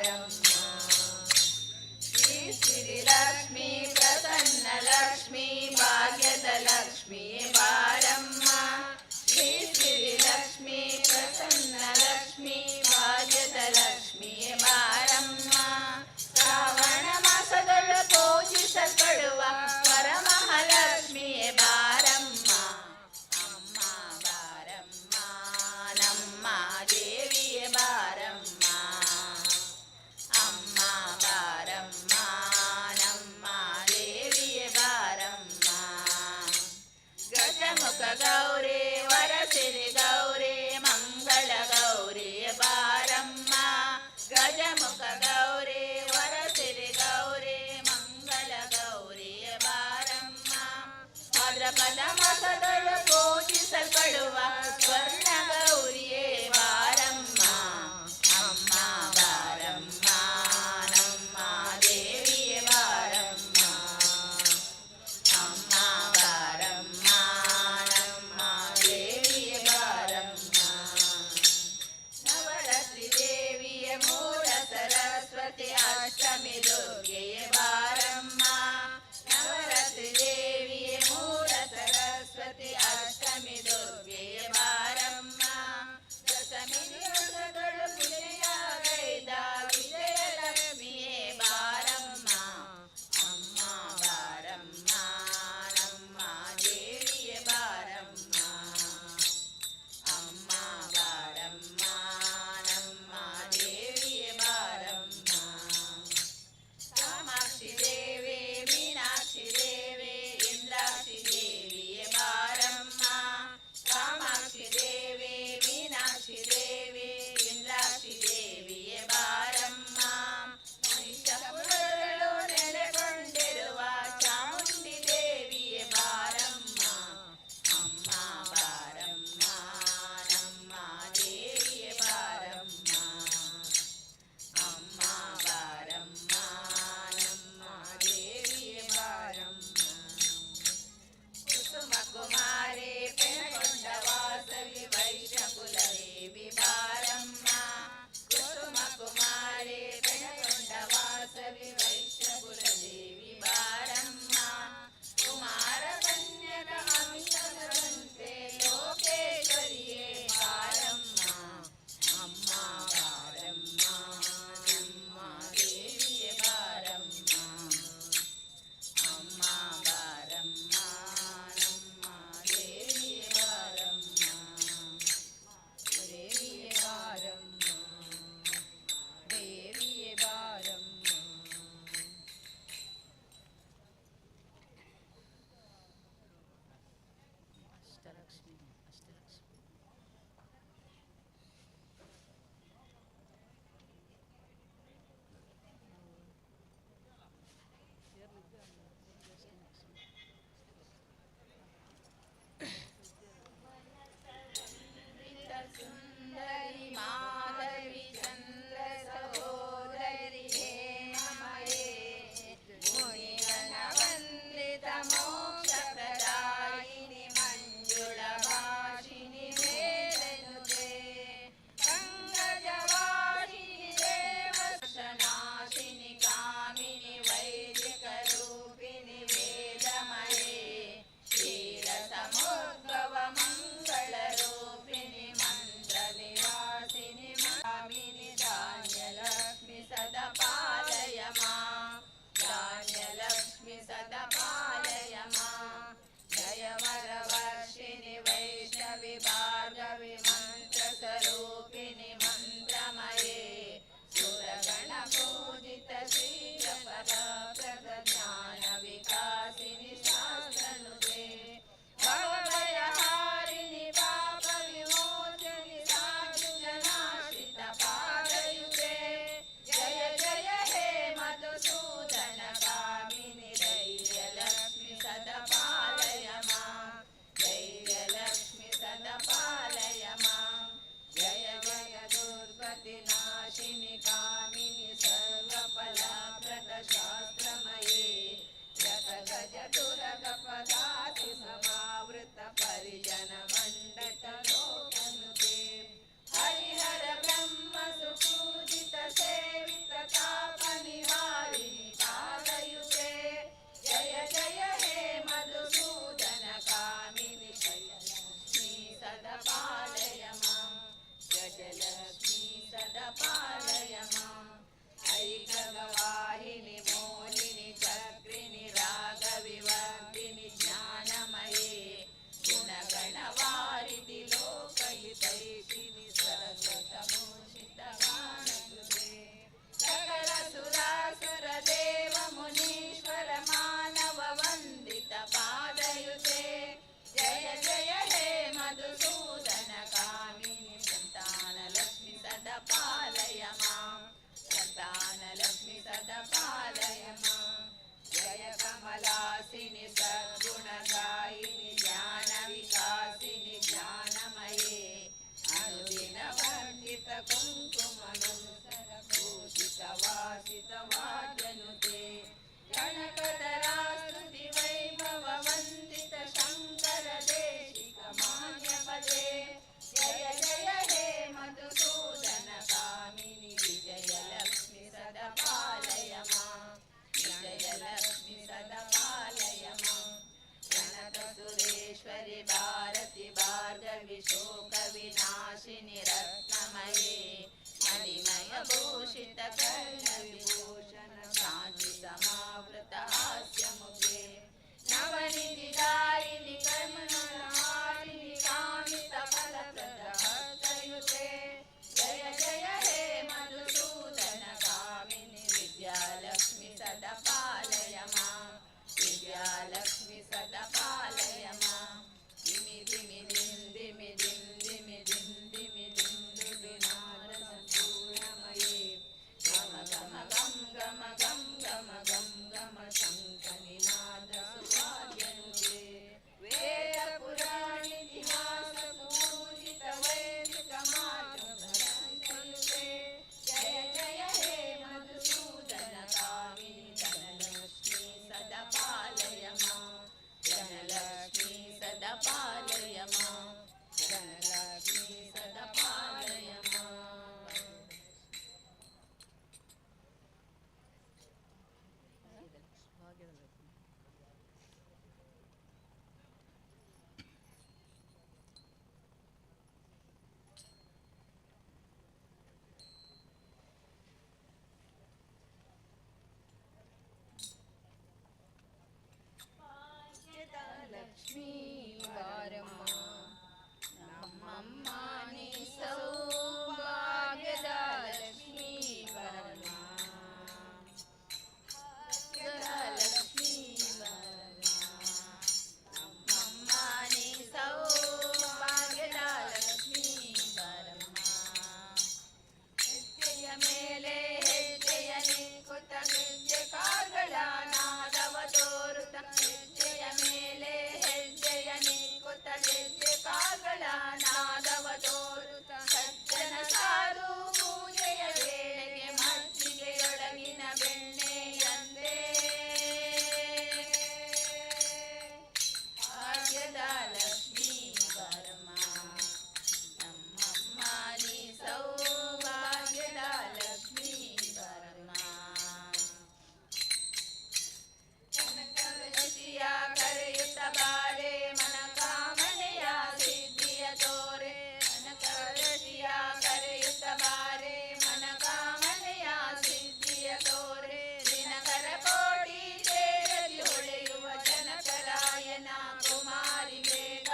ಬಾರಮ್ಮ. ಶ್ರೀ ಸಿರಿ ಲಕ್ಷ್ಮೀ, ಪ್ರಸನ್ನ ಲಕ್ಷ್ಮೀ, ಭಾಗ್ಯದ ಲಕ್ಷ್ಮೀ ಬಾರಮ್ಮ. ಶ್ರೀ ಸಿರಿ ಲಕ್ಷ್ಮೀ, ಪ್ರಸನ್ನ ಲಕ್ಷ್ಮೀ, ಭಾಗ್ಯದ ಲಕ್ಷ್ಮೀ ಬಾರಮ್ಮ. ಶ್ರಾವಣ ಮಾಸದೊಳು ಪೂಜಿಸಲ್ಪಡುವ ವರಮಹಾಲಕ್ಷ್ಮಿಯೇ ಬಾರಮ್ಮ. ಅಮ್ಮ ಬಾರಮ್ಮ, ನಮ್ಮ ದೇವಿಯೇ ಬಾರಮ್ಮ. ಅಮ್ಮ ಬಾರಮ್ಮ, ನಮ್ಮ ದೇವಿಯೇ ಬಾರಮ್ಮ. ಗಜಮುಖ ಗೌರಿ, ವರಸಿರಿ ಗೌರಿ, ಮಂಗಳ ಗೌರಿ ಬಾರಮ್ಮ. ಗಜಮುಖ ಗೌರಿ, ವರಸಿರಿ ಗೌರಿ, ಮಂಗಳ ಗೌರಿ ಬಾರಮ್ಮ. ಭಾದ್ರಪದ ಮಾಸದೊಳು ಪೂಜಿಸಲ್ಪಡುವ ಸ್ವರ್ಣ ಗೌರಿಯೇ ಬಾರಮ್ಮ. ಅಮ್ಮ ಬಾರಮ್ಮ, ನಮ್ಮ ದೇವಿಯೇ ಬಾರಮ್ಮ. ಅಮ್ಮ ಬಾರಮ್ಮ, ನಮ್ಮ ದೇವಿಯೇ ಬಾರಮ್ಮ. ನವರಾತ್ರಿ ದೇವಿಯ ಮೂಲ ಸರಸ್ವತಿ, ಅಷ್ಟಮಿ ದುರ್ಗೆಯ ಬಾರಮ್ಮ. ನವರಾತ್ರಿ ದೇವಿಯ ಮೂಲ ಸರಸ್ವತಿ, ಅಷ್ಟಮಿ ದುರ್ಗೆಯ ಬಾರಮ್ಮ. ದಶಮಿ ದಿವಸಗಳು ವಿಜಯಗೈದ ವಿಜಯಲಕ್ಷ್ಮಿಯೇ ಬಾರಮ್ಮ. ಅಮ್ಮ ಬಾರಮ್ಮ, ನಮ್ಮ ದೇವಿಯೇ ಬಾರಮ್ಮ. ಅಮ್ಮ ಬಾರಮ್ಮ, ನಮ್ಮ ದೇವಿಯೇ ಬಾರಮ್ಮ. ಕಾಮಾಕ್ಷಿ. ಕರ್ಣ ವಿಭೂಷಣ ಕಾಂತಿ ಸಮಾವೃತ ಹಾಸ್ಯ ಮುಖೆ. ನವನಿಧಿದಾಯಿನಿ ಕರ್ಮಣಹಾರಿಣಿ ಕಾಮಿತ ಫಲಪ್ರದ ಭಕ್ತಯುತೆ. ಜಯ ಜಯ ಹೇ ಮಧುಸೂದನ ಕಾಮಿನಿ, ವಿದ್ಯಾಲಕ್ಷ್ಮಿ ಸದಾ ಪಾಲಯ ಮಾಂ. ವಿದ್ಯಾಲಕ್ಷ್ಮಿ ಸದಾ ಪಾಲಯ ಮಾಂ. ದಿಮಿ ದಿಮಿ ದಿಂ ದಿಮಿ ದಿಂ ದಿಮಿ ದಿಂ ದಿಮಿ ದಿಂ ದುಬಿನಾದ ಸಂಪೂರ್ಣಮಯೇ. ಗಮ ಗಮ ಗಂ ಗಮ ಗಂ ಗಮ ಗಂ ಗಮ ಶಂಖ ನಿನಾದ ಸುವಾದ್ಯನುತೆ. ವೇದ ಪುರಾಣಿತಿಹಾಸ ಪೂಜಿತ ವೈದಿಕ ಮಾರ್ಗಭ್ರಂಶನುತೆ. ಜಯ ಜಯ ಹೇ ಮಧುಸೂದನ ಕಾಮಿನಿ, ಧನಲಕ್ಷ್ಮೀ ಸದಾ ಪಾಲಯ ಮಾಂ. ಧನಲಕ್ಷ್ಮೀ ಸದಾ ಪಾಲಯ ಮಾಂ. ಧನಲಕ್ಷ್ಮೀ ಸದಾ ಪಾಲಯ ಮಾಂ. ಭಾಗ್ಯದ ಲಕ್ಷ್ಮೀ ಬಾರಮ್ಮ, ನಮ್ಮಮ್ಮ ನೀ ಸೌಭಾಗ್ಯದ ಲಕ್ಷ್ಮೀ ಬಾರಮ್ಮ. ಭಾಗ್ಯದ ಲಕ್ಷ್ಮೀ ಬಾರಮ್ಮ, ನಮ್ಮಮ್ಮ ನೀ ಸೌಭಾಗ್ಯದ ಲಕ್ಷ್ಮೀ ಬಾರಮ್ಮ. ಹೆಜ್ಜೆಯ ಮೇಲೆ ಹೆಜ್ಜೆಯ ನಿಕ್ಕುತ್ತ, ಗೆಜ್ಜೆ ಕಾಲ್ಗಳ ನಾದವ ತೋರುತ್ತ. ಹೆಜ್ಜೆಯ ಮೇಲೆ ಹೆಜ್ಜೆಯ ನಿಕ್ಕುತ್ತ, ಗೆಜ್ಜೆ ಕಾಲ್ಗಳ ನಾದವ ತೋರುತ್ತ. ಸಜ್ಜನ ಸಾಧು ಪೂಜೆಯ ವೇಳೆಗೆ ಮಜ್ಜಿಗೆಯೊಳಗಿನ ಬೆಣ್ಣೆಯಂತೆ. ಭಾಗ್ಯದ ಲಕ್ಷ್ಮೀ ಬಾರಮ್ಮ, ನಮ್ಮಮ್ಮ ನೀ ಸೌಭಾಗ್ಯದ ಲಕ್ಷ್ಮೀ ಬಾರಮ್ಮ. ಕನಕಋಷಿಯ ಕರೆಯುತ್ತ ಬಾರೆ, ಮನಕಾಮನೆಯ ಸಿದ್ಧಿಯ ತೋರೆ. ಕನಕಋಷಿಯ ಕರೆಯುತ್ತ ಬಾರೆ, ಮನಕಾಮನೆಯ ಸಿದ್ಧಿಯ ತೋರೆ. ದಿನಕರ ಕೋಟಿ ತೇಜದಿ ಹೊಳೆಯುವ ಜನಕರಾಯನ ಕುಮಾರಿ ಬೇಗ.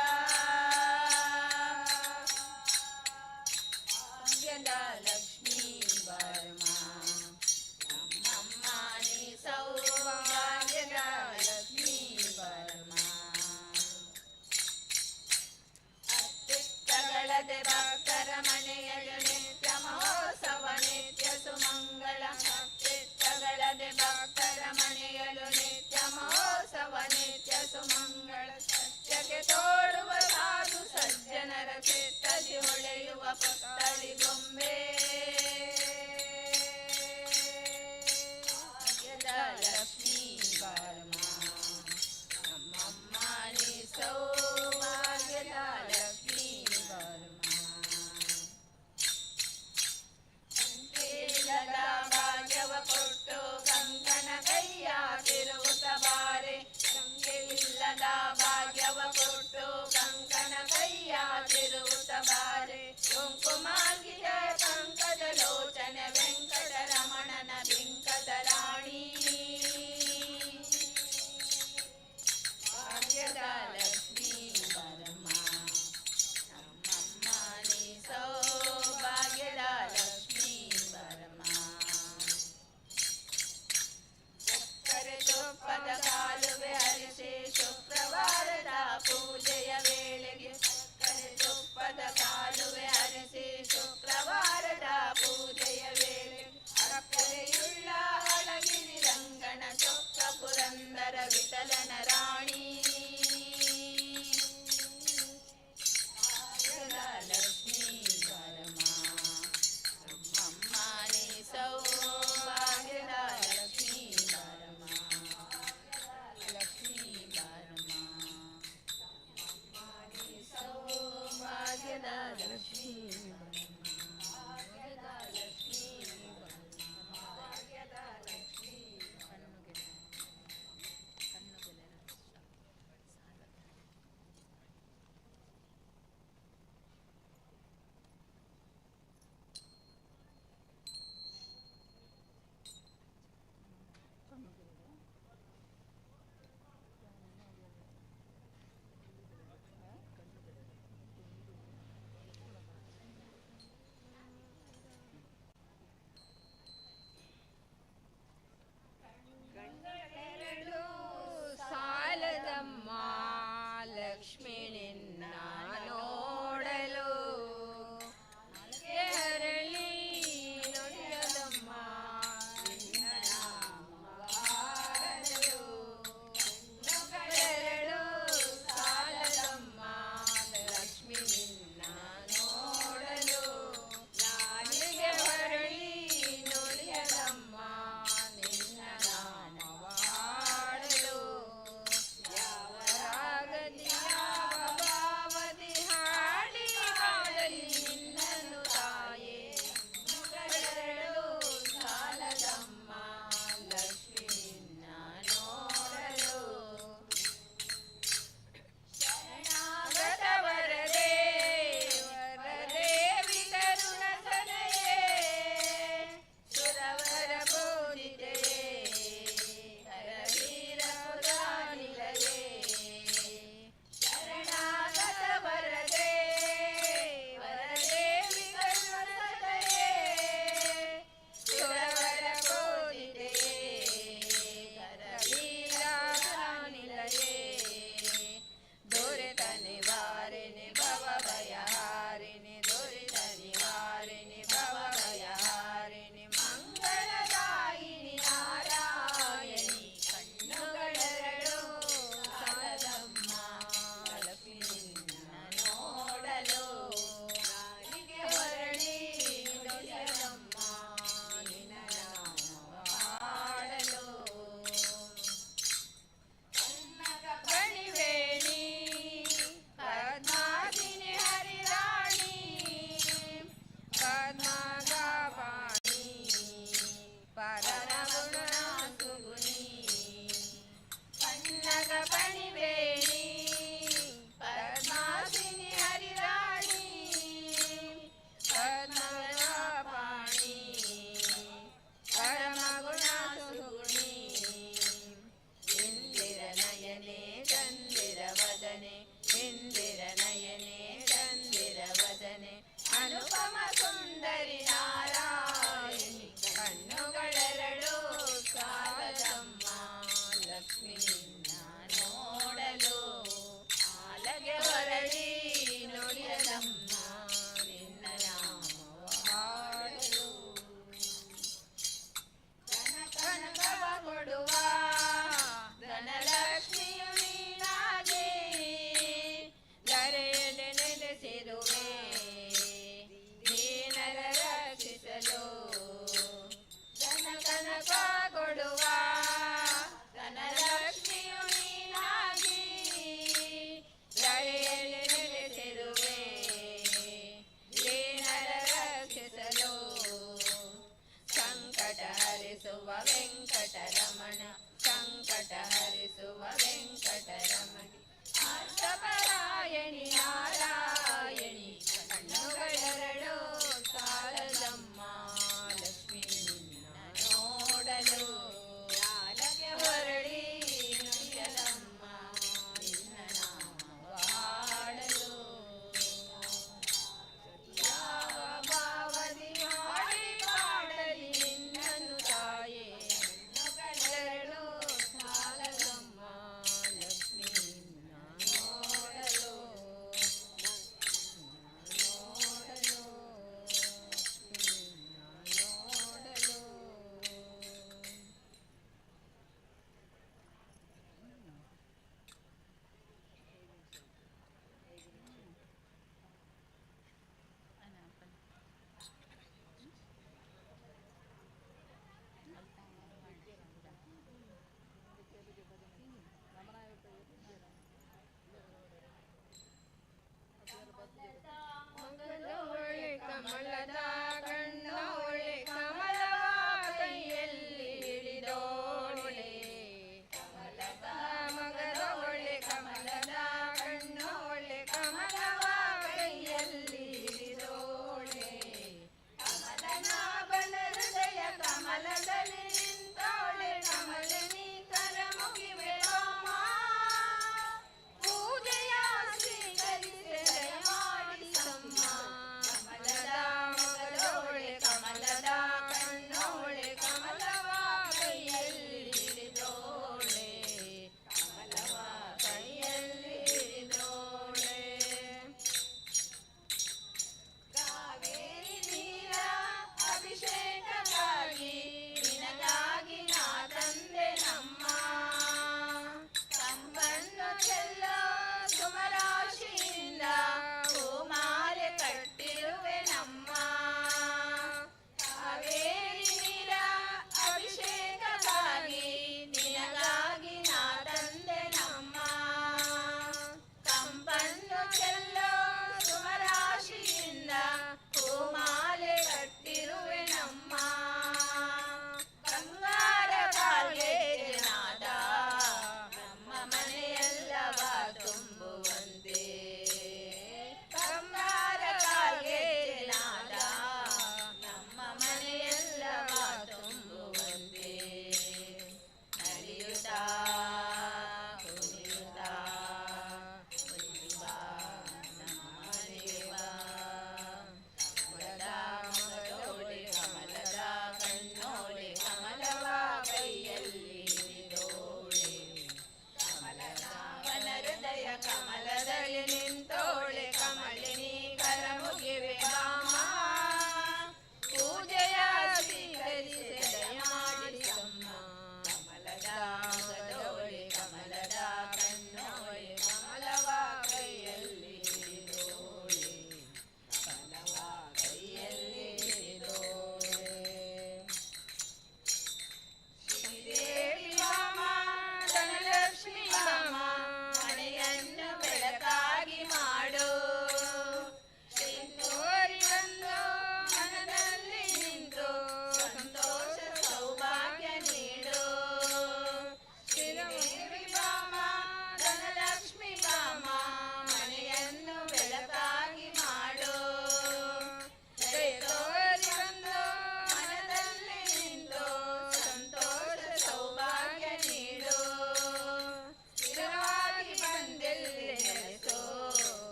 ಭಾಗ್ಯದ ಲಕ್ಷ್ಮೀ ಬಾರಮ್ಮ, ನಮ್ಮಮ್ಮ ನೀ ಸೌಭಾಗ್ಯದ ಲಕ್ಷ್ಮೀ ಬಾರಮ್ಮ. ಅತ್ತಿತ್ತಗಳದೆ ಭಕ್ತರ ಮನೆಯಲ್ಲಿ ನಿತ್ಯ ಮಹೋತ್ಸವ ನಿತ್ಯ ಸುಮಂಗಳ. ಅತ್ತಿತ್ತಗಳದೆ ಭಕ್ತರ ಮನೆಯಲು ನಿತ್ಯ ಮಹೋತ್ಸವ ನಿತ್ಯ ಸುಮಂಗಳ. ಸತ್ಯಕ್ಕೆ ತೋರುವ ಸಾಧು ಸಜ್ಜನರ ಚಿತ್ತದಿ ಹೊಳೆಯುವ ಪುತ್ತಳಿ ಗೊಂಬೆ. ಭಾಗ್ಯದ ಲಕ್ಷ್ಮೀ ಬಾರಮ್ಮ, ನಮ್ಮಮ್ಮ ನೀ ಸೌಭಾಗ್ಯದ ಲಕ್ಷ್ಮೀ ಬಾರಮ್ಮ. ಸಂಕೇತದ ಭಾಗ್ಯವ ಕೊಟ್ಟು ಕಂಕಣ ಕೈಯ ತಿರುಗುತ್ತ ಬಾರೆ. ಸಂಖ್ಯೆಯಿಲ್ಲದ ಭಾಗ್ಯವ ಕೊಟ್ಟು ಕಂಕಣ ಕೈಯ ತಿರುಗುತ್ತ ಬಾರೆ. ಕುಂಕುಮಾಂಕಿತ ಪಂಕಜ ಲೋಚನ ವೆಂಕಟರಮಣನ ಬಿಂಕದ ರಾಣಿ. ಭಾಗ್ಯದ ಲಕ್ಷ್ಮೀ ಬಾರಮ್ಮ, ನಮ್ಮಮ್ಮ ನೀ ಸೌಭಾಗ್ಯದ ಲಕ್ಷ್ಮೀ ಬಾರಮ್ಮ. ಸಕ್ಕರೆ ತುಪ್ಪದ ಕಾಲುವೆ ಹರಿಸಿ ಶುಕ್ರವಾರ ಹರಿಸುವ ವೆಂಕಟರಮಣ, ಸಂಕಟ ಹರಿಸುವ ವೆಂಕಟರಮಣ. ಆರ್ತಪರಾಯಣಿ ನಾರಾಯಣಿ, ಕಣ್ಣುಗಳೆರಡು ಸಾಲದಮ್ಮ ಲಕ್ಷ್ಮೀ ನಿನ್ನ ನೋಡಲು. ನಾಲಗೆ ಹೊರಳಿ ನುಡಿಯದಮ್ಮ ನಿನ್ನ ನಾಮವ ಹಾಡಲು. ಯಾವ ಭಾವದಿ ಹಾಡಿ ಪಾಡಲಿ ನಿನ್ನನ್ನು ತಾಯೇ? ಕಣ್ಣುಗಳೆರಡು ಸಾಲದಮ್ಮ ಲಕ್ಷ್ಮೀ ನಿನ್ನ ನೋಡಲು.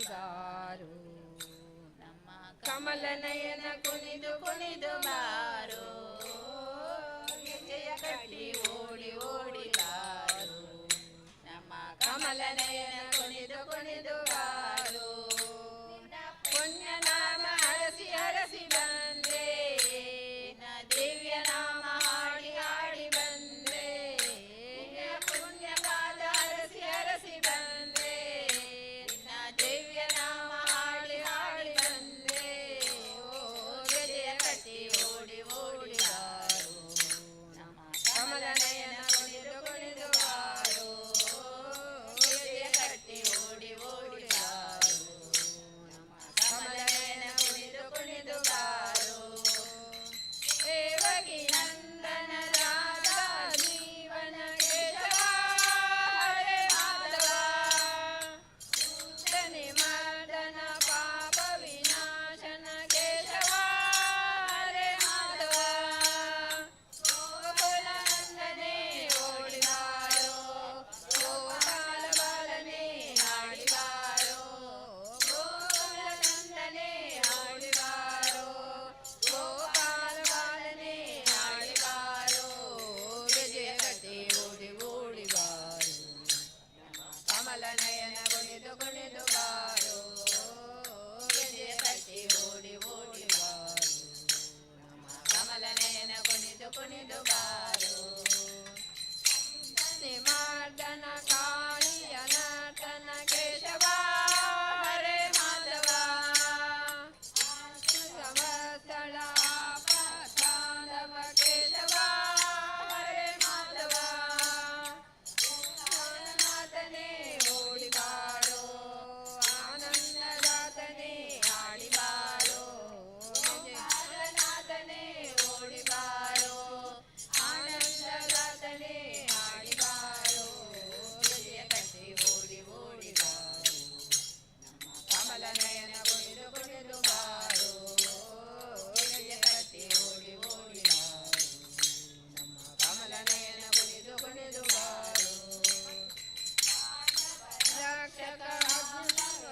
ಬಾರು. ನಮ್ಮ ಕಮಲ ನಯನ ಕುಣಿದು ಕುಣಿದು ಬಾರೋ, ಗೆಜ್ಜೆಯ ಕಟ್ಟಿ ಓಡಿ ಓಡಿ ಬಾರೋ. ನಮ್ಮ ಕಮಲ ನಯನ ಕುಣಿದು ಕುಣಿದು ಬಾರೋ. ಪುಣ್ಯನಾಮ ಹರಸಿ ಹರಸಿ ಬಂದೆ, ನಿನ್ನ ದಿವ್ಯ ನಾಮ ಹಾಡಿ ಹಾಡಿ ಬಂದೆ. ನಿನ್ನ ಪುಣ್ಯ ಪಾದ ಹರಸಿ ಹರಸಿ ಬಂದೆ, ನಿನ್ನ ದಿವ್ಯ ನಾಮ ಹಾಡಿ ಹಾಡಿ ಬಂದೆ. ಓ ಗೆಜೆಯ ಕಟ್ಟಿ ಓಡಿ ಓಡಿ ಬಾರೋ, ನಮ್ಮ ಕಮಲ ನಯನ ಕುಣಿದು ಕುಣಿದು ಬಾರೋ. ಗೆಜೆಯ ಕಟ್ಟಿ ಓಡಿ ಓಡಿ ಬಾರೋ, ನಮ್ಮ ಕಮಲ ನಯನ ಕುಣಿದು ಕುಣಿದು ಬಾರೋ. ದೇವಕಿ ನಂದನ ರಾಧಾ ಜೀವನ ಕೇಶವ ಹರೇ ಮಾಧವ. ಸೂತನೆ ಮರ್ದನ ಪಾಪ ವಿನಾಶನ ಕೇಶವ ಹರೇ ಮಾಧವ. ಗೋಕುಲ ನಂದನೆ ಓಡಿ ಬಾರೋ, ಗೋಪಾಲ ಬಾಲನೆ ಆಡಿ ಬಾರೋ. ಗೋಕುಲ ನಂದನೆ ಆಡಿ ಬಾರೋ, ಗೋಪಾಲ ಬಾಲನೆ ಆಡಿ ಬಾರೋ. ಗೆಜೆಯ ಕಟ್ಟಿ ಓಡಿ ಓಡಿ ಬಾರೋ, ಕಮಲ ನಯನ ಕುಣಿದು ಕುಣಿದು ಬಾರೋ. ಗೆಜೆಯ ಕಟ್ಟಿ ಓಡಿ ಓಡಿ ಬಾರೋ, ಕಮಲ ನಯನ ಕುಣಿದು ಕುಣಿದು ಬಾರೋ. ಮರ್ದನ ಕಾಳಿಯ ನರ್ತನ ಕೇಶವ ಹರೇ ಮಾಧವ. ಸಮಸ್ಥಳ ಪಾತಾಂಡವ ಕೇಶವ ಹರೇ ಮಾಧವ. ನಾಥನೇ ಓಡಿ ಬಾರೋ, ಆನಂದದಾತನೇ ಆಡಿ ಬಾರೋ. ನಾಥನೇ ಓಡಿ ಬಾರೋ, ಆನಂದದಾತನೇ ಆಡಿ ಬಾರೋ. ಗೆಜೆಯ ಕಟ್ಟಿ ಓಡಿ ಓಡಿ ಬಾರೋ, ಕಮಲ ನಯನ ಕುಣಿದು ಕುಣಿದು ಬಾರೋ. ಗೆಜೆಯ ಕಟ್ಟಿ ಓಡಿ ಓಡಿ ಬಾರೋ, ಕಮಲ ನಯನ ಕುಣಿದು ಕುಣಿದು ಬಾರೋ. ರಕ್ಷಕ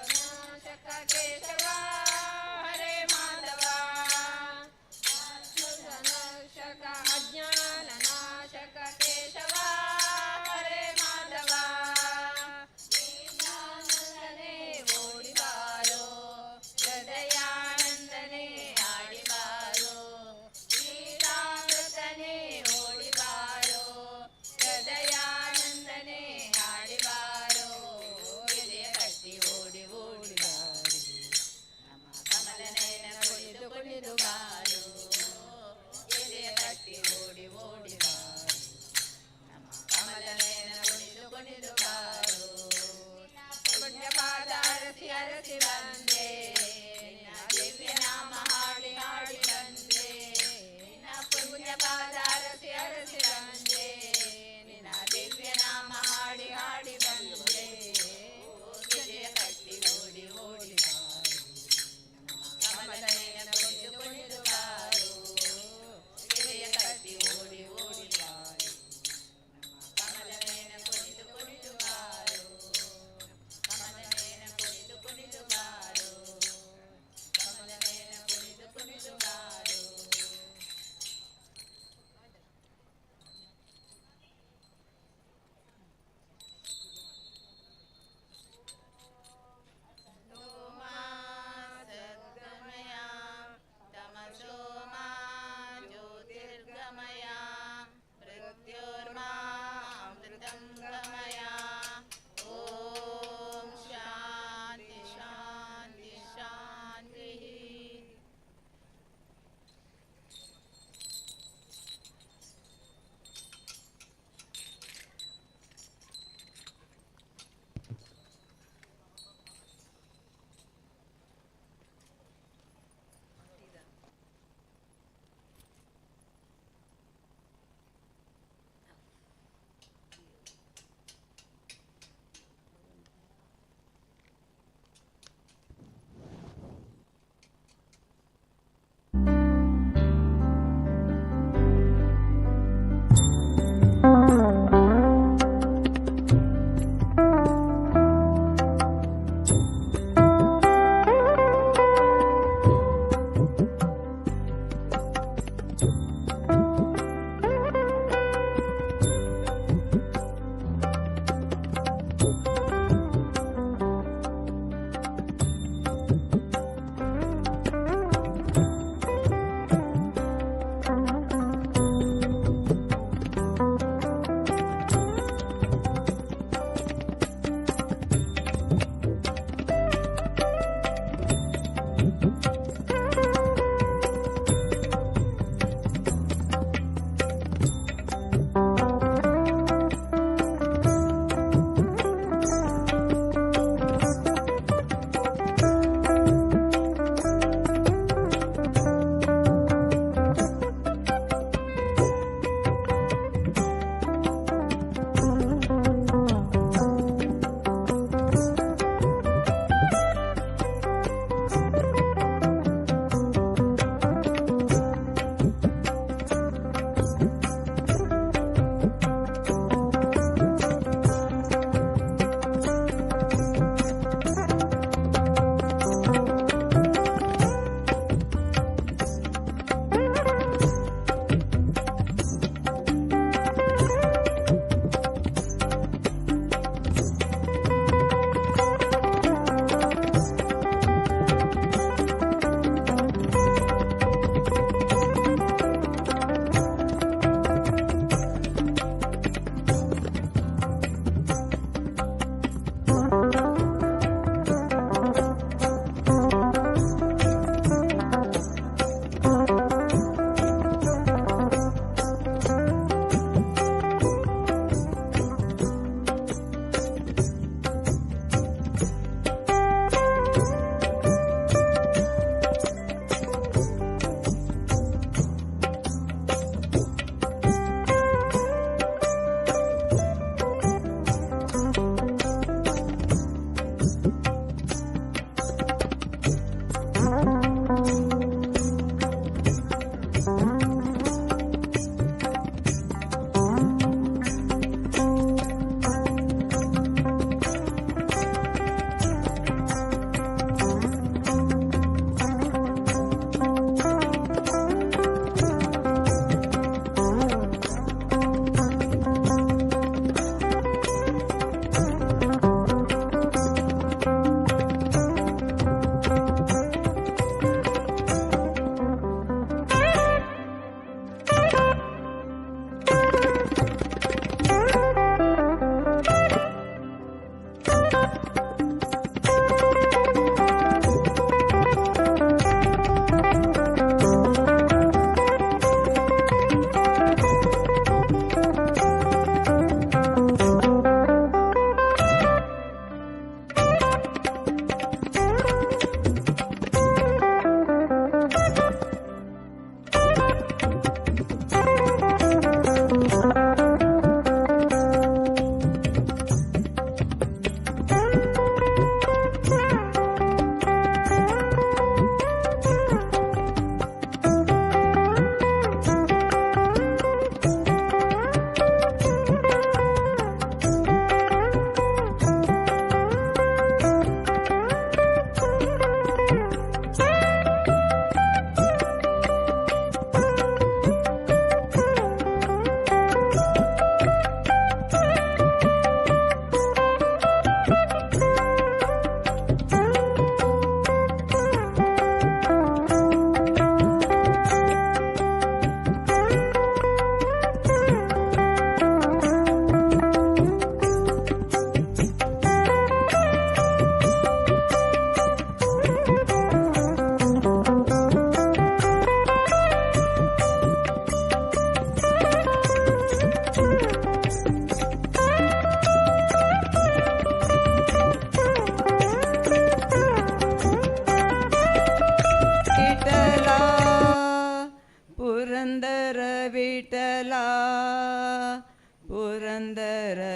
ನಾಶಕ ಕೇಶವ ಹರೇ ಮಾಧವ. ನಾಶಕ ಅಜ್ಞಾನ ನಾಶಕ ಕೇಶವ ಹರೇ ಮಾಧವ. ಆನಂದನೇ ಓಡಿ ಬಾರೋ, ಹೃದಯಾನಂದನೇ ಆಡಿ ಬಾರೋ. ಗೀತಾಮೃತನೇ ಓಡಿ ಬಾರೋ, ಹೃದಯಾನಂದನೇ ಆಡಿ ಬಾರೋ. ಗೆಜೆಯ ಕಟ್ಟಿ ಓಡಿ ಓಡಿ ಬಾರೋ, ನಮ್ಮ ಕಮಲ ನಯನ ಕುಣಿದು ಕುಣಿದು ಬಾರೋ. ಗೆಜೆಯ ಕಟ್ಟಿ ಓಡಿ ಓಡಿ ಬಾರೋ, ನಮ್ಮ ಕಮಲ ನಯನ ಕುಣಿದು ಕುಣಿದು ಬಾರೋ. ಪುಣ್ಯ ಪಾದ ಹರಸಿ ಹರಸಿ ಬಂದೆ, ನಿನ್ನ ದಿವ್ಯ ನಾಮ ಹಾಡಿ ಹಾಡಿ ಬಂದೆ. ನಿನ್ನ ಪುಣ್ಯ ಪಾದ ಹರಸಿ ಹರಸಿ ಬಂದೆ, ನಿನ್ನ ದಿವ್ಯ ನಾಮ ಹಾಡಿ ಹಾಡಿ ಬಂದೆ. ಗೆಜೆಯ ಕಟ್ಟಿ ಓಡಿ ಓಡಿ ಬಾರೋ, ಕಮಲ ನಯನ ಕುಣಿದು ಕುಣಿದು ಬಾರೋ. ಗೆಜೆಯ ಕಟ್ಟಿ ಓಡಿ ಓಡಿ ಬಾರೋ, ಕಮಲ ನಯನ ಕುಣಿದು ಕುಣಿದು ಬಾರೋ. ಕಮಲ ನಯನ ಕುಣಿದು ಕುಣಿದು ಬಾರೋ.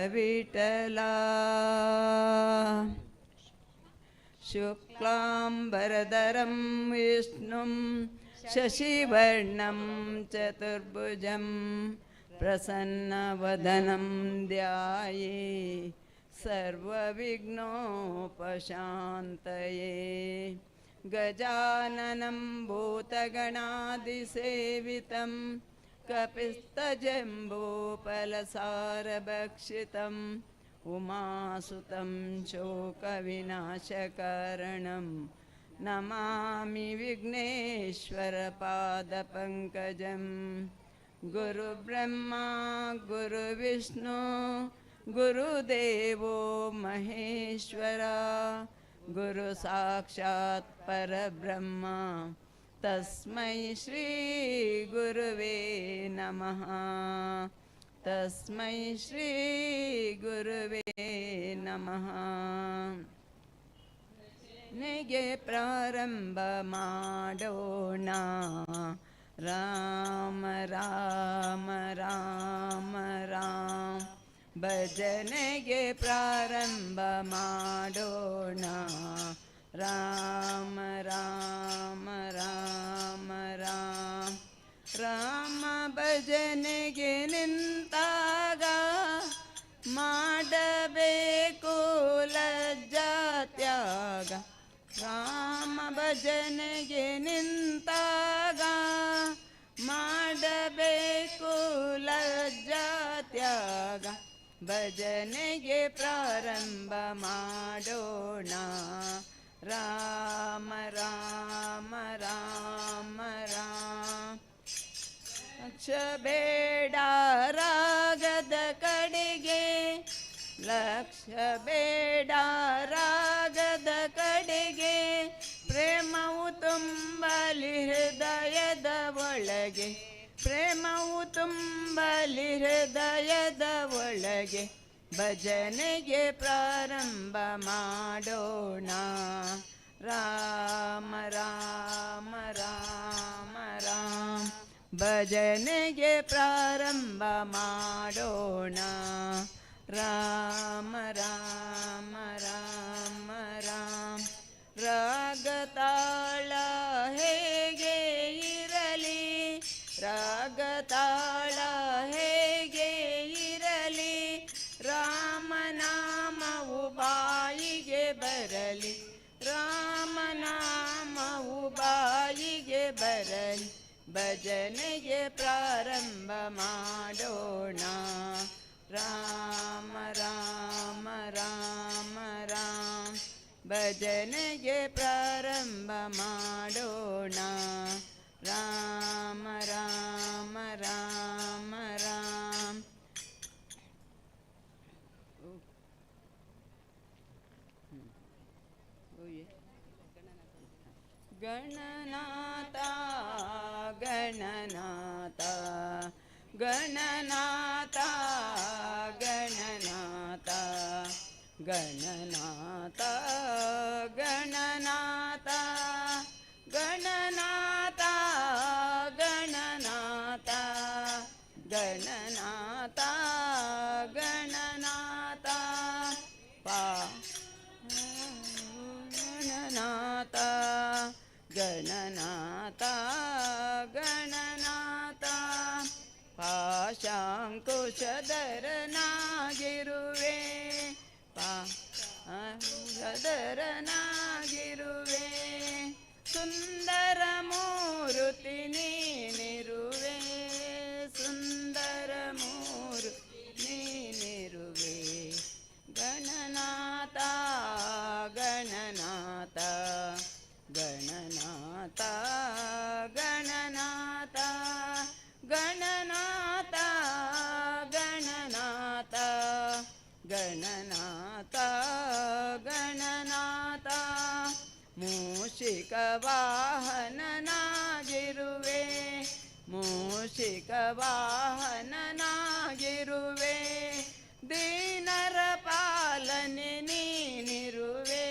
ವಿಠಲ. ಶುಕ್ಲಾಂಬರಧರಂ ವಿಷ್ಣುಂ ಶಶಿವರ್ಣಂ ಚತುರ್ಭುಜಂ ಪ್ರಸನ್ನವದನಂ ಧ್ಯಾಯೇ ಸರ್ವವಿಘ್ನೋಪಶಾಂತಯೇ. ಗಜಾನನಂ ಭೂತಗಣಾದಿಸೇವಿತಂ ಕಪಿಸ್ಥಜಂಬೂಫಲಸಾರಭಕ್ಷಿತಂ ಉಮಾಸುತಂ ಶೋಕವಿನಾಶಕಾರಣಂ ನಮಾಮಿ ವಿಘ್ನೇಶ್ವರಪಾದಪಂಕಜಂ. ಗುರುಬ್ರಹ್ಮ ಗುರುವಿಷ್ಣು ಗುರುದೇವೋ ಮಹೇಶ್ವರ ಗುರು ಸಾಕ್ಷಾತ್ ಪರಬ್ರಹ್ಮ ತಸ್ಮೈ ಶ್ರೀ ಗುರುವೇ ನಮಃ. ತಸ್ಮೈ ಶ್ರೀ ಗುರುವೇ ನಮಃ. ನಿಗೆ ಪ್ರಾರಂಭ ಮಾಡೋಣ. ರಾಮ ರಾಮ ರಾಮ ರಾಮ. ಭಜನೆಗೆ ಪ್ರಾರಂಭ ಮಾಡೋಣ. ರಾಮ ರಾಮ ರಾಮ ರಾಮ. ರಾಮ ಭಜನೆಗೆ ನಿಂತಾಗ ಮಾಡಬೇಕು ಲಜ್ಜಾತ್ಯಾಗ. ರಾಮ ಭಜನೆಗೆ ನಿಂತಾಗ ಮಾಡಬೇಕು ಲಜ್ಜಾತ್ಯಾಗ. ಭಜನೆಗೆ ಪ್ರಾರಂಭ ಮಾಡೋಣ. ರಾಮ ರಾಮ ರಾಮ ರಾಮ. ಲಕ್ಷ ಬೇಡ ರಾಗದ ಕಡೆಗೆ, ಲಕ್ಷ ಬೇಡ ರಾಗದ ಕಡೆಗೆ, ಪ್ರೇಮವು ತುಂಬಲಿ ಹೃದಯದ ಒಳಗೆ, ಪ್ರೇಮವು ತುಂಬಲಿ ಹೃದಯದ ಒಳಗೆ. ಭಜನೆಗೆ ಪ್ರಾರಂಭ ಮಾಡೋಣ. ರಾಮ ರಾಮ ರಾಮ ರಾಮ. ಭಜನೆಗೆ ಪ್ರಾರಂಭ ಮಾಡೋಣ. ರಾಮ ರಾಮ ರಾಮ ರಾಮ. ರಾಗತಾಳ ಹೇಗೆ ಇರಲಿ, ರಾಗತಾಳ ಹೇಗೆ ಇರಲಿ, ರಾಮನಾಮವು ಬಾಯಿಗೆ ಬರಲಿ, ರಾಮನಾಮವು ಬಾಯಿಗೆ ಬರಲಿ. ಭಜನೆಗೆ ಪ್ರಾರಂಭ ಮಾಡೋಣ. ರಾಮ ರಾಮ ರಾಮ ರಾಮ. ಭಜನೆಗೆ ಪ್ರಾರಂಭ ಮಾಡೋಣ. ರಾಮ ರಾಮ ರಾಮ ರಾಮ. ಗಣನಾಥ ಗಣನಾಥ ಗಣನಾಥ ಗಣನಾಥ ಗಣನಾಥ ಗಣನಾಥ ಗಣನಾಥ ಗಣನಾಥ ಗಣನಾಥ ಗಣನಾಥ ಪಾ ಗಣನಾಥ ಗಣನಾಥ ಗಣನಾಥ. ಪಾಶಾಂಕುಶಧರನಾಗಿರುವೆ, ಪಾಶಧರನಾಗಿರುವೆ, ಸುಂದರ ಮೂರುತಿ ನೀನಿರುವೆ, ಸುಂದರ ಮೂರುತಿ ನೀನಿರುವೆ. ಗಣನಾಥ ಗಣನಾಥ ಗಣನಾಥ ಗಣನಾಥ ಗಣನಾಥ ಗಣನಾಥ ಗಣನಾಥ ಗಣನಾಥ. ಮೂಷಿಕ ವಾಹನನಾಗಿರುವೆ, ಮೂಷಿಕ ವಾಹನನಾಗಿರುವೆ, ದೀನರ ಪಾಲನೆ ನೀನಿರುವೆ,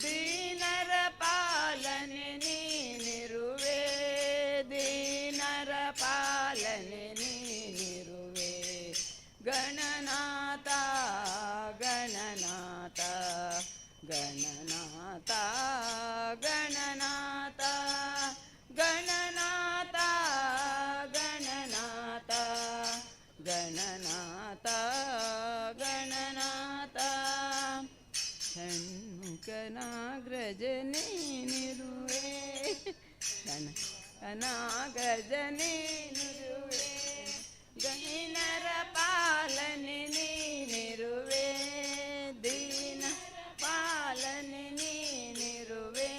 ದೀನರ ಪಾಲನೆ ನೀನಿರುವೆ, ದೀನರ ಪಾಲನೆ ನೀನಿರುವೆ. ಗಣನಾಥ ಗಣನಾಥನಾಗ್ರಜ ನೀನಿರುವೆ, ಗಣನಾಗ್ರಜ ನೀನಿರುವೆ, ಗಹಿನರ ಪಾಲನೆ ನೀನಿರುವೆ, ದೀನ ಪಾಲನೆ ನೀನಿರುವೆ.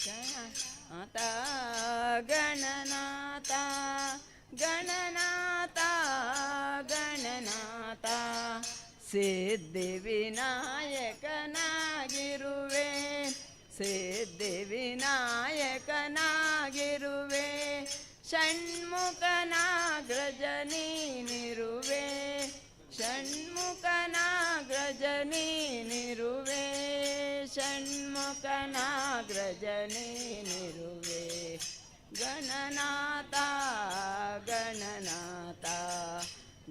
ಗಣನಾಥ ಗಣನಾಥ ಗಣನಾಥ ಗಣನಾಥ, ಸಿದ್ಧಿ ವಿನಾಯಕನಾಗಿರುವೆ, ಸಿದ್ಧಿ ವಿನಾಯಕನಾಗಿರುವೆ, ಷಣ್ಮುಖನಾಗ್ರಜ ನೀನಿರುವೆ, ಷಣ್ಮುಖನಾಗ್ರಜ ನೀನಿರುವೆ, ಷಣ್ಮುಖನಾಗ್ರಜ ನೀನಿರುವೆ. ಗಣನಾಥ ಗಣನಾಥ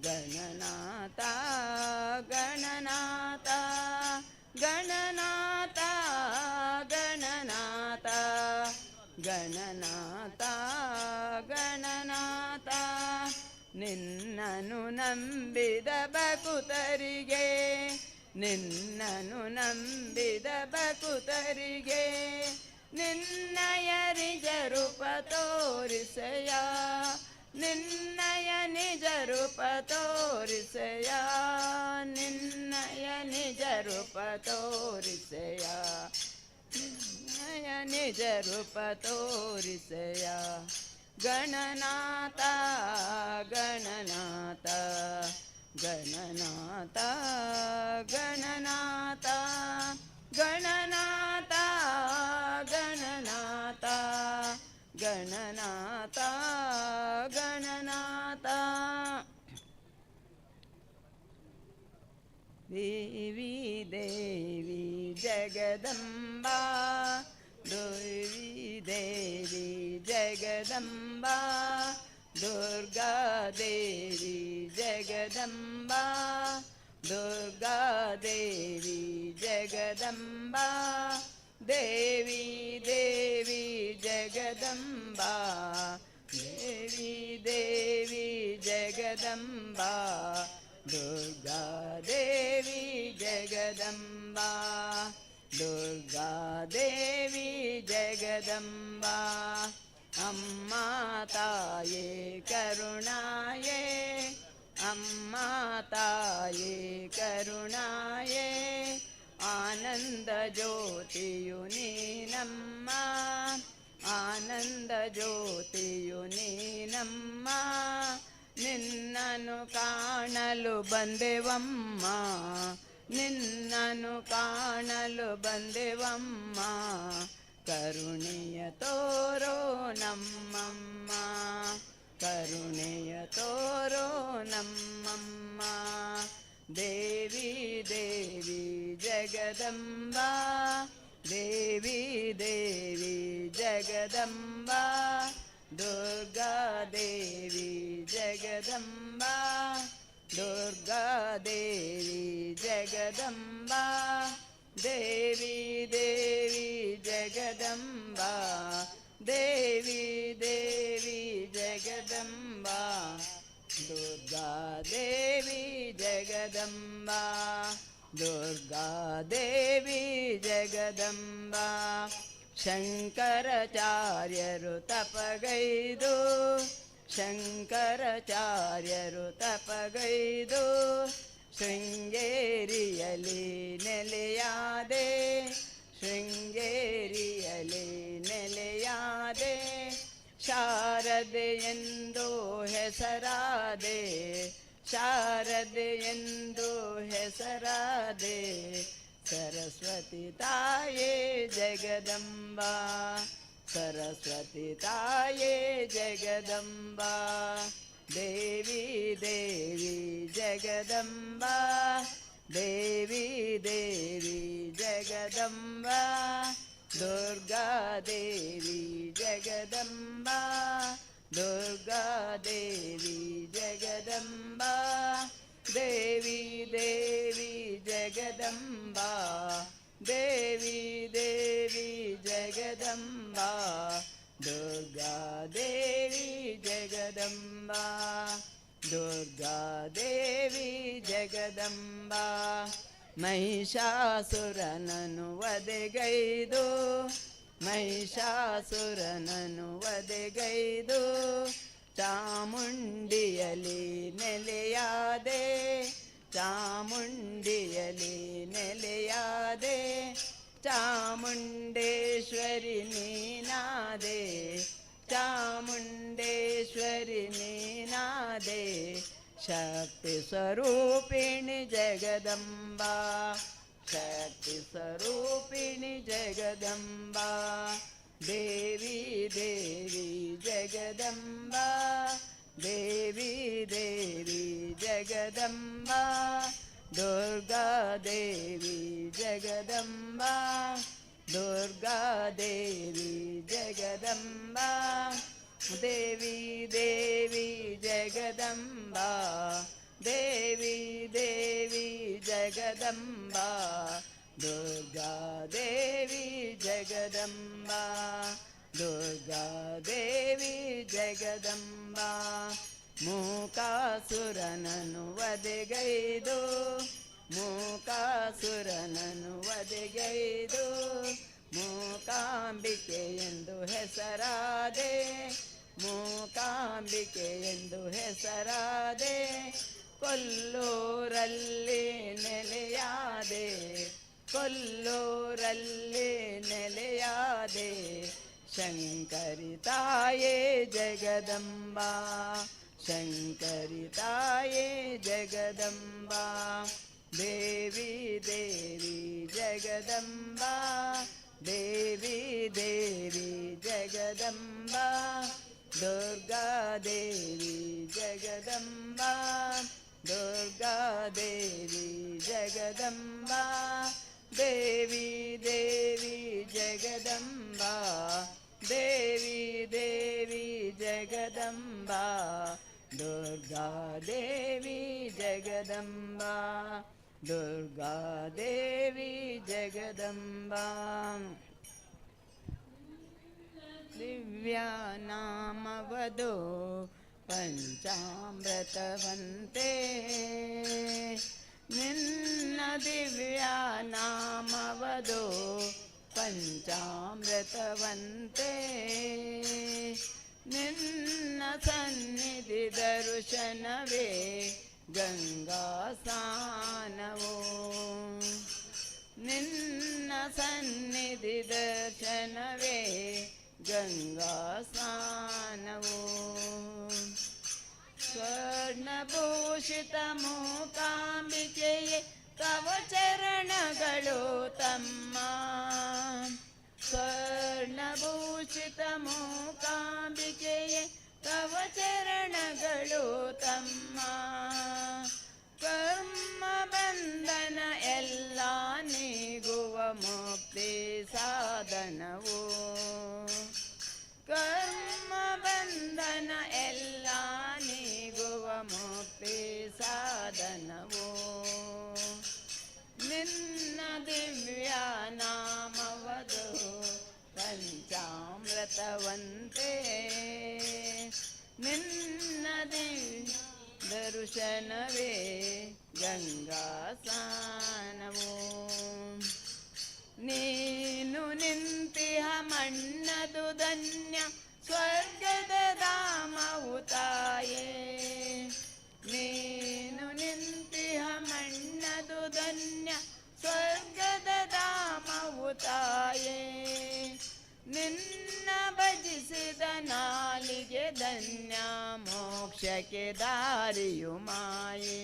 ಗಣನಾಥ ಗಣನಾಥ ಗಣನಾಥ ಗಣನಾಥ ಗಣನಾಥ ಗಣನಾಥ, ನಿನ್ನನು ನಂಬಿದ ಬಕುತರಿಗೆ, ನಿನ್ನನು ನಂಬಿದ ಬಕುತರಿಗೆ, ನಿನ್ನಯ ನಿಜ ರೂಪ ತೋರಿಸೆಯ, ನಿನ್ನಯ ನಿಜ ರೂಪ ತೋರಿಸೆಯ, ನಿನ್ನಯ ನಿಜ ರೂಪ ತೋರಿಸೆಯ, ನಿನ್ನಯ ನಿಜ ರೂಪ ತೋರಿಸೆಯ. ಗಣನಾಥ ಗಣನಾಥ ಗಣನಾಥ ಗಣನಾಥ ಗಣನಾಥ ಗಣನಾಥ ಗಣನಾಥ ಗಣನಾಥ. ದೇವಿ ದೇವಿ ಜಗದಂಬಾ, ದೇವಿ ದೇವಿ ಜಗದಂಬಾ, ದುರ್ಗಾ ದೇವಿ ಜಗದಂಬಾ, ದುರ್ಗಾ ದೇವಿ ಜಗದಂಬಾ, ದೇವಿ ದೇವಿ ಜಗದಂಬಾ, ದೇವಿ ದೇವಿ ಜಗದಂಬಾ, ದುರ್ಗಾ ದೇವಿ ಜಗದಂಬಾ, ದುರ್ಗಾ ದೇವಿ ಜಗದಂಬಾ. ಅಮ್ಮ ತಾಯೇ ಕರುಣಾಯೇ, ಅಮ್ಮ ತಾಯೇ ಕರುಣಾಯೇ, ಆನಂದ ಜ್ಯೋತಿಯು ನೀನಮ್ಮ, ಆನಂದ ಜ್ಯೋತಿಯು ನೀನಮ್ಮ, ನಿನ್ನನು ಕಾಣಲು ಬಂದೆವಮ್ಮ, ನಿನ್ನನು ಕಾಣಲು ಬಂದೆವಮ್ಮ, ಕರುಣೆಯ ತೋರೋ ನಮ್ಮಮ್ಮ, ಕರುಣೆಯ ತೋರೋ ನಮ್ಮಮ್ಮ. ದೇವಿ ದೇವಿ ಜಗದಂಬಾ, ದೇವಿ ದೇವಿ ಜಗದಂಬಾ, ದುರ್ಗಾ ದೇವಿ ಜಗದಂಬಾ, ದುರ್ಗಾ ದೇವಿ ಜಗದಂಬಾ, ದೇವಿ ದೇವಿ ಜಗದಂಬಾ, ದೇವಿ ದೇವಿ ಜಗದಂಬಾ, ದುರ್ಗಾ ದೇವಿ ಜಗದಂಬಾ, ದುರ್ಗಾ ದೇವಿ ಜಗದಂಬಾ. ಶಂಕರಾಚಾರ್ಯರು ತಪಗೈದು, ಶಂಕರಾಚಾರ್ಯರು ತಪಗೈದು, ಶೃಂಗೇರಿಯಲಿ ನೆಲೆಯಾದೆ, ಶೃಂಗೇರಿಯಲಿ ನೆಲೆಯಾದೆ, ಶಾರದೆ ಎಂದು ಹೆಸರಾದೆ, ಶಾರದೆ ಎಂದು ಹೆಸರಾದೆ, ಸರಸ್ವತಿ ತಾಯೇ ಜಗದಂಬಾ, ಸರಸ್ವತಿ ತಾಯೇ ಜಗದಂಬಾ. ದೇವಿ ದೇವಿ ಜಗದಂಬಾ, ದೇವಿ ದೇವಿ ಜಗದಂಬಾ, ದುರ್ಗಾ ದೇವಿ ಜಗದಂಬಾ, ದುರ್ಗಾ ದೇವಿ ಜಗದಂಬಾ, ದೇವಿ ದೇವಿ ಜಗದಂಬಾ, ದೇವಿ ದೇವಿ ಜಗದಂಬಾ, ದುರ್ಗಾ ದೇವಿ ಜಗದಂಬಾ, ದುರ್ಗಾ ದೇವಿ ಜಗದಂಬಾ. ಮಹಿಷಾಸುರನನು ವಧೆಗೈದು, ಮಹಿಷಾಸುರನನು ವಧೆಗೈದು, ಚಾಮುಂಡಿಯಲಿ ನೆಲೆಯಾದೆ, ಚಾಮುಂಡಿಯಲಿ ನೆಲೆಯಾದೆ, ಚಾಮುಂಡೇಶ್ವರಿ ನೀನಾದೆ, ಚಾಮುಂಡೇಶ್ವರಿ ನೀನಾದೆ, ಶಕ್ತಿ ಸ್ವರೂಪಿಣಿ ಜಗದಂಬಾ, ಶಕ್ತಿ ಸ್ವರೂಪಿಣಿ ಜಗದಂಬಾ, ದೇವಿ ದೇವಿ ಜಗದಂಬಾ, ದೇವಿ ದೇವಿ ಜಗದಂಬಾ, ದುರ್ಗಾ ದೇವಿ ಜಗದಂಬಾ, ದುರ್ಗಾ ದೇವಿ ಜಗದಂಬಾ, ದೇವಿ ದೇವಿ ಜಗದಂಬಾ, ದೇವಿ ದೇವಿ ಜಗದಂಬಾ, ದುರ್ಗಾ ದೇವಿ ಜಗದಂಬಾ, ದುರ್ಗಾ ದೇವಿ ಜಗದಂಬಾ. ಮೂಕಾಸುರನನು ವಧೆಗೈದು, ಮೂಕಾಸುರನನು ವಧೆಗೈದು, ಮೂಕಾಂಬಿಕೆ ಎಂದು ಹೆಸರಾದೆ, ಮೂಕಾಂಬಿಕೆ ಎಂದು ಹೆಸರಾದೆ, ಕೊಲ್ಲೂರಲ್ಲಿ ನೆಲೆಯಾದೆ, ಕೊಲ್ಲೂರಲ್ಲಿ ನೆಲೆಯಾದೆ, ಶಂಕರಿ ತಾಯೇ ಜಗದಂಬಾ, ಶಂಕರಿ ತಾಯೇ ಜಗದಂಬಾ, ದೇವಿ ದೇವಿ ಜಗದಂಬಾ, ದೇವಿ ದೇವಿ ಜಗದಂಬಾ, ದುರ್ಗಾ ದೇವಿ ಜಗದಂಬಾ, ದುರ್ಗಾ ದೇವಿ ಜಗದಂಬಾ, ದೇವಿ ದೇವಿ ಜಗದಂಬಾ, ದೇವಿ ದೇವಿ ಜಗದಂಬಾ, ದುರ್ಗಾ ದೇವಿ ಜಗದಂಬಾ, ದುರ್ಗಾ ದೇವಿ ಜಗದಂಬಾ. ದಿವ್ಯ ನಾಮವದು ಪಂಚಾಮೃತವಂತೆ, ನಿನ್ನ ದಿವ್ಯ ನಾಮವದು ಪಂಚಾಮೃತವಂತೆ, ನಿನ್ನ ಸನ್ನಿಧಿ ದರ್ಶನವೇ ಗಂಗಾ ಸ್ನಾನವೋ, ನಿನ್ನ ಸನ್ನಿಧಿ ದರ್ಶನವೇ ಗಂಗಾ ಸ್ನಾನವೋ. ಸ್ವರ್ಣಭೂಷಿತ ಮೂಕಾಂಬಿಕೆಯೇ ತವ ಚರಣಗಳು ತಮ್ಮ, ಸ್ವರ್ಣಭೂಷಿತ ಮೂಕಾಂಬಿಕೆಯೇ ತವ ಚರಣಗಳು ತಮ್ಮ, ಕರ್ಮ ಬಂಧನ ಎಲ್ಲ ನೀಗುವ ಮುಕ್ತಿ ಸಾಧನವು, ಕರ್ಮ ಬಂಧನ ಎಲ್ಲ ನೀಗುವ ಮುಕ್ತಿ ಸಾಧನವು, ನಿನ್ನ ದಿವ್ಯ ನಾಮವದು ಪಂಚಾಮೃತವಂತೆ, ನಿನ್ನ ದಿವ್ಯ ದರ್ಶನವೇ ಗಂಗಾ ಸ್ನಾನವು. ನೀನು ನಿಂತಿಹ ಮಣ್ಣದು ಧನ್ಯ ಸ್ವರ್ಗದ ಧಾಮವು ತಾಯೇ, ನೀನು ನಿಂತಿಹ ಮಣ್ಣದು ಧನ್ಯ ಸ್ವರ್ಗದ ಧಾಮವು ತಾಯೇ, ನಿನ್ನ ಭಜಿಸಿದ ನಾಲಿಗೆ ಧನ್ಯ ಮೋಕ್ಷಕ್ಕೆ ದಾರಿಯು ಮಾಯೇ,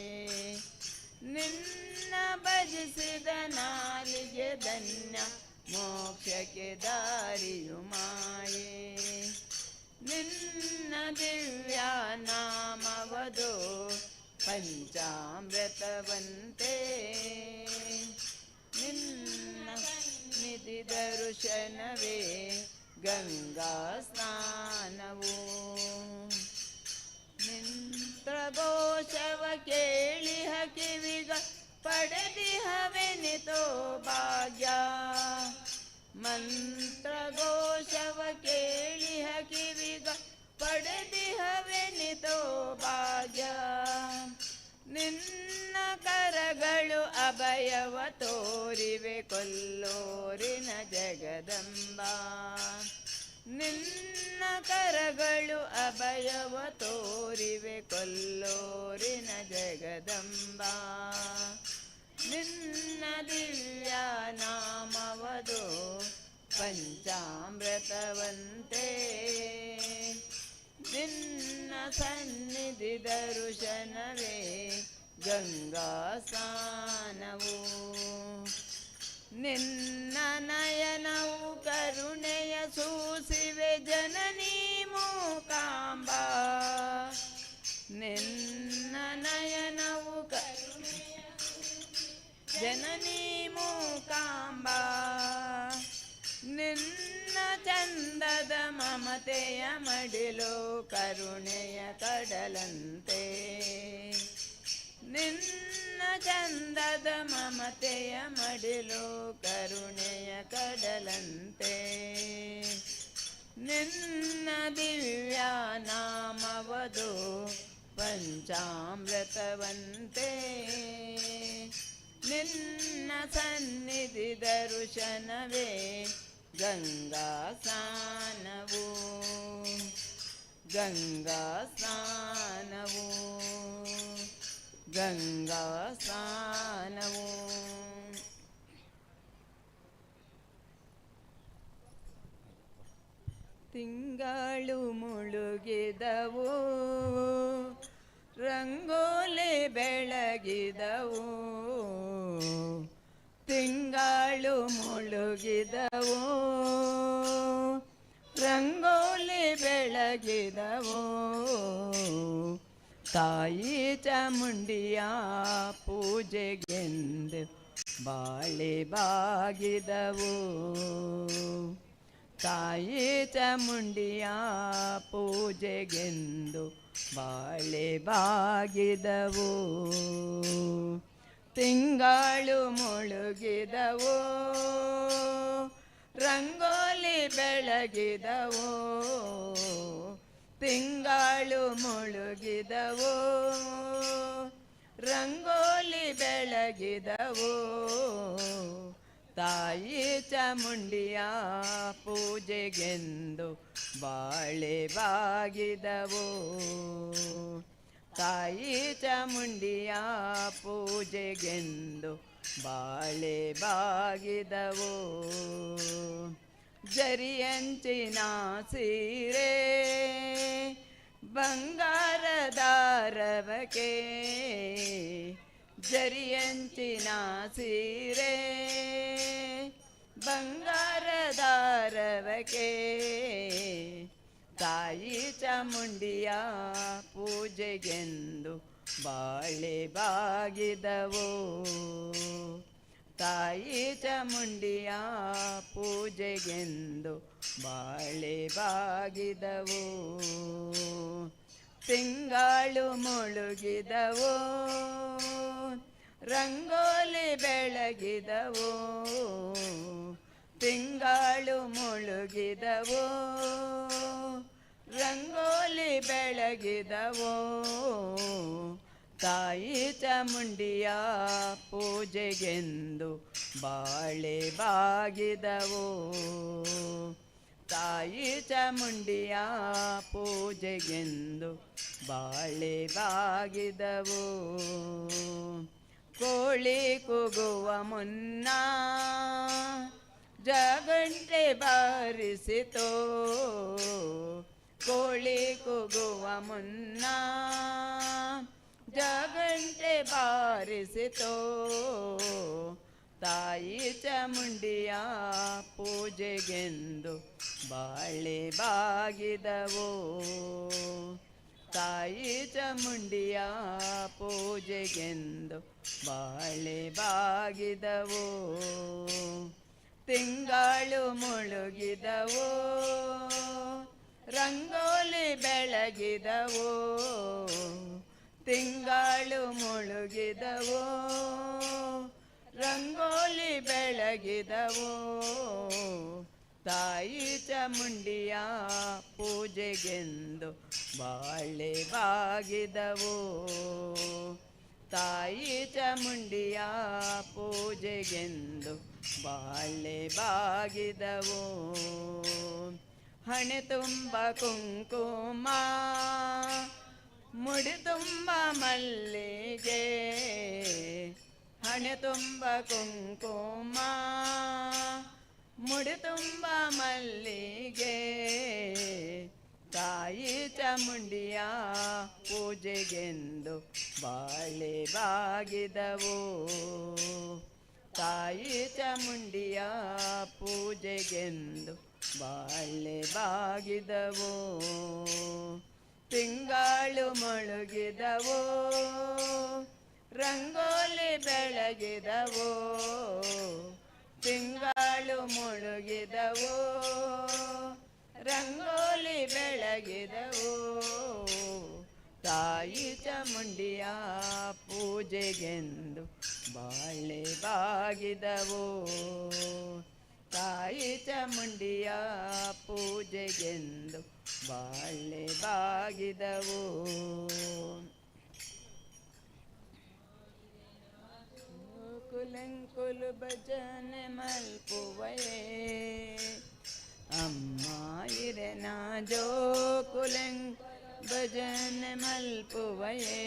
ನಿನ್ನ ಭಜಿಸಿದ ನಾಲಿಗೆ ಧನ್ಯ ಮೋಕ್ಷಕ್ಕೆ ದಾರಿಯು ಮಾಯೇ, ನಿನ್ನ ದಿವ್ಯ ನಾಮವದು ಪಂಚಾಮೃತವಂತೆ, ನಿನ್ನ ನಿಧಿ ದರ್ಶನವೇ ಗಂಗಾ ಸ್ನಾನವು. ಮಂತ್ರಘೋಷವ ಕೇಳಿಹ ಕಿವಿಗ ಪಡೆದಿಹವೆನಿತೋ ಭಾಗ್ಯ, ಮಂತ್ರಘೋಷವ ಕೇಳಿಹ ಕಿವಿಗ ಪಡೆದಿಹವೆನಿತೋ ಭಾಗ್ಯ, ನಿನ್ನ ಕರಗಳು ಅಭಯವ ತೋರಿವೆ ಕೊಲ್ಲೂರಿನ ಜಗದಂಬ. ನಿನ್ನ ಕರಗಳು ಅಭಯವ ತೋರಿವೆ ಕೊಲ್ಲೂರಿನ ಜಗದಂಬ. ನಿನ್ನ ದಿವ್ಯ ನಾಮವದು ಪಂಚಾಮೃತವಂತೆ. ನಿನ್ನ ಸನ್ನಿಧಿ ದರ್ಶನವೇ ಗಂಗಾ ಸ್ನಾನವು. ನಿನ್ನ ನಯನವು ಕರುಣೆಯ ಸೂಸಿವೆ ಜನನಿ ಮೂಕಾಂಬ. ನಿನ್ನ ನಯನವು ಕರುಣೆಯ ಜನನಿ ಮೂಕಾಂಬ. ನಿನ್ನ ಚಂದದ ಮಮತೆಯ ಮಡಿಲು ಕರುಣೆಯ ಕಡಲಂತೆ. ನಿನ್ನ ಚಂದದ ಮಮತೆಯ ಮಡಿಲು ಕರುಣೆಯ ಕಡಲಂತೆ. ನಿನ್ನ ದಿವ್ಯ ನಾಮವದು ಪಂಚಾಮೃತವಂತೆ. ನಿನ್ನ ಸನ್ನಿಧಿ ದರ್ಶನವೇ ಗಂಗಾ ಸ್ನಾನವು, ಗಂಗಾ ಸ್ನಾನವು, ಗಂಗಾ ಸ್ನಾನವು. ತಿಂಗಳು ಮುಳುಗಿದವು, ರಂಗೋಲಿ ಬೆಳಗಿದವು. ತಿಂಗಳು ಮುಳುಗಿದವು, ರಂಗೋಲಿ ಬೆಳಗಿದವು. ತಾಯಿ ಚಾಮುಂಡಿಯ ಪೂಜೆಗೆಂದು ಬಾಳೆ ಬಾಗಿದವು. ತಾಯಿ ಚಾಮುಂಡಿಯ ಪೂಜೆಗೆಂದು ಬಾಳೆ ಬಾಗಿದವು. ತಿಂಗಳು ಮುಳುಗಿದವು, ರಂಗೋಲಿ ಬೆಳಗಿದವು. ತಿಂಗಳು ಮುಳುಗಿದವು, ರಂಗೋಲಿ ಬೆಳಗಿದವು. ತಾಯಿ ಚಾಮುಂಡಿಯ ಪೂಜೆಗೆಂದು ಬಾಳೆ ಬಾಗಿದವು. ತಾಯಿ ಚಾಮುಂಡಿಯ ಪೂಜೆಗೆಂದು ಬಾಳೆ ಬಾಗಿದವು. ಜರಿಯಂಚಿನ ಸೀರೆ ಬಂಗಾರದ ರವಕೆ. ಜರಿಯಂಚಿನ ಸೀರೆ ಬಂಗಾರದ ರವಕೆ. ತಾಯಿ ಚಾಮುಂಡಿಯ ಪೂಜೆಗೆಂದು ಬಾಳೆ ಬಾಗಿದವು. ತಾಯಿ ಚಾಮುಂಡಿಯ ಪೂಜೆಗೆಂದು ಬಾಳೆ ಬಾಗಿದವು. ತಿಂಗಳು ಮುಳುಗಿದವು, ರಂಗೋಲಿ ಬೆಳಗಿದವು. ತಿಂಗಳು ಮುಳುಗಿದವು, ರಂಗೋಲಿ ಬೆಳಗಿದವು. ತಾಯಿ ಚಾಮುಂಡಿಯ ಪೂಜೆಗೆಂದು ಬಾಳೆ ಬಾಗಿದವು. ತಾಯಿ ಚಾಮುಂಡಿಯ ಪೂಜೆಗೆಂದು ಬಾಳೆ ಬಾಗಿದವು. ಕೋಳಿ ಕೂಗುವ ಮುನ್ನ ಜಗಂಟೆ ಬಾರಿಸಿತೋ. ಕೋಳಿ ಕೂಗುವ ಮುನ್ನ ಜಗಂಟೆ ಬಾರಿಸಿತೋ. ತಾಯಿ ಚಾಮುಂಡಿಯ ಪೂಜೆಗೆಂದು ಬಾಳೆ ಬಾಗಿದವು. ತಾಯಿ ಚಾಮುಂಡಿಯ ಪೂಜೆಗೆಂದು ಬಾಳೆ ಬಾಗಿದವು. ತಿಂಗಳು ಮುಳುಗಿದವು, ರಂಗೋಲಿ ಬೆಳಗಿದವು. ತಿಂಗಳು ಮುಳುಗಿದವು, ರಂಗೋಲಿ ಬೆಳಗಿದವು. ತಾಯಿ ಚಾಮುಂಡಿಯ ಪೂಜೆಗೆಂದು ಬಾಳೆ ಬಾಗಿದವು. ತಾಯಿ ಚಾಮುಂಡಿಯ ಪೂಜೆಗೆಂದು ಬಾಳೆ ಬಾಗಿದವು. ಹಣೆ ತುಂಬ ಕುಂಕುಮ, ಮುಡಿ ತುಂಬ ಮಲ್ಲಿಗೆ. ಹಣೆ ತುಂಬ ಕುಂಕುಮ, ಮುಡಿ ತುಂಬ ಮಲ್ಲಿಗೆ. ತಾಯಿ ಚಾಮುಂಡಿಯ ಪೂಜೆಗೆಂದು ಬಾಳೆ ಬಾಗಿದವು. ತಾಯಿ ಚಾಮುಂಡಿಯ ಪೂಜೆಗೆಂದು ಬಾಳೆ ಬಾಗಿದವು. ತಿಂಗಳು ಮುಳುಗಿದವು, ರಂಗೋಲಿ ಬೆಳಗಿದವು. ತಿಂಗಳು ಮುಳುಗಿದವು, ರಂಗೋಲಿ ಬೆಳಗಿದವು. ತಾಯಿ ಚಾಮುಂಡಿಯ ಪೂಜೆಗೆಂದು ಬಾಳೆ ಬಾಗಿದವು. ತಾಯಿ ಚಾಮುಂಡಿಯ ಪೂಜೆಗೆಂದು ಬಾಳೆ ಬಾಗಿದವು. ಕುಲಂಕುಲು ಭಜನೆ ಮಲ್ಪುವಯೇ, ಅಮ್ಮ ಇರೆನ ಜೋಕುಲೆಂ ಭಜನೆ ಮಲ್ಪುವಯೇ.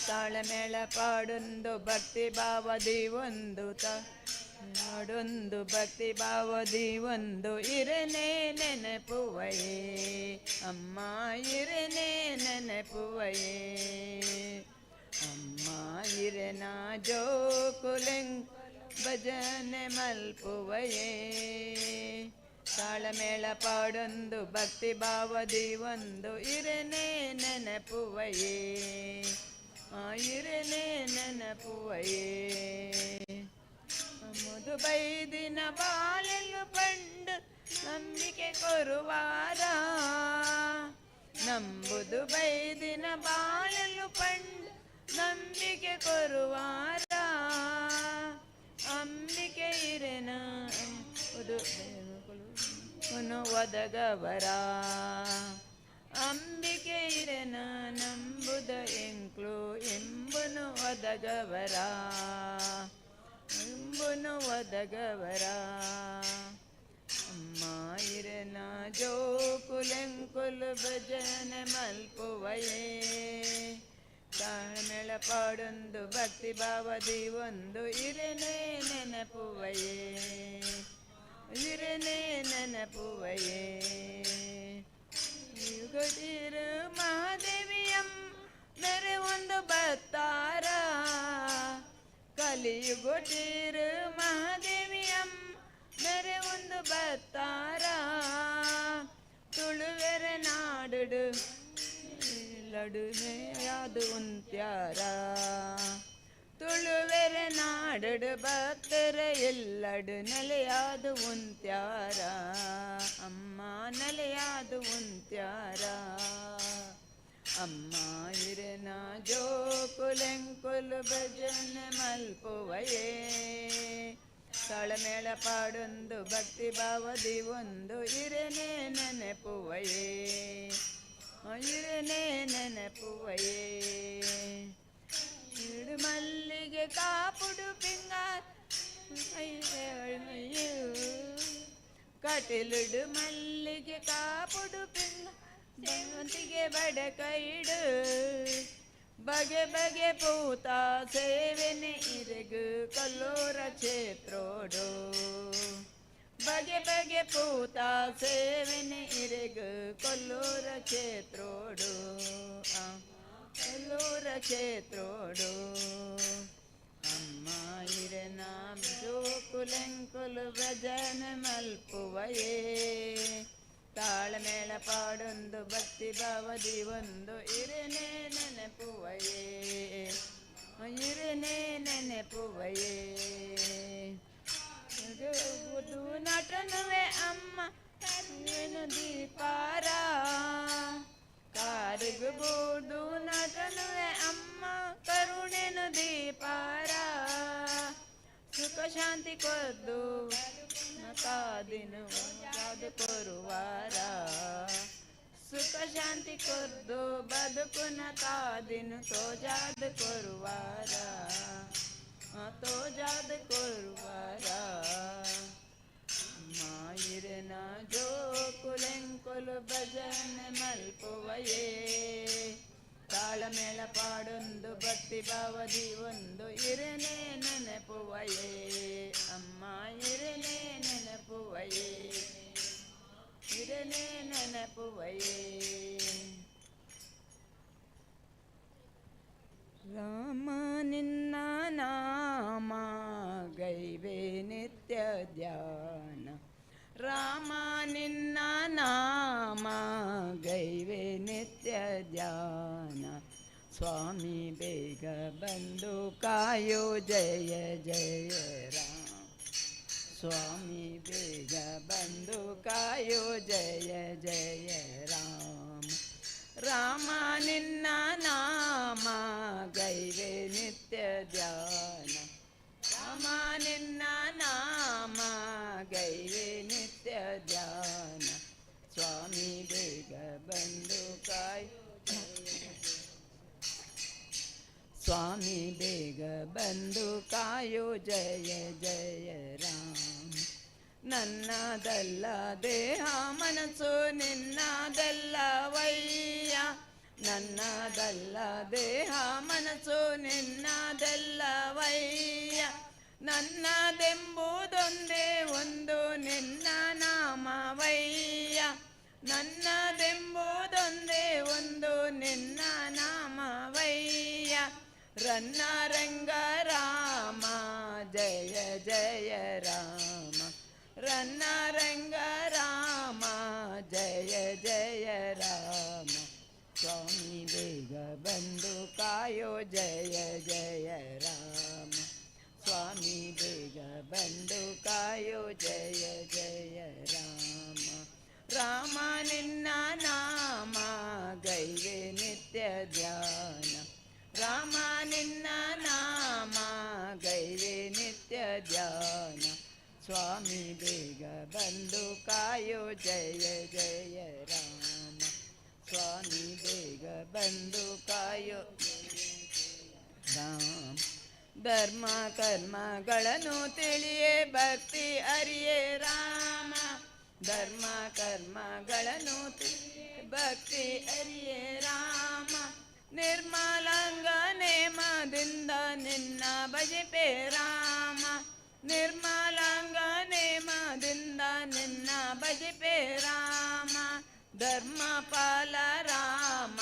ತಾಳಮೇಳ ಪಾಡೊಂದು ಭಕ್ತಿ ಭಾವದಿ ಒಂದು ನಾಡೊಂದು ಭಕ್ತಿ ಭಾವದಿ ಒಂದು ಇರನೆ ನೆನಪುವಯೇ, ಅಮ್ಮ ಇರನೆ ನೆನಪುವಯೇ. ಅಮ್ಮ ಇರೆನ ಜೋಕುಲೆಂ ಭಜನೆ ಮಲ್ಪುವಯೇ. ತಾಳಮೇಳ ಪಾಡೊಂದು ಭಕ್ತಿ ಭಾವದಿ ಒಂದು ಇರನೆ ನೆನಪುವಯೇ, ಆ ಇರನೆ ನೆನಪುವಯೇ. ಮುದು ಬೈದಿನ ಬಾಲೆಲು ಪಂಡು ನಂಬಿಕೆ ಕೊರುವಾರ. ನಂಬುದು ಬೈದಿನ ಬಾಳೆಲು ಪಂಡು ನಂಬಿಕೆ ಕೊರುವಾರ. ಅಂಬಿಕೆ ಇರೆನ ಒದಗವರ. ಅಂಬಿಕೆ ಇರೆನ ನಂಬುದ ಎಂಕ್ಲು ಎಂಬುನು ಒದಗವರ, ಎಂಬುನು ಒದಗವರ. ಅಮ್ಮ ಇರೆನ ಜೋಕುಲೆಂಕುಲು ಭಜನೆ ಮಲ್ಪುವಯೇ. ತಾಳಮೇಳ ಪಾಡೊಂದು ಭಕ್ತಿ ಭಾವದಿ ಒಂದು ಇರನೆ ನೆನಪುವಯೇ, ಇರನೆ ನೆನಪುವಯೇ. ಯುಗದಿರು ಮಹಾದೇವಿಯಂ ಮೆರೆ ಒಂದು ಬತ್ತಾರ. ಕಲಿಯುಗೊಟ್ಟಿರು ಮಹಾದೇವಿಯಂ ಮೆರೆ ಒಂದು ಬತ್ತಾರ. ತುಳುವೆರೆ ನಾಡುಡು ಲಡುಮೆಯಾದು ಉಂತ್ಯಾರ. ತುಳುವೆರೆ ನಾಡುಡು ಭಕ್ತರ ಎಲ್ಲಡು ನೆಲೆಯಾದು ಉಂತ್ಯಾರ, ಅಮ್ಮ ನೆಲೆಯಾದು ಉಂತ್ಯಾರ. ಅಮ್ಮ ಇರೆನ ಜೋಕುಲೆಂಕುಲು ಭಜನೆ ಮಲ್ಪುವಯೇ. ತಾಳಮೇಳ ಪಾಡೊಂದು ಭಕ್ತಿ ಭಾವದಿ ಒಂದು ಇರನೆ ನೆನಪುವಯೇ, ಇರನೆ ನೆನಪುವಯೇ. ಇಡು ಮಲ್ಲಿಗೆ ಕಾಪುಡು ಪಿಂಗಾರ್ ಕಟಿಲುಡು ಮಲ್ಲಿಗೆ ಕಾಪುಡು ಪಿಂಗ ಸೇವಂತಿಗೆ ಬಡಕೈಡು. ಬಗೆ ಬಗೆ ಪೂತ ಸೇವೆನೆ ಇರೆಗು ಕಲ್ಲೂರ ಕ್ಷೇತ್ರೋಡು. ಬಗೆ ಬಗೆ ಪೂತ ಸೇವೆನೆ ಇರೆಗು ಕೊಲ್ಲೂರ ಕ್ಷೇತ್ರೋಡು, ಕೊಲ್ಲೂರ ಕ್ಷೇತ್ರೋಡು. ಅಮ್ಮ ಇರೆನ ಜೋಕುಲೆಂಕುಲು ಭಜನೆ ಮಲ್ಪುವಯೇ. ತಾಳಮೇಳ ಪಾಡೊಂದು ಭಕ್ತಿ ಭಾವದಿ ಒಂದು ಇರನೆ ನೆನಪುವಯೇ, ಇರನೆ ನೆನಪುವಯೇ. ನಟನುವೆ ಅಮ್ಮ ಕರುಣೆನು ದೀಪಾರ. ಕಾರಿಗು ಬೂದು ನಟನುವೆ ಅಮ್ಮ ಕರುಣೆನು ದೀಪಾರ. ಸುಖ ಶಾಂತಿ ಕೊದ್ದು ಕಾದಿನ ಕಾದು ಕೊರುವಾರ. ಸುಖ ಶಾಂತಿ ಕೊರ್ದು ಬದುಕುನ ತಾದಿನು ತೋಜಾದ ಕೊರುವಾರ, ತೋಜಾದ ಕೊರುವಾರ. ಮಾಯಿರನ ಜೋಕುಲೆಂಕುಲು ಭಜನೆ ಮಲ್ಪುವಯೇ, ತಾಳಮೇಳ ಪಾಡೊಂದು ಭಕ್ತಿ ಭಾವದಿ ಒಂದು ಇರನೆ ನೆನಪುವಯೇ, ಅಮ್ಮ ಇರನೆ ನೆನಪುವಯೇ, ಇರನೆ ನೆನಪುವಯೇ. ರಾಮ ನಿನ್ನ ನಾಮ ಗೈವೆ ನಿತ್ಯ ಧ್ಯಾನ, ರಾಮ ನಿನ್ನ ನಾಮ ಗೈವೆ ನಿತ್ಯ ಧ್ಯಾನ. ಸ್ವಾಮಿ ಬೇಗ ಬಂದು ಕಾಯೋ ಜಯ ಜಯ ರಾಮ, ಸ್ವಾಮಿ ಬೇಗ ಬಂದು ಕಾಯೋ ಜಯ ಜಯ ರಾಮ. ರಾಮ ನಿನ್ನ ನಾಮ ಗೈವೆ ನಿತ್ಯ ಧ್ಯಾನ, ರಾಮ ನಿನ್ನ ನಾಮ ಗೈವೆ ನಿತ್ಯ ಧ್ಯಾನ. ಸ್ವಾಮಿ ಬೇಗ ಬಂದು ಕಾಯೋ, ಸ್ವಾಮಿ ಬೇಗ ಬಂದು ಕಾಯೋ ಜಯ ಜಯ ರಾಮ. ನನ್ನದಲ್ಲ ದೇಹ ಮನಸ್ಸು ನಿನ್ನದಲ್ಲವಯ್ಯ, ನನ್ನದಲ್ಲ ದೇಹ ಮನಸ್ಸು ನಿನ್ನದಲ್ಲವಯ್ಯ. ನನ್ನದೆಂಬುದೊಂದೇ ಒಂದು ನಿನ್ನ ನಾಮವಯ್ಯ, ನನ್ನದೆಂಬುದೊಂದೇ ಒಂದು ನಿನ್ನ ನಾಮವಯ್ಯ. ರನ್ನ ರಂಗ ರಾಮ ಜಯ ಜಯ ರಾಮ, ರನ್ನ ರಂಗ ರಾಮ ಜಯ ಜಯ ರಾಮ. ಸ್ವಾಮಿ ಬೇಗ ಬಂದು ಕಾಯೋ ಜಯ ಜಯ ರಾಮ, ಸ್ವಾಮಿ ಬೇಗ ಬಂದು ಕಾಯೋ ಜಯ ಜಯ ರಾಮ. ರಾಮ ನಿನ್ನ ನಾಮ ಗೈವೆ ನಿತ್ಯ ಧ್ಯಾನ, ರಾಮ ನಿನ್ನ ನಾಮ ಗೈವೆ ನಿತ್ಯ ಧ್ಯಾನ. ಸ್ವಾಮಿ ಬೇಗ ಬಂದು ಕಾಯೋ ಜಯ ಜಯ ರಾಮ, ಸ್ವಾಮಿ ಬೇಗ ಬಂದು ಕಾಯೋ ರಾಮ. ಧರ್ಮ ಕರ್ಮಗಳನ್ನು ತಿಳಿಯೇ ಭಕ್ತಿ ಅರಿಯೇ ರಾಮ, ಧರ್ಮ ಕರ್ಮಗಳನ್ನು ತಿಳಿಯೇ ಭಕ್ತಿ ಅರಿಯೇ ರಾಮ. ನಿರ್ಮಲಾಂಗ ನೇಮದಿಂದ ನಿನ್ನ ಭಜಿಪೆ ರಾಮ, ನಿರ್ಮಲಾಂಗ ನೇಮದಿಂದ ನಿನ್ನ ಭಜಿಪೆ ರಾಮ. ಧರ್ಮಪಾಲ ರಾಮ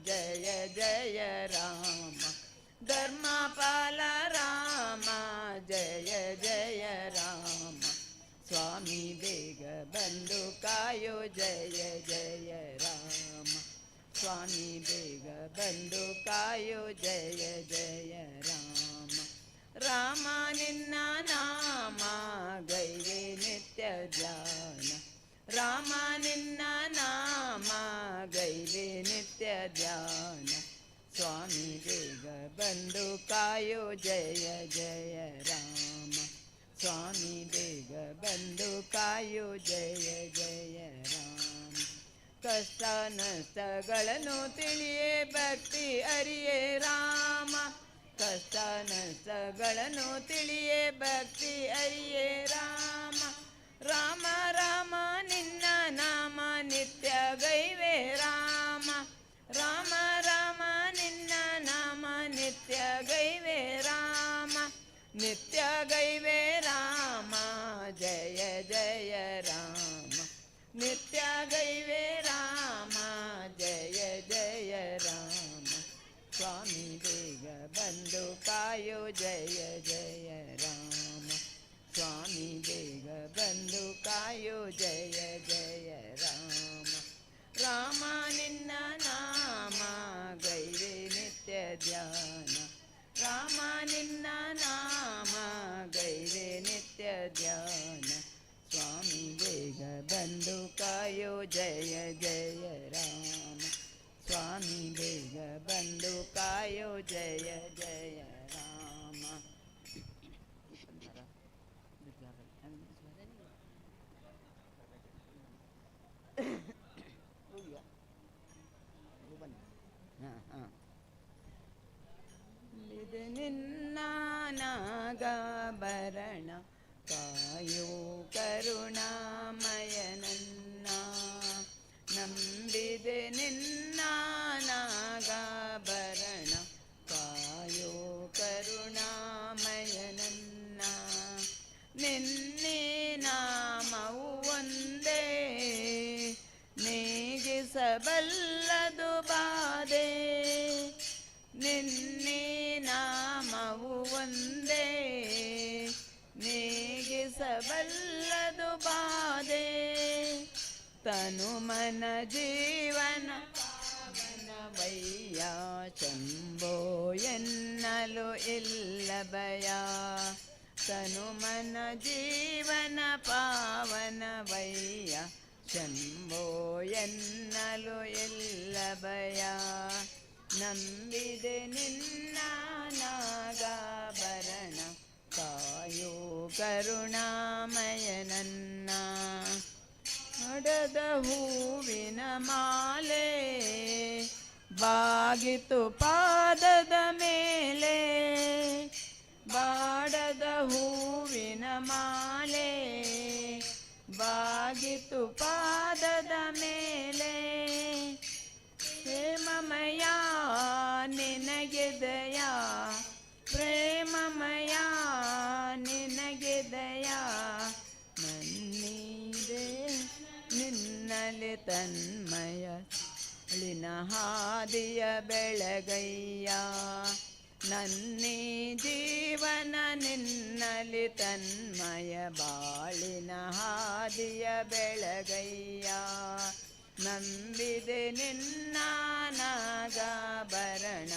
ಜಯ ಜಯ ರಾಮ, ಧರ್ಮಪಾಲ ರಾಮ ಜಯ ಜಯ ರಾಮ. ಸ್ವಾಮಿ ಬೇಗ ಬಂದು ಕಾಯೋ ಜಯ ಜಯ ರಾಮ, ಸ್ವಾಮಿ ಬೇಗ ಬಂದು ಕಾಯೋ ಜಯ ಜಯ ರಾಮ. ರಾಮ ನಿನ್ನ ನಾಮ ಗೈವೆ ನಿತ್ಯ ಧ್ಯಾನ, ರಾಮ ನಿನ್ನ ನಾಮ ಗೈವೆ ನಿತ್ಯ ಧ್ಯಾನ. ಸ್ವಾಮಿ ಬೇಗ ಬಂದು ಕಾಯೋ ಜಯ ಜಯ ರಾಮ, ಸ್ವಾಮಿ ಬೇಗ ಬಂದು ಕಾಯೋ ಜಯ ಜಯ ರಾಮ. ಕಷ್ಟ ನಷ್ಟಗಳನ್ನು ತಿಳಿಯೇ ಭಕ್ತಿ ಅರಿಯೇ ರಾಮ, ಕಷ್ಟ ನಷ್ಟಗಳನ್ನು ತಿಳಿಯೇ ಭಕ್ತಿ ಅರಿಯೇ ರಾಮ. ರಾಮ ರಾಮ ನಿನ್ನ ನಾಮ ನಿತ್ಯ ಗೈವೆ ರಾಮ, ರಾಮ ರಾಮ ನಿನ್ನ ನಾಮ ನಿತ್ಯ ಗೈವೆ ರಾಮ, ನಿತ್ಯ ಗೈವೆ ರಾಮ ಜಯ ಜಯ ರಾಮ, ನಿತ್ಯ ಗೈವೆ ರಾಮ ಜಯ ಜಯ ರಾಮ. ಸ್ವಾಮಿ ಬೇಗ ಬಂದು ಕಾಯೋ ಜಯ ಜಯ ರಾಮ, ಸ್ವಾಮಿ ಬೇಗ ಬಂದು ಕಾಯೋ ಜಯ ಜಯ ರಾಮ. ರಾಮ ನಿನ್ನ ನಾಮ ಗೈವೆ ನಿತ್ಯ ಧ್ಯಾನ, ರಾಮ ನಿನ್ನ ನಾಮ ನಾಗಾಭರಣ ಕಾಯೋ ಕರುಣಾಮಯನನ್ನ. ನಂಬಿದೆ ನಿನ್ನ ನಾಗಾಭರಣ ಕಾಯೋ ಕರುಣಾಮಯನನ್ನ. ನಿನ್ನೆ ನಾಮವು ಒಂದೇ ನೀಗಿಸಬಲ್ಲದು ಬಾಧೆ. ನಿನ್ನೆ ನಾಮವು ಒಂದೇ ನೀಗಿಸಬಲ್ಲದು ಬಾಧೆ. ತನು ಮನ ಜೀವನ ಪಾವನವಯ್ಯ ಶಂಭೋ ಎನ್ನಲು ಇಲ್ಲ ಭಯ. ತನು ಮನ ಜೀವನ ಪಾವನವಯ್ಯ ಶಂಭೋ ಎನ್ನಲು ಇಲ್ಲ ಭಯ. ನಂಬಿದೆ ನಿನ್ನ ನಾಗಾಭರಣ ಕಾಯೋ ಕರುಣಾಮಯನನ್ನ. ಅಡದ ಹೂವಿನ ಮಾಲೆ ಬಾಗಿತು ಪಾದದ ಮೇಲೆ. ಬಾಡದ ಹೂವಿನ ಮಾಲೆ ಬಾಗಿತು ಪಾದದ ಮೇಲೆ. ಪ್ರೇಮಮಯ ನಿನಗೆ ದಯಾ, ಪ್ರೇಮಮಯ ನಿನಗೆ ದಯಾ. ನನ್ನೀದೇ ನಿನ್ನಲೆ ತನ್ಮಯ ಳಿನ ಹಾದಿಯ ಬೆಳಗಯ್ಯ. ನನ್ನೀ ಜೀವನ ನಿನ್ನಲಿ ತನ್ಮಯ ಬಾಳಿನ ಹಾದಿಯ ಬೆಳಗಯ್ಯ. ನಂಬಿದೆ ನಿನ್ನ ನಾಗಾಭರಣ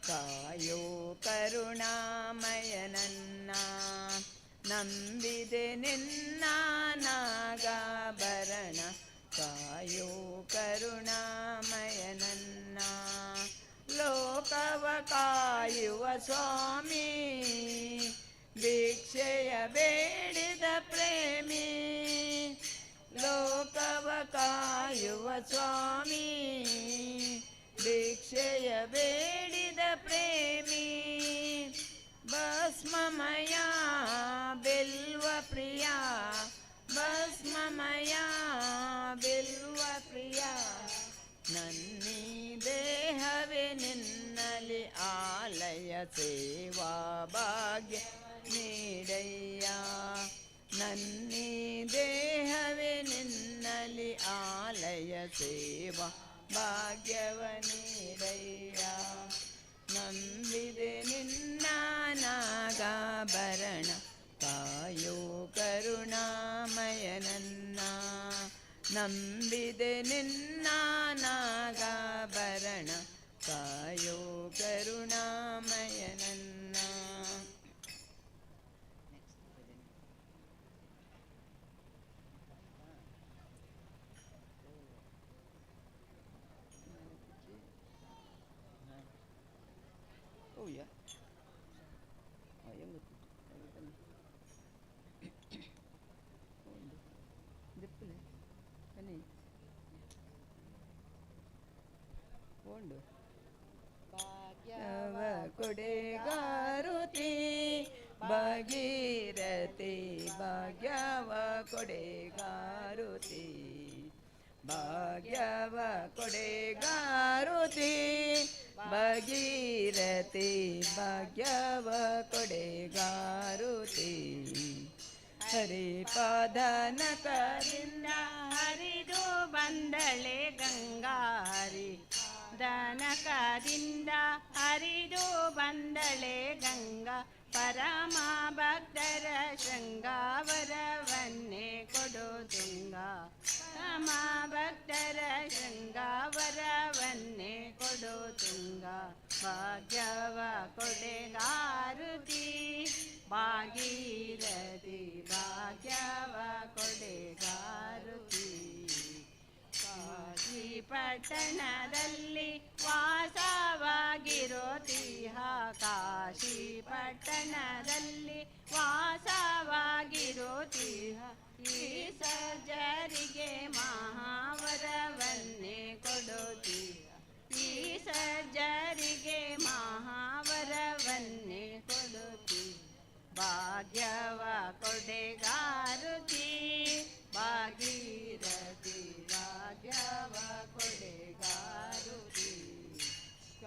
ಕಾಯೋ ಕರುಣಾಮಯನನ್ನ. ನಂಬಿದೆ ನಿನ್ನ ನಾಗಾಭರಣ ಕಾಯೋ ಕರುಣಾಮಯನನ್ನ. ಲೋಕವ ಕಾಯುವ ಸ್ವಾಮಿ, ಭಿಕ್ಷೆಯ ಬೇಡಿದ ಪ್ರೇಮಿ. ಲೋಕವ ಕಾಯುವ ಸ್ವಾಮಿ, ಭಿಕ್ಷೆಯ ಬೇಡಿದ ಪ್ರೇಮಿ. ಭಸ್ಮಮಯ ಬಿಲ್ವ ಪ್ರಿಯ, ಭಸ್ಮಮಯ ಬಿಲ್ವ ಪ್ರಿಯ. ನನ್ನೀ ದೇಹವೇ ನಿನ್ನಲಿ ಆಲಯ ಸೇವಾ ಭಾಗ್ಯ ನೀಡಯ್ಯ. ನನ್ನೀ ದೇಹವೇ ನಿನ್ನಲಿ ಆಲಯ ಸೇವಾ ಭಾಗ್ಯವ ನೀಡಯ್ಯ. ನಂಬಿದೆ ನಿನ್ನ ನಾಗಾಭರಣ ಕಾಯೋ ಕರುಣಾಮಯನನ್ನ. ನಂಬಿದೆ ನಿನ್ನ ನಾಗಾಭರಣ ಕಾಯೋ ಕರುಣಾಮಯನನ್ನ. ನೆಕ್ಸ್ಟ್ ಭಜನೆ. Oh yeah. Oh, yung ಉಂಡು ದಿಪ್ಪುಲೆ ಬನ್ನಿ ಉಂಡು. ಭಾಗ್ಯವ ಭಾಗ್ಯವ ಕೊಡೆಗಾರುತಿ ಭಗೀರಥಿ, ಭಾಗ್ಯವ ಕೊಡೆಗಾರುತಿ, ಭಾಗ್ಯವ ಕೊಡೆಗಾರುತಿ ಭಗೀರಥಿ, ಭಾಗ್ಯವ ಕೊಡೆಗಾರುತಿ. ಹರಿಪಾದನಕರಿಂದ ಹರಿದು ಬಂದಳೆ ಗಂಗಾರಿ ದನಕದಿಂದ ಹರಿದು ಬಂದಳೆ ಗಂಗಾ. ಪರಮ ಭಕ್ತರ ಶೃಂಗಾವರವನ್ನೇ ಕೊಡು ತುಂಗ. ಪರಮ ಭಕ್ತರ ಶೃಂಗಾವರವನ್ನೇ ಕೊಡು ತುಂಗ. ಭಾಗ್ಯವ ಕೊಡೆಗಾರುತಿ ಭಾಗೀರಥಿ, ಭಾಗ್ಯವ ಕೊಡೆಗಾರುತಿ. ಕಾಶಿ ಪಟ್ಟಣದಲ್ಲಿ ವಾಸವಾಗಿರೋತಿಹ, ಕಾಶಿ ಪಟ್ಟಣದಲ್ಲಿ ವಾಸವಾಗಿರೋತಿಹ. ಈ ಸಜ್ಜರಿಗೆ ಮಹಾವರವನ್ನೇ ಕೊಡುತ್ತೀಹ, ಈ ಸಜ್ಜರಿಗೆ ಮಹಾವರವನ್ನೇ ಕೊಡುತ್ತೀಹ. ಭಾಗ್ಯವ ಕೊಡೆಗಾರುತಿ, ಭಾಗೀರಥಿ ಭಾಗ್ಯವ ಕೊಡೆಗಾರುತಿ.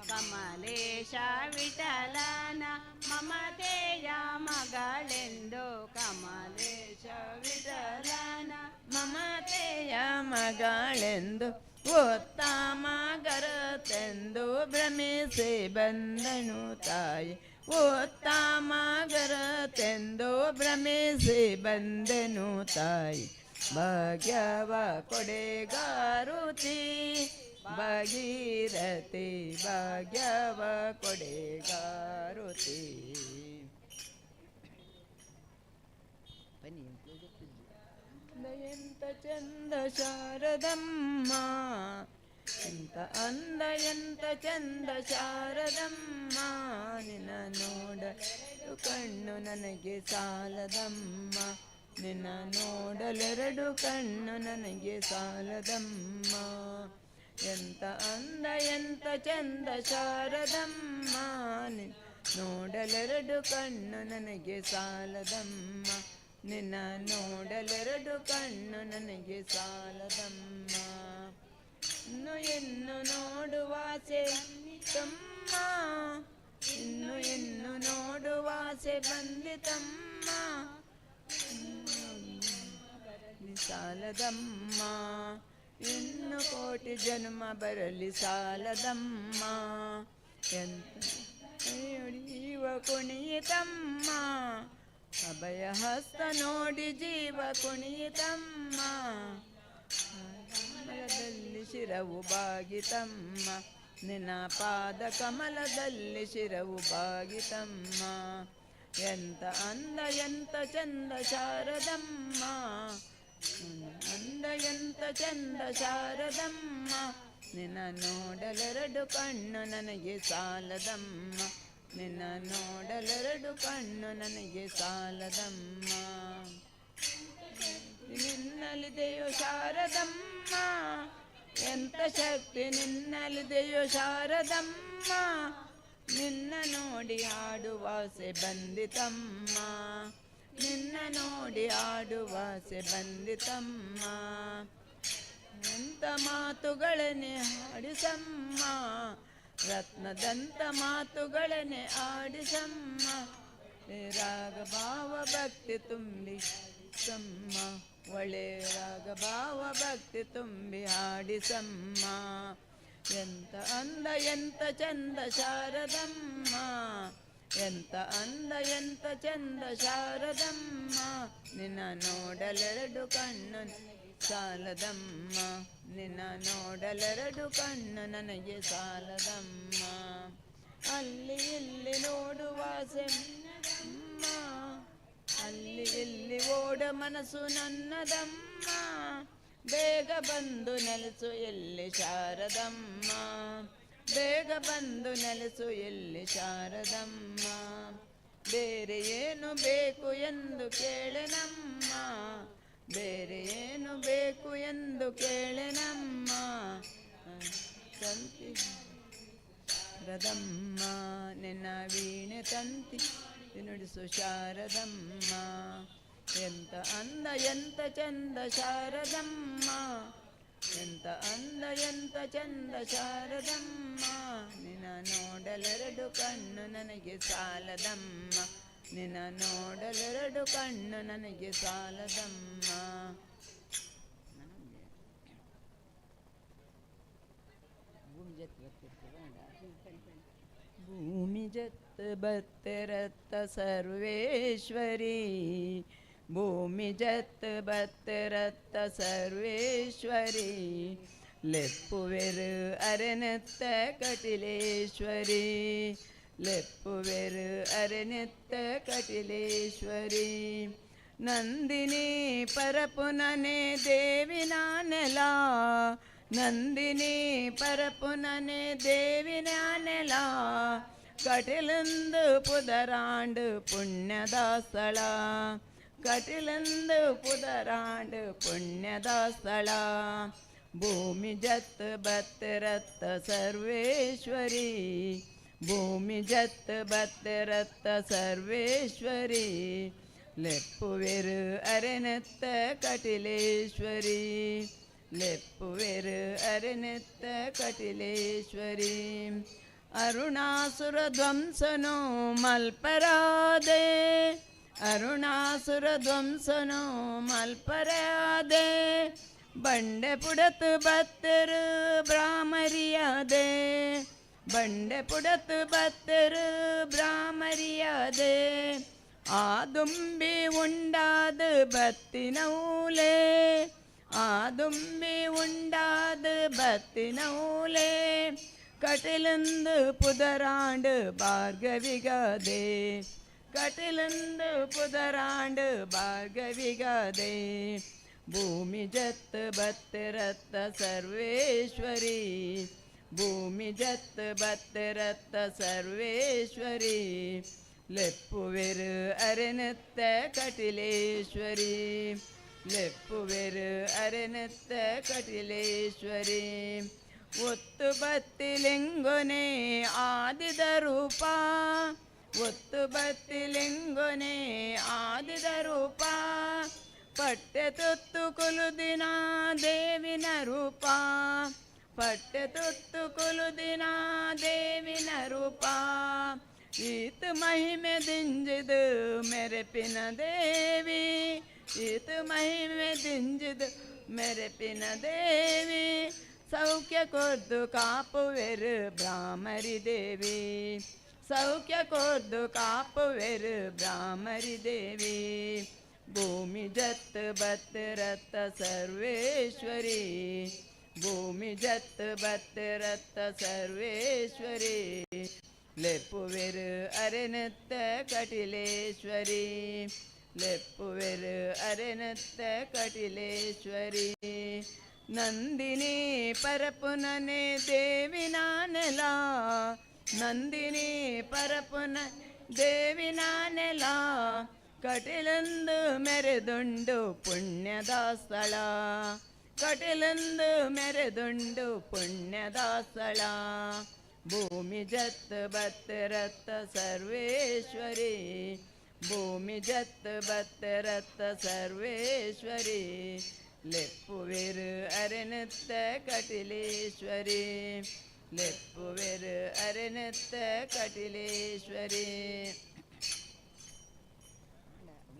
ಕಮಲೇಶ ವಿಠಲನ ಮಮತೆಯ ಮಗಳೆಂದು, ಕಮಲೇಶ ವಿಠಲನ ಮಮತೆಯ ಮಗಳೆಂದು ಉತ್ತಮ ಗರತೆಂದು ಭ್ರಮಿಸಿ ಬಂದನು ತಾಯಿ. ಉತ್ತಮ ಗರತೆಂದು ಭ್ರಮಿಸಿ ಬಂದನು ತಾಯಿ. ಭಾಗ್ಯವ ಕೊಡೆಗಾರುತಿ, ಭಾಗೀರಥಿ ಭಾಗ್ಯವ ಕೊಡೆಗಾರುತಿ. ಬನ್ನಿ. ಎಂತ ಚಂದ ಶಾರದಮ್ಮ, ಎಂತ ಅಂದ ಎಂತ ಚಂದ ಶಾರದಮ್ಮ, ನಿನ್ನ ನೋಡಲು ಕಣ್ಣು ನನಗೆ ಸಾಲದಮ್ಮ, ನಿನ್ನ ನೋಡಲೆರಡು ಕಣ್ಣು ನನಗೆ ಸಾಲದಮ್ಮ. ಎಂತ ಅಂದ ಎಂತ ಚಂದ ಶಾರದಮ್ಮ, ನಿನ್ನ ನೋಡಲೆರಡು ಕಣ್ಣು ನನಗೆ ಸಾಲದಮ್ಮ, ನಿನ್ನ ನೋಡಲೆರಡು ಕಣ್ಣು ನನಗೆ ಸಾಲದಮ್ಮ. ಇನ್ನು ಇನ್ನು ನೋಡುವಾಸೆ ತಮ್ಮ, ಇನ್ನು ಇನ್ನು ನೋಡುವಾಸೆ ಬಂದಿತಮ್ಮ, ಸಾಲದಮ್ಮ, ಇನ್ನು ಕೋಟಿ ಜನ್ಮ ಬರಲಿ ಸಾಲದಮ್ಮ. ಎಂತ ಜೀವ ಕುಣಿಯಿತಮ್ಮ, ಅಭಯ ಹಸ್ತ ನೋಡಿ ಜೀವ ಕುಣಿಯಿತಮ್ಮ, ಕಮಲದಲ್ಲಿ ಶಿರವು ಬಾಗಿತಮ್ಮ, ನಿನ್ನ ಪಾದ ಕಮಲದಲ್ಲಿ ಶಿರವು ಬಾಗಿತಮ್ಮ. ಎಂತ ಅಂದ ಎಂತ ಚಂದ ಶಾರದಮ್ಮ, ಅಂದ ಎಂತ ಚಂದ ಶಾರದಮ್ಮ, ನಿನ್ನ ನೋಡಲೆರಡು ಕಣ್ಣು ನನಗೆ ಸಾಲದಮ್ಮ, ನಿನ್ನ ನೋಡಲೆರಡು ಕಣ್ಣು ನನಗೆ ಸಾಲದಮ್ಮ. ನಿನ್ನಲ್ಲಿದೆಯೋ ಶಾರದಮ್ಮ, ಎಂತ ಶಕ್ತಿ ನಿನ್ನಲ್ಲಿದೆಯೋ ಶಾರದಮ್ಮ, ನಿನ್ನ ನೋಡಿ ಆಡುವಾಸೆ ಬಂದಿತಮ್ಮ, ನಿನ್ನ ನೋಡಿ ಆಡುವಾಸೆ ಬಂದಿತಮ್ಮ. ಎಂತ ಮಾತುಗಳನ್ನೇ ಆಡಿಸಮ್ಮ, ರತ್ನದಂತ ಮಾತುಗಳನ್ನೇ ಆಡಿಸಮ್ಮ, ರಾಗ ಭಾವ ಭಕ್ತಿ ತುಂಬಿ ಸಮ್ಮ, ಒಳ್ಳೆ ರಾಗ ಭಾವ ಭಕ್ತಿ ತುಂಬಿ ಹಾಡಿಸಮ್ಮ. ಎಂತ ಅಂದ ಎಂತ ಚಂದ ಶಾರದಮ್ಮ, ಎಂತ ಅಂದ ಎಂತ ಚಂದ ಶಾರದಮ್ಮ, ನಿನ್ನ ನೋಡಲೆರಡು ಕಣ್ಣು ಸಾಲದಮ್ಮ, ನಿನ್ನ ನೋಡಲೆರಡು ಕಣ್ಣು ನನಗೆ ಸಾಲದಮ್ಮ. ಅಲ್ಲಿ ಇಲ್ಲಿ ನೋಡುವಾಸೆ ಅಮ್ಮ, ಅಲ್ಲಿ ಇಲ್ಲಿ ಓಡ ಮನಸ್ಸು ನನ್ನದಮ್ಮ, ಬೇಗ ಬಂದು ನೆಲೆಸು ಎಲ್ಲಿ ಶಾರದಮ್ಮ, ಬೇಗ ಬಂದು ನೆಲೆಸು ಎಲ್ಲಿ ಶಾರದಮ್ಮ. ಬೇರೆ ಏನು ಬೇಕು ಎಂದು ಕೇಳೆನಮ್ಮ, ಬೇರೆ ಏನು ಬೇಕು ಎಂದು ಕೇಳೆನಮ್ಮ. ತಂತಿ ಶಾರದಮ್ಮ, ನಿನ್ನ ವೀಣೆ ತಂತಿ ನುಡಿಸು ಶಾರದಮ್ಮ. ಎಂತ ಅಂದ ಎಂತ ಚಂದ ಶಾರದಮ್ಮ, ಎಂತ ಅಂದ ಎಂತ ಚಂದ ಶಾರದಮ್ಮ, ನಿನ್ನ ನೋಡಲೆರಡು ಕಣ್ಣು ನನಗೆ ಸಾಲದಮ್ಮ, ನಿನ್ನ ನೋಡಲೆರಡು ಕಣ್ಣು ನನಗೆ ಸಾಲದಮ್ಮ. ಭೂಮಿ ಜತ್ ಬತ್ತಿರತ್ತ ಸರ್ವೇಶ್ವರಿ, ಭೂಮಿ ಜತ್ ಬತ್ತಿರತ್ತ ಸರ್ವೇಶ್ವರಿ, ಲೆಪ್ಪುವೆರು ಅರೆನೆತ್ತ ಕಟಿಲೇಶ್ವರಿ, ಲೆಪ್ಪುವೆರು ಅರೆನೆತ್ತ ಕಟಿಲೇಶ್ವರಿ. ನಂದಿನಿ ಪರಪುನನೆ ದೇವಿ ನಾನೆಲ, ನಂದಿನಿ ಪರಪುನನೆ ದೇವಿ ನಾನೆಲ, ಕಟಿಲಂದು ಪುದರಾಂಡು ಪುಣ್ಯದ ಸ್ಥಳ, ಕಟಿಲಂದು ಪುದರಾಂಡು ಪುಣ್ಯದ ಸ್ಥಳ. ಭೂಮಿ ಜತ್ ಬತ್ತಿರತ್ತ ಸರ್ವೇಶ್ವರಿ, ಭೂಮಿ ಜತ್ ಬತ್ತೆರತ್ತ ಸರ್ವೇಶ್ವರಿ ಲೆಪ್ಪುವೆರು ಅರೆನೆತ್ತ ಕಟಿಲೇಶ್ವರಿ ಲೆಪ್ಪುವೆರು ಅರೆನೆತ್ತ ಕಟಿಲೇಶ್ವರಿ. ಅರುಣಾಸುರ ಧ್ವಂಸನು ಮಲ್ಪರಾದೆ ಅರುಣಾಸುರ ಧ್ವಂಸನು ಮಲ್ಪರಾದೆ ಬಂಡೆ ಪುಡತು ಬತ್ತರು ಬ್ರಾಹ್ಮರಿಯಾದೆ ಬಂಡೆ ಪುಡತು ಬತ್ತರು ಬ್ರಾಹ್ಮರಿಯಾದೆ ಆ ದುಂಬಿ ಉಂಡಾದ ಬತ್ತಿನೌಲೆ ಆ ದುಂಬಿ ಉಂಡಾದ ಬತ್ತಿನೌಲೆ ಕಟಿಲಂದು ಪುದರಾಂಡು ಭಾರ್ಗವಿಗದೆ ಕಟಿಲಂದು ಪುದರಾಂಡು ಭಾರ್ಗವಿಗದೆ ಭೂಮಿ ಜತ್ ಬತ್ತಿರತ್ತ ಸರ್ವೇಶ್ವರಿ ಭೂಮಿ ಜತ್ ಬತ್ತಿರತ್ತ ಸರ್ವೇಶ್ವರಿ ಲೆಪ್ಪುವೆರು ಅರೆನೆತ್ತ ಕಟಿಲೇಶ್ವರಿ ಲೆಪ್ಪುವೆರು ಅರೆನೆತ್ತ ಕಟಿಲೇಶ್ವರಿ. ಒತ್ತು ಬತ್ತಿಲಿಂಗೊನೆ ಆದಿದ ರೂಪ ಒತ್ತು ಬತ್ತಿಲಿಂಗೊನೆ ಆದಿದ ರೂಪ ಪಟ್ಟೆ ತುತ್ತು ಕುಲುದಿನ ದೇವಿನ ರೂಪ ಪಟ್ಟೆ ತುತ್ತು ಕುಲುದಿನ ದೇವಿನ ರೂಪ ಈತ ಮಹಿಮೆ ದಿಂಜಿದು ಮೆರೆಪಿನ ದೇವಿ ಈತ ಮಹಿಮೆ ದಿಂಜಿದು ಮೆರೆಪಿನ ದೇವಿ ಸೌಖ್ಯ ಕೊರ್ದು ಕಾಪುವೆರು ಬ್ರಾಹ್ಮರಿ ದೇವಿ ಸೌಖ್ಯ ಕೊರ್ದು ಕಾಪುವೆರು ಬ್ರಾಹ್ಮರಿ ದೇವಿ. ಭೂಮಿ ಜತ್ ಬತ್ತಿರತ್ತ ಸರ್ವೇಶ್ವರಿ ಭೂಮಿ ಜತ್ ಬತ್ತಿರತ್ತ ಸರ್ವೇಶ್ವರಿ ಲೆಪ್ಪುವೆರು ಅರೆನೆತ್ತ ಕಟಿಲೇಶ್ವರಿ ಲೆಪ್ಪುವೆರು ಅರೆನೆತ್ತ ಕಟಿಲೇಶ್ವರಿ. ನಂದಿನಿ ಪರಪುನನೆ ದೇವಿನ ನೆಲ ನಂದಿನಿ ಪರಪುನ ದೇವಿನ ನೆಲ ಕಟಿಲಂದು ಮೆರೆದುಂಡು ಪುಣ್ಯದ ಸ್ಥಳ ಕಟಿಲಂದು ಮೆರೆದುಂಡು ಪುಣ್ಯದ ಸ್ಥಳ ಭೂಮಿ ಜತ್ ಬತ್ತಿರತ್ತ ಸರ್ವೇಶ್ವರಿ ಭೂಮಿ ಜತ್ ಬತ್ತಿರತ್ತ ಸರ್ವೇಶ್ವರಿ ಲೆಪ್ಪುವೆರು ಅರೆನೆತ್ತ ಕಟಿಲೇಶ್ವರಿ ಲೆಪ್ಪುವೆರು ಅರೆನೆತ್ತ ಕಟಿಲೇಶ್ವರಿ.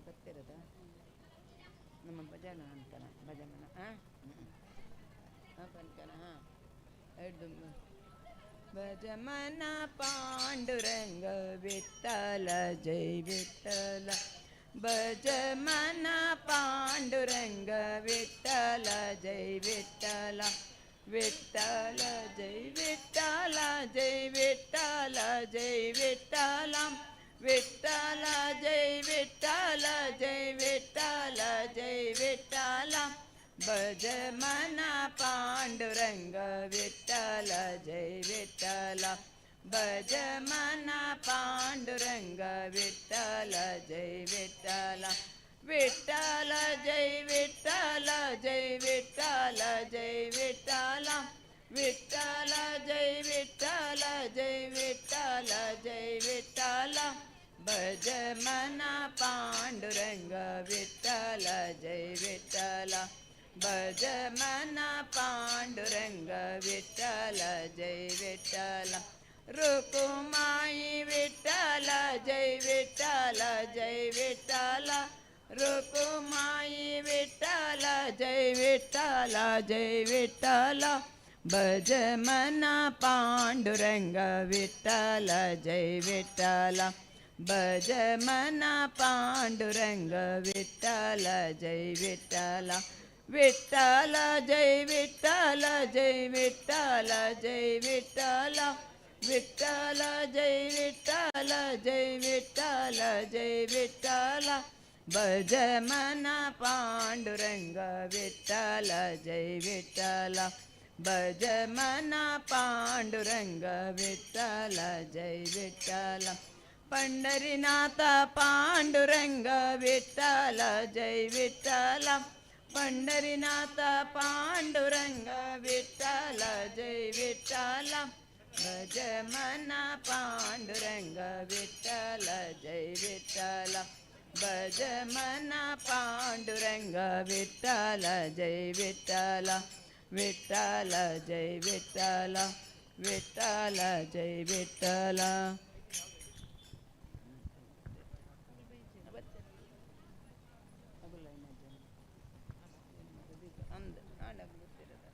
ಗೊತ್ತಿರೋದ ನಮ್ಮ ಭಜನ ಅಂತಾನ ಭಜಮನ ಹಾಂ ಹಾಂ ಪನ್ಕನ ಹಾಂ ಎಡ್ದು ಭಜಮನ ಪಾಂಡುರಂಗ ವಿಠಲ ಜೈ ವಿಠಲ ಭಜಮನ ಪಾಂಡುರಂಗ ವಿಠಲ ಜೈ ವಿಠಲ ವಿಠಲ ಜೈ ವಿಠಲ ಜೈ ವಿಠಲ ಜೈ ವಿಠಲ ವಿಠಲ ಜೈ ವಿಠಲ ಜೈ ವಿಠಲ ಜೈ ವಿಠಲ ಭಜಮನ ಪಾಂಡುರಂಗ ವಿಠಲ ಜೈ ವಿಠಲ ಭಜಮನ ಪಾಂಡುರಂಗ ವಿಠಲ ಜೈ ವಿಠಲ ವಿಠಲ ಜೈ ವಿಠಲ ಜೈ ವಿಠಲ ಜೈ ವಿಠಲ ವಿಠಲ ಜೈ ವಿಠಲ ಜೈ ವಿಠಲ ಜೈ ವಿಠಲ ಭಜಮನ ಪಾಂಡುರಂಗ ವಿಠಲ ಜೈ ವಿಠಲ ಭಜಮನ ಪಾಂಡುರಂಗ ವಿಠಲ ಜೈ ವಿಠಲ ರುಕುಮಾಯಿ ವಿಠಲ ಜೈ ವಿಠಲ ಜೈ ವಿಠಲ ರುಕುಮಾಯಿ ವಿಠಲ ಜೈ ವಿಠಲ ಜೈ ವಿಠಲ ಭಜಮನ ಪಾಂಡುರಂಗ ವಿಠಲ ಜೈ ವಿಠಲ ಭಜಮನ ಪಾಂಡುರಂಗ ವಿಠಲ ಜೈ ವಿಠಲ ವಿಠಲ ಜೈ ವಿಠಲ ಜೈ ವಿಠಲ ಜೈ ವಿಠಲ ವಿಠಲ ಜೈ ವಿಠಲ ಜೈ ವಿಠಲ ಜೈ ವಿಠಲ ಭಜಮನ ಪಾಂಡುರಂಗ ವಿಠಲ ಜೈ ವಿಠಲ ಭಜಮನ ಪಾಂಡುರಂಗ ವಿಠಲ ಜೈ ವಿಠಲ ಪಂಡರಿನಾಥ ಪಾಂಡುರಂಗ ವಿಠಲ ಜೈ ವಿಠಲ ಪಂಡರಿನಾಥ ಪಾಂಡುರಂಗ ವಿಠಲ ಜೈ ವಿಠಲ. ಭಜ ಮನ ಪಾಂಡುರಂಗ ವಿಠಲ ಜೈ ವಿಠಲ ಭಜ ಮನ ಪಾಂಡುರಂಗ ವಿಠಲ ಜೈ ವಿಠಲ ವಿಠಲ ಜೈ ವಿಠಲ ವಿಠಲ ಜೈ ವಿಠಲ. ಅಂದ್ ಆಂಡ ಗೊತ್ತಿರೋದ.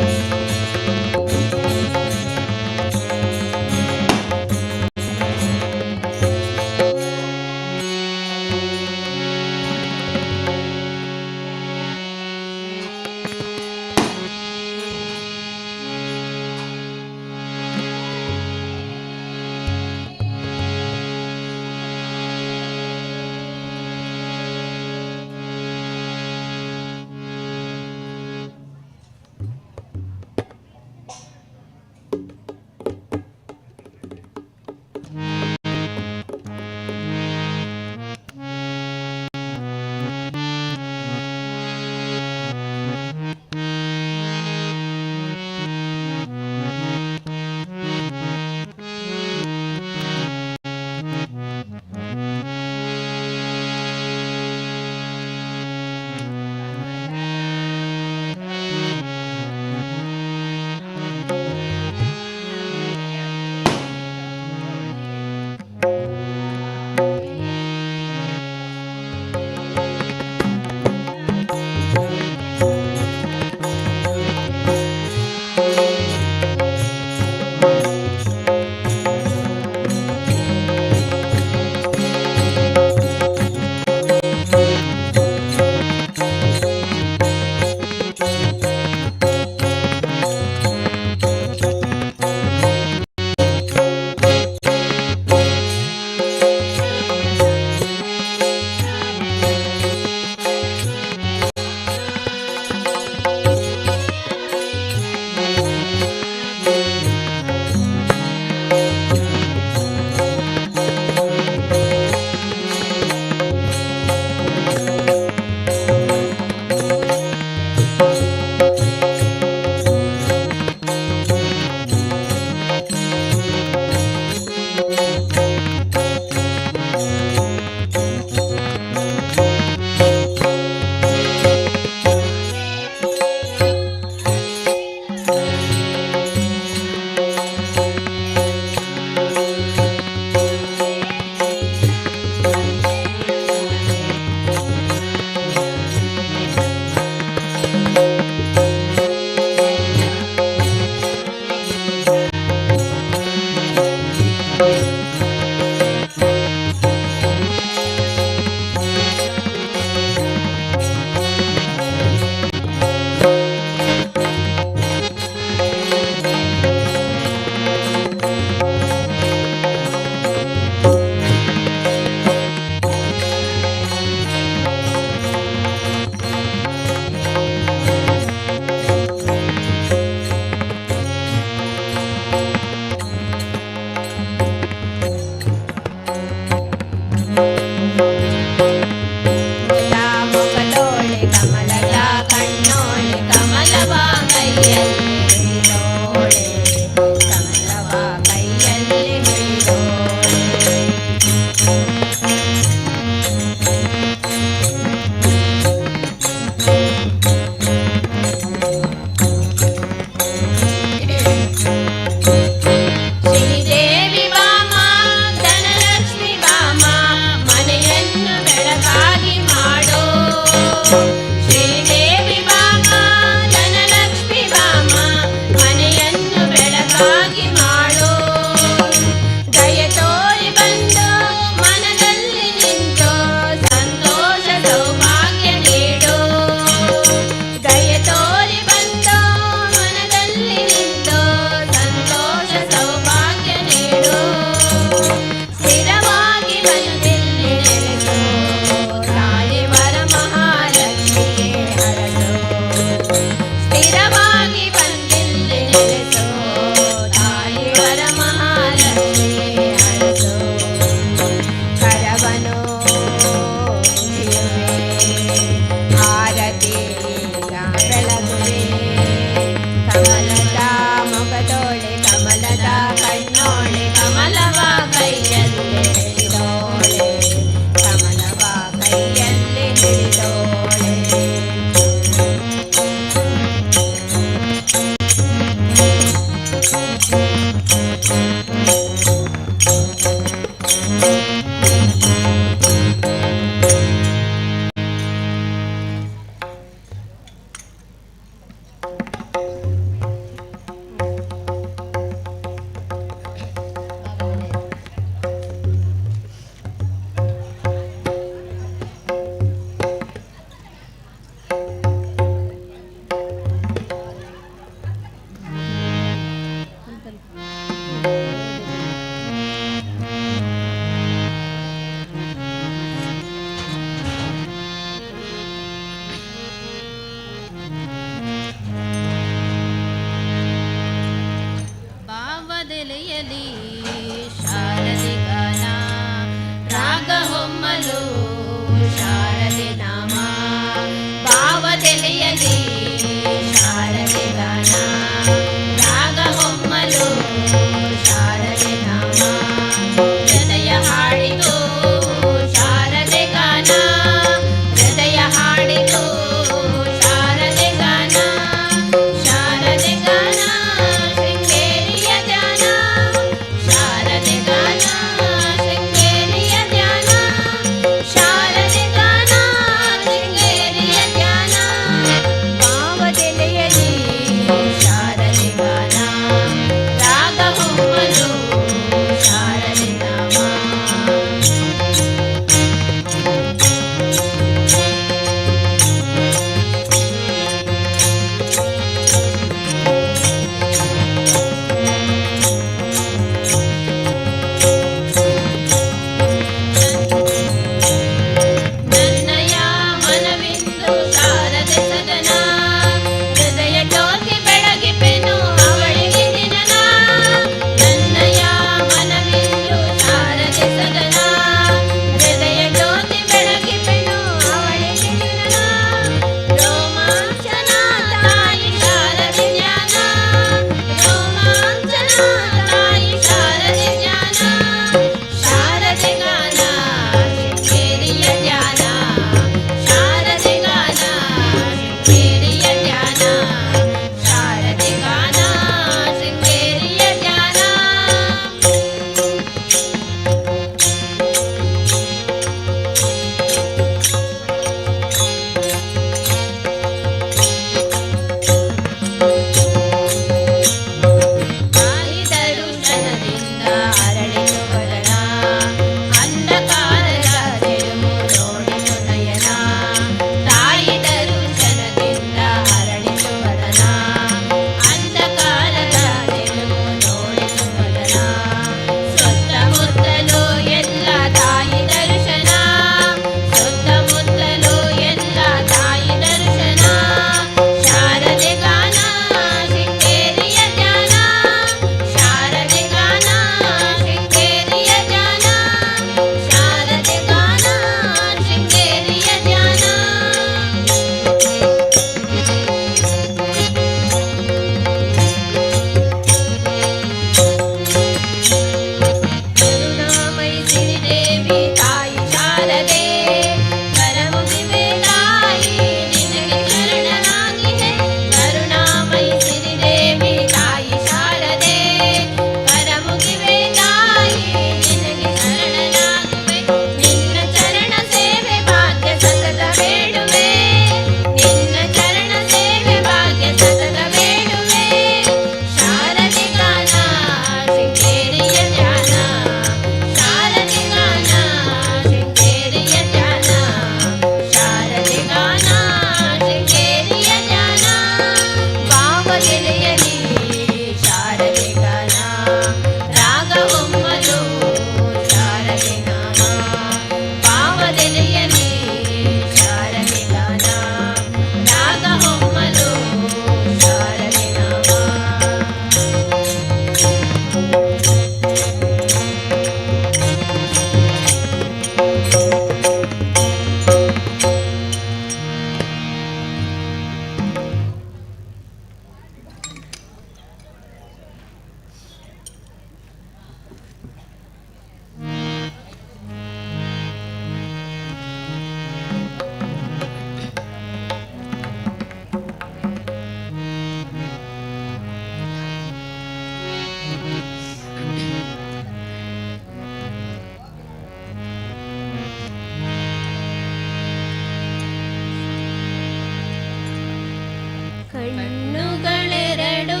ಕಣ್ಣುಗಳೆರಡು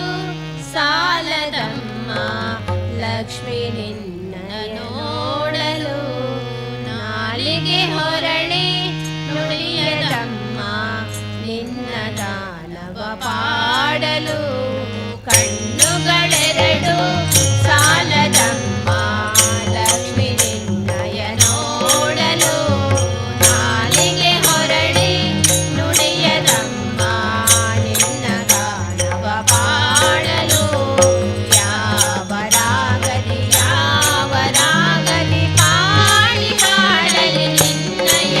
ಸಾಲದಮ್ಮ ಲಕ್ಷ್ಮಿ ನಿನ್ನ ನೋಡಲು, ನಾಲಿಗೆ ಹೊರಳಿ ನುಡಿಯದಮ್ಮ ನಿನ್ನ ದಾನವ ಪಾಡಲು. ಕಣ್ಣುಗಳೆರಡು ಸಾಲದಮ್ಮ ಲಕ್ಷ್ಮಿ ನಿನ್ನಯ ನೋಡಲು, ನಾಲಿಗೆ ಹೊರಳಿ ನುಡಿಯದಮ್ಮ ನಿನ್ನ ಗಾನವ ಪಾಡಲು. ಯಾವ ರಾಗದಿ ಯಾವ ರಾಗದಿ ಪಾಡಿ ಹಾಡಲಿ ನಿನ್ನಯ.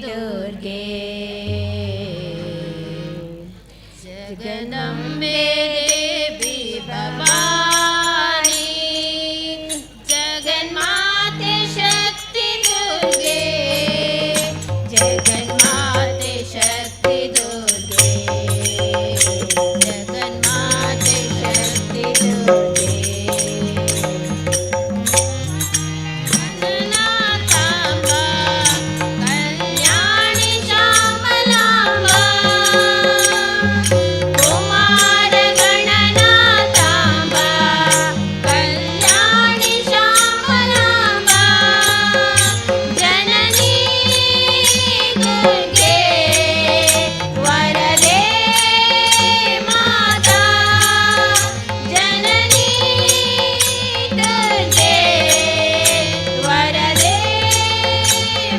ದುರ್ಗೆ. ಜಗದಂಬೆ ದೇವಿ ಭವಾನಿ, ಜಗನ್ಮಾತೆ ಶಕ್ತಿ ದುರ್ಗೆ, ಜಗನ್ಮಾತೆ ಶಕ್ತಿ ದುರ್ಗೆ, ಜಗನ್ಮಾತೆ ಶಕ್ತಿ ದುರ್ಗೆ. ಗಣನಾಥಾಂಬ ಕಲ್ಯಾಣಿ ಶ್ಯಾಮಲಾಂಬ, ಕುಮಾರ ಗಣನಾಥಾಂಬ ಕಲ್ಯಾಣಿ ಶ್ಯಾಮಲಾಂಬ, ಜನನಿ ದುರ್ಗೆ ವರದೆ ಮಾತಾ, ಜನನಿ ದುರ್ಗೆ ವರದೆ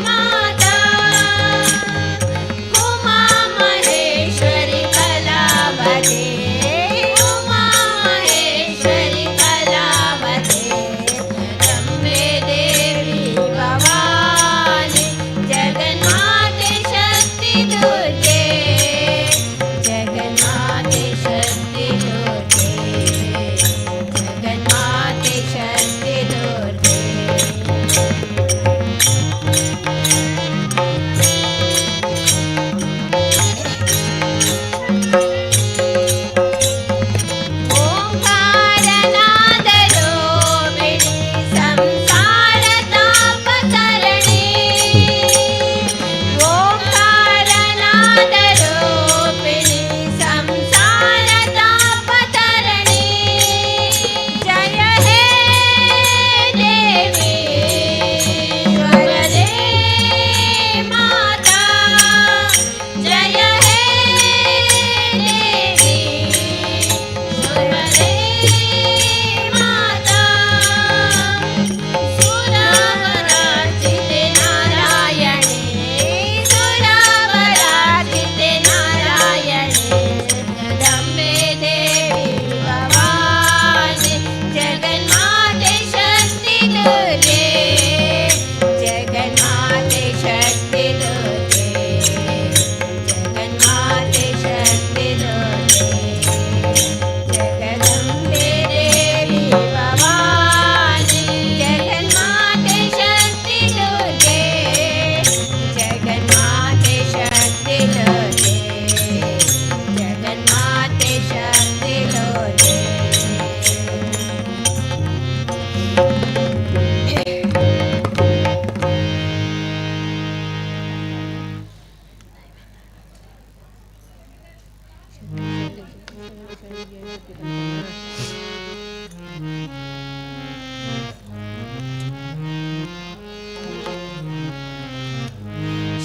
ಮಾತಾ. ಉಮಾ ಮಹೇಶ್ವರಿ ಕಲಾವತಿ, ಉಮಾ ಮಹೇಶ್ವರಿ ಕಲಾವತಿ, ಜಗದಂಬೆ ದೇವಿ ಭವಾನಿ, ಜಗನ್ಮಾತೆ ಶಕ್ತಿ ದುರ್ಗೆ, ಜಗನ್ಮಾತೆ ಶಕ್ತಿ ದುರ್ಗೆ, ಜಗನ್ಮಾತೆ ಶಕ್ತಿ ದುರ್ಗೆ. ಓಂಕಾರನಾದರೋಪಿಣಿ ಸಂಸಾರ ತಾಪತರಣಿ, ಓಂಕಾರನಾದರೋಪಿಣಿ ಸಂಸಾರ ತಾಪತರಣಿ, ಜಯ ಹೇ ದೇವಿ ವರದೆ ಮಾತಾ, ಜಯ ಹೇ ದೇವಿ ವರದೆ ಮಾತಾ. ಸುರವರಾರ್ಚಿತೆ ನಾರಾಯಣಿ, ಸುರವರಾರ್ಚಿತೆ ನಾರಾಯಣಿ, ಜಗದಂಬೆ ದೇವಿ ಭವಾನಿ, ಜಗನ್ಮಾತೆ ಶಕ್ತಿ ದುರ್ಗೆ, ಜಗನ್ಮಾತೆ ಶಕ್ತಿ ದುರ್ಗೆ, ಜಗನ್ಮಾತೆ ಶಕ್ತಿ ದುರ್ಗೆ. ಜಗದಂಬೆ ದೇವಿ ಭವಾನಿ, ಜಗನ್ಮಾತೆ ಶಕ್ತಿ ದುರ್ಗೆ, ಜಗನ್ಮಾತೆ ಶಕ್ತಿ ದುರ್ಗೆ, ಜಗನ್ಮಾತೆ ಶಕ್ತಿ ದುರ್ಗೆ.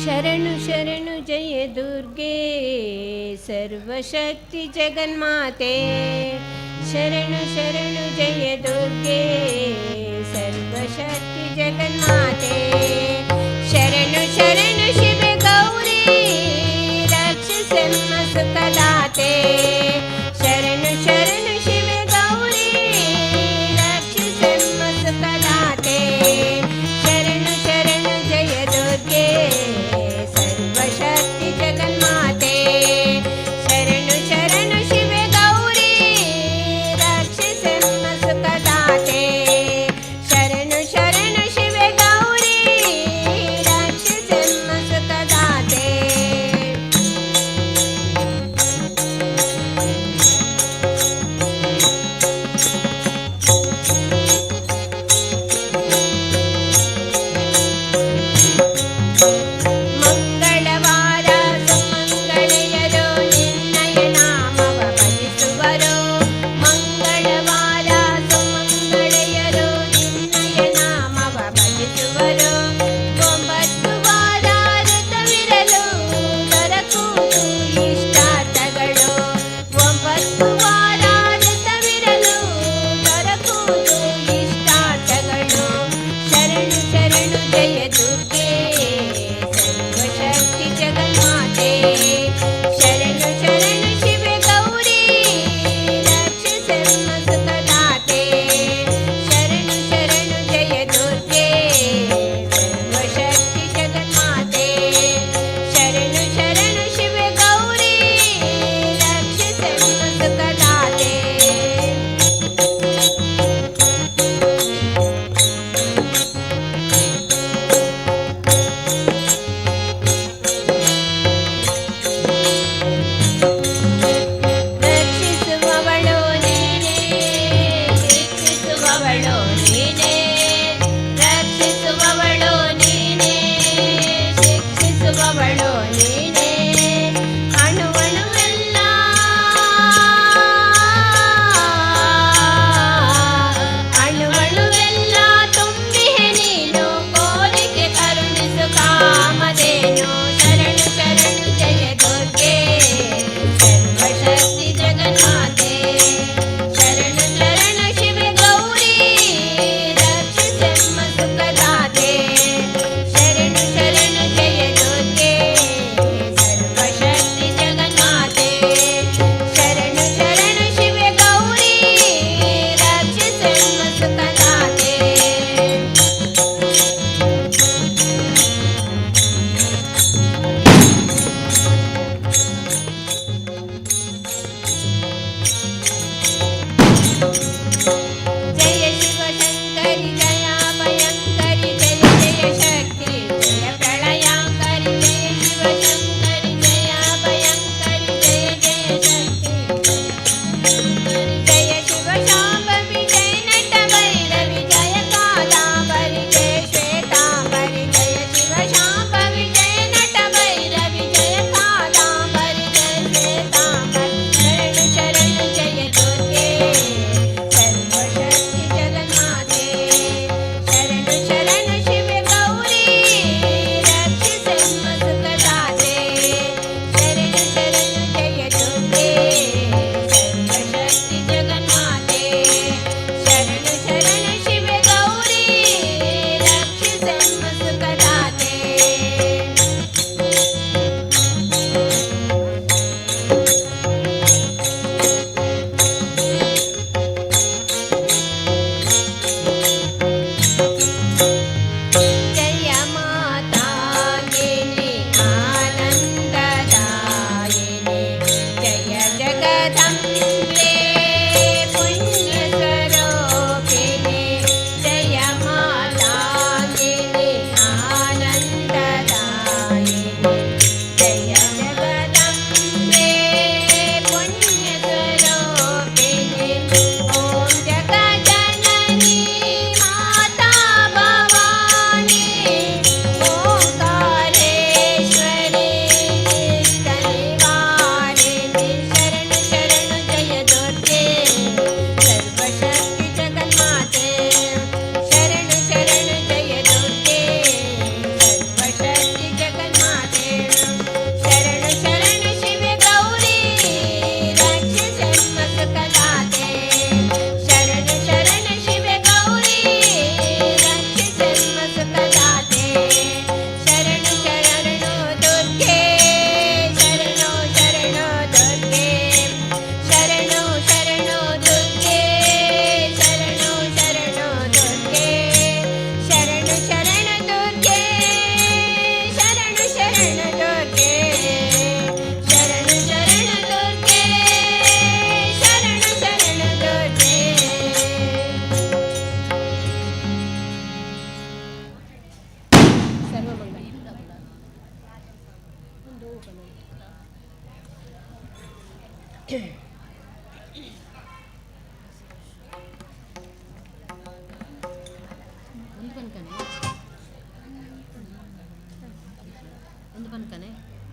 ಶರಣು ಶರಣು ಜಯ ದುರ್ಗೆ, ಸರ್ವಶಕ್ತಿ ಜಗನ್ಮಾತೆ. ಶರಣು ಶರಣು ಜಯ ದುರ್ಗೆ, ಸರ್ವಶಕ್ತಿ ಜಗನ್ಮಾತೆ. ಶರಣು ಶರಣು ಶಿವ ಗೌರಿ, ರಕ್ಷಸಮ್ಮ ಸುಖದಾತೆ. ಶರಣು ಶರಣು ಶಿವ ಗೌರಿ, ರಕ್ಷಸಮ್ಮ ಸುಖದಾತೆ. ಶರಣು ಶರಣು ಜಯ ದುರ್ಗೆ, ಸರ್ವಶಕ್ತಿ ಜಗನ್ಮಾತೆ. ಶರಣು ಶರಣು ಶಿವ ಗೌರಿ, ರಕ್ಷಸಮ್ಮ ಸುಖದಾತೆ. ಶರಣು ಶರಣು ಶಿವ ಗೌರಿ, ರಕ್ಷಸಮ್ಮ ಸುಖದಾತೆ.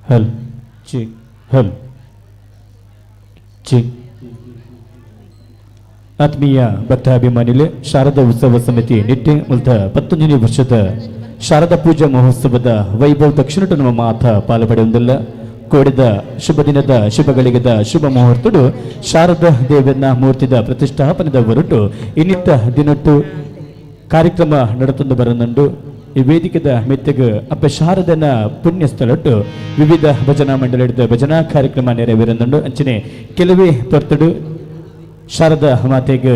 ಹಲ್ ಚಿಕ್ ಹಲ್ ಚಿಕ್. ಆತ್ಮೀಯ ಭಕ್ತಾಭಿಮಾನಿಗಳೇ, ಶಾರದಾ ಉತ್ಸವ ಸಮಿತಿ ನಿಟ್ಟೆ ಮುಲ್ತ 19ನೇ ವರ್ಷದ ಶಾರದಾ ಪೂಜಾ ಮಹೋತ್ಸವದ ವೈಭವ ದಕ್ಷಿಣ ನಮ್ಮ ಮಾತ ಪಾಲು ಪಡೆಯುವುದಿಲ್ಲ. ಕೋಡಿದ ಶುಭ ದಿನದ ಶುಭ ಗಳಿಗೆದ ಶುಭ ಮುಹೂರ್ತಡು ಶಾರದಾ ದೇವನ ಮೂರ್ತಿದ ಪ್ರತಿಷ್ಠಾಪನೆದ ಹೊರಟು ಇನ್ನಿತ್ತ ದಿನಟ್ಟು ಕಾರ್ಯಕ್ರಮ ನಡೆತಂದು ಬರನುಂಡು. ಈ ವೇದಿಕೆದ ಮೆತ್ತೆಗ್ ಅಪ್ಪ ಶಾರದನ ಪುಣ್ಯ ಸ್ಥಳಟ್ಟು ವಿವಿಧ ಭಜನಾ ಮಂಡಳಿದ ಭಜನಾ ಕಾರ್ಯಕ್ರಮ ನೆರವೇರಂದುಂಡು. ಅಂಚನೆ ಕೆಲವೇ ಪೊರ್ತುಡು ಶಾರದಾ ಮಾತೆಗ್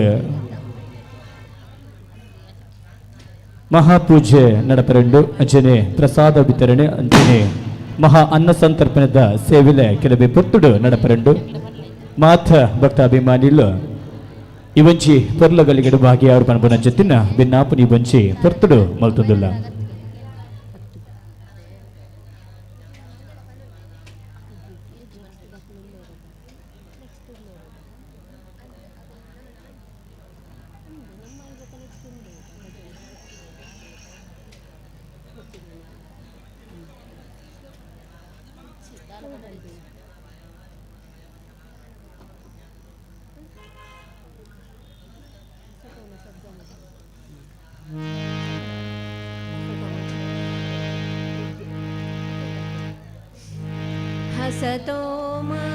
ಮಹಾಪೂಜೆ ನಡಪರಂಡು. ಅಂಚನೆ ಪ್ರಸಾದ ವಿತರಣೆ, ಅಂಚನೆ ಮಹಾ ಅನ್ನ ಸಂತರ್ಪಣದ ಸೇವೆಲೆ ಕೆಲವೇ ಪೊರ್ತುಡು ನಡಪರಂಡು. ಮಾಥ ಭಕ್ತಾಭಿಮಾನಿಲು ಇವಂಚಿ ಪೊರ್ಲಗಲಿಗಡು ಭಾಗಿಯಾರು ಪನಪುನ ಜತ್ತಿನ ಬಿನ್ನಾಪುನಿ ಬಂಚಿ ಪೊರ್ತುಡು ಮಲ್ತೊಂದುಲ್ಲ. हसतो मा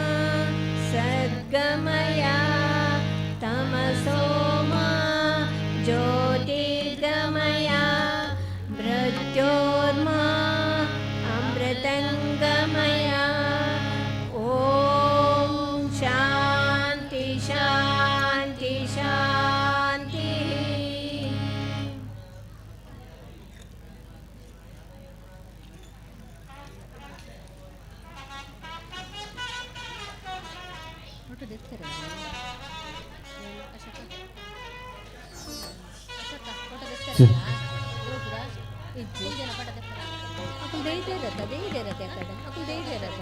सद्गमया, तमसो मा ज्योतिर्गमया, मृत्योर्मा अमृतङ्गमया। ॐ शान्ति शान्ति शान्तिः। ಫೋಟೋ ತೆತ್ತಾರೆ ಅಶೋಕ, ಅಶೋಕ ಫೋಟೋ ತೆತ್ತಾರೆ. ಇಜ್ಜಿ ಅಕುಲು ದೈದೇರತ್ತ, ದೈದೇರತ್ತ ಯಾಕಡೆ ಅಕುಲು ದೈದೇರತ್ತ.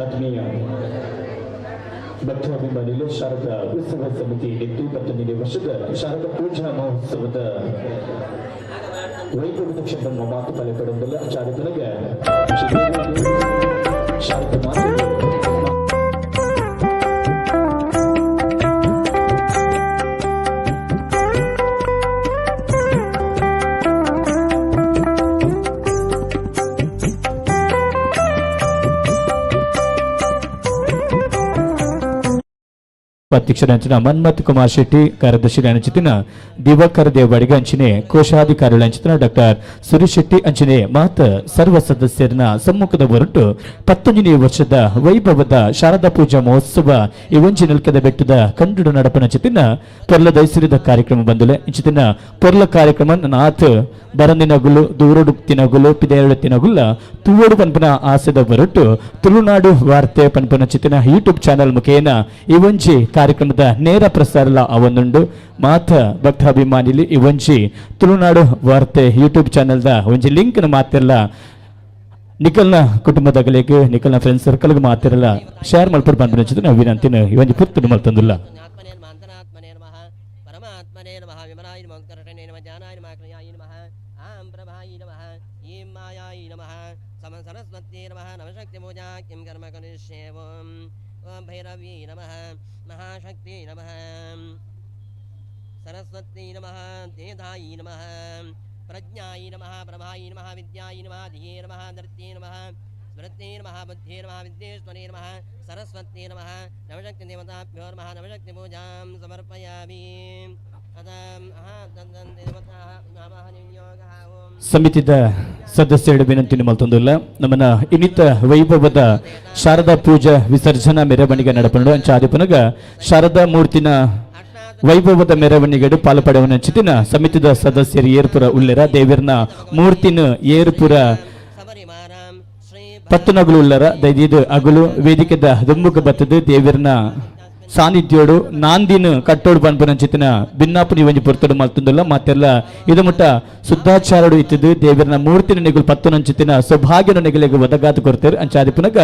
ಆತ್ಮೀಯ ಭಕ್ತಾಭಿಮಾನಿಗಳು, ಶಾರದಾ ಉತ್ಸವ ಸಮಿತಿ ನಿಟ್ಟು 19ನೇ ವರ್ಷದ ಶಾರದಾ ಪೂಜಾ ಮಹೋತ್ಸವದ ವೈಭವದ ಕ್ಷೇತ್ರ ಮಾತು ಪಾಲ್ಪಡುವುದಿಲ್ಲ. ಚಾರಿತನಿಗೆ ಶಾರದಾ ಮಾತು. ಅಧ್ಯಕ್ಷರ ಮನ್ಮಥ್ ಕುಮಾರ್ ಶೆಟ್ಟಿ, ಕಾರ್ಯದರ್ಶಿ ಅಂಚಿತಿನ ದಿವಾಕರ್ ದೇವಡಿಗ ಅಂಚಿನೆ, ಕೋಶಾಧಿಕಾರಿಗಳ ಅಂಚಿತನ ಡಾಕ್ಟರ್ ಸುರೇಶ್ ಶೆಟ್ಟಿ ಅಂಚಿನೆ ಮಾತ ಸರ್ವ ಸದಸ್ಯರನ್ನ ಸಮ್ಮುಖದ ಹೊರಟು 19ನೇ ವರ್ಷದ ವೈಭವದ ಶಾರದಾ ಪೂಜಾ ಮಹೋತ್ಸವ ಈ ಒಂಜಿ ನಿಲ್ಕದ ಬೆಟ್ಟದ ಕಂಡುಡು ನಡಪನ ಚಿತಿನ ಪೊರ್ಲ ದೈಸಿರಿದ ಕಾರ್ಯಕ್ರಮ ಬಂದುಲೆ. ಇಂಚಿತಿನ ಪೊರ್ಲ ಕಾರ್ಯಕ್ರಮ ನಾಥ್ ಬರಂದಿನಗುಲು ದೂರಡು ತಿನಗುಲು ಪಿದೇರಡು ತಿನಗುಲ್ಲ ತುವಡು ಪನ್ಪನ ಆಸೆದ ಹೊರಟು ತುಳುನಾಡು ವಾರ್ತೆ ಪನ್ಪನ ಚಿತಿನ ಯೂಟ್ಯೂಬ್ ಚಾನೆಲ್ ಮುಖೇನ ಈ ಒಂಜಿ ಕಾರ್ಯಕ್ರಮದ ನೇರ ಪ್ರಸಾರಲ ಅವನುಂಡು. ಮಾತ ಭಕ್ತಾಭಿಮಾನಿಲಿ ಈ ಒಂಜಿ ತುಳುನಾಡು ವಾರ್ತೆ ಯೂಟ್ಯೂಬ್ ಚಾನೆಲ್ದ ಒಂಜಿ ಲಿಂಕ್ ನ ಮಾತಿರಲ್ಲ ನಿಖಲ್ನ ಕುಟುಂಬದಗಲಿಗೆ, ನಿಖಲ್ನ ಫ್ರೆಂಡ್ ಸರ್ಕಲ್ಗೆ ಮಾತಿರಲ್ಲ ಶೇರ್ ಮಲ್ಪಡ್ ಪನ್ಪನ ನಾವು ವಿನಂತಿನ ಈ ಒಂಜಿ ಪುತ್ತುಡು ಮಲ್ತಂದುಲ್ಲ. ಆತ್ಮನೇ ನಮಃ, ಅಂತರಾತ್ಮನೇ ನಮಃ, ಪರಮಾತ್ಮನೇ ನಮಃ, ವಿಮಲಾಯ ನಮಃ, ಉತ್ಕರ್ಷಣೇ ನಮಃ, ಜ್ಞಾನಾಯ ನಮಃ, ಕ್ರಿಯಾಯ ನಮಃ, ಆಂ ಪ್ರಭಾಯ ನಮಃ, ಈಂ ಮಾಯಾಯ ನಮಃ, ಸಮ ಸರಸ್ವತ್ಯೈ ನಮಃ, ನವಶಕ್ತಿ ಪೂಜಾ ಕಿಂ ಕರ್ಮ ಕರಿಷ್ಯೆ. ಓಂ ಓಂ ಭೈರವೀ ನಮಃ, ಮಹಾಶಕ್ತಿ ನಮಃ, ಸರಸ್ವತ್ಯೈ ನಮಃ, ತೇಧಾಯಿ ನಮಃ, ಪ್ರಜ್ಞಾಯಿ ನಮಃ, ಪ್ರಭಾಯಿ ನಮಃ, ವಿದ್ಯಾಯಿ ನಮಃ, ಧಿಯೇ ನಮಃ, ಧರ್ತ್ಯೈ ನಮಃ, ಸ್ಮೃತ್ಯೈ ನಮಃ, ಬುದ್ಧೇ ನಮಃ, ವಿದ್ಯೇಶ್ವರೇ ನಮಃ, ಸರಸ್ವತ್ಯೈ ನಮಃ, ನವಶಕ್ತಿ ದೇವತಾಭ್ಯೋ ನಮಃ, ನವಶಕ್ತಿ ಪೂಜಾಂ ಸಮರ್ಪಯಾಮಿ. ಸಮಿತಿದ ಸದಸ್ಯರು ವಿನಂತಿ ಮಲ್ತೊಂದುಲ್ಲ. ನಮ್ಮನ ಇನ್ನಿತ ವೈಭವದ ಶಾರದಾ ಪೂಜಾ ವಿಸರ್ಜನಾ ಮೆರವಣಿಗೆ ನಡಪಂಡು. ಅಂಚ ಆದಿಪನಗ ಶಾರದಾ ಮೂರ್ತಿನ ವೈಭವದ ಮೆರವಣಿಗೆಡು ಪಾಲ್ಪಡೆವನ ಚಿತಿನ ಸಮಿತಿದ ಸದಸ್ಯರು ಏರ್ಪುರ ಉಲ್ಲೆರ ದೇವಿರ್ನ ಮೂರ್ತಿನ ಏರ್ಪುರ ಪತ್ತುನಗುಲು ಉಲ್ಲರ ದೈದೀದು ಅಗುಲು ವೇದಿಕೆದ ದುಂಬುಕ ಬತ್ತದು ದೇವಿರ್ನ ಸಾನ್ನಿಧ್ಯೋಡು ನಾಂದಿನ ಕಟ್ಟೋಡು ಪನ್ಪುನ ಚಿತ್ತಿನ ಬಿನ್ನಾಪುನಿ ಒಂಜಿ ಪೊರ್ತುಡು ಮಲ್ತುಂದುಲ್ಲ. ಮಾತೆಲ್ಲ ಇದು ಮುಟ್ಟ ಶುದ್ಧಾಚಾರಡು ಇತ್ತಿದ್ದು ದೇವಿರ್ನ ಮೂರ್ತಿನ ನಿಗುಲು ಪತ್ತುನಂಚಿತ್ತಿನ ಸೌಭಾಗ್ಯನ ನಿಗಲಿಗೆ ಒದಗಾತು ಕೊಡ್ತೇರು. ಅಂಚಾದಿಪುನಗ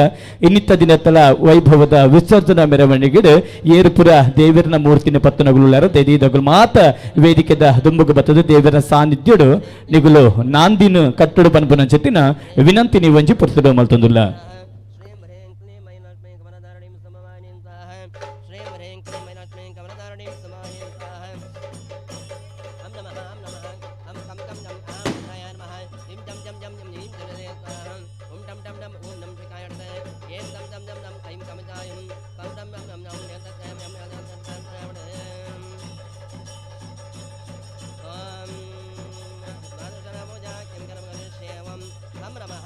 ಇನ್ನಿತ್ತ ದಿನತ್ತಲ ವೈಭವದ ವಿಸರ್ಜನಾ ಮೆರವಣಿಗೆಡು ಏರುಪುರ ದೇವಿರ್ನ ಮೂರ್ತಿನ ಪತ್ತುನಗುಲು ದೈದೀದಗುಲು ಮಾತ ವೇದಿಕೆದ ದುಂಬುಗ ಬತ್ತದು ದೇವಿರ್ನ ಸಾನ್ನಿಧ್ಯೋಡು ನಿಗುಲು ನಾಂದಿನ ಕಟ್ಟೋಡು ಪನ್ಪುನ ಚಿತ್ತಿನ ವಿನಂತಿ ನೀವು ಒಂಜಿ ಪೊರ್ತುಡು ಮಲ್ತುಂದುಲ್ಲ. ಶ್ರೀಂ ಹ್ರೀಂ ಕ್ಲೀಂ ಐಂ ಲಕ್ಷ್ಮೀ ಕಮಲಧಾರಿಣೀಂ ಸಮವಾಹಿನೀಂ ಸ್ವಾಹ. ಶ್ರೀಂ ಹ್ರೀಂ ಕ್ಲೀಂ ಐಂ ಲಕ್ಷ್ಮೀ ಕಮಲಧಾರಿಣೀಂ ಸಮವಾಹಿನೀಂ ಸ್ವಾಹ. ಅಂ ನಮಃ, ಅಂ ನಮಃ, ಅಂ ಕಂ ಕಂ ನಂ ಆಂ ಛಾಯ ನಮಃ, ಇಂ ಜಂ ಜಂ ಜಂ ಜಂ ಈಂ ಜಲದೆ ಸ್ವಾಹ. ಓಂ ಟಂ ಟಂ ಟಂ ಓಂ ನಂ ಶಿಖಾಯ ಏಂ ದಂ ದಂ ದಂ ದಂ ಐಂ ಕಮಚಾಯಂ ಪಂ ದಂ ದಂ ದಂ ನಂ ಯಂ ತತ್ ಯಂ ಯಂ ಯಂ ತತ್ ತತ್ ತತ್. ಓಂ ದ್ವಾದಶನ ಪೂಜಾ ಕಿಂ ಕರ್ಮ ಕರಿಷ್ಯೆ. ಓಂ ಹಂ ನಮಃ,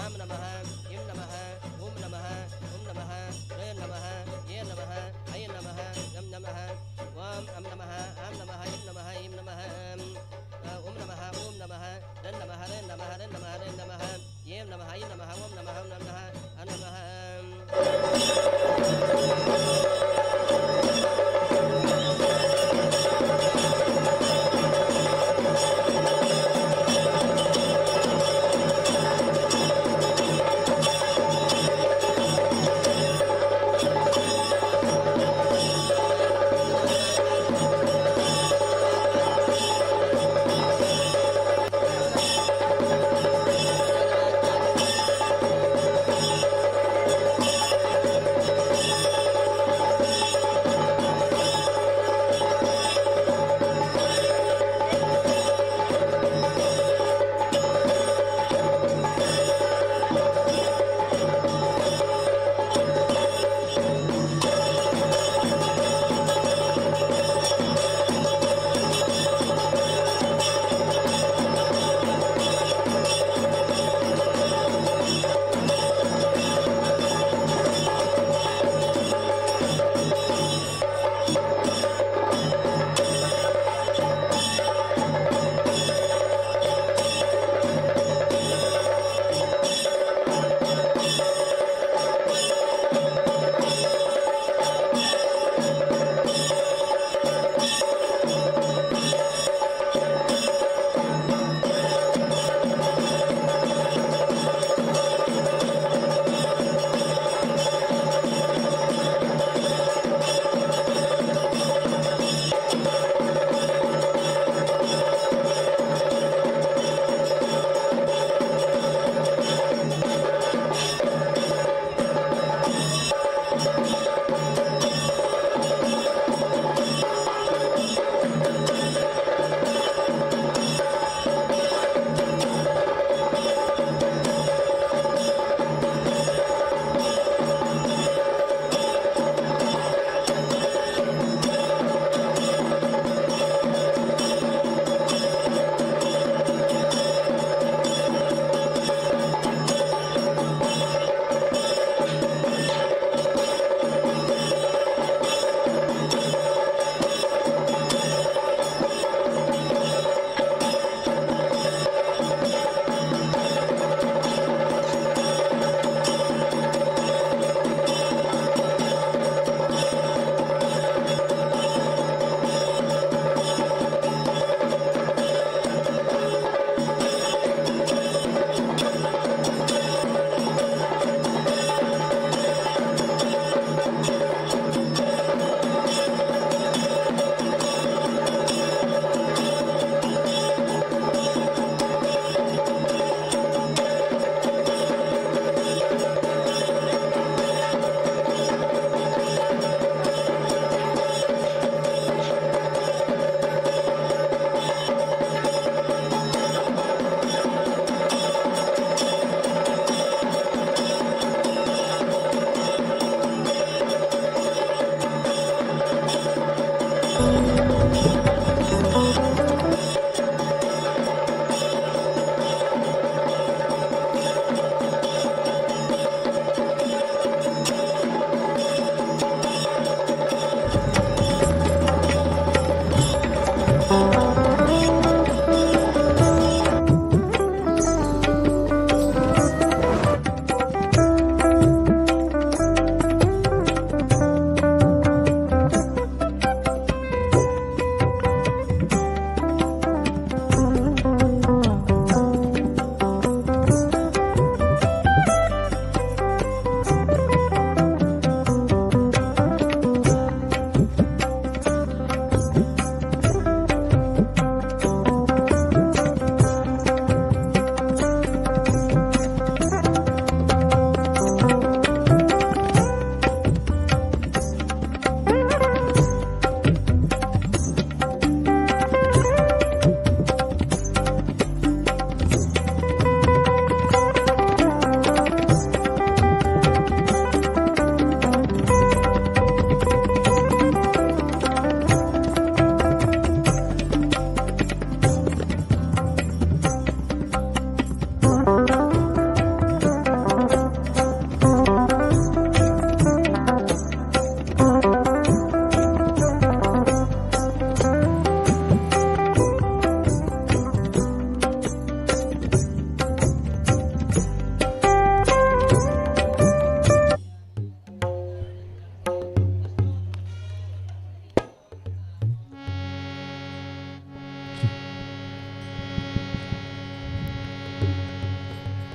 ಆಂ ನಮಃ, ಇಂ ನಮಃ.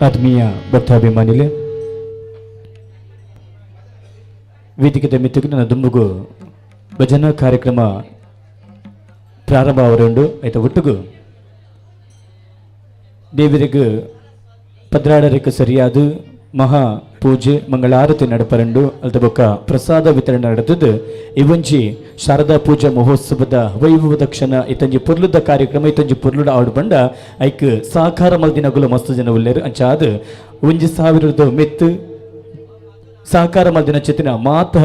ಆತ್ಮೀಯ ಭಕ್ತಾಭಿಮಾನಿಲೆ, ವೇದಿಕೆದ ಮಿತ್ತುಗು ನನ್ನ ದುಂಬುಗು ಭಜನಾ ಕಾರ್ಯಕ್ರಮ ಪ್ರಾರಂಭ ಅವರುಂಡು. ಆಯ್ತ ಒಟ್ಟುಗು ದೇವರಿಗೆ ಪದ್ರಾಡರಿಗೆ ಸರಿಯಾದ ಮಹಾ ಪೂಜೆ ಮಂಗಳಾರತಿ ನಡಪರಂಡು. ಅಲ್ದ ಬೊಕ್ಕ ಪ್ರಸಾದ ವಿತರಣೆ ನಡೆದದ್ದು. ಇವಂಜಿ ಶಾರದಾ ಪೂಜಾ ಮಹೋತ್ಸವದ ವೈಭವದ ಕ್ಷಣ. ಇತಂಜಿ ಪೊರ್ಲುದ ಕಾರ್ಯಕ್ರಮ, ಇತಂಜಿ ಪೊರ್ಲುದ ಆಡು ಬಂಡ ಐಕ್ ಸಹಕಾರ ಮಲ್ದಿನಗುಲು ಮಸ್ತ್ ಜನ ಉಲ್ಲೇರು. ಅಂಚಾದ 1000 ಮೆತ್ತು ಸಹಕಾರ ಮಲ್ದಿನ ಚಿತ್ತಿನ ಮಾತ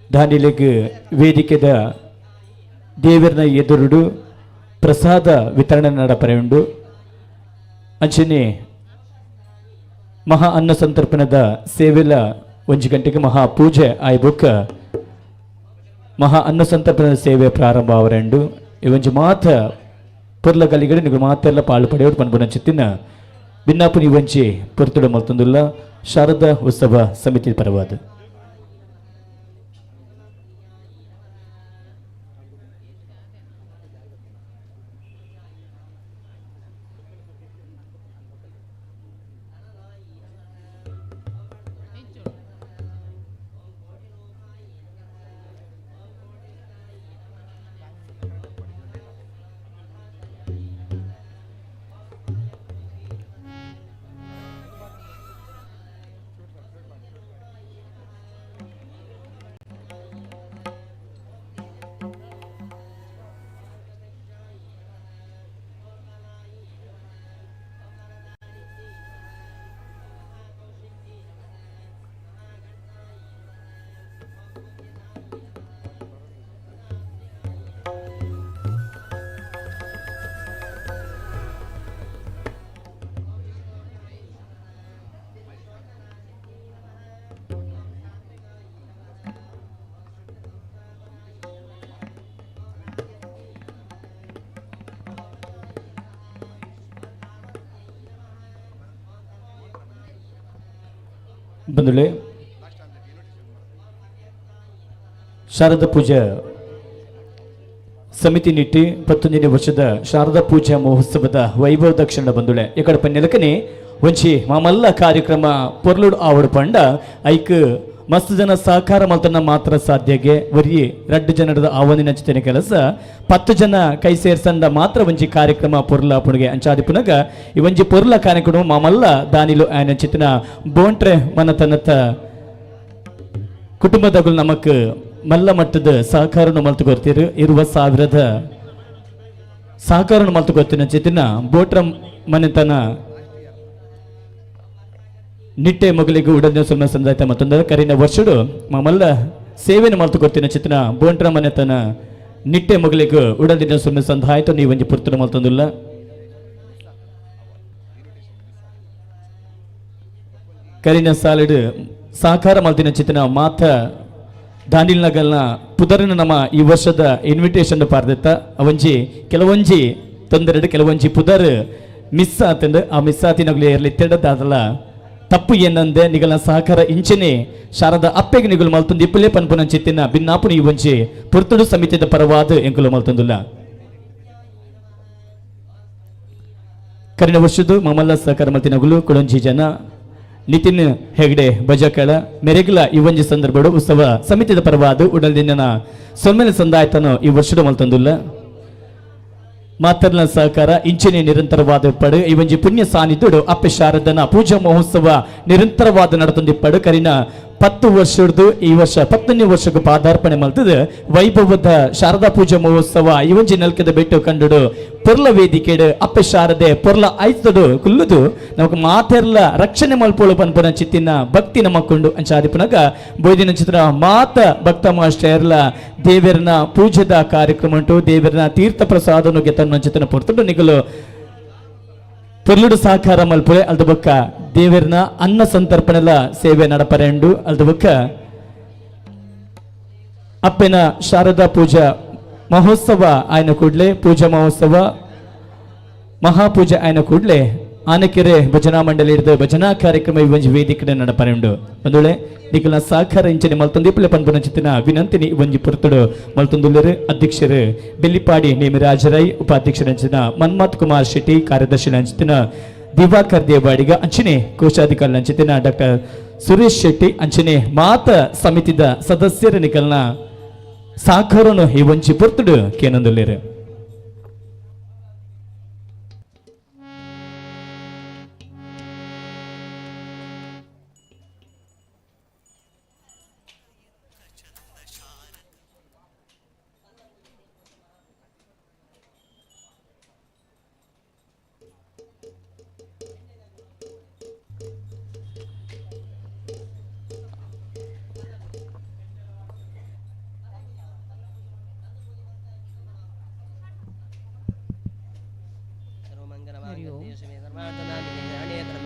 ದಾನಿಲೆಗ್ ವೇದಿಕೆದ ದೇವರನ ಎದುರುಡು ಪ್ರಸಾದ ವಿತರಣೆ ನಡಪರೆ ಉಂಡು. ಅಂಚನೆ ಮಹಾ ಅನ್ನ ಸಂತರ್ಪಣದ ಸೇವೆಲ 1 ಗಂಟೆಗೆ ಮಹಾ ಪೂಜೆ ಆಯ್ ಬೊಕ್ಕ ಮಹಾ ಅನ್ನ ಸಂತರ್ಪಣದ ಸೇವೆ ಪ್ರಾರಂಭ ಅವರೆಂಡು. ಇವಂಜಿ ಮಾತ ಪೊರ್ಲ ಗಲಿಗಡೆ ನಿಗು ಮಾತೆಲ್ಲ ಪಾಳು ಪಡೆಯೋಡು ಪನ್ಪುನ ಚಿತ್ತಿನ ಬಿನ್ನಾಪು ಇವಂಚಿ ಪೊರ್ತುಡು ಮಲ್ತೊಂದುಲ್ಲ ಶಾರದಾ ಉತ್ಸವ ಸಮಿತಿ ಪರವಾದ. ಬಂಧುಗಳೇ, ಶಾರದಾ ಪೂಜಾ ಸಮಿತಿ ನಿಟ್ಟಿ 19ನೇ ವರ್ಷದ ಶಾರದಾ ಪೂಜಾ ಮಹೋತ್ಸವದ ವೈಭವ ದಕ್ಷಿಣ ಬಂಧುಳೆ. ಈ ಪನ್ನೆಲಕನೆ ಒಂಜಿ ಮಾಮಲ್ಲ ಕಾರ್ಯಕ್ರಮ ಪೊರ್ಲುಡ್ ಆವಡ್ ಪಂಡ ಐಕ್ ಮಸ್ತ್ ಜನ ಸಹಕಾರ ಮಲ್ತನ ಮಾತ್ರ ಸಾಧ್ಯಗೆ. ಒರಿ ರಡ್ಡು ಜನರದ ಆವನಿನ ಚಿತನೆ ಕೆಲಸ 10 ಜನ ಕೈ ಸೇರ್ಸಂಡ ಮಾತ್ರ ಒಂಜಿ ಕಾರ್ಯಕ್ರಮ ಪೊರ್ಲ ಪುಣಗೆ. ಅಂಚಾದಿ ಪುನಗ ಈ ಒಂಜಿ ಪೊರ್ಲ ಕಾರ್ಯಕ್ರಮ ಮಾಮಲ್ಲ ದಾನಿಲು ಆಯನ ಚಿತನ ಬೋಂಟ್ರೆ ಮನತನತ ಕುಟುಂಬದಗಳು ನಮಕ್ ಮಲ್ಲ ಮಟ್ಟದ ಸಹಕಾರನು ಮಲ್ತು ಕೊರ್ತೀರು. 20,000 ಸಹಕಾರನು ಮಲ್ತು ಕೊರ್ತಿನ ಚಿತಿನ ಬೋಟ್ರ ಮನೆತನ ನಿಟ್ಟೆ ಮಗಳಿಗೆ ಉಡನೆ ಸುಮ್ಮ ಸಂದಾಯ್ತ. ಮತ್ತೊಂದು ಕರಿನ ವರ್ಷಡು ಮಾಮಲ್ಲ ಸೇವೆನ ಮಲ್ತು ಕೊರ್ತಿನ ಚಿತ್ನ ಬೋಂಟ್ರ ಮನೆತನ ನಿಟ್ಟೆ ಮಗಳಿಗೆ ಉಡಲಿನ ಸುಮ್ಮ ಸಂದಾಯ್ತು. ನೀವೊಂಜಿ ಪುರ್ತನ ಮಲ್ತೊಂದುಲ್ಲ. ಕರಿನ ಸಾಲಿಡ್ ಸಹಕಾರ ಮಲ್ತಿನ ಚಿತ್ನ ಮಾತ ದಾನಿಲ್ ನಗಲ್ನ ಪುದರಿನ ನಮ್ಮ ಈ ವರ್ಷದ ಇನ್ವಿಟೇಷನ್ ಪಾರ್ದಿತ್ತ. ಅವಂಜಿ ಕೆಲವೊಂಜಿ ತೊಂದರೆ, ಕೆಲವೊಂಜಿ ಪುದರ್ ಮಿಸ್ ಆತಂದು. ಆ ಮಿಸ್ ಆತಿನಗಲು ಎರ್ಲಿ ತಪ್ಪು ಏನಂದೆ ನಿಗಲ ಸಹಕಾರ ಇಂಚನೆ ಶಾರದಾ ಅಪ್ಪೆಗೆ ನಿಗಲು ಮಲ್ತೊಂದು ಇಪ್ಪಲೇ ಪನ್ಪುನ ಚಿತ್ತಿನ ಬಿನ್ನಾಪುನ ಈ ಒಂಜಿ ಪುರ್ತುಡು ಸಮಿತಿದ ಪರವಾದ ಎಂಕುಲು ಮಲ್ತೊಂದುಲ್ಲ. ಕರಿನ ವರ್ಷದ ಮಾಮಲ್ಲ ಸಹಕಾರ ಮಲ್ತಿನಗುಲು ಕುಡಂಜಿ ಜನ ನಿತಿನ್ ಹೆಗ್ಡೆ ಬಜಕಳ ಮೆರೆಗ್ಲ ಈ ಒಂಜಿ ಸಂದರ್ಭಡು ಉತ್ಸವ ಸಮಿತಿದ ಪರವಾದ ಉಡಲ್ದಿನ ಸೊಮ್ಮೆಲೆ ಸಂದಾಯ್ತನು ಈ ವರ್ಷದ ಮಲ್ತೊಂದುಲ್ಲ. ಮಾತರ್ನ ಸಹಕಾರ ಇಂಚನೆ ನಿರಂತರವಾದ ಪಡು. ಈ ಒಂಜಿ ಪುಣ್ಯ ಸಾನ್ನಿಧ್ಯಡು ಅಪ್ಪೆ ಶಾರದನ ಪೂಜಾ ಮಹೋತ್ಸವ ನಿರಂತರವಾದ ನಡತೊಂದಿಪ್ಪಡು. ಕರಿನ 10 ವರ್ಷದ್ದು ಈ ವರ್ಷ 10ನೇ ವರ್ಷಕ್ಕೆ ಪಾದಾರ್ಪಣೆ ಮಲ್ತದ ವೈಭವದ ಶಾರದಾ ಪೂಜಾ ಮಹೋತ್ಸವ ಈ ಒಂಜಿ ನಲ್ಕದ ಬೆಟ್ಟು ಕಂಡುಡು ಪೊರ್ಲ ವೇದಿಕೆಡು ಅಪ್ಪೆ ಶಾರದೆ ಪೊರ್ಲ ಆಯ್ತದು ಕುಲ್ಲುದು ನಮಕ್ ಮಾತೆರ್ಲ ರಕ್ಷಣೆ ಮಲ್ಪೋಳು ಪನ್ಪುನ ಚಿತ್ತಿನ ಭಕ್ತಿ ನಮಕೊಂಡು. ಅಂಚಾದಿಪುನಗ ಬೋದಿನ ಚಿತ್ರ ಮಾತ ಭಕ್ತ ಮಾಸ್ಟರ್ಲ ದೇವರನ ಪೂಜೆದ ಕಾರ್ಯಕ್ರಮ ಉಂಟು. ದೇವರನ ತೀರ್ಥ ಪ್ರಸಾದನು ಗೆತನ್ನ ಚಿತ್ತನ ಪೊರ್ತುಡು ನಿಗಲು ಪೊರ್ಲುಡು ಸಹಕಾರ ಮಲ್ಪುಳೆ. ಅಲ್ದ ಬೊಕ್ಕ ದೇವರನ ಅನ್ನ ಸಂತರ್ಪಣೆಲ ಸೇವೆ ನಡಪರೆಂಡು. ಅಲ್ದ ಬೊಕ್ಕ ಅಪ್ಪೆನ ಶಾರದಾ ಪೂಜಾ ಮಹೋತ್ಸವ ಆಯ್ನ ಕೂಡ್ಲೆ ಪೂಜಾ ಮಹೋತ್ಸವ ಮಹಾಪೂಜೆ ಆಯ್ನ ಕೂಡ್ಲೆ ಆನಕೆರೆ ಭಜನಾ ಮಂಡಳಿ ಹಿಡಿದು ಭಜನಾ ಕಾರ್ಯಕ್ರಮ ಈ ಒಂಜಿ ವೇದಿಕೆ ನಡಪರೆಂಡು. ಒಂದೊಳೆ ನಿಕಲ್ನ ಸಹಕಾರ ಇಂಚನೆ ಮಲ್ತೊಂದು ಇಪ್ಪಲೆ ಪನ್ಪುನ ಚಿತ್ತಿನ ವಿನಂತಿನಿ ಒಂಜಿ ಪುರ್ತುಡು ಮಲ್ತೊಂದುಲ್ಲೆರು. ಅಧ್ಯಕ್ಷರು ಬೆಲ್ಲಿಪಾಡಿ ನೇಮಿರಾಜರೈ, ಉಪಾಧ್ಯಕ್ಷರ ಅಂಚಿನ ಮನ್ಮಥ್ ಕುಮಾರ್ ಶೆಟ್ಟಿ, ಕಾರ್ಯದರ್ಶಿ ಅಂಚಿನ Diwakar Devadiga ಅಂಚನೆ ಕೋಶಾಧಿಕಾರಿ ಅಂಚಿತಿನ ಡಾಕ್ಟರ್ ಸುರೇಶ್ ಶೆಟ್ಟಿ ಅಂಚನೆ ಮಾತ ಸಮಿತಿದ ಸದಸ್ಯರ ನಿಕಲ್ನ ಸಾಕರನು ಈ ಒಂಜಿ ಪೊರ್ತುಡು ಕೇನೊಂದುಲ್ಲೆರ್.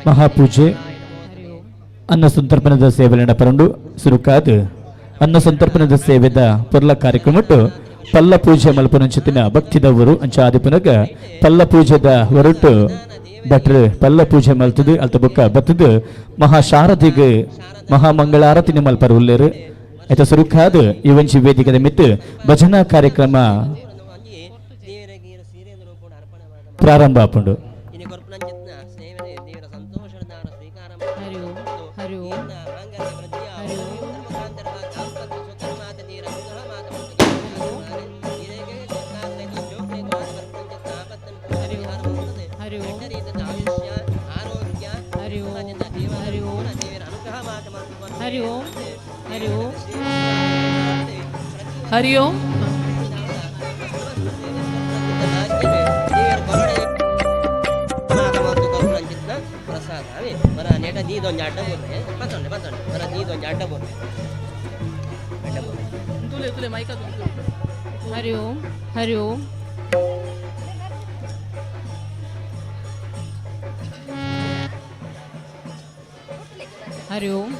ಮಹಾಪೂಜೆ ಅನ್ನ ಸಂತರ್ಪಣದ ಸೇವೆ ನಡಪರಂಡು. ಸುರುಕಾದ್ ಅನ್ನ ಸಂತರ್ಪಣದ ಸೇವೆದ ಪೊರ್ಲ ಕಾರ್ಯಕ್ರಮಟ್ಟು ಪಲ್ಲ ಪೂಜೆ ಮಲ್ಪನಂಚಿತಿನ ಭಕ್ತಿದವರು ಅಂಚ ಆದಿಪುನಗ ಪಲ್ಲ ಪೂಜೆದ ಹೊರಟು ಭಟ್ರು ಪಲ್ಲ ಪೂಜೆ ಮಲ್ತದು ಅಲ್ತ ಬೊಕ್ಕ ಬತ್ತದು ಮಹಾಶಾರದಿಗ್ ಮಹಾಮಂಗಳಾರತಿನ ಮಲ್ಪರ ಉಲ್ಲೇರು. ಆಯ್ತ ಸುರುಕಾದ್ ಈ ಒಂಜಿ ವೇದಿಕೆದ ಮಿತ್ತು ಭಜನಾ ಕಾರ್ಯಕ್ರಮ ಪ್ರಾರಂಭ ಆಪುಂಡು. ಇನಿ ಕೊರ್ಪುನಂಚಿತ್ನ ಸೇವನೆ ದೇವರ ಸಂತೋಷದಾನ ಸ್ವೀಕಾರ. ಹರಿ ಓಂ, ಹರಿ ಓಂ. ಮಾಂಗಲ್ಯ ವೃದ್ಧಿ ಧರ್ಮಕಾಂತರ ದಾಂಪತ್ಯ ಸುಖ ಮಾತ ನೀರ ಅನುಗ್ರಹ ಮಾತ ಹರಿ ಓಂ. ಆಯುಷ್ಯ ಆರೋಗ್ಯ ಹರಿ ಓಂ. ದೇವರ ಹರಿ ಓಂ. ದೇವರ ಅನುಗ್ರಹ ಮಾತ. ಹರಿ ಓಂ, ಹರಿ ಓಂ. ಹರಿ ಓಂ. ಪ್ರಸಾದ ಮರ ನೇಟ ದೀದೊಂಜಿ ಅಡ್ಡ ಬೋರ್ರೆ ಪತ್ತೊಂಡೆ ಪತ್ತೊಂಡೆ ಮರ ದೀದೊಂಜಿ ಅಡ್ಡ ಬೋರ್ರೆ ಅಡ್ಡ ಬೋರ್ರೆ. ತುಲೆ ತುಲೆ ಮೈಕ. ಹರಿ ಓಂ, ಹರಿ ಓಂ. ಹರಿ ಓಂ.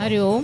ಹರಿ ಓಂ.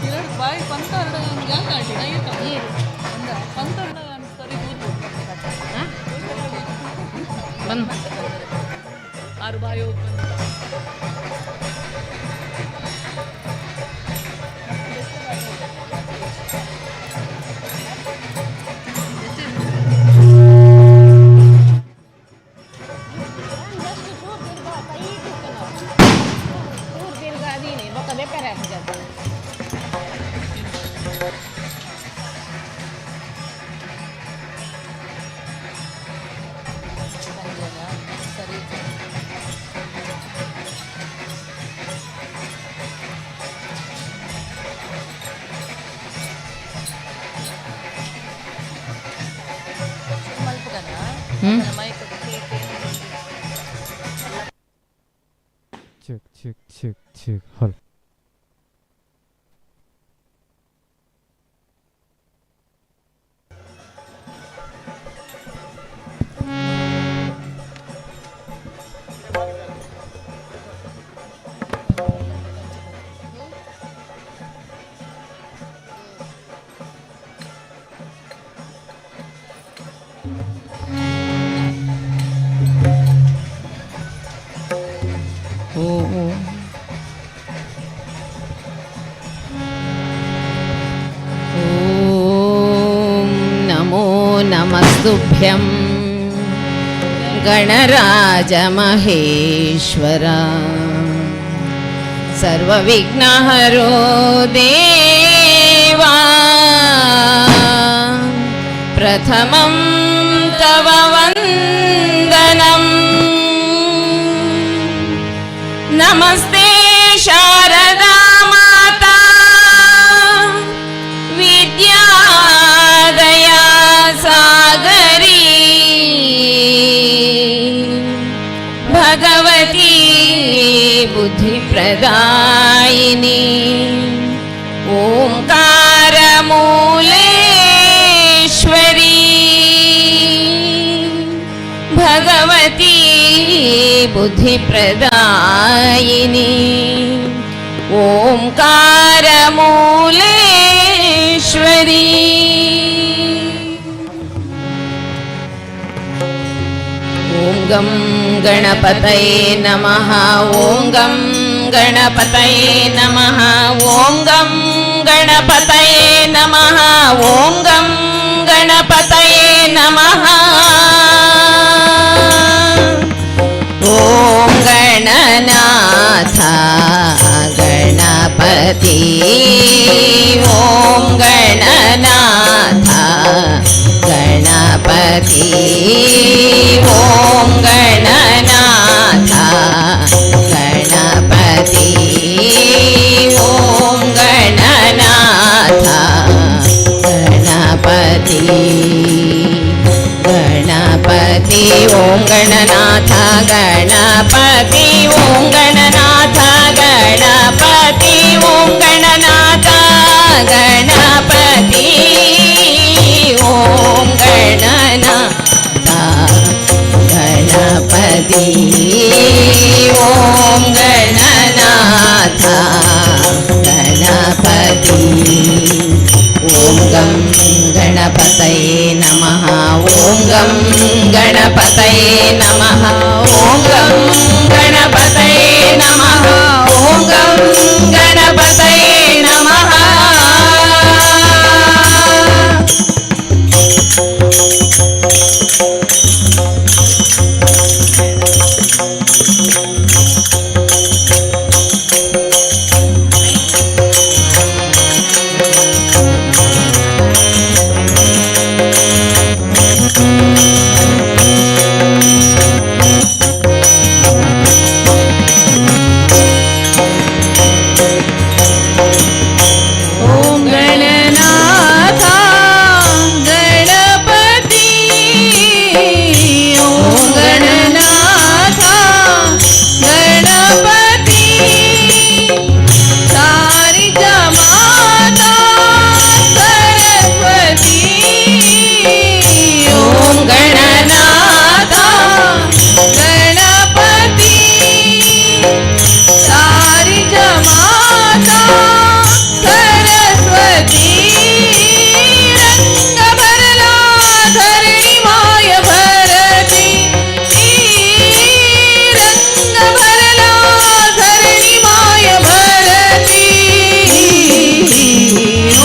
ಎರಡು ಬಾಯಿ ಪಂತರ್ಡ ಯಾಕೆ ಆಂಟಿ ಪಂತರ್ಡ ಸರಿ ಕೂತು. ಬಂದ್. ಆರು ಬಾಯಿ open. Check check check check hall. Om Om Om ನಮೋ ನಮಸ್ತುಭ್ಯಂ ಗಣರಾಜ ಮಹೇಶ್ವರ ಸರ್ವವಿಘ್ನಹರೋ ದೇವಾ ಪ್ರಥಮಂ ತವ ವಂದನಂ. ನಮಸ್ತೆ ಶಾರದಾ ಮಾತಾ ವಿದ್ಯಾದಯಾ ಸಾಗರಿ. बुद्धि प्रदायिनी ओंकारमूलेश्वरी। ॐ गं गणपतये नमः। ॐ गं गणपतये नमः। ॐ गं गणपतये नमः। ॐ गं गणपतये नमः। ॐ गणनाथ गणपति। ॐ गणनाथ गणपति। ॐ गणनाथ गणपति। ॐ गणनाथ गणपति। गणपति ॐ गणनाथ गणपति। ॐ गणनाथ गणपति। ॐ गणनाथ गणपति। ॐ गणनाथ गणपति। ॐ गणनाथ गणपति। ॐ गं गणपतये नमः। ॐ गं गणपतये नमः। ॐ गं गणपतये नमः। ॐ गं गणपतये नमः। ॐ गणनाथ गणपति। ॐ गणनाथ गणपति। सारिजा माता सरस्वती। ॐ गणनाथ गणपति। सारिजा माता सरस्वती। रंग भरला धरणी माय भरती। रंग भरला धरणी माय भरती।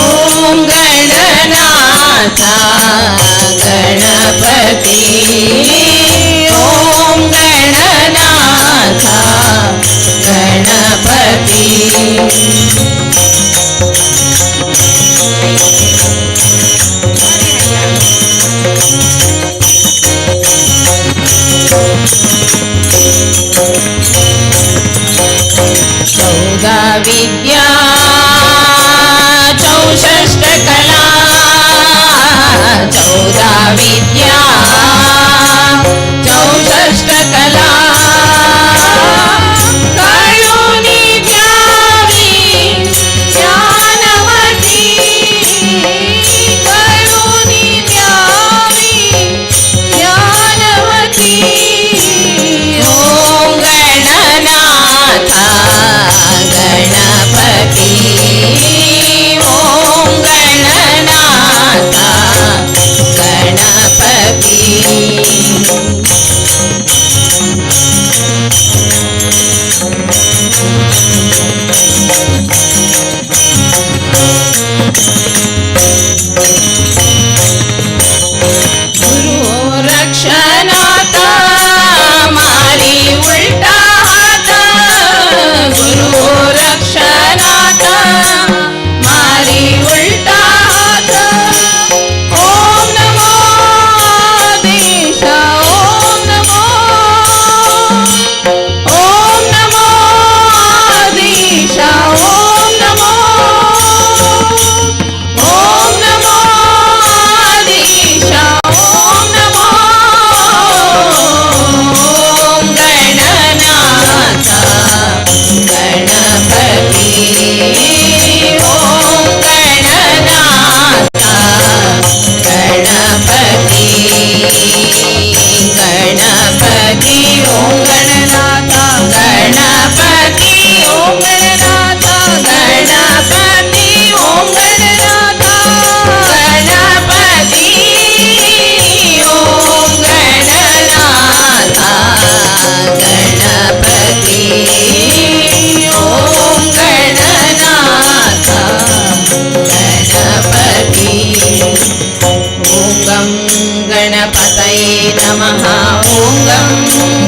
ॐ गणनाथ गणपति। ॐ गणनाथ गणपति। चौदा विद्या चौषष्ट कला। चौदा विद्या चौषष्ट कला। करुणी द्यावी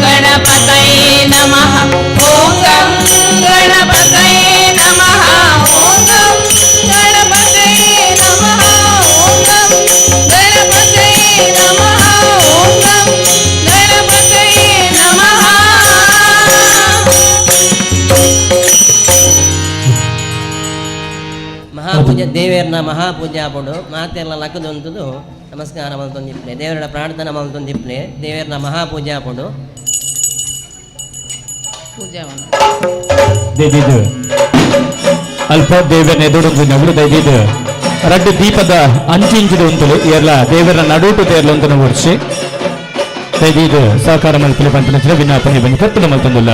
ಗಣಪತಯೇ ನಮಃ. ಓಂ ಗಂ ಗಣಪತಯೇ ನಮಃ. ಓಂ ಗಂ ಗಣಪತಯೇ ನಮಃ. ಓಂ ಗಂ ಗಣಪತಯೇ ನಮಃ. ಓಂ ಗಂ ಗಣಪತಯೇ ನಮಃ. ಓಂ ಗಂ ಗಣಪತಯೇ ನಮಃ. ಮಹಾಪೂಜೆ ದೇವೇರ್ನ ಮಹಾಪೂಜೆ ಆಪುಂಡು. ಮಾತೆರ್ಲ ಲಕ್ಕದೊಂತುದು ನಮಸ್ಕಾರ ಮಲ್ತೊಂದಿಪ್ಲೆ, ದೇವರ ಪ್ರಾರ್ಥನೆ ಮಲ್ತೊಂದಿಪ್ಲೆ. ದೇವೇರ್ನ ಮಹಾಪೂಜೆ ಆಪುಂಡು. ಪೂಜೆ. ದೈದಿದ್ದು ಅಲ್ಪ ದೇವರ ಎದುರುಂದು ನಗುಲು. ದೈದಿದ್ದು ರಡ್ಡು ದೀಪದ ಅಂಚಿಂಚಿದ ಉಂತುಲು ಏರ್ಲ ದೇವರ ನಡುಟು ತೇರ್ಲ ಉಂತನ ಓಡಿಸಿ ದೈದಿದ್ದು ಸಹಕಾರ ಮಲ್ಪಲೆ ಪಂಪಿನ ವಿಜ್ಞಾಪನೆ ಬಂದು ಕತ್ತಲ ಮಲ್ತೊಂದುಲ್ಲ.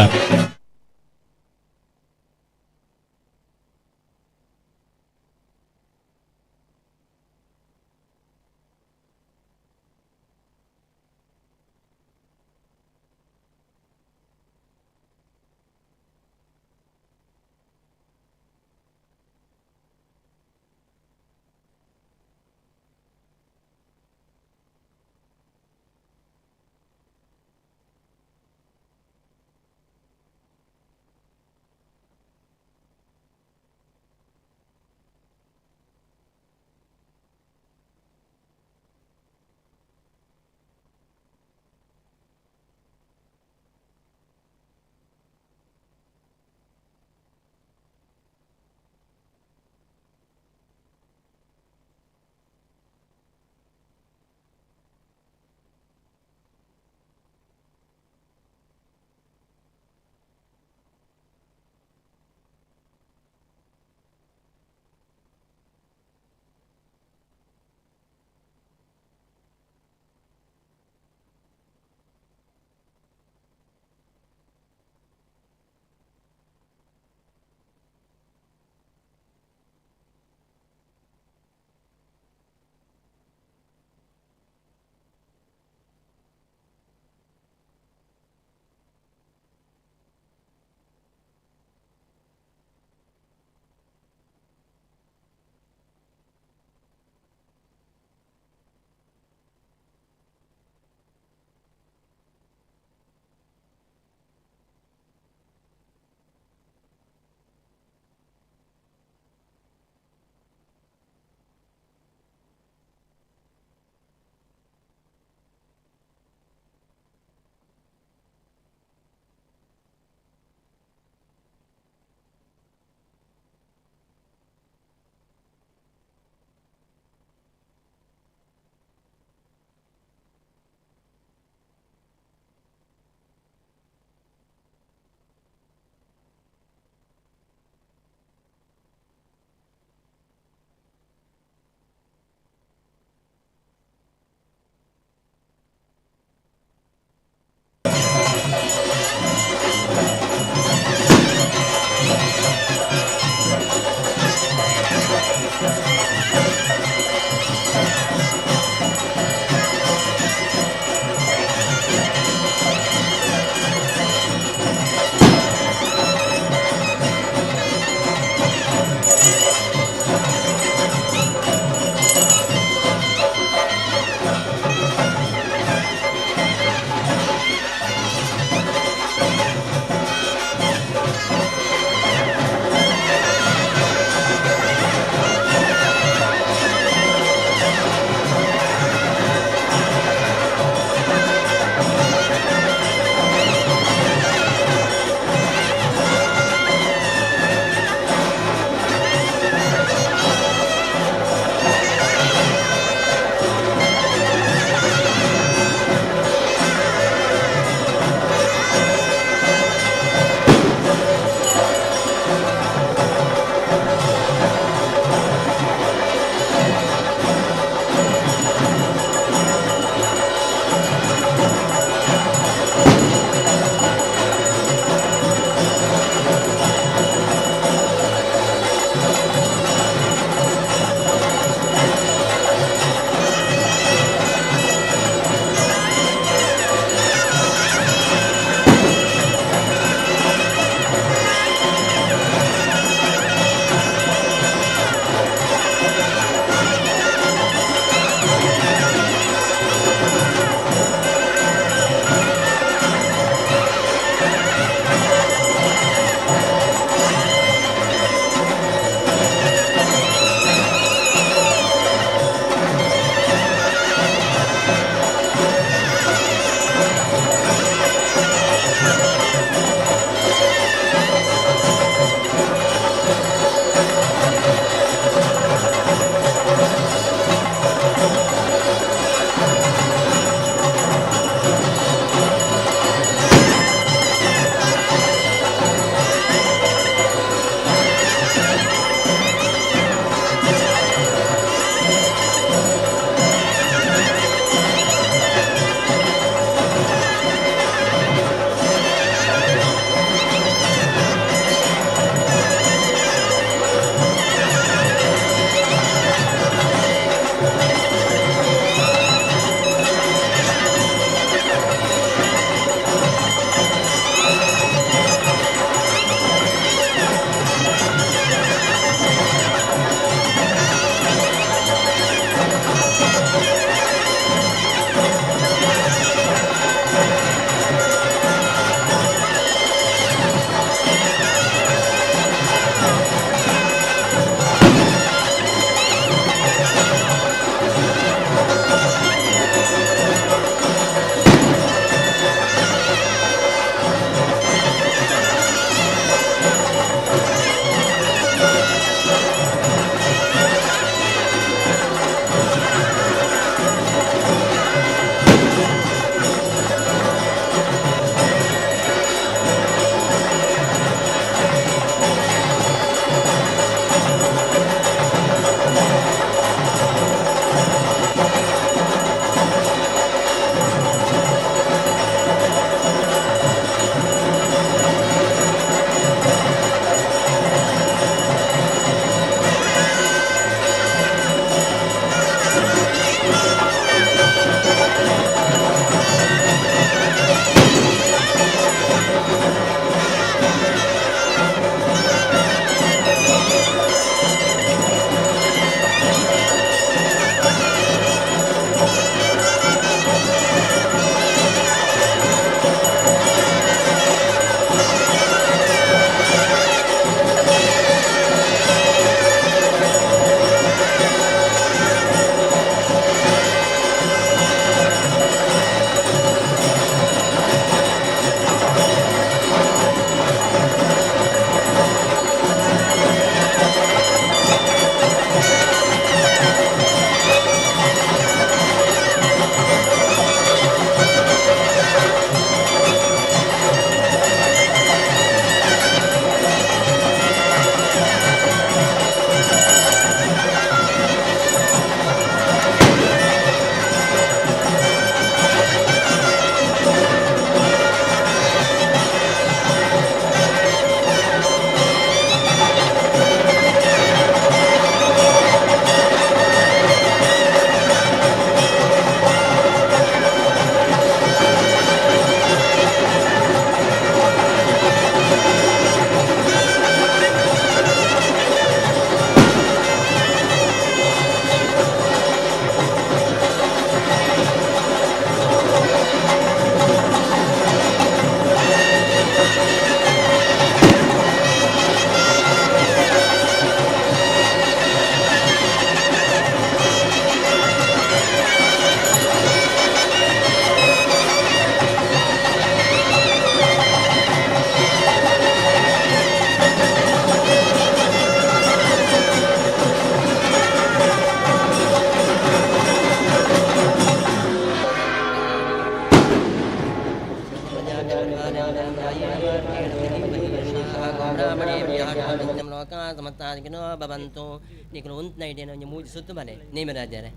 ಲೋಕಾ ಸಮಸ್ತ ಸುಖಿನೋ ಭವಂತು. ನಿಕುಲು ಉಂತ್ ನೈಟೇನ ಒಂಜಿ ಮೂಜಿ ಸುತ್ತು ಮನೆ ನೇಮರಾಜರೇ,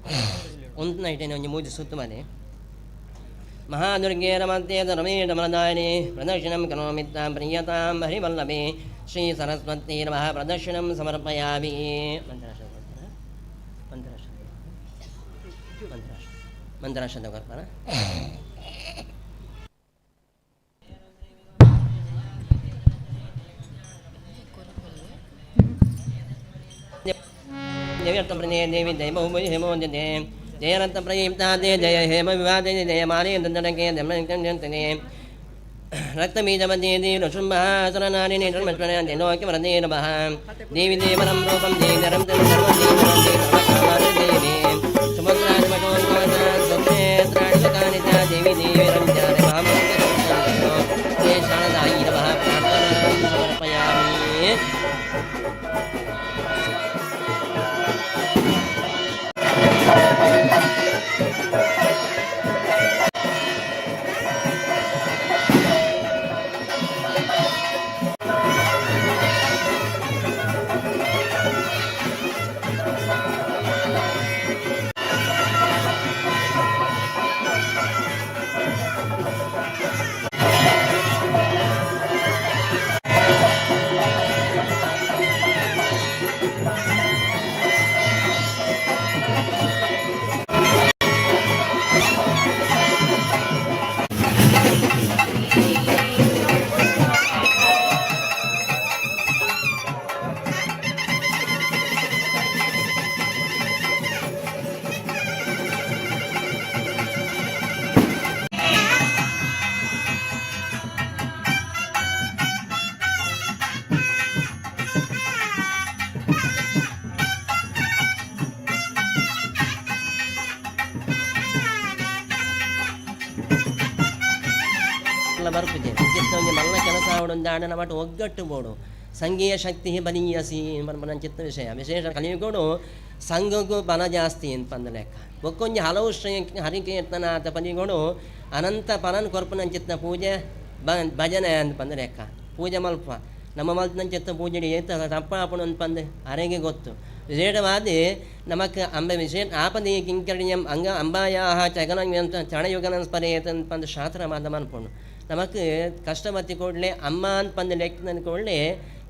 ಉಂತ್ ನೈಟೇನ ಒಂಜಿ ಮೂಜಿ ಸುತ್ತು ಮನೆ. ಮಹಾದುರ್ಗೆ ರಮತೆ ರಮೇಣಮಲದಾಯನೆ ಪ್ರದಕ್ಷಿಣಂ ಕರೋಮಿ ತಾಂ ಪ್ರಿಯತಾಂ ಹರಿವಲ್ಲಭೆ ಶ್ರೀ ಸರಸ್ವತಿ ನಮಃ ಪ್ರದಕ್ಷಿಣಂ ಸಮರ್ಪಯಾಮಿ. ಮಂತ್ರಾಕ್ಷ ಮಂತ್ರಾಕ್ಷ ಮಂತ್ರಾಕ್ಷ ಕೊರ್ಪನ. ದೇವಿ ದೇವಿ ದೈವ ಹೇಮೋಂಜತೆ ಜಯರತ್ನ ಪ್ರಯುಕ್ತಾದೆ ಜಯ ಹೇಮ ವಿವಾದೆ ಜಯ ಮಾನೇ ದಂಡನಕೆ ದಮನಂತನೆ ರಕ್ತಬೀಜಮಧ್ಯೆ ದೇವಿ ನೃಸಿಂಹಾಸನನಾರಿಣಿ ಧರ್ಮಸ್ಮರಣೆ ಲೋಕೆ ವರದೇ ನಮಃ. ದೇವಿ ದೇವರಂ ರೂಪಂ ದೇವರಂ ತಂ ಸರ್ವಂ ದೇವರಂ ದೇವಿ ಸುಭದ್ರಾಜಮಠೋನ್ಮಾದ ಸುಕ್ಷೇತ್ರಾಣಿ ದೇವಿ ದೇವಿರಂ ಚಾರೆ ಮಹಾಮಂತ್ರ ಶಾರದಾಯಿ ನಮಃ ಪ್ರಾರ್ಥನಾಂ ಸಮರ್ಪಯಾಮಿ. ಬರ್ಪುಜೆ ಚಿತ್ತ ಒಂಜಿ ಮಲ್ಲ ಕೆಲಸ ಆವಡೊಂದಾಂಡ ನಮಟ್ ಒಗ್ಗಟ್ಟು ಬೋಡು. ಸಂಘೀಯ ಶಕ್ತಿ ಬಲೀಯಸಿ ಪನ್ಪುನ ಚಿತ್ತ ವಿಷಯ. ವಿಶೇಷ ಕಲಿಯುಗಡು ಸಂಘಕ್ಕೂ ಬಲ ಜಾಸ್ತಿ ಪಂದ ಲೆಕ್ಕ. ಬೊಕ್ಕೊಂಜಿ ಹಲವು ಶ್ರೀ ಹರಿಕೀರ್ತನಾಥ ಪದಿಗಳು ಅನಂತ ಫಲನ್ ಕೊರ್ಪುನ ಚಿತ್ತ ಪೂಜೆ ಭಜನೆ ಅಂತ ಪಂದ ಲೆಕ್ಕ. ಪೂಜೆ ಮಲ್ಪ ನಮ್ಮ ಮಲ್ತನಂಚಿತ್ತ ಪೂಜೆ ಏತ ತಪ್ಪ ಆಪುಂಡು ಪಂದ್ ಅರೆಗೆ ಗೊತ್ತು. ವಿಶೇಷವಾದಿ ನಮಕ್ ಅಂಬೆ ವಿಶೇಷ ಆಪದಿ ಕಿಂಕರ್ಣ್ಯಂ ಅಂಗ ಅಂಬಾಯಾಹ ಚಗನ ಚಣಯುಗನ ಸ್ಮರೇತ್ ಪಂದ್ ಶಾಸ್ತ್ರ ಮಾತ ಮನ್ಪುಂಡು. ನಮಕ್ ಕಷ್ಟ ಬತ್ತಿ ಕೂಡಲೇ ಅಮ್ಮ ಅಂತ ಪಂದ್ ಲೆಕ್ಕ ಕೂಡಲೇ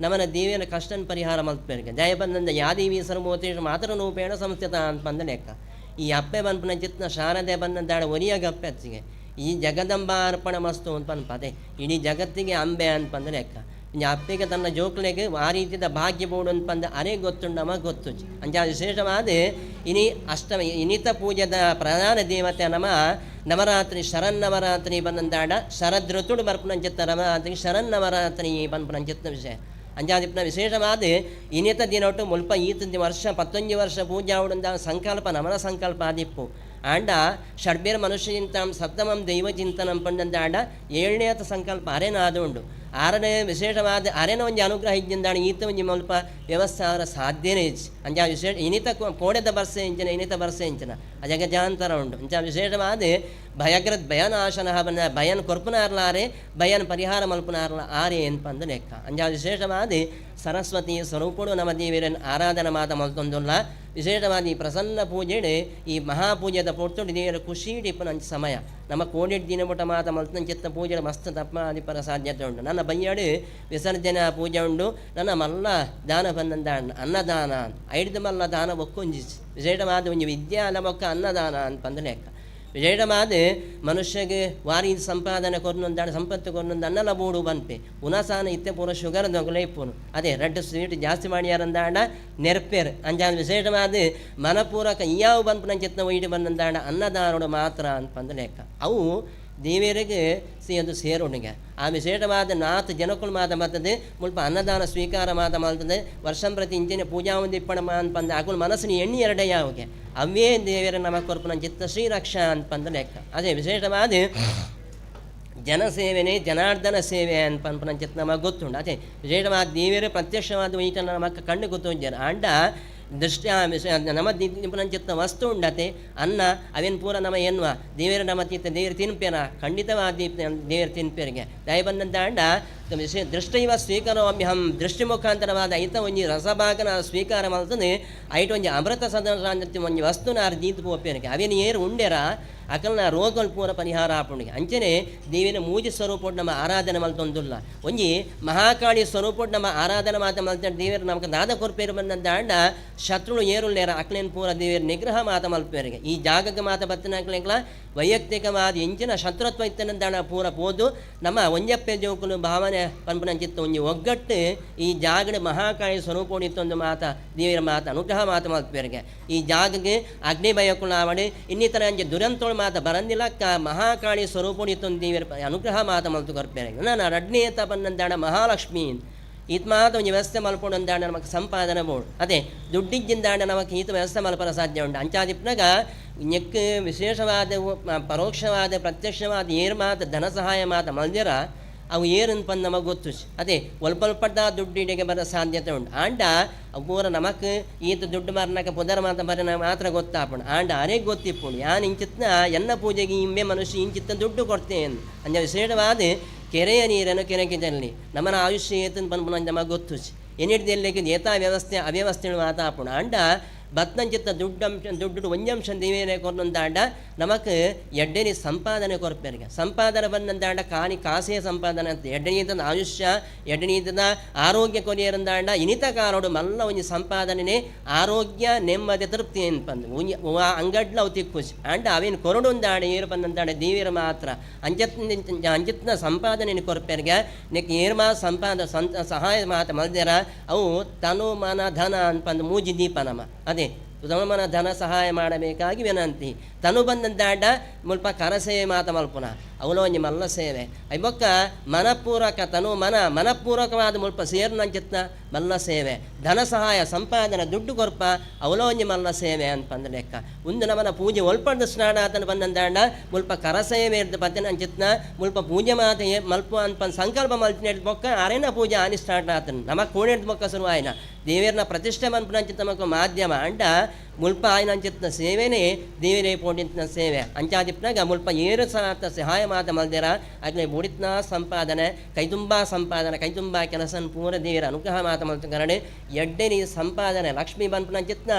ನಮನ ದೇವಿಯನ ಕಷ್ಟನ ಪರಿಹಾರ ಮಲ್ಪೇರ್ಗೆ ಜಯ ಬಂದಂದ ಯಾದೇವಿ ಸರ್ವೋತೇಶ ಮಾತ್ರ ರೂಪೇಣ ಸಂಸ್ಥಿತ ಅಂತ ಪಂದ ಲೆಕ್ಕ. ಈ ಅಪ್ಪೆ ಪನ್ಪುನ ಚಿತ್ನ ಶಾರದೆ ಬಂದಂದಾಡ ಒರಿಯ ಗಪ್ಪೆ ಅಚ್ಚಿಗೆ ಈ ಜಗದಂಬಾರ್ಪಣ ಮಸ್ತು ಅಂತ ಪನ್ಪ. ಅದೇ ಇಡೀ ಜಗತ್ತಿಗೆ ಅಂಬೆ ಅಂತ ಪಂದ ಲೆಕ್ಕ. ಈ ಅಪ್ಪೆಗೆ ತನ್ನ ಜೋಕ್ಲೆಗೆ ಆ ರೀತಿಯ ಭಾಗ್ಯ ಬೋಡು ಅಂತ ಪಂದ ಅರೆ ಗೊತ್ತುಂಡು ನಮಗ್ ಗೊತ್ತು. ಅಂಚ ವಿಶೇಷವಾದ ಇನಿ ಅಷ್ಟಮಿ ಇನಿತ ಪೂಜೆದ ಪ್ರಧಾನ ದೇವತೆ ನಮ ನವರಾತ್ರಿ ಶರನ್ನವರಾತ್ರಿ ಬಂದಂದಾಡ ಶರದ್ ಋತುಡು ಬರ್ಪುನಂಚಿತ್ತ ನವರಾತ್ರಿ ಶರನ್ನವರಾತ್ರಿ ಪನ್ಪುನಂಚಿತ್ತ ವಿಷಯ. ಅಂಚಾದಿಪ್ಪನ ವಿಶೇಷವಾದ ಇನಿತ ದಿನೊಟ್ಟು ಮುಲ್ಪ ಈತ ವರ್ಷ ಪತ್ತೊಂಜಿ ವರ್ಷ ಪೂಜೆ ಆವಡುಂದ ಸಂಕಲ್ಪ ನಮನ ಸಂಕಲ್ಪ ಆದಿಪ್ಪು. ಆಂಡ ಷಡ್ಬೇರ್ ಮನುಷ್ಯ ಚಿಂತನಂ ಸಪ್ತಮಂ ದೈವ ಚಿಂತನಂ ಪಂಡಂದಾಂಡ ಏಳನೇತ ಸಂಕಲ್ಪ ಅರೆನಾದ ಉಂಡು. ಆರನೇ ವಿಶೇಷವಾದ ಅರೆನ ಒಂಜಿ ಅನುಗ್ರಹ ಇಜ್ಜಿಂದಾಣ ಈತ ಒಂಜಿ ಮುಲ್ಪ ವ್ಯವಸ್ಥೆ ಸಾಧ್ಯನೇ ಇಜ್ಜಿ. ಅಂಚ ವಿಶೇಷ ಇನಿತ ಕೋಡೆದ ಬರ್ಸೆ ಇಂಚಿನ ಇನಿತ ಬರ್ಸೆ ಇಂಚಿನ ಅಜಗಜಾಂತರ ಉಂಡು. ಅಂಚ ವಿಶೇಷವಾದ ಭಯಗ್ರದ್ ಭಯನಾಶನ ಬನ್ನ ಭಯನ್ ಕೊರ್ಪುನಾರ್ಲಾರೆ ಭಯನ್ ಪರಿಹಾರ ಮಲ್ಪುನಾರ್ಲ ಆರೆ ಪಂದ ಲೆಕ್ಕ. ಅಂಚ ವಿಶೇಷವಾದ ಸರಸ್ವತಿ ಸ್ವರೂಪುಡು ನಮ ದೇವಿರನ್ ಆರಾಧನ ಮಾತ ಮಲ್ತೊಂದುಲ್ಲ. ವಿಶೇಷವಾದ ಈ ಪ್ರಸನ್ನ ಪೂಜೆಡ್ ಈ ಮಹಾಪೂಜೆದ ಪೊರ್ತುಡು ದೇವರ ಖುಷಿಡ್ ಇಪ್ಪುನ ಅಂಚ ಸಮಯ ನಮ್ಮ ಕೋಡಿಡ್ ದಿನ ಪುಟ ಮಾತ ಮಲ್ತಂಚಿತ್ತ ಪೂಜೆ ಮಸ್ತ್ ತಪ್ಪ ಅದಿಪರ ಸಾಧ್ಯತೆ ಉಂಡು. ನನ್ನ ಬಯ್ಯಾಡು ವಿಸರ್ಜನಾ ಪೂಜೆ ಉಂಡು. ನನ್ನ ಮಲ್ಲ ದಾನ ಬಂದಂದ ಅನ್ನದಾನ ಐಡ್ದು ಮಲ್ಲ ದಾನ ಬೊಕ್ಕೊಂಜಿ ವಿಶೇಷವಾದ ಒಂಜಿ ವಿದ್ಯಾ ಬೊಕ್ಕ ಅನ್ನದಾನ ಅಂತ ಪಂದ ಲೆಕ್ಕ. ವಿಶೇಷವಾದ ಮನುಷ್ಯಗೆ ವಾರಿ ಸಂಪಾದನೆ ಕೊರ್ನೊಂದಾಡ ಸಂಪತ್ತು ಕೊರ್ನೊಂದು ಅನ್ನಲ ಬೋಡು ಬನ್ಪೆ ಉನಸಾನ ಇತ್ತೆ ಪೂರ ಶುಗರ್ ದೊಗಲೆ ಇಪ್ಪುನು. ಅದೇ ರೆಡ್ ಸ್ವೀಟ್ ಜಾಸ್ತಿ ಮಾಡ್ಯಾರಂದಾಂಡ ನೆರ್ಪೇರ್. ಅಂಚಾದ ವಿಶೇಷವಾದ ಮನಪೂರಕ ಇಯಾವು ಬನ್ಪುನ ಚಿತ್ನ ಒಯ್ಡು ಬಂದಂದಾಂಡ ಅನ್ನದಾನೋಡು ಮಾತ್ರ ಅಂತ ಪಂದ ಲೆಕ್ಕ. ಅವು ದೇವರಿಗೆ ಅದು ಸೇರುಣಿಗೆ ಆ ವಿಶೇಷವಾದ ನಾತ್ ಜನಕುಲು ಮಾತ ಮತ್ತದೆ ಮುಲ್ಪ ಅನ್ನದಾನ ಸ್ವೀಕಾರ ಮಾತ ಮಾಡ್ತದೆ. ವರ್ಷಂ ಪ್ರತಿ ಇಂಚಿನ ಪೂಜಾ ಒಂದು ಇಪ್ಪಣ ಅಂತ ಪಂದ ಅಕುಲು ಮನಸ್ಸಿನ ಎಣ್ಣಿ ಎರಡೇ ಯಾವಗೆ ಅವೇ ದೇವರ ನಮ ಕೊರ್ಪುನ ಚಿತ್ತ ಶ್ರೀರಕ್ಷಾ ಅಂತ ಪಂದ ಲೆಕ್ಕ. ಅದೇ ವಿಶೇಷವಾದ ಜನಸೇವೆನೇ ಜನಾರ್ದನ ಸೇವೆ ಅಂತ ಪನ್ಪುನ ಚಿತ್ತ ನಮಗೆ ಗೊತ್ತುಂಡು. ಅದೇ ವಿಶೇಷವಾದ ದೇವರೇ ಪ್ರತ್ಯಕ್ಷವಾದ ಒಯ್ಟನ ನಮಕ್ ಕಣ್ಣು ಗೊತ್ತುಂಜಾರ ಆಂಡ ದೃಷ್ಟಿ ನಮ ಚಿತ್ತ ವಸ್ತು ಉಂಡತೆ ಅನ್ನ ಅವೇನು ಪೂರ ನಮ ಎನ್ನುವ ದೇವರ ನಮ ತಿತ್ತ ದೇವರು ತಿನ್ಪೇನ ಖಂಡಿತವಾದ ದೇವರು ತಿನ್ಪೇರಿಗೆ ದಯ ಬಂದಂತ ಅಂಡ ವಿಶೇಷ ದೃಷ್ಟಿವ ಸ್ವೀಕರೋಮ್ಯಹಂ ದೃಷ್ಟಿ ಮುಖಾಂತರವಾದ ಐತ ಒಂಜಿ ರಸಭಾಗನ ಸ್ವೀಕಾರ ಮಲ್ತಂದು ಐಟ್ ಒಂಜಿ ಅಮೃತ ಸದನ ಒಂಜಿ ವಸ್ತುನ ಆರ್ ದೀತ್ ಪೋಪೇನಕ್ಕೆ ಅವೇನು ಏರು ಉಂಡೆರ ಅಕಲ್ನ ರೋಗಲ್ ಪೂರ ಪರಿಹಾರ ಆಪುಂಡಿಗೆ. ಅಂಚನೆ ದೇವಿನ ಮೂಜಿ ಸ್ವರೂಪೊಡು ನಮ್ಮ ಆರಾಧನೆ ಮಲ್ತೊಂದುಲ್ಲ. ಒಂಜಿ ಮಹಾಕಾಳಿ ಸ್ವರೂಪೊಡು ನಮ್ಮ ಆರಾಧನೆ ಮಾತ ಮಲ್ತ ದೇವರು ನಮಕ್ ದಾದ ಕೊರ್ಪೇರು ಬಂದಂದಾಂಡ ಶತ್ರುಳು ಏರುಲ್ಲೇರ ಅಕ್ಲೇನ್ ಪೂರ ದೇವಿಯರ್ ನಿಗ್ರಹ ಮಾತ ಮಲ್ಪೇರಿಗೆ. ಈ ಜಾಗಕ್ಕೆ ಮಾತ ಬತ್ತಿನಕ್ಲೆಗ್ಲ ವೈಯಕ್ತಿಕವಾದ ಎಂಚಿನ ಶತ್ರುತ್ವ ಇತ್ತನಂದಾಣ ಪೂರ ಪೋದು ನಮ್ಮ ಒಂಜಪ್ಪೆ ಜೋಕುಲು ಭಾವನೆ ಪನ್ಪುನಂಚಿತ್ತ ಒಂಜಿ ಒಗ್ಗಟ್ಟು ಈ ಜಾಗಡ ಮಹಾಕಾಳಿ ಸ್ವರೂಪೊಡು ಇತ್ತೊಂದು ಮಾತ ದೇವಿಯರ ಮಾತ ಅನುಗ್ರಹ ಮಾತ ಮಲ್ಪೇರಿಗೆ. ಈ ಜಾಗಕ್ಕೆ ಅಗ್ನಿ ಭಯಕ್ಕುಲಾವಣೆ ಇನ್ನಿತರ ಅಂಚೆ ದುರಂತೋಳು ಮಾತ ಬರಂದಿಲಕ್ಕ ಮಹಾಕಾಳಿ ಸ್ವರೂಪೊಡು ಇತ್ತೊಂದು ದೇವಿಯರ ಅನುಗ್ರಹ ಮಾತ ಮಲ್ತು ಕೊರ್ಪೇರಿಗೆ. ನಾನು ರಡ್ನೇತ ಪನ್ನಂದಾಣ ಮಹಾಲಕ್ಷ್ಮಿ ಈತ್ ಮಾತ ಒಂಜಿ ವ್ಯವಸ್ಥೆ ಮಲ್ಪೊಡು ಅಂದಾಂಡ ನಮಕ್ ಸಂಪಾದನೆ ಬೋಡು. ಅದೇ ದುಡ್ಡಿಜ್ಜಿಂದಾಂಡ ನಮಕ್ ಈತ ವ್ಯವಸ್ಥೆ ಮಲ್ಪರ ಸಾಧ್ಯ ಉಂಡು. ಅಂಚಾದಿಪ್ನಗ ನೆಕ್ ವಿಶೇಷವಾದ ಪರೋಕ್ಷವಾದ ಪ್ರತ್ಯಕ್ಷವಾದ ಏರ್ ಮಾತ ಧನ ಸಹಾಯ ಮಾತ ಮಲ್ದಿರ ಅವು ಏರನ್ ಪಂದ್ ನಮಗ್ ಗೊತ್ತು. ಅದೇ ಒಲ್ಪಲ್ಪಡ್ದ ದುಡ್ಡಿಡಿಗೆ ಬರೋ ಸಾಧ್ಯತೆ ಉಂಟು. ಆಂಡ ಅವು ಪೂರ ನಮಕ್ ಈತ ದುಡ್ಡು ಮಾರ್ನಕ ಪುದರ್ ಮಾತ ಬರನ ಮಾತ್ರ ಗೊತ್ತಾಪುಂಡು. ಆಂಡ ಅರೆ ಗೊತ್ತಿಪ್ಪುಂಡು ಯಾನ್ ಇಂಚಿತ್ನ ಎನ್ನ ಪೂಜೆಗೆ ಇಂಬೆ ಮನುಷ್ಯ ಇಂಚಿತ್ತ ದುಡ್ಡು ಕೊಡ್ತೇನೆ ಅಂಚ ವಿಶೇಷವಾದ ಕೆರೆಯ ನೀರನ್ನು ಕೆರೆಗೆ ಚೆಲ್ಲಿ ನಮ್ಮನ ಆಯುಷ್ಯ ಏತನ್ ಪನ್ಪುನ ನಮಗೆ ಗೊತ್ತು. ಎನಿಡ್ದೆಲ್ಲಿಗೆ ಏತಾ ವ್ಯವಸ್ಥೆ ಅವ್ಯವಸ್ಥೆ ಮಾತಾಪುಂಡು. ಆಂಡ ಬತ್ನಂಚಿತ್ತ ದುಡ್ಡಂಶ ದುಡ್ಡು ಒಂಜಂಶ ದೇವೇನೆ ಕೊರ್ನಂದಾಂಡ ನಮಕ್ ಎಡ್ಡೆನಿ ಸಂಪಾದನೆ ಕೊರ್ಪೇರಿಗೆ. ಸಂಪಾದನೆ ಬಂದಂದಾಂಡ ಕಾನಿ ಕಾಸೇ ಸಂಪಾದನೆ ಅಂತ ಎಡ್ಡೆನೀತದ ಆಯುಷ್ಯ ಎಡ್ಡೆನೀತದ ಆರೋಗ್ಯ ಕೊರಿಯರಂದಾಂಡ ಇನಿತ ಕಾಲೋಡು ಮಲ್ಲ ಒಂಜಿ ಸಂಪಾದನೆ ಆರೋಗ್ಯ ನೆಮ್ಮದಿ ತೃಪ್ತಿ ಅನ್ಪಂದು ಒಂಜಿ ಅಂಗಡ್ಲ ಅವು ತಿಕ್ಕುಸಿ. ಆಂಡ ಅವೇನು ಕೊರಡುಂದಾಂಡ ಏರು ಬಂದಂದಾಂಡ ದೇವಿಯರ ಮಾತ್ರ ಅಂಚತ್ ಅಂಚಿತ್ನ ಸಂಪಾದನೆ ಕೊರ್ಪೇರಿಗೆ. ನೆಕ್ ಏರು ಮಾ ಸಂಪಾದ ಸಹಾಯ ಮಾತ ಮಲ್ದೇರ ಅವು ತನು ಮನ ಧನ ಅನ್ಪಂದು ಮೂಜಿ ದೀಪ ನಮ. ಅದೇ ತನು ಮನ ಧನ ಸಹಾಯ ಮಾಡಬೇಕಾಗಿ ವಿನಂತಿ. ತನು ಬಂದಂದಾಂಡ ಮುಲ್ಪ ಕರಸೇವೆ ಮಾತ ಮಲ್ಪುನ ಅವಲೋ ಒಂಜಿ ಮಲ್ಲ ಸೇವೆ ಐಬೊಕ್ಕ ಮನಪೂರ್ವಕ ತನು ಮನ ಮನಪೂರ್ವಕವಾದ ಮುಲ್ಪ ಸೇರ್ನಂಚಿತ್ನ ಮಲ್ಲ ಸೇವೆ ಧನ ಸಹಾಯ ಸಂಪಾದನೆ ದುಡ್ಡು ಕೊರ್ಪ ಅವಲೋ ಒಂಜಿ ಮಲ್ಲ ಸೇವೆ ಅನ್ಪಂದ ಲೆಕ್ಕ. ಒಂದು ನಮನ ಪೂಜೆ ಒಲ್ಪಂಡ ಸ್ನಾನ ಆತನ ಬಂದಂದಾಂಡ ಮುಲ್ಪ ಕರಸೇವೆ ಇರ್ದ ಪತ್ತನ ಅಂಚಿತ್ನ ಮುಲ್ಪ ಪೂಜೆ ಮಾತ ಮಲ್ಪ ಅನ್ಪಂದ್ ಸಂಕಲ್ಪ ಮಲ್ತಿನ ಬೊಕ್ಕ ಅರೇನ ಪೂಜೆ ಆನಿ ಸ್ಟಾರ್ಟ್ ಆತನ ನಮಕ್ ಕೋಣೆಡ್ ಬೊಕ್ಕ ಶುರುವಾಯಿನ ದೇವೇರ್ನ ಪ್ರತಿಷ್ಠೆ ಮನ್ಪುನಂಚಿತ್ತ ನಮಕ್ ಮಾಧ್ಯಮ. ಅಂಡ ಮುಲ್ಪ ಆಯ್ನಂಚಿತ್ನ ಸೇವೆನೇ ದೇವರೇ ಪೋಡಿತ್ನ ಸೇವೆ ಅಂಚಾದಿಪ್ನಾಗ ಮುಲ್ಪ ಏರು ಸಾತ ಸಹಾಯ ಮಾತ ಮಲ್ದೇರ ಅಗ್ನೆ ಬುಡಿತ್ನ ಸಂಪಾದನೆ ಕೈತುಂಬಾ ಸಂಪಾದನೆ ಕೈತುಂಬಾ ಕೆಲಸನ್ ಪೂರ ದೇವರ ಅನುಗ್ರಹ ಮಾತ ಮಲ್ತು ಕರಡೆ ಎಡ್ಡೆ ನೀ ಸಂಪಾದನೆ ಲಕ್ಷ್ಮೀ ಬನ್ಪುನಂಚಿತ್ನ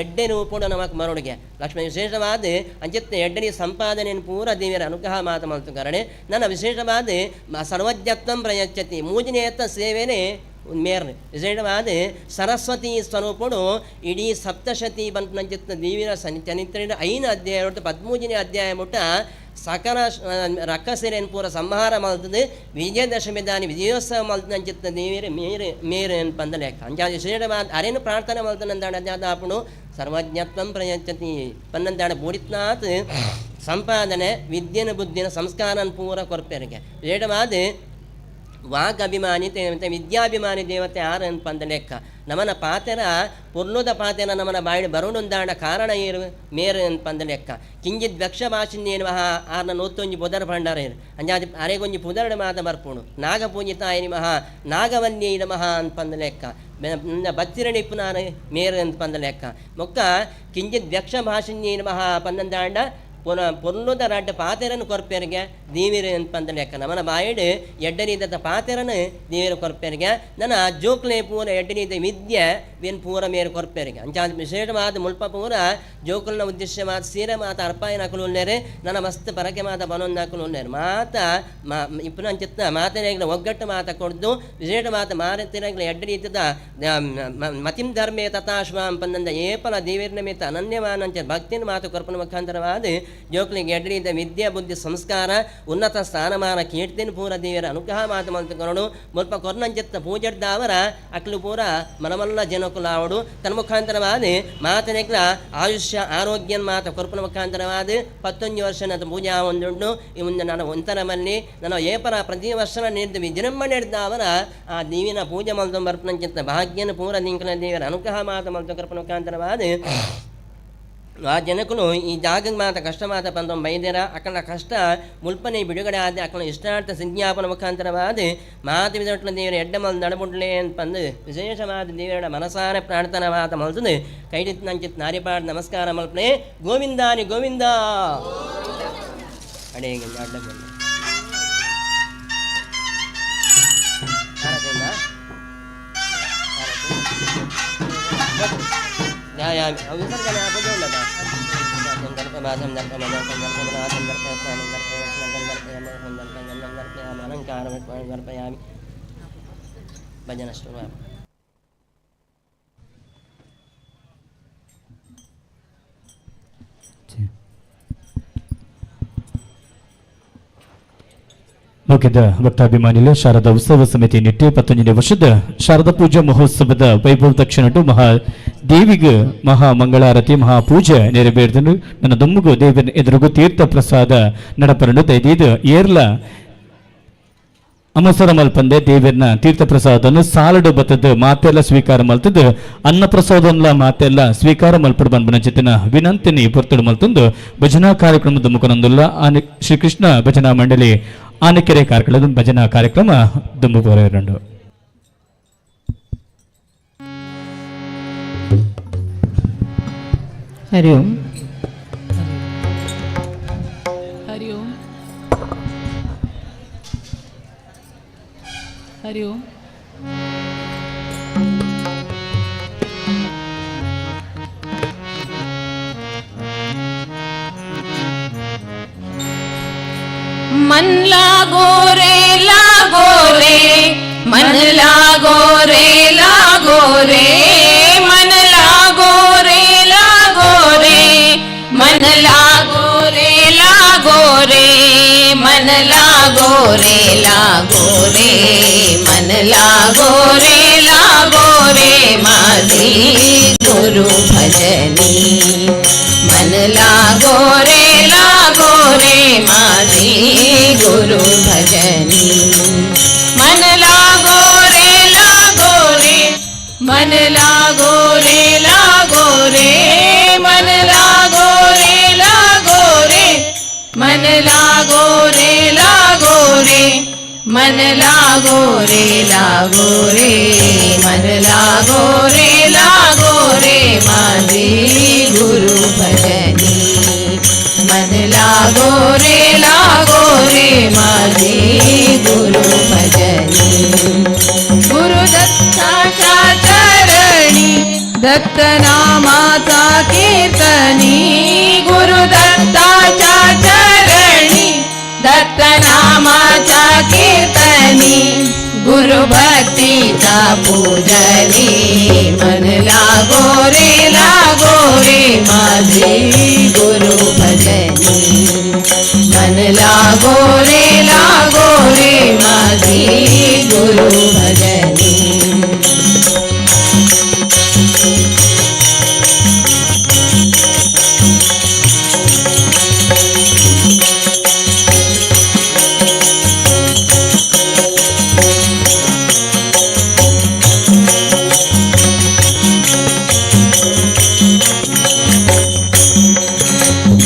ಎಡ್ಡೆ ರೂಪುಡು ನಮಕ್ ಮರುಡಿಗೆ ಲಕ್ಷ್ಮೀ ವಿಶೇಷವಾದ ಅಂಚಿತ್ನ ಎಡ್ಡೆ ನೀ ಸಂಪಾದನೆಯನ್ನು ಪೂರ ದೇವರ ಅನುಗ್ರಹ ಮಾತ ಮಲ್ತು ಕರಡೆ ನನ್ನ ವಿಶೇಷವಾದ ಸರ್ವಜ್ಞತ್ವಂ ಪ್ರಯಚ್ಛತಿ ಮೂಜನೇತ ಸೇವೆನೇ ಮೇರ್ ವಿಶೇಷವಾದ ಸರಸ್ವತಿ ಸ್ವರೂಪುಡು ಇಡೀ ಸಪ್ತಶತಿ ಬಂತನಂಚಿತ್ನ ದೇವಿನ ಚರಿತ್ರೆ ಐನ ಅಧ್ಯಾಯ ಒಟ್ಟು ಪದ್ಮೂಜನೇ ಅಧ್ಯಾಯ ಮುಟ್ಟ ಸಕಲ ರಕ್ಕಸೆರೆನ್ ಪೂರ ಸಂಹಾರ ಮಲ್ತದೆ ವಿಜಯದಶಮಿ ದಾನಿ ವಿಜಯೋತ್ಸವ ಮಲ್ತನಂಚಿತ್ನ ದೇವಿರ ಮೇರೆ ಮೇರೆ ಪಂದ ಲೆಕ್ಕ. ಅಂಚಾದ ವಿಶೇಷವಾದ ಅರೇನು ಪ್ರಾರ್ಥನೆ ಮಲ್ತನಂದಾಣ ಅಜ್ಞಾತಾಪುಣು ಸರ್ವಜ್ಞತ್ವಂ ಪ್ರಯಚ್ಛತಿ ಪನ್ನಂದಾಣ ಬೂಡಿತ್ನಾಥ್ ಸಂಪಾದನೆ ವಿದ್ಯೆನ ಬುದ್ಧಿನ ಸಂಸ್ಕಾರನ್ ಪೂರ ಕೊರ್ಪೆರಿಗೆ. ವಿಶೇಷವಾದ ವಾಕ್ ಅಭಿಮಾನಿ ವಿದ್ಯಾಭಿಮಾನಿ ದೇವತೆ ಆರ್ ಪಂದ ಲೆಕ್ಕ. ನಮನ ಪಾತೆರ ಪುರ್ಲುದ ಪಾತೆರ ನಮನ ಬಾಯಿಡ್ ಬರುಣುಂದಾಂಡ ಕಾರಣ ಏರು ಮೇರು ಪಂದ ಲೆಕ್ಕ. ಕಿಂಚಿತ್ ಭಕ್ಷ ಭಾಷಿನ್ಯೇನ್ವಹ ಆರ್ನ ನೂತ್ತೊಂಜಿ ಪುದರ್ ಭಂಡಾರ ಏರು ಅಂಜಾದಿ ಅರೆಗೊಂಜಿ ಪುದರ್ಡ್ ಮಾತ ಬರ್ಪುಣು ನಾಗಪೂಜಿತಾಯ ನಮಃ ನಾಗವನ್ಯೈ ನಮಃ ಅನ್ಪಂದ ಲೆಕ್ಕ. ಬತ್ತಿರಣಿಪ್ಪುನಾನ ಮೇರು ಪಂದ ಲೆಕ್ಕ. ಮೊಕ್ಕ ಕಿಂಚಿತ್ ಭಕ್ಷ ಭಾಷಿನ್ಯೇ ನಮಃ ಪನ್ನಂದಾಂಡ ಪುನಃ ಪೊರ್ಲುದ ರಡ್ಡ ಪಾತೆರನು ಕೊರ್ಪೆರಿಗೆ ದೇವಿರು ಪಂದ ಲೆಕ್ಕ. ನಮನ ಬಾಯಿಡ್ ಎಡ್ಡನೀದ ಪಾತೆರನು ದೇವಿರು ಕೊರ್ಪೆರಿಗೆ ನನ್ನ ಜೋಕ್ಲೆ ಪೂರ ಎಡ್ಡನೀದ ವಿದ್ಯೆ ವಿನ್ ಪೂರ ಮೇರು ಕೊರ್ಪೆರಿಗೆ. ಅಂಚಾದ ವಿಶೇಷವಾದ ಮುಲ್ಪ ಪೂರ ಜೋಕುಲ್ನ ಉದ್ದೇಶವಾದ ಸೀರೆ ಮಾತ ಅರ್ಪಾಯನ ಅಕುಲು ನನ್ನ ಮಸ್ತ್ ಪರಕೆ ಮಾತ ಬನೊಂದು ಅಕುಲು ಮಾತ ಇಪ್ಪನ ಅಂಚಿತ್ನ ಮಾತನೆಗ್ಲ ಒಗ್ಗಟ್ಟು ಮಾತ ಕೊಡ್ದು ವಿಶೇಷವಾದ ಮಾರತಿರಗ್ಲ ಎಡ್ಡನೀತದ ಮತಿಂ ಧರ್ಮೇ ತಥಾಶ್ವಾಂ ಪಂದಂದ ಏಪಲ ದೇವಿರ್ನ ಮೇತ ಅನನ್ಯವಾನಂಚ ಭಕ್ತಿನ ಮಾತು ಕೊರ್ಪನ ಮುಖಾಂತರವಾದ ಜೋಕ್ಲಿಗೆ ಎಡ್ಡನೀತ ವಿದ್ಯೆ ಬುದ್ಧಿ ಸಂಸ್ಕಾರ ಉನ್ನತ ಸ್ಥಾನಮಾನ ಕೀರ್ತಿನ ಪೂರ ದೇವಿಯರ ಅನುಗ್ರಹ ಮಾತು ಮಲ್ತುಕೊರಡು ಮುಲ್ಪ ಕೊರ್ನಂಚಿತ್ತ ಪೂಜೆಡ್ದಾವರ ಅಕ್ಲು ಪೂರ ಮನಮಲ್ಲ ಜನಕುಲಾವಡು ತನ್ನ ಮುಖಾಂತರವಾದ ಮಾತನೆಗ್ಲ ಆಯುಷ್ಯ ಆರೋಗ್ಯನ್ ಮಾತ ಕೊರ್ಪನ ಮುಖಾಂತರವಾದ ಪತ್ತೊಂದು ವರ್ಷ ನನ್ನ ಪೂಜಾ ಒಂದುಂಡು ಈ ಮುಂದೆ ನಾನು ಒಂಥರ ಮಲ್ಲಿ ನಾನು ಏಪರ ಪ್ರತಿ ವರ್ಷ ನೀಡ್ದು ವಿಜೃಂಭಣೆ ಹಿಡ್ದಾವರ ಆ ದೇವಿನ ಪೂಜೆ ಮಲ್ತು ಬರ್ಪನಂಚಿತ್ತ ಭಾಗ್ಯನ ಪೂರ ನಿಂಕನ ದೇವಿಯರ ಅನುಗ್ರಹ ಮಾತ ಮಲ್ತು ಕರ್ಪನ ಮುಖಾಂತರವಾದ ಆ ಜನಕುಲು ಈ ಜಾಗಕ್ಕೆ ಮಾತ ಕಷ್ಟ ಮಾತ ಬಂದ ಬೈದೇರ ಅಕಲ ಕಷ್ಟ ಮುಲ್ಪನೆ ಬಿಡುಗಡೆ ಆದ ಅಕಲ ಇಷ್ಟಾರ್ಥ ಸಂಜ್ಞಾಪನ ಮುಖಾಂತರವಾದ ಮಾತು ವಿದೊಟ್ಲ ದೇವರ ಎಡ್ಡಮಲ್ ನಡಬುಡ್ಲೆ ಅಂತಂದು ವಿಶೇಷವಾದ ದೇವರ ಮನಸಾರ ಪ್ರಾರ್ಥನಾ ಮಾತ ಮಲ್ತದು ಕೈಡಿತ್ ನಂಚಿತ್ ನಾರಿಪಾಡ್ ನಮಸ್ಕಾರ ಮಲ್ಪನೆ ಗೋವಿಂದಾನಿ ಗೋವಿಂದ ಅಡೇ ಅಡ್ಡ. ಆರತಿಯಿಂದ ಆರತಿ ಧ್ಯಾಯಾಮಿ. ಅವು ವಿಸರ್ಜನೆ ಪೂಜೆ ಉಳ್ಳದ ದರ್ಪಮಾಸಂ ದರ್ಪಮದರ್ಪಂ ದರ್ಪಮನಾಥಂ ದರ್ಪಯಸ್ನಾನಂ ದರ್ಪಯಸ್ನಾನಂ ದರ್ಪಯಾಮಿ ದರ್ಪಯಂ ದರ್ಪಯಾಮಿ ಅಲಂಕಾರ ದರ್ಪಯಾಮಿ ಭಜನ ಶುರು. ಮುಖ್ಯದ ಭಕ್ತಾಭಿಮಾನಿಗಳು, ಶಾರದಾ ಉತ್ಸವ ಸಮಿತಿ ನಿಟ್ಟೆ 19ನೇ ವರ್ಷದ ಶಾರದಾ ಪೂಜಾ ಮಹೋತ್ಸವದ ವೈಭವ ದಕ್ಷಿಣಟು ಮಹಾ ದೇವಿಗೆ ಮಹಾ ಮಂಗಳಾರತಿ ಮಹಾಪೂಜೆ ನೆರವೇರಿದನು. ನನ್ನ ದೊಮ್ಮಗು ದೇವನ ಎದುರುಗು ತೀರ್ಥ ಪ್ರಸಾದ ನಡಪರನು. ದಯದೀದು ಏರ್ಲ ಅಮಸರ ಮಲ್ಪಂದೆ ದೇವರನ್ನ ತೀರ್ಥ ಪ್ರಸಾದನ್ನು ಸಾಲಡು ಬತ್ತದ ಮಾತೆಲ್ಲ ಸ್ವೀಕಾರ ಮಲ್ತದ್ದು ಅನ್ನ ಪ್ರಸಾದನ್ಲ ಮಾತೆಲ್ಲ ಸ್ವೀಕಾರ ಮಲ್ಪಡು ಬಂದ್ಬನ ಚಿತ್ತನ ವಿನಂತಿನಿ ಪೊರ್ತಡು ಮಲ್ತಂದು ಭಜನಾ ಕಾರ್ಯಕ್ರಮದ ಮುಖನೊಂದುಲ್ಲ ಆನೆ ಶ್ರೀಕೃಷ್ಣ ಭಜನಾ ಮಂಡಳಿ ಆನೆಕೆರೆ ಕಾರ್ಯಕ್ರಮದ ಭಜನಾ ಕಾರ್ಯಕ್ರಮ ದುಂಬು ಬರೆಯರಂಡು. ಹರಿ ಓಂ. ಹರಿ ಓಂ, ಹರಿ ಓಂ. मन लागो रे लागो रे, मन लागो रे लागो रे, मन लागो रे लागो रे, मन लागो रे लागो रे, मन लागो रे लागो रे, मन लागो रे लागो रे माझी गुरु भजनी, मन लागो रे लागो रे माझी गुरु भजनी, मन लागो रे लागो रे, मन लागो रे लागो रे, मन लागो रे लागो रे, मन लागो रे लागो रे, मन लागो रे लागो रे, मन लागो रे लागो रे माझी गुरु भजनी, मन लागो रे लागो रे माझी गुरु भजनी. गुरु दत्ताच्या चरणी दत्त नामाचा कीर्तनी, गुरु दत्ताच्या चरणी दत्त नामाचा कीर्तनी, गुरु भक्तीचा पूजनी, मन लागो रे लागो रे माझे गुरु भजनी, मन लागो रे लागो रे माझे गुरु भजनी.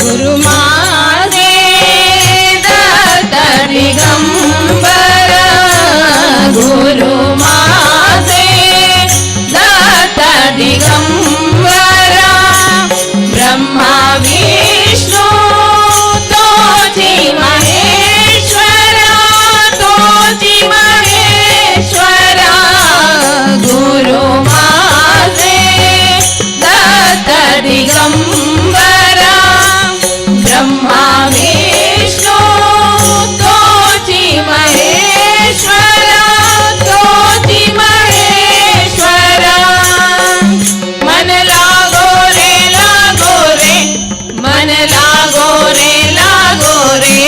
गुरु माझे दत्त दिगंबर, गुरु माझे दत्त दिगंबर, ब्रह्मा विष्णू तोची महेश्वरा, तोची महेश्वरा, गुरु माझे दत्त दिगंबर, ब्रह्मा विष्णू तोची महेश्वरा, तोची महेश्वरा. मन लागो रे लागो रे, मन लागो रे लागो रे,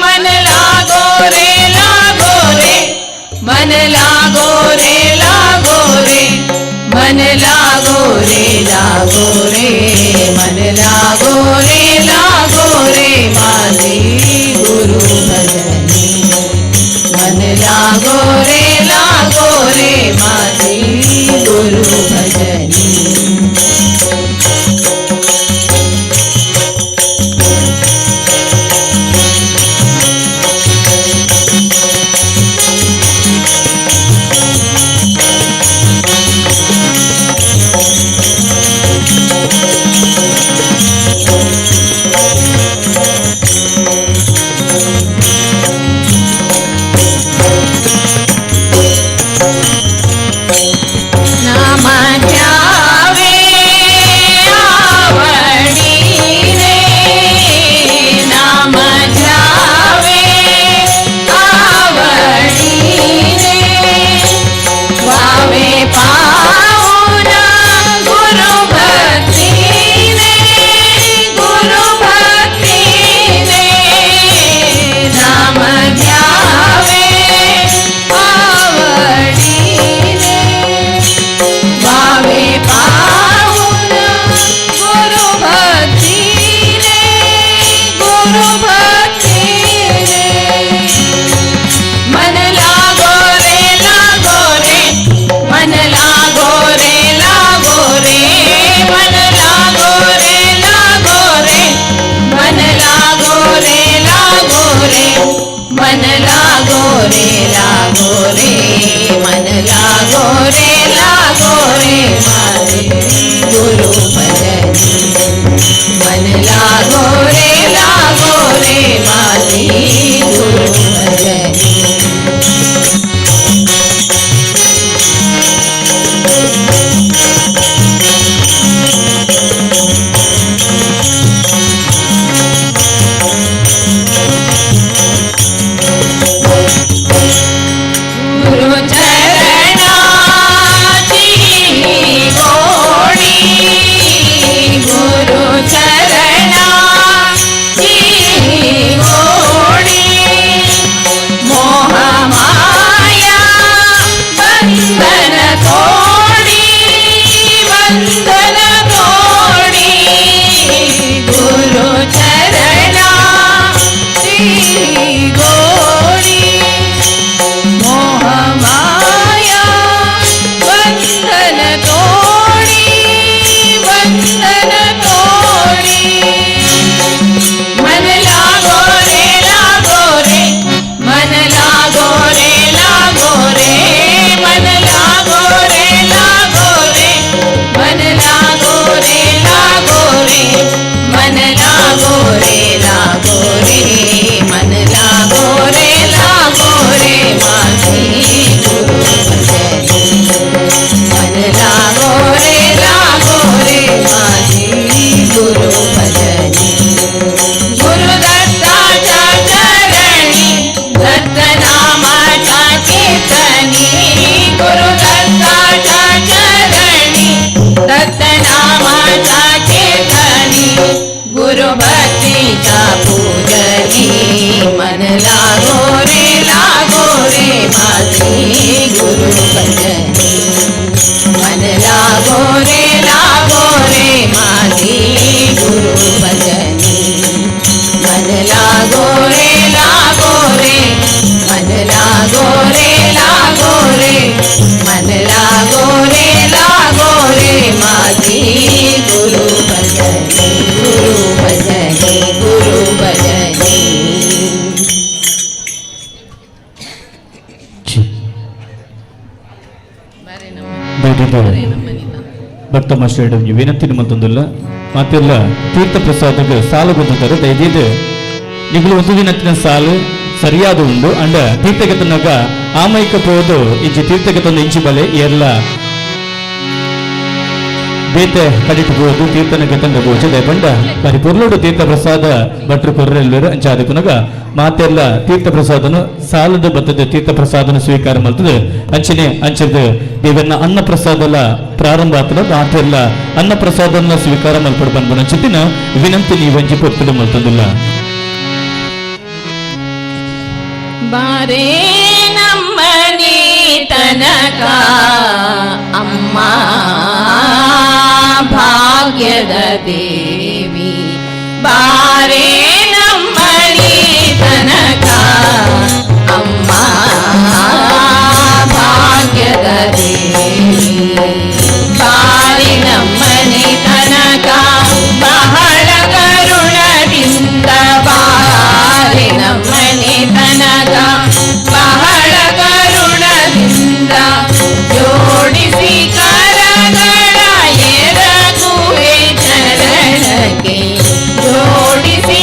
मन लागो रे लागो रे, मन लागो रे लागो रे, मन लागो रे लागो रे, मन लागो रे लागो रे माझे गुरु भजनी, मन लागो रे लागो रे माझे गुरु भजनी. लागो रे लागो रे माते गुरु भजने। मन लागो रे माते गुरु भजने। मन लागो रे मन लागो रे मन लागो रे माते गुरु भजने गुरु भजने गुरु भजने। ಭಕ್ತ ಮಾಸ್ಟರ್ ವಿನಂತಿ ಮತ್ತೊಂದಿಲ್ಲ ಮಾತೆಲ್ಲ ತೀರ್ಥ ಪ್ರಸಾದಕ್ಕೆ ಸಾಲು ಬಂದಿದ್ದಾರೆ. ದಯದೀದು ನಿಗಳು ಒಂದು ದಿನತ್ತಿನ ಸಾಲು ಸರಿಯಾದ ಉಂಡು ಅಂಡ ತೀರ್ಥಗತನಾಗ ಆಮೈಕ ಪೋದು ಇಂಚಿ ತೀರ್ಥಗತನ ಇಂಚಿ ಬಲೆ ಎಲ್ಲ ಬೇತೆ ಕಡಿಟು ಪೋದು ತೀರ್ಥನ ಗತಂಡ ಬೋಚೆ ದಯಪಂಡ ಬರಿ ಪೊರ್ಲುಡು ತೀರ್ಥ ಪ್ರಸಾದ ಭಟ್ರು ಕೊರ್ರೆಲ್ಲರು ಅಂಚಾದಕುನಗ ಮಾತೆಲ್ಲ ತೀರ್ಥ ಪ್ರಸಾದನು ಸಾಲದ ಬತ್ತದ ತೀರ್ಥ ಪ್ರಸಾದನ ಸ್ವೀಕಾರ ಮಲ್ತದೆ. ಅಂಚನೆ ಅಂಚದ ದೇವನ್ನ ಅನ್ನ ಪ್ರಸಾದಲ ಪ್ರಾರಂಭ ಆತದ ಮಾತೆಲ್ಲ ಅನ್ನ ಪ್ರಸಾದನ ಸ್ವೀಕಾರ ಮಲ್ಪಡು ಬಂದ್ಬನ ಅಂಚಿನ ವಿನಂತಿ ನೀವಂಚಿ ಪೊರ್ತುಡು ಮಲ್ತಂದಿಲ್ಲ. ಬಾರೇ ನಮ್ಮನಿ ತನಕ ಅಮ್ಮ ಭಾಗ್ಯದ ದೇವಿ, ಬಾರೇ ನಮ್ಮನಿ ತನಕ ಅಮ್ಮ ಭಾಗ್ಯದ ದೇವಿ. ಬಾರಿ ನಮ್ಮನಿ ತನಕ ಬಹಳ ಕರುಣದಿಂದ, ಬಾರಿ ನಮ್ಮನಿ ತನಕ ಬಹಳ ಕರುಣದಿಂದ, ಜೋಡಿಸಿ ಕರಗಳ ಎರಗುವೆ ಚರಣಕ್ಕೆ, ಜೋಡಿಸಿ.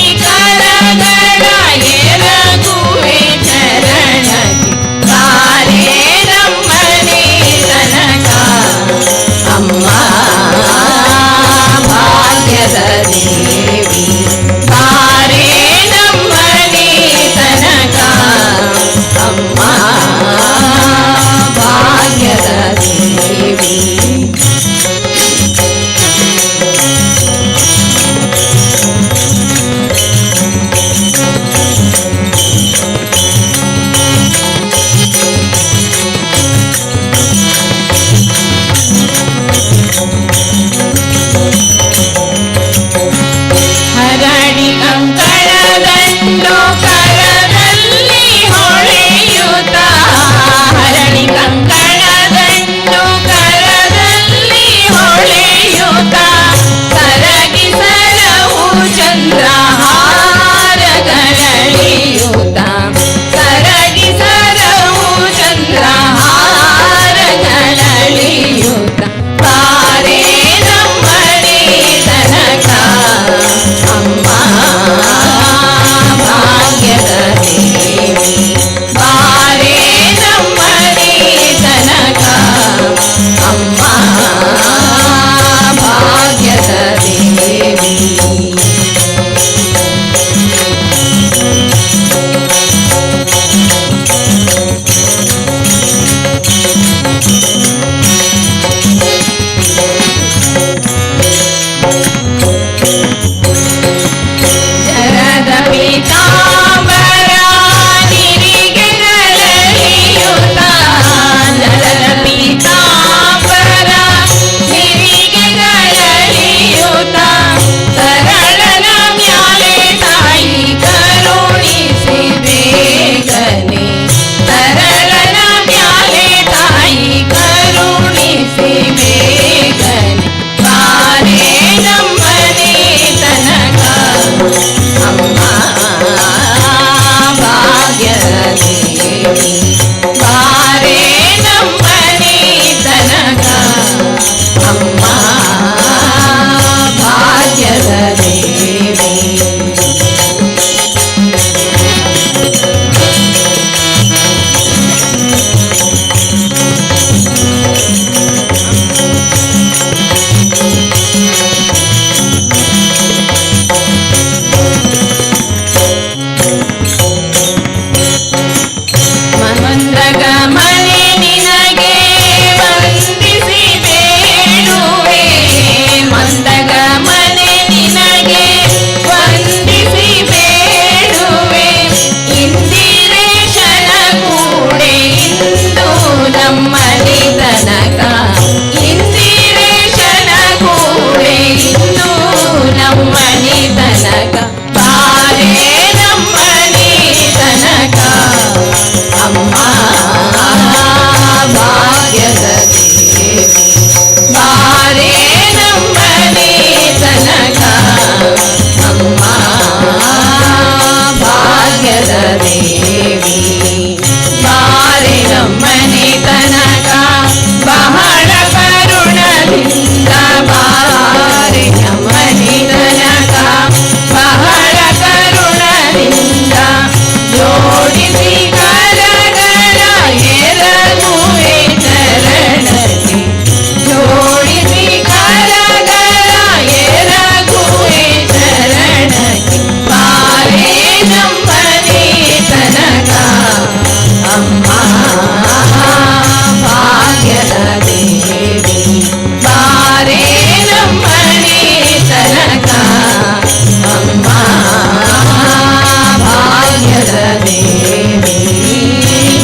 ದೇವಿ,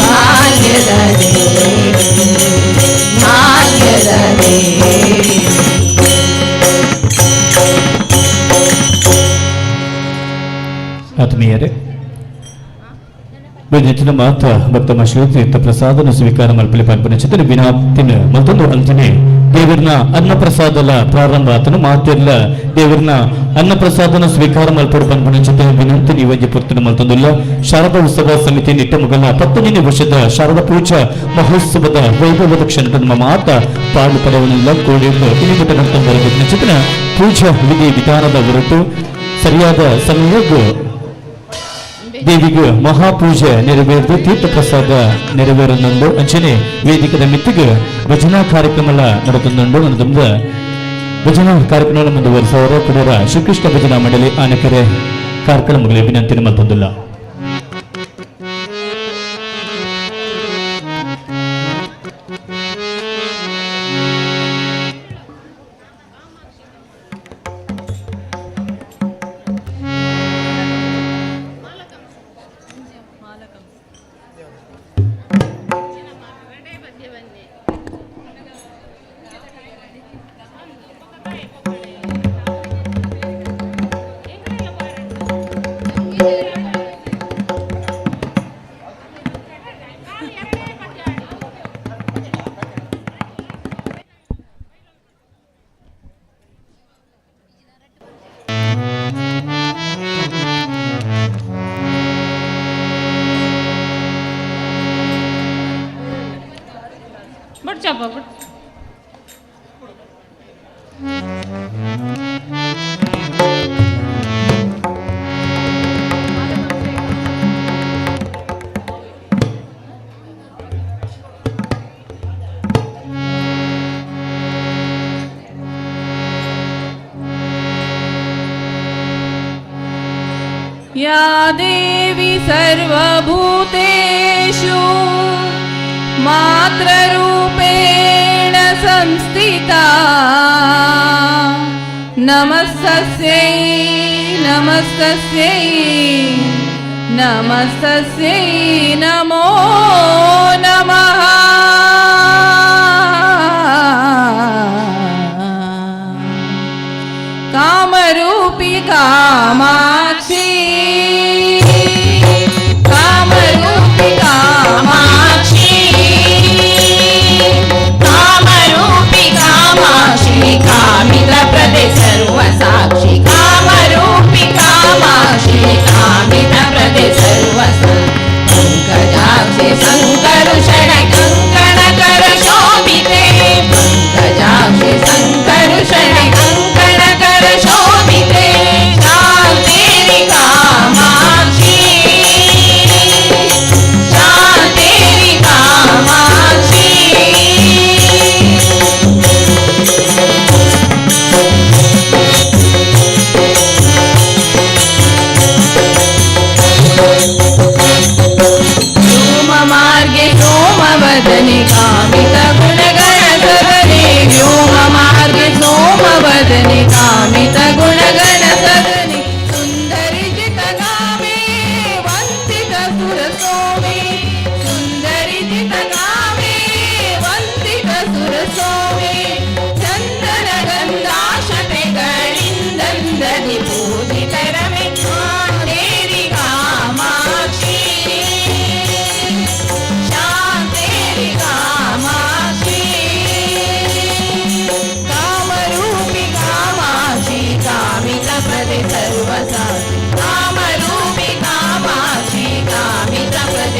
ಭಾಗ್ಯದ ದೇವಿ, ಭಾಗ್ಯದ ದೇವಿ. ಆತ್ಮೀಯರೇ, ನೆಚ್ಚಿನ ಮಾತ ಭಕ್ತ ತೀರ್ಥ ಪ್ರಸಾದನ ಸ್ವೀಕಾರ ಮಲ್ಪಲಿ ಪನ್ಪುನ ಚಿತ್ರ ವಿನಾಪ್ತಿನ ಮತ್ತೊಂದು ಅಂಚನೆ ದೇವರ್ನ ಅನ್ನಪ್ರಸಾದಲ ಪ್ರಾರಂಭ ಆತನು ಮಾತಿರ್ಲ ದೇವರ್ನ ಅನ್ನಪ್ರಸಾದನ ಸ್ವೀಕಾರ ಮಲ್ಪಡು ಪನ್ಪುನ ಚಿತ್ರ ವಿನಂತಿ ನಿವೇದ್ಯ ಪುರ್ತನ ಮಲ್ತೊಂದುಲ್ಲ. ಶಾರದಾ ಉತ್ಸವ ಸಮಿತಿ ನಿಟ್ಟ ಮುಗಲ 19ನೇ ವರ್ಷದ ಶಾರದಾ ಪೂಜಾ ಮಹೋತ್ಸವದ ವೈಭವದ ಕ್ಷಣದ ನಮ್ಮ ಮಾತ ಪಾಲು ಪಡೆಯವನ್ನೆಲ್ಲ ಕೋಡಿಯನ್ನು ಇನಿಮುಟ್ಟ ಬರಬೇಕು. ಚಿತ್ರ ಪೂಜಾ ವಿಧಿ ವಿಧಾನದ ಹೊರಟು ಸರಿಯಾದ ಸಮಯಕ್ಕೂ ದೇವಿಗೆ ಮಹಾಪೂಜೆ ನೆರವೇರಿದು ತೀರ್ಥ ಪ್ರಸಾದ ನೆರವೇರನುಂಡು. ಅಂಚನೆ ವೇದಿಕದ ಮಿತ್ತಿಗೆ ಭಜನಾ ಕಾರ್ಯಕ್ರಮ ನಡೆತುಂಡು. ನನ್ನದೊಂದು ಭಜನಾ ಕಾರ್ಯಕ್ರಮ ಮುಂದುವರಿಸುವವರು ಕುಡರ ಶ್ರೀಕೃಷ್ಣ ಭಜನಾ ಮಂಡಳಿ ಆನಕೆರೆ ಕಾರ್ಕಳ ಮುಗಲಿ ವಿನಂತಿ ಮತ್ತೊಂದಿಲ್ಲ. ಬುಡ್ಚಪ್ಪ ಬುಡ್. या देवी सर्वभूतेषु मातृरूपेण संस्थिता, नमस्तस्यै नमस्तस्यै नमस्तस्यै नमो नमः। कामरूपी कामाक्षी, कामरूपी कामाक्षी, कामरूपि कामाक्षि कामितप्रदे सर्वसाक्षि, कामरूपि कामाक्षि कामितप्रदे सर्वसाक्षि, पङ्कजाक्षि सङ्कर्षण कङ्कणकर शोभिते, पङ्कजाक्षि सङ्कर्षण कङ्कणकर शोभिते, शान्तेरि कामाक्षि, शान्तेरि कामाक्षि. व्योममार्गे सोमवदने कामितगुणगणसदने, व्योममार्गे सोमवदने कामितगुणगणसदने, सुन्दरि जितकामे वन्दितसुरसोमे, सुन्दरि जितकामे वन्दितसुरसोमे, चन्दनगन्धाशते पूजितरमे, शान्तेरि कामाक्षि, शान्तेरि कामाक्षि, कामरूपि कामाक्षि कामितप्रदे सर्वसाक्षि, कामरूपि कामाक्षि कामितप्रदे.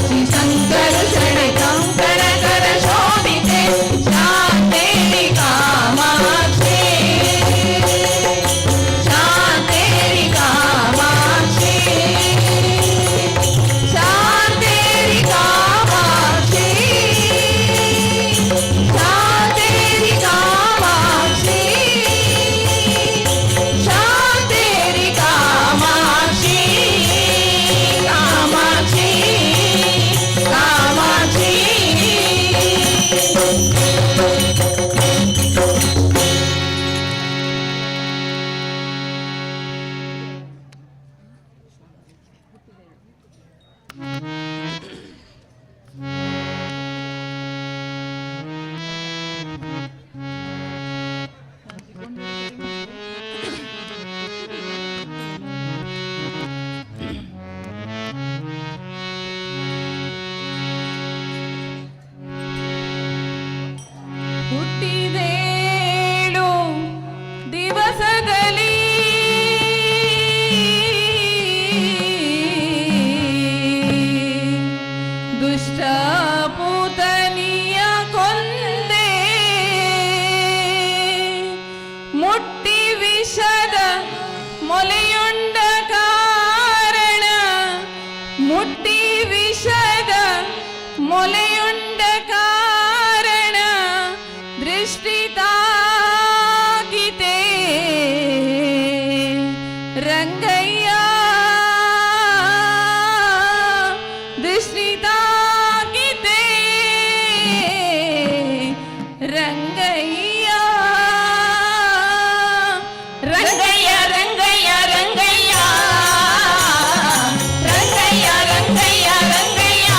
ಕಾಮಾಕ್ಷಿ ಶಂಕರ ಕಂಕಣ ಕರ ಶೋಭಿತೆ ಶಾಂತೇರಿ ಕಾಮಾಕ್ಷಿ ಶಾಂತೇರಿ ಕಾಮಾಕ್ಷಿ ಶಾಂತೇರಿ ಕಾಮಾಕ್ಷಿ ಶಾಂತೇರಿ ಕಾಮಾಕ್ಷಿ ಶಾಂತೇರಿ ಕಾಮಾಕ್ಷಿ ಕಾಮಾಕ್ಷಿ ಕಾಮಾಕ್ಷಿ. ಹುಟ್ಟಿದೇಳು ದಿವಸದಲ್ಲಿ ದುಷ್ಟ ಪೂತನಿಯ ಕೊಂದೆ, ಮುಟ್ಟಿ ವಿಷದ ಮೊಲೆಯುಂಡ ಕಾರಣ, ಮುಟ್ಟಿ ವಿಷದ ಮೊಲೆಯುಂಡ ಕಾರಣ ದೃಷ್ಟಿ ತಾಕಿತೆ ರಂಗಯ್ಯ, ದೃಷ್ಟಿ ತಾಕಿತೆ ರಂಗಯ್ಯ. ರಂಗಯ್ಯ ರಂಗಯ್ಯ ರಂಗಯ್ಯ ರಂಗಯ್ಯ ರಂಗಯ್ಯ ರಂಗಯ್ಯ.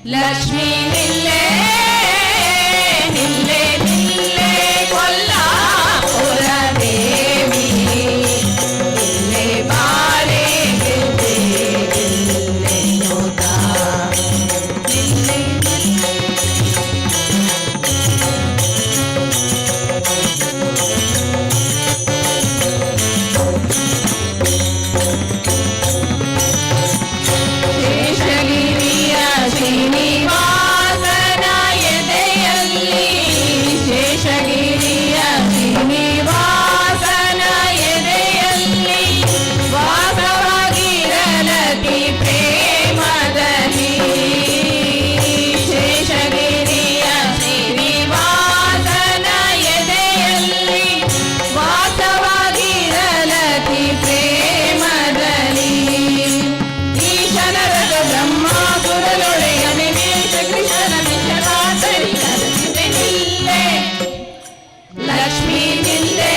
Lakshmi ನಿಲ್ಲೆ ನಿಲ್ಲೆ ನಿಲ್ಲೆ ಕೊಲ್ಲಾಪುರ ದೇವಿ ನಿಲ್ಲೆ ಬಾರೆ ಗೆಜ್ಜೆ ಗಿಲ್ಲೆನುತ ನಿಲ್ಲೆ. ಶೇಷಗಿರಿಯ ಶ್ರೀನಿವಾಸನ ಎದೆಯಲ್ಲಿ, ಶೇಷಗಿರಿಯ ಶ್ರೀನಿವಾಸನ ಎದೆಯಲ್ಲಿ ವಾಸವಾಗಿರಲತಿ ಪ್ರೇಮದಲ್ಲಿ. ಶೇಷಗಿರಿಯ ಶ್ರೀನಿವಾಸನ ಎದೆಯಲ್ಲಿ ವಾಸವಾಗಿರಲತಿ ಪ್ರೇಮದಲ್ಲಿ. ಈಶನ ರಥ ಬ್ರಹ್ಮಾಸುರನೊಡೆಯ ನಿಮೇಶ ಕೃಷ್ಣನ ವಿಠಲಾಸರಿ ಕರೆಸಿದೆ. ನಿಲ್ಲೆ ಲಕ್ಷ್ಮೀ ನಿಲ್ಲೆ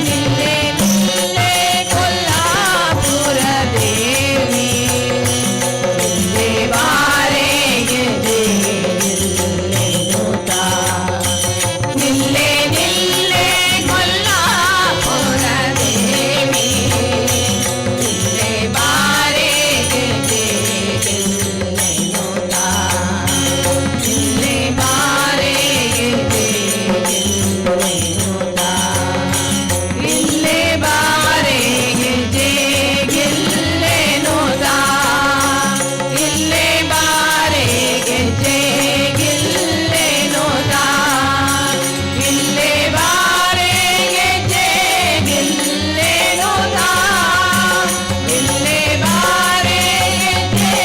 ನಿಲ್ಲೆ ನಿಲ್ಲೆ ಕೊಲ್ಲಾಪುರ ದೇವಿ ನಿಲ್ಲೆ ಬಾರೆ ಗೆಜ್ಜೆ ಗಿಲ್ಲೆನುತ ನಿಲ್ಲೆ ನಿಲ್ಲೆ ಕೊಲ್ಲಾಪುರ ದೇವಿ ನಿಲ್ಲೆ ಬಾರೆ ಗೆಜ್ಜೆ ಗಿಲ್ಲೆನುತ ನಿಲ್ಲೆ ಬಾರೆ ಗೆಜ್ಜೆ ಗಿಲ್ಲೆನುತ ಇಲ್ಲೇ ಬಾರೆ ಗೆಜ್ಜೆ ಗಿಲ್ಲೆನುತ ಇಲ್ಲೇ ಬಾರೆ ಗೆಜ್ಜೆ ಗಿಲ್ಲೆನುತ ಇಲ್ಲೇ ಬಾರೆ ಗೆಜ್ಜೆ ಗಿಲ್ಲೆನುತ ಇಲ್ಲೇ ಬಾರೆ ಗೆಜ್ಜೆ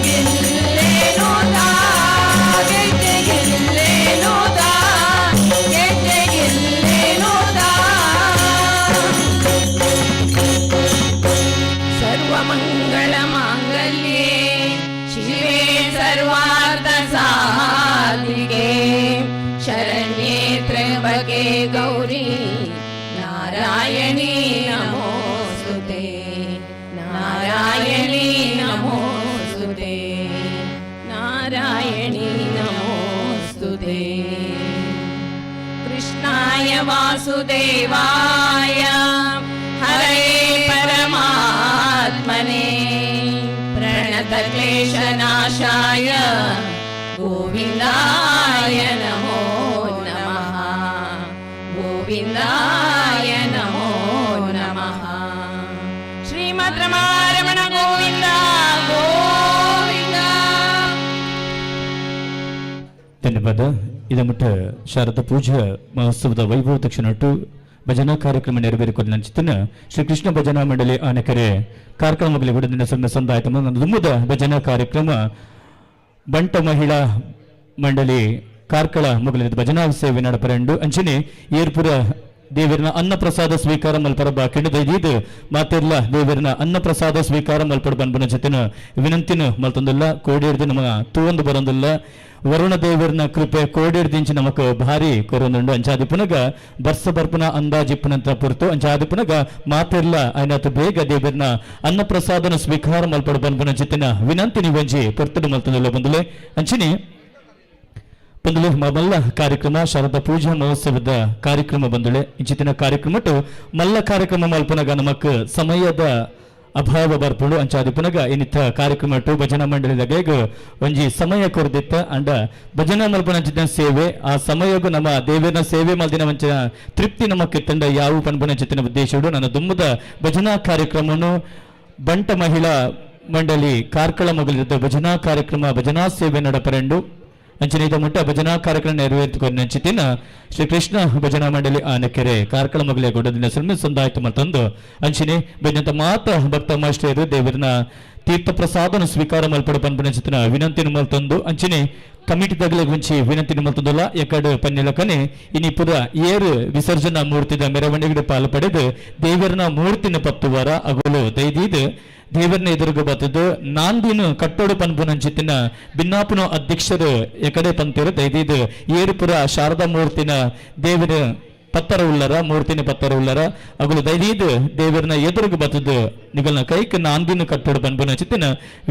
ಗಿಲ್ಲೆನುತ ಗೆಜ್ಜೆ ಗಿಲ್ಲೆನುತ ಗೆಜ್ಜೆ ಗಿಲ್ಲೆನುತ. ಸರ್ವಮಂಗಳಮಾಂಗಲ್ಯೆ ಶಿವೆ ಸರ್ವಾರ್ಥ ಸಾಧಿಕೆ ಶರಣ್ಯೇ ತ್ರ್ಯಂಬಕೆ ಗೌರಿ ನಾರಾಯಣಿ ನಮೋಸ್ತುತೆ, ನಾರಾಯಣಿ ನಮೋಸ್ತುತೆ, ನಾರಾಯಣಿ ನಮೋಸ್ತುತೆ. ಕೃಷ್ಣಾಯ ವಾಸುದೇವಾಯ ಹರೇ ಪರಮಾತ್ಮನೆ ಪ್ರಣತಕ್ಲೇಶನಾಶಾಯ ಗೋವಿಂದಾಯ ನಮೋ ನಮಃ, ಗೋವಿಂದಾಯ ನಮೋ ನಮಃ. ಶ್ರೀಮದ್ ರಮಾರಮಣ ಗೋವಿಂದ ಗೋವಿಂದ. ಧನ್ಯವಾದ. ಇದಮುಟ್ಟ ಶಾರದಾ ಪೂಜಾ ಮಹೋತ್ಸವದ ವೈಭವ ತಕ್ಷಣಟ್ಟು ಭಜನಾ ಕಾರ್ಯಕ್ರಮ ನೆರವೇರಿಕೊಂಡ ನಂಚಿತನ ಶ್ರೀ ಕೃಷ್ಣ ಭಜನಾ ಮಂಡಳಿ ಆನೆಕೆರೆ ಕಾರ್ಯಕ್ರಮಗಳಿಗೆ ವಿಡದಿನ ಸೊನ್ನೆ ಸಂದಾಯಿತ. ದುಮ್ಮದ ಭಜನಾ ಕಾರ್ಯಕ್ರಮ ಬಂಟ ಮಹಿಳಾ ಮಂಡಳಿ ಕಾರ್ಕಳ ಮೊಗಲಿನ ಭಜನಾ ಸೇವೆ ನಡಪರೆಂಡು. ಅಂಚನೆ ಏರ್ಪುರ ದೇವರನ ಅನ್ನಪ್ರಸಾದ ಸ್ವೀಕಾರ ಮಲ್ಪರ ಬಾಕಿಂಡು ದೈದೀದು ಮಾತಿರ್ಲ ದೇವರನ ಅನ್ನಪ್ರಸಾದ ಸ್ವೀಕಾರ ಮಲ್ಪಡ ಬನ್ಬನ ಜೊತೆನ ವಿನಂತಿನ ಮಲ್ತೊಂದಿಲ್ಲ. ಕೋಡಿರ್ದು ನಮ ತೂವೊಂದು ಬರೊಂದಿಲ್ಲ. ವರುಣ ದೇವರನ ಕೃಪೆ ಕೋಡಿರ್ದಿಂಚಿ ನಮಕ್ ಭಾರಿ ಕೊರೊಂದುಂಡು. ಅಂಚಾದಿ ಪುನಗ ಬರ್ಸ ಬರ್ಪುನ ಅಂದಾಜಿಪ್ಪುನಂತ ಪುರ್ತು. ಅಂಚಾದಿ ಪುನಗ ಮಾತಿರ್ಲ ಆಯ್ನಾತು ಬೇಗ ದೇವರನ ಅನ್ನಪ್ರಸಾದನ ಸ್ವೀಕಾರ ಮಲ್ಪಡ ಬನ್ಬನ ಜೊತೆನ ವಿನಂತಿ ನಿವಂಜಿ ಪೊರ್ತುಡು ಮಲ್ತೊಂದಿಲ್ಲ ಬಂದುಲೆ. ಅಂಚಿನಿ ಬಂದುಲೆ ಮಲ್ಲ ಕಾರ್ಯಕ್ರಮ ಶಾರದಾ ಪೂಜಾ ಮಹೋತ್ಸವದ ಕಾರ್ಯಕ್ರಮ ಬಂದುಳೆ. ಇಂಚಿತಿನ ಕಾರ್ಯಕ್ರಮಟ್ಟು ಮಲ್ಲ ಕಾರ್ಯಕ್ರಮ ಮಲ್ಪನಗ ನಮಕ್ ಸಮಯದ ಅಭಾವ ಬರ್ಪುಂಡು. ಅಂಚಾದಿ ಪುನಗ ಇನ್ನಿತ್ತ ಕಾರ್ಯಕ್ರಮ ಭಜನಾ ಮಂಡಳಿದ ಒಂಜಿ ಸಮಯ ಕೊರದಿತ್ತ. ಅಂಡ ಭಜನಾ ಮಲ್ಪನಂಚಿನ ಸೇವೆ ಆ ಸಮಯಗೂ ನಮ್ಮ ದೇವರನ ಸೇವೆ ಮಲ್ದಿನ ಮಂಚಿನ ತೃಪ್ತಿ ನಮಕ್ ತಂಡ ಯಾವ ಪನ್ಪುನಂಚಿತ್ತಿನ ಉದ್ದೇಶಡು ನನ್ನ ದುಮ್ಮದ ಭಜನಾ ಕಾರ್ಯಕ್ರಮವನ್ನು ಬಂಟ ಮಹಿಳಾ ಮಂಡಳಿ ಕಾರ್ಕಳ ಮೊಗಲಿದ್ದ ಭಜನಾ ಕಾರ್ಯಕ್ರಮ ಭಜನಾ ಸೇವೆ ನಡಪರೆಂಡು. ಅಂಚನೆ ಮುಟ್ಟ ಭಜನಾ ಕಾರ್ಯಕ್ರಮ ನೆರವೇರಿಸಿಕೊಂಡು ನಂಚಿತಿನ ಶ್ರೀ ಕೃಷ್ಣ ಭಜನಾ ಮಂಡಳಿ ಆನಕೆರೆ ಕಾರ್ಕಳ ಮಗಲಿಯ ಗುಡ್ಡದಿನ ಸುಮ್ಮನೆ ಸಂದಾಯ್ತು ಮತ್ತೊಂದು. ಅಂಚಿನೆ ಭಜಂತ ಮಾತ ಭಕ್ತ ಮಾಸ್ಟರು ದೇವರನ ತೀರ್ಥ ಪ್ರಸಾದನ ಸ್ವೀಕಾರ ಮಲ್ಪಡ ಪನ್ಪುನ ಚಿತನ ವಿನಂತಿನ ಮಲ್ತೊಂದು. ಅಂಚಿನೆ ಕಮಿಟಿ ತಗಲೆ ಗುಂಚಿ ವಿನಂತಿನ ಮಲ್ತೊಂದುಲ್ಲ. ಎಕಡು ಪನ್ನೆಲಕನೆ ಇನಿ ಪುರ ಏರು ವಿಸರ್ಜನಾ ಮೂರ್ತಿದ ಮೆರವಣಿಗೆ ಪಾಲು ಪಡೆದು ದೇವರನ ಮೂರ್ತಿನ ಪತ್ತುವರ ಅಗುಲು ದೈದೀದು ದೇವರನ್ನ ಎದುರುಗ ಬತ್ತದು ನಾಂದಿನ ಕಟ್ಟೋಡು ಪನ್ಪುನಂಚಿತ್ತಿನ ಬಿನ್ನಾಪುನ ಅಧ್ಯಕ್ಷರು ಎಕಡೆ ಪಂತೇರು. ದೈದೀದು ಏರುಪುರ ಶಾರದಾ ಮೂರ್ತಿನ ದೇವರ ಪತ್ತರ ಉಳ್ಳರ, ಮೂರ್ತಿನ ಪತ್ತರ ಉಳ್ಳರ ಅಗುಲು ದೈದೀದ್ ದೇವರನ ಎದುರುಗು ಬತ್ತದು ನಿಗಲ್ನ ಕೈಕ್ ನಾಂದಿನ ಕಟ್ಟೋಡು ಪನ್ಪುನ ಚಿತ್ತಿನ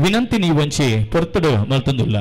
ವಿನಂತಿ ನೀವಂಚಿ ಪೊರ್ತುಡು ಮಲ್ತೊಂದುಲ್ಲ.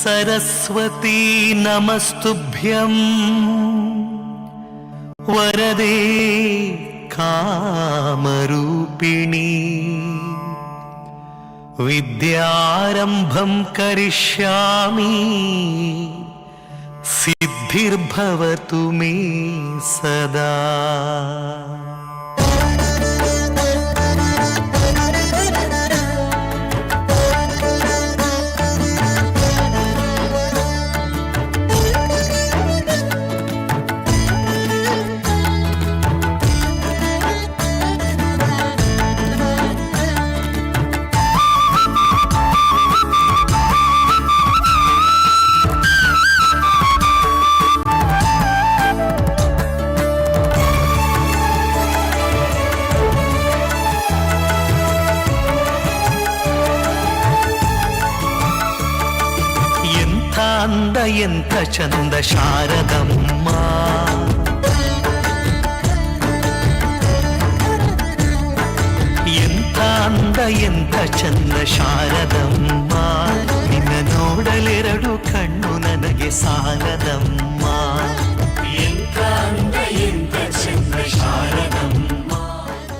सरस्वती नमस्तुभ्यं वरदे कामरूपिणी। विद्यारम्भं करिष्यामि सिद्धिर्भवतु मे सदा। ಎಂಥ ಅಂದ ಎಂಥ ಚಂದ ಶಾರದಮ್ಮ, ಎಂಥ ಅಂದ ಎಂಥ ಚಂದ ಶಾರದಮ್ಮ, ನಿನ್ನ ನೋಡಲೆರಡು ಕಣ್ಣು ನನಗೆ ಸಾಲದಮ್ಮ. ಎಂಥ ಅಂದ ಎಂಥ ಚಂದ ಶಾರದಮ್ಮ,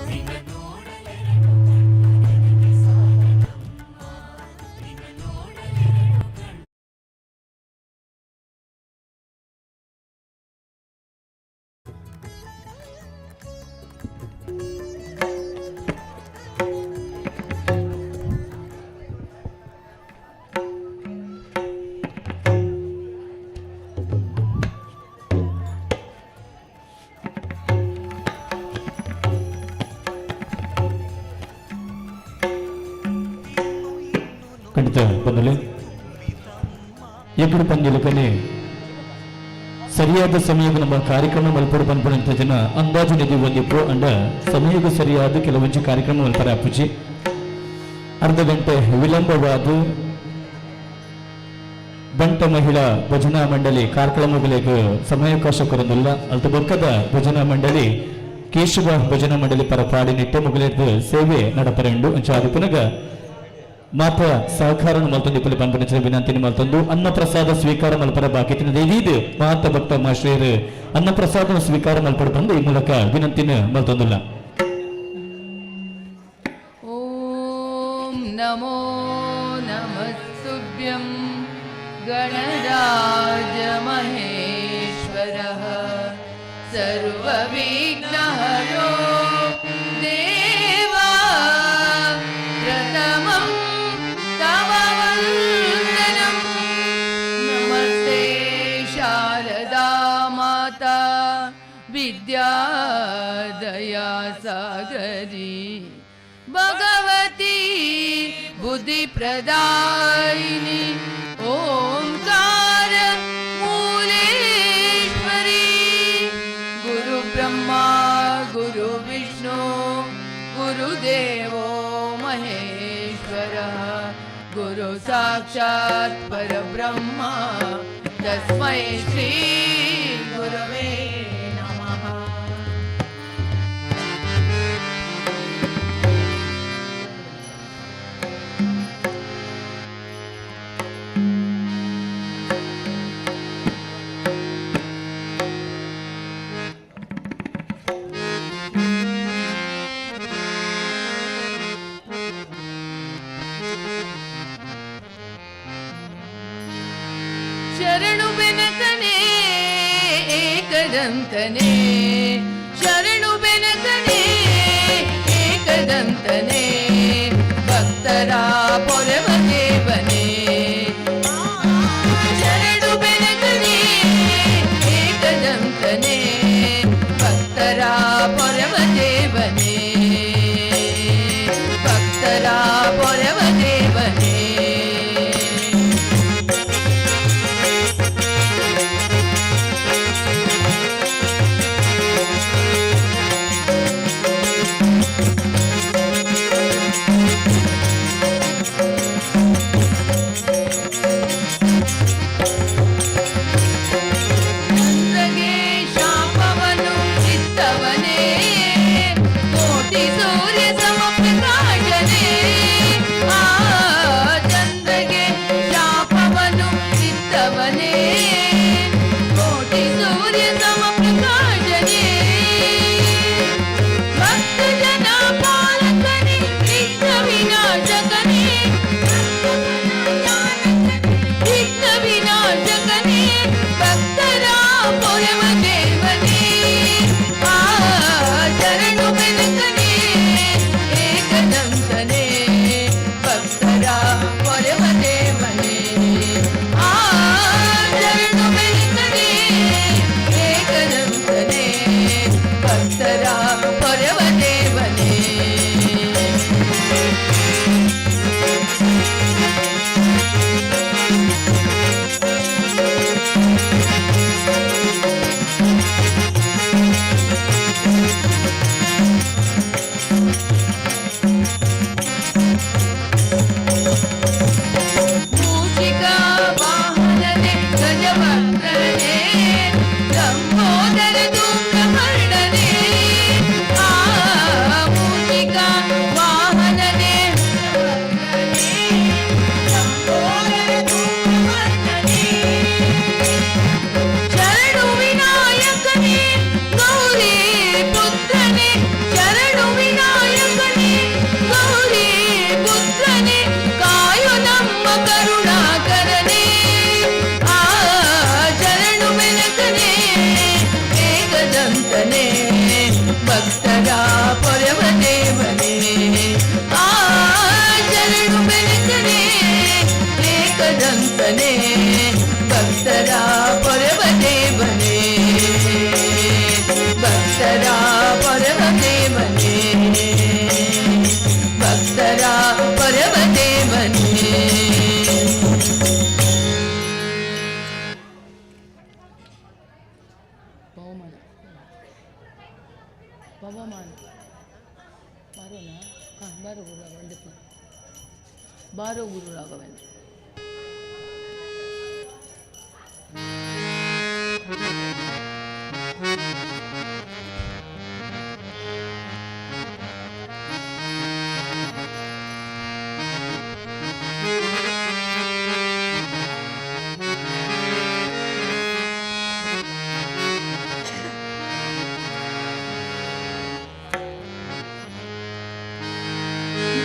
ನಿನ್ನ ನೋಡಲೆರಡು ಕಣ್ಣು ನನಗೆ ಸಾಲದಮ್ಮ. ನಿನ್ನ ನೋಡಲೆರಡು ಕಣ್ಣು. ಖಂಡಿತ ಬಂದಲ್ಲಿ ಎప్పుడు ಪಂದ್ಯಲಕನೆ ಸರಿಯಾದ ಸಮಯಕ್ಕೆ ನಮ್ಮ ಕಾರ್ಯಕ್ರಮ ಮಲ್ಪಡು ಪನ್ಪುನಂತ ಜನ ಅಂದಾಜು ನಿಧಿ ಒಂದಿಪ್ಪು ಅಂಡ ಸಮಯಕ್ಕೆ ಸರಿಯಾದ ಕೆಲವೊಂಜಿ ಕಾರ್ಯಕ್ರಮ ಮಲ್ಪರ ಅಪ್ಪುಜಿ. ಅರ್ಧ ಗಂಟೆ ವಿಳಂಬವಾದ ಬಂಟ ಮಹಿಳಾ ಭಜನಾ ಮಂಡಳಿ ಕಾರ್ಯಕ್ರಮಗಳಿಗೆ ಸಮಯಾವಕಾಶ ಕೊರೊಂದುಲ್ಲ. ಅಲ್ತ ಬೊಕ್ಕದ ಭಜನಾ ಮಂಡಳಿ ಕೇಶವ ಭಜನಾ ಮಂಡಳಿ ಪರ ಪಾಡಿ ನಿಟ್ಟೆ ಮುಗಲೇರ್ದು ಸೇವೆ ನಡಪರೆಂಡು. ಅಂಚ ಪುನಗ ಮಾತ ಸಹಕಾರ ಮಲ್ತೊಂದು ಇಪ್ಪಲಿ ಪನ್ಪುನಂಚಿನ ವಿನಂತಿನ ಮಲ್ತೊಂದು ಅನ್ನ ಪ್ರಸಾದ ಸ್ವೀಕಾರ ಮಲ್ಪರ ಬಾಕಿ ತಿನ್ನದ ಮಾತ ಭಕ್ತ ಮಾಶ್ರೇಯರು ಅನ್ನ ಪ್ರಸಾದ ಸ್ವೀಕಾರ ಮಲ್ಪಡ ಬಂದು ಈ ಮೂಲಕ ವಿನಂತಿನ ಮಲ್ತೊಂದುಲ್ಲ. ॐ नमो नमस्तुभ्यं गणराजमहेश्वरः सर्वविघ्नहरो देवा। प्रथमं तव वन्दनं। नमस्ते शारदा माता विद्या दया सागरी भगवती बुद्धिप्रदायिनी ओंकार मूलेश्वरी। गुरुब्रह्मा गुरुविष्णु गुरुदेवो महेश्वरः गुरु साक्षात् परब्रह्म तस्मै श्री गुरवे नमः। ಶರಣು ಬೆನಕನೆ ಏಕದಂತನೆ, ಶರಣು ಬೆನಕನೆ ಏಕದಂತನೆ, ಭಕ್ತರ ಪೊರೆವ ದೇವನೇ. ಶರಣು ಬೆನಕನೆ ಏಕದಂತನೆ. ಏಕದಂತನೇ, ಭಕ್ತರ ಪೊರೆವ ದೇವನೇ, ಭಕ್ತರ ಪೊರೆವ ದೇವನೇ, ಭಕ್ತರ ಪೊರೆವ ದೇವನೇ. ಬಹುಮಾನ ಪವಮಾನ ಬಾರೋನಾ? ಹಾಂ, ಬಾರೋ ಗುರು ರಾಘವೇಂದ್ರ, ಬಾರೋ ಗುರು ರಾಘವೇಂದ್ರ.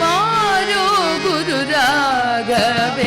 ಬಾರೋ ಗುರು ರಾಘವೇಂದ್ರ.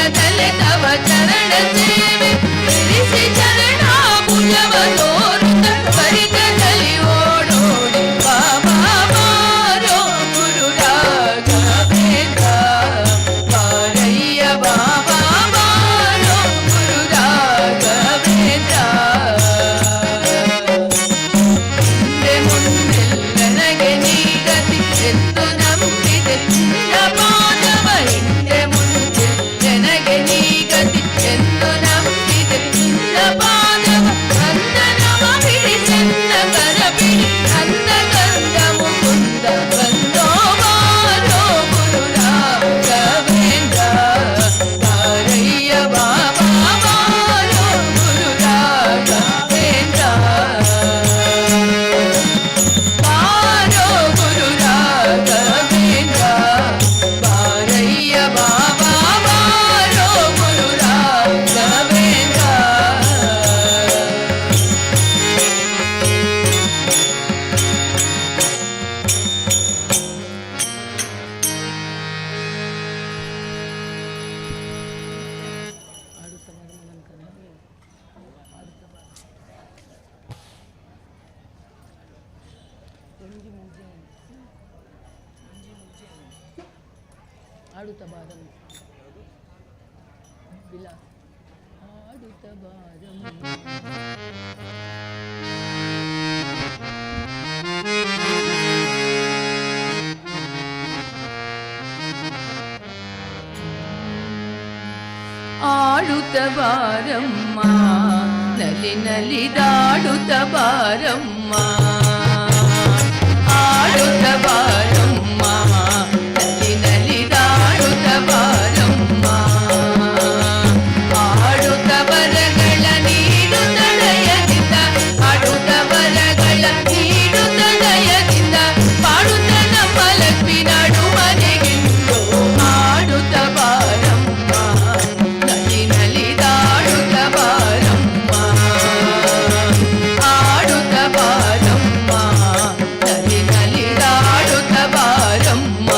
ತ್ವರಿತದಲೆ ತವ ಚರಣ ಸೇವೆ ಬಿಡಿಸಿ ಚರಣ ಭುಜವ ತೋರುತ್ತ ತ್ವರಿತದಲ್ಲಿ ಓಡೋಡಿ ಬಾಬಾ ಬಾರೋ ಗುರು ರಾಘವೇಂದ್ರ ಬಾರಯ್ಯ ಬಾಬಾ ಬಾರೋ ಗುರು ರಾಘವೇಂದ್ರ. ಹಿಂದೆ ಮುಂದೆಲ್ಲನಗೆ ನೀ ಗತಿ ಎಂದು ನಂಬಿದೆ ನಿನ್ನ ಪಾದವ. ಹಿಂದೆ ಮುಂದೆಲ್ಲನಗೆ ನೀ ಗತಿ ಎಂದು ನಂಬಿದೆ ನಿನ್ನ ಪಾದವ. ಕಂದನವ ಬಿಡಿಸೆನ್ನ ಕರ ಬಿಡಿ ಕಂದ ಕಂದ ಮುಕುಂದ ಬಂದೋ ಬಾರೋ ಗುರು ರಾಘವೇಂದ್ರ ಬಾರಯ್ಯ ಬಾಬಾ ಬಾರೋ ಗುರು ರಾಘವೇಂದ್ರ. ಬಾರೋ ಗುರು ರಾಘವೇಂದ್ರ ಬಾರಯ್ಯ ಬಾಬಾ ಬಾರೋ ಗುರು ರಾಘವೇಂದ್ರ. ಆಡುತ್ತ ಬಾರಮ್ಮ ನನ್ನ ಕನ್ನಡ ಆಡುತ್ತ ಬಾರ. ಒಂಜಿ ಮೂಜೆ ಒಂಜಿ ಮೂಜೆ ಆಡುತ್ತ ಬಾರಮ್ಮ ಬಿಲ ಆಡುತ್ತ ಬಾರಮ್ಮ. ಆಡುತ್ತ ಬಾರಮ್ಮ ನಲಿ ನಲಿದಾಡುತ್ತ ಬಾರಮ್ಮ. ಆಡುತ್ತ ಬಾರಮ್ಮ ನಲಿ ನಲಿದಾಡುತ್ತ ಬಾರಮ್ಮ. ಆಡುತ್ತ ಬರಗಳ ನೀಡುತ್ತ ದಯದಿಂದ, ಆಡುತ್ತ ಬರಗಳ ನೀಡುತ್ತ ದಯದಿಂದ, ಪಾಡುತ್ತ ನಮ್ಮ ಲಕ್ಷ್ಮಿ ನಾಡು ಮನೆಗಿಂದು. ಆಡುತ್ತ ಬಾರಮ್ಮ ನಲಿ ನಲಿದಾಡುತ್ತ ಬಾರಮ್ಮ. ಆಡುತ್ತ ಬಾರಮ್ಮ ನಲಿ ನಲಿದಾಡುತ್ತ ಬಾರಮ್ಮ.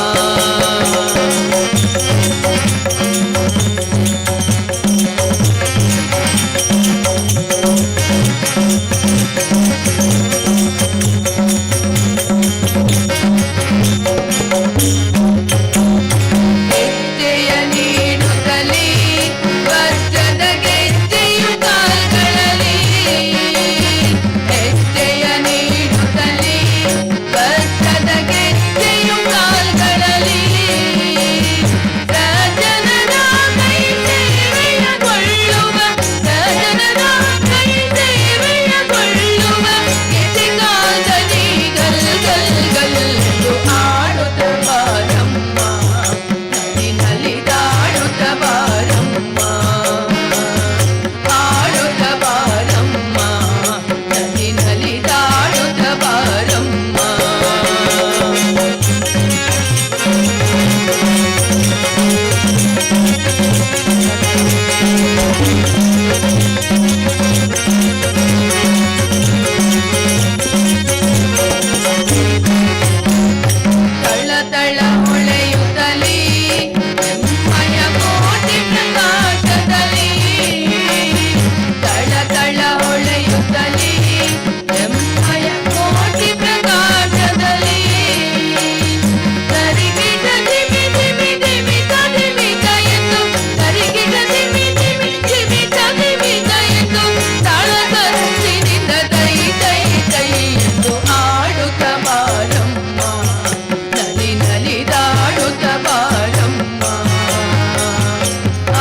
ಹೆಜ್ಜೆಯ ನೀಡುತ್ತಲೇ ವಜ್ರದ ಗೆಜ್ಜೆಯು ಕಾಲ್ಗಳಲ್ಲಿ. ಹೆಜ್ಜೆಯ ನೀಡುತ್ತಲೇ ವಜ್ರದ ಗೆಜ್ಜೆಯು ಕಾಲ್ಗಳಲ್ಲಿ. ಸಜ್ಜನರ ಕೈ ಸೇವೆಯಗೊಳ್ಳುವ, ಸಜ್ಜನರ ಕೈ ಸೇವೆಯಗೊಳ್ಳುವ ಗೆಜ್ಜೆ ಕಾಲ್ದಲ್ಲಿ ಗಲ್ ಗಲ್ ಗಲ್ ಎಂದು ಆಡುತ್ತ ಬಾರಮ್ಮ ನಲಿ ನಲಿದಾಡುತ್ತ ಬಾರಮ್ಮ. ಆಡುತ್ತ ಬಾರಮ್ಮ ನಲಿ ನಲಿದಾಡುತ್ತ ಬಾರಮ್ಮ. ತಳ ತಳ ಹೊಳೆಯುತ್ತಲೇ ಮಯ ಕೋಟಿ ಪ್ರಕಾಶದಲ್ಲಿ. ತಳ ತಳ ಹೊಳೆಯುತ್ತಲೇ ಮಯ ಕೋಟಿ ಪ್ರಕಾಶದಲ್ಲಿ. ತರಿಗಿಟ ದಿಮಿ ದಿಮಿ ದಿಮಿ ತದಿಮಿತ ಎಂದು, ತರಿಗಿಟ ದಿಮಿ ದಿಮಿ ದಿಮಿ ತದಿಮಿತ ಎಂದು, ತಾಳಕತ್ತಿನಿಂದ ತೈ ತೈ ತೈ ಎಂದು ಆಡುತ್ತ ಬಾರಮ್ಮ ನಲಿ ನಲಿದಾಡುತ್ತ ಬಾರಮ್ಮ.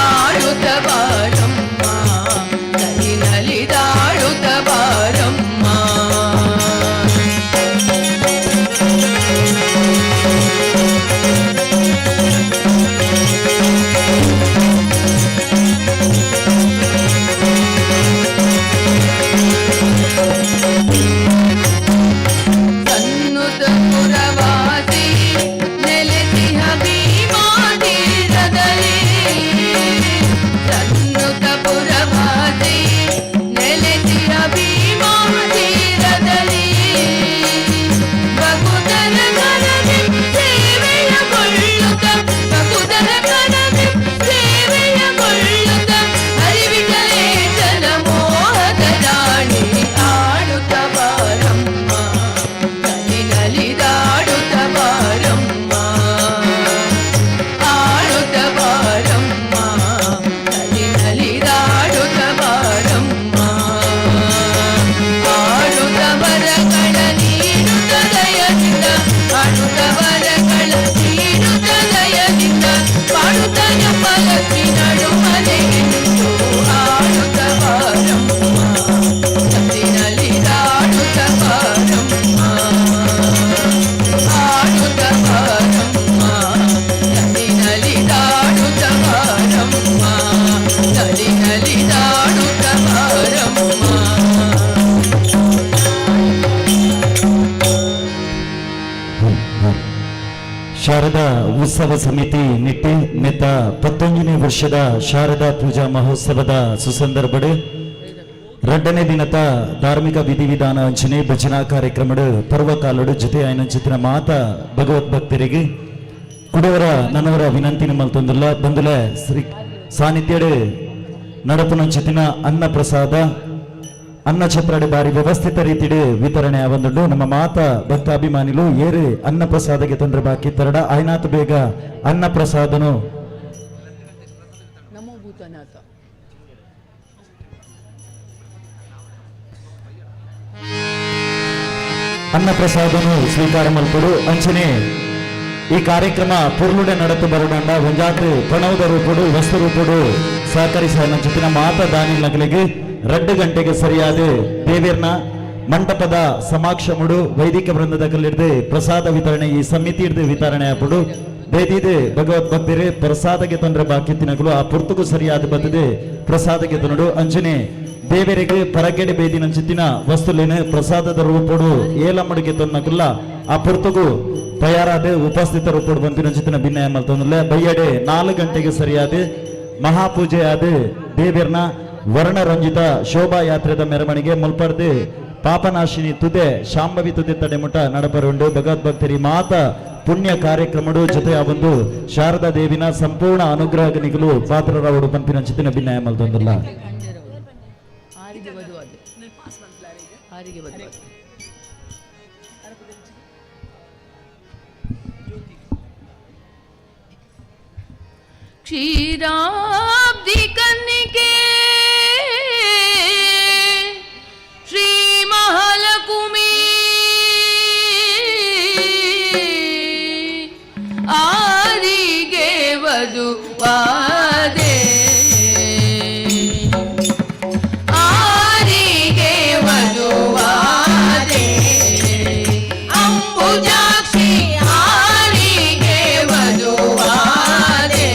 ಆಡುತ್ತ ಬಾರಮ್ಮ ನಲಿ ನಲಿದಾಡುತ್ತ ಬಾರಮ್ಮ. ಸನ್ನುತ ಪುರವಾಸಿ ನೆಲೆಸಿಹ ಭೀಮಾ ತೀರದಲ್ಲಿ. ಸನ್ನುತ ಪುರವಾಸಿ ನೆಲೆಸಿಹ ಭೀಮಾ ತೀರದಲ್ಲಿ. ಬಕುತರ ಕರದಿ ಸೇವೆಯಗೊಳ್ಳುತ್ತ, ಬಕುತರ ಕರದಿ ಸೇವೆಯಗೊಳ್ಳುತ್ತ, ಶಾರದಾ ಉತ್ಸವ ಸಮಿತಿ ನಿಟ್ಟಿ ನೆತ್ತ 19ನೇ ವರ್ಷದ ಶಾರದಾ ಪೂಜಾ ಮಹೋತ್ಸವದ ಸುಸಂದರ್ಭಡ್ ರಡ್ಡನೇ ದಿನದ ಧಾರ್ಮಿಕ ವಿಧಿವಿಧಾನ ಅಂಚನೆ ಭಜನಾ ಕಾರ್ಯಕ್ರಮಡು ಪರ್ವಕಾಲಡು ಜೊತೆ ಆಯ್ನಂಚಿತ್ತಿನ ಮಾತ ಭಗವತ್ ಭಕ್ತರಿಗೆ ಕುಡವರ ನನವರ ವಿನಂತಿನ ಮಲ್ತೊಂದುಲ್ಲ. ಬಂದುಲ ಶ್ರೀ ಸಾನ್ನಿಧ್ಯಡು ನಡಪುನಂಚಿತ್ತಿನ ಅನ್ನ ಪ್ರಸಾದ ಅನ್ನ ಛತ್ರಡು ಬಾರಿ ವ್ಯವಸ್ಥಿತ ರೀತಿಡು ವಿತರಣೆ ಆವಂದುಂಡು. ನಮ್ಮ ಮಾತ ಭಕ್ತಾಭಿಮಾನಿಲು ಏರು ಅನ್ನ ಪ್ರಸಾದಕ್ಕೆ ತೊಂದರೆ ಬಾಕಿ ತರಡ ಆಯ್ನಾತ್ ಬೇಗ ಅನ್ನ ಪ್ರಸಾದನು ನಮೋ ಭೂತನಾಥ. ಅನ್ನ ಪ್ರಸಾದನು ಸ್ವೀಕಾರ ಮಲ್ಪಡು. ಅಂಚನೆ ಈ ಕಾರ್ಯಕ್ರಮ ಪುರ್ಲುಡೆ ನಡತು ಬರುಡಂಡ ಒಂಜಾತ್ರೆ ಪ್ರಣವದ ರೂಪುಡು ವಸ್ತು ರೂಪುಡು ಸಹಕರಿಸ ಜೊತಿನ ಮಾತ ದಾನಿಲಗಳಿಗೆ 2 ಗಂಟೆಗೆ ಸರಿಯಾದ ದೇವಿರ್ನ ಮಂಟಪದ ಸಮಾಕ್ಷಮುಡು ವೈದಿಕ ವೃಂದದ ಕಲ್ಲಿಡ್ದು ಪ್ರಸಾದ ವಿತರಣೆ ಈ ಸಮಿತಿ ಹಿಡ್ದು ವಿತರಣೆ ಆಪುಡು. ಬೇದಿದೆ ಭಗವತ್ ಭಕ್ತರೇ, ಪ್ರಸಾದಕ್ಕೆ ತೊಂದರೆ ಬಾಕಿ ತಿನಗಳು ಆ ಪುರ್ತುಕು ಸರಿಯಾದ ಬತ್ತದೆ ಪ್ರಸಾದಕ್ಕೆ ತನುಡು. ಅಂಚನೆ ದೇವರಿಗೆ ಪರಕೆಡೆ ಬೇದಿನ ಚಿತ್ತಿನ ವಸ್ತುಲೇನು ಪ್ರಸಾದದ ರೂಪುಡು ಏಲಮ್ಮಡಿಗೆ ತೊನ್ನಕುಲ್ಲ ಆ ಪುರ್ತುಗು ತಯಾರಾದ ಉಪಸ್ಥಿತ ರೂಪುಡು ಬಂತಿನ ಚಿತ್ತಿನ ಭಿನ್ನಯ ಮಲ್ತೊಂದುಲ್ಲ. ಬಯ್ಯಡೆ 4 ಗಂಟೆಗೆ ಸರಿಯಾದ ಮಹಾಪೂಜೆ ಆದ ದೇವಿರ್ನ ವರ್ಣರಂಜಿತ ಶೋಭಾಯಾತ್ರೆದ ಮೆರವಣಿಗೆ ಮುಲ್ಪರ್ದು ಪಾಪನಾಶಿನಿ ತುದೆ ಶಾಂಭವಿ ತುದೆ ತಡೆಮುಟ ನಡಪರುಂಡು. ಭಗವದ್ಭಕ್ತರಿ ಮಾತ ಪುಣ್ಯ ಕಾರ್ಯಕ್ರಮಡು ಜೊತೆ ಆ ಒಂದು ಶಾರದಾ ದೇವಿನ ಸಂಪೂರ್ಣ ಅನುಗ್ರಹ ನಿಗಲು ಪಾತ್ರರವರು ಪಂಪಿನ ಚಿತ್ತಿನ ಭಿನ್ನಯ ಮಲ್ತೊಂದುಲ್ಲ. ಆರಿಗೆ ಬದುವಾದ, ಆರಿಗೆ ಬದುವಾದ. क्षीराब्धि कन्निके श्रीमहालकुमी ಆರಿಗೆ ವಧುವಾದೆ, ಆರಿಗೆ ವಧುವಾದೆ, ಅಂಬುಜಾಕ್ಷಿ ಆರಿಗೆ ವಧುವಾದೆ.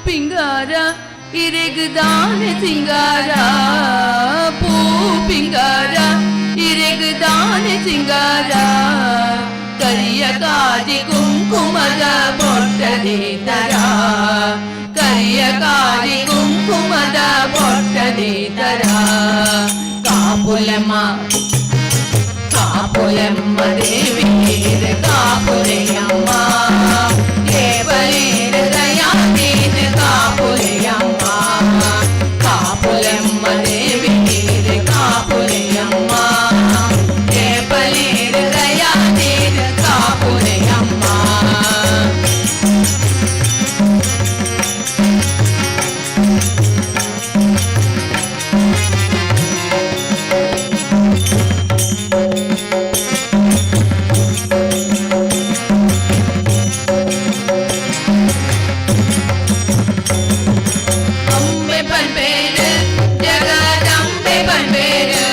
ಪಿಂಗಾರ ಇರೆಗುದಾನೆ ಸಿಂಗಾರ ಪೂ ಪಿಂಗಾರ ಇರೆಗುದಾನೆ ಸಿಂಗಾರ ಕರಿಯ ಕಾಜಿ ಕುಂಕುಮದ ಬೊಟ್ಟದಿತರ ಕರಿಯ ಕಾಜಿ ಕುಂಕುಮದ ಬೊಟ್ಟದಿತರ ಕಾಪುಲಮ್ಮ ಕಾಪುಲಮ್ಮ ದೇವಿ ಕಾಪುಲೆಯಮ್ಮ ಕೇವಲೀರ ದಯಾದೀನ ಕಾಪುಲೆಯಮ್ಮ ಕಾಪುಲೆಮ್ಮ ದೇವಿ ಕಾಪುಲೆಯಮ್ಮ ಕೇವಲೀರ ದಯಾದೀನ ಕಾಪುಲೆಯಮ್ಮ. அம்பை பண்பேரு ஜெகதம்பை பண்பேரு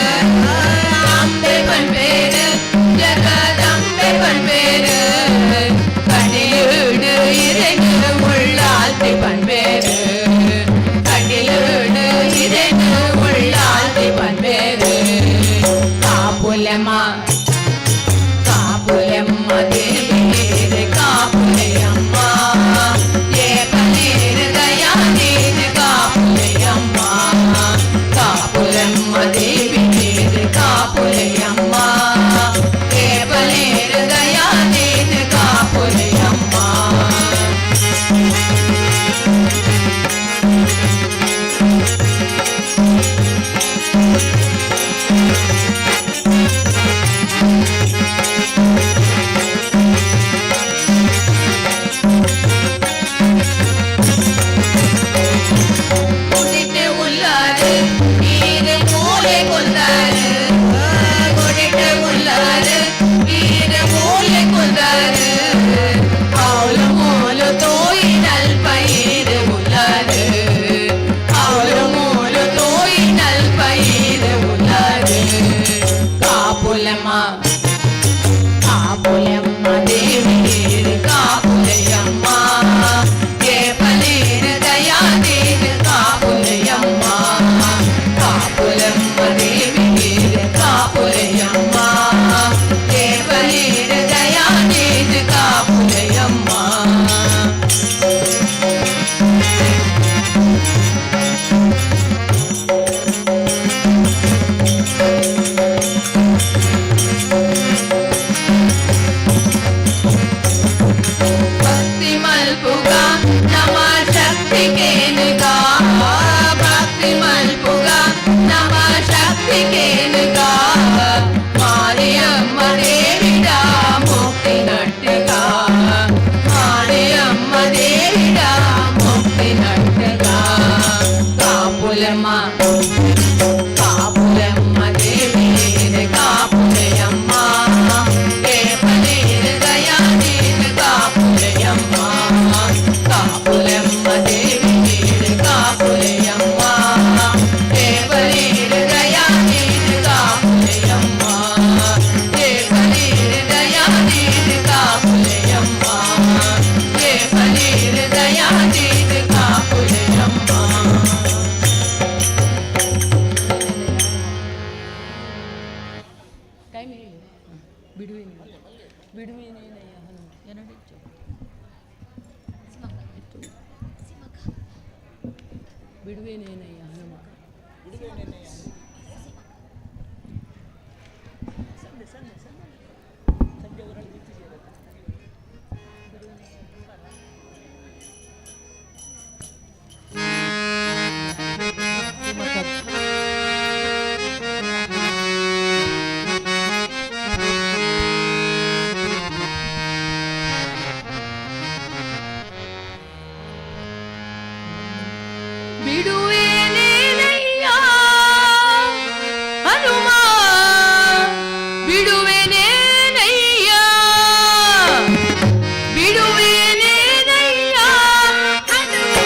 அம்பை பண்பேரு ஜெகதம்பை பண்பேரு கடிலீடு இறைந்து உள்ளாழ்த்தி பண்பேரு கடிலீடு இறைந்து உள்ளாழ்த்தி பண்பேரு காப்புலமா காப்புலம்மா தேவி காப்புலையம்மா ஏ பலீர் தயாதீன் காப்புலையம்மா காப்புலம்மா தேவி காப்புலையம்மா ஏ பலீர் தயாதீன் காப்புலையம்மா. குடிட்டு உள்ளாரு நீரு மூளை கொண்டாரு குடிட்டு உள்ளாரு நீரு மூளை கொண்டாரு அவளு மூலு தோயினல் பயிறு உள்ளாரு அவளு மூலு தோயினல் பயிறு உள்ளாரு காப்புலமா காப்புலம்மா தேவி காப்புலையம்மா ஏ பலீர் தயாதீன் காப்புலையம்மா காப்புலம்மா தேவி காப்புலையம்மா ஏ பலீர் தயாதீன் காப்புலையம்மா. ಭಕ್ತಿ ಮಲ್ಪುಗ ನಮ ಶಕ್ತಿ ಕೇನುಗ ಭಕ್ತಿ ಮಲ್ಪುಗ ನಮ ಶಕ್ತಿ ಕೇನುಗ ಮಾರಿಯಮ್ಮ ದೇವಿಡ ಮುಕ್ತಿ ನಟ್ಟಗ ಮಾರಿಯಮ್ಮ ದೇವಿಡ ಮುಕ್ತಿ ನಟ್ಟಗ ಕಾಪುಲಮ್ಮ ಕಾಪುಲಮ್ಮ ದೇವಿ ಕಾಪುಲೆಯಮ್ಮ ಏ ಪಲೀರ್ ದಯಾದೀನ್ ಕಾಪುಲೆಯಮ್ಮ ಕಾಪುಲಮ್ಮ ದೇವಿ ಕಾಪುಲೆಯಮ್ಮ ಏ ಪಲೀರ್ ದಯಾದೀನ್ ಕಾಪುಲೆಯಮ್ಮ ಏ ಪಲೀರ್ ದಯಾದೀನ್ ಕಾಪುಲೆಯಮ್ಮ ಏ ಪಲೀರ್ ದಯಾದೀನ್ ಕಾಪುಲೆಯಮ್ಮ. ಟೈಮ್ ಹೇಳಿ ಬಿಡುವೇನೆ ಬಿಡುವೇನೇನಯ್ಯ ಹನುಮ ಎರಡು ಬಿಡುವೇನೇನಯ್ಯ ಹನುಮ. ಬಿಡುವೇನೇನಯ್ಯ ಹನುಮ ಬಿಡುವೇನೇನಯ್ಯ ಬಿಡುವೇನೇನಯ್ಯ ಹನುಮ.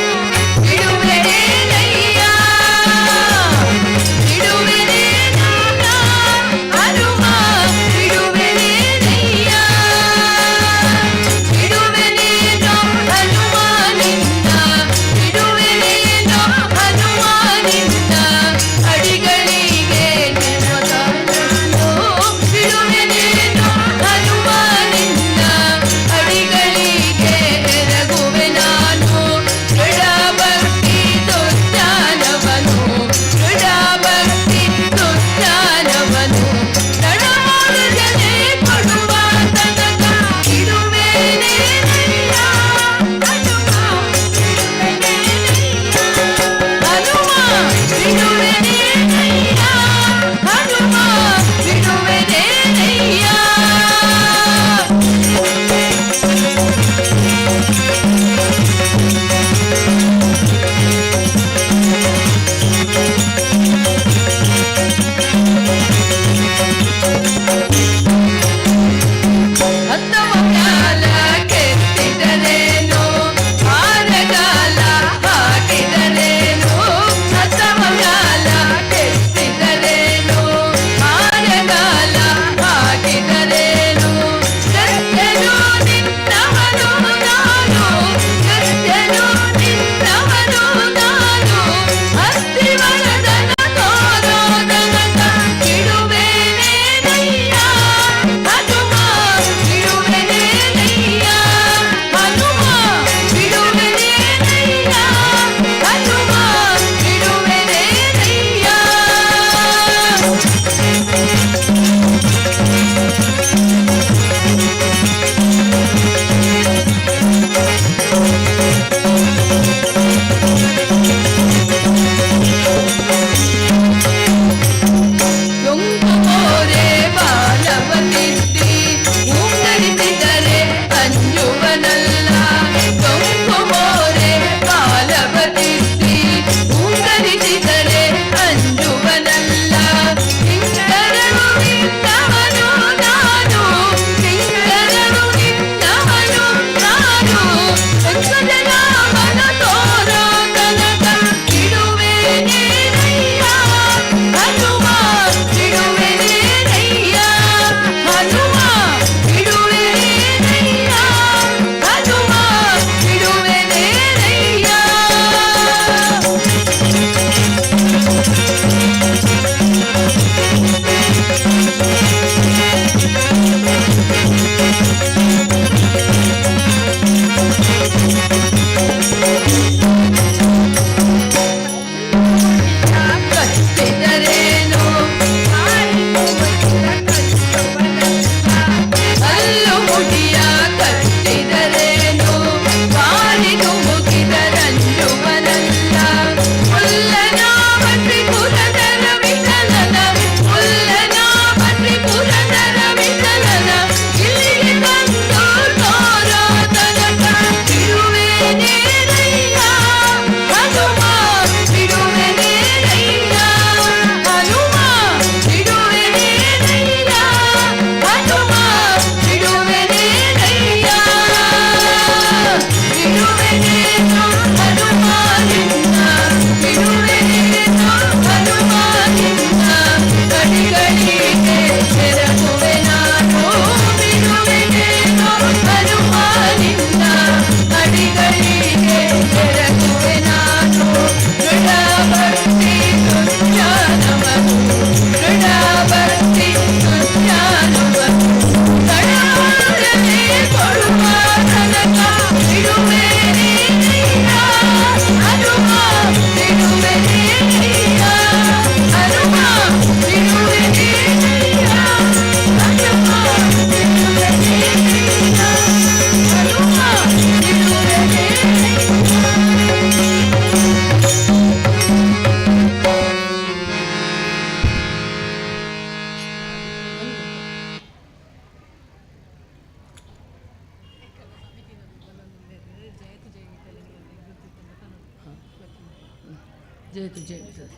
ಜಯತು ಜಯ ವಿಠಲ,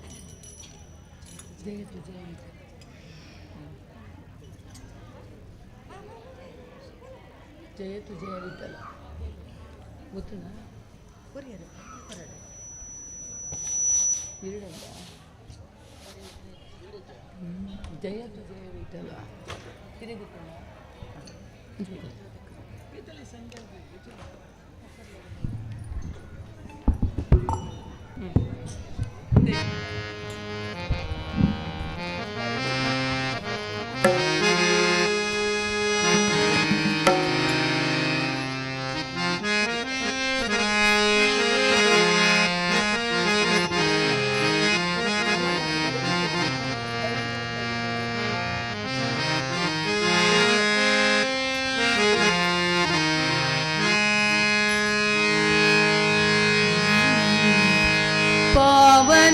ಜಯತು ಜಯ ವಿಠಲ. ಜಯತು ಜಯ ವಿಠಲ. ಗೊತ್ತುಂಡ? ಇರಡಲ್ಲ. ಜಯತು ಜಯ ವಿಠಲ. ಇದು ಗೊತ್ತುಂಡ?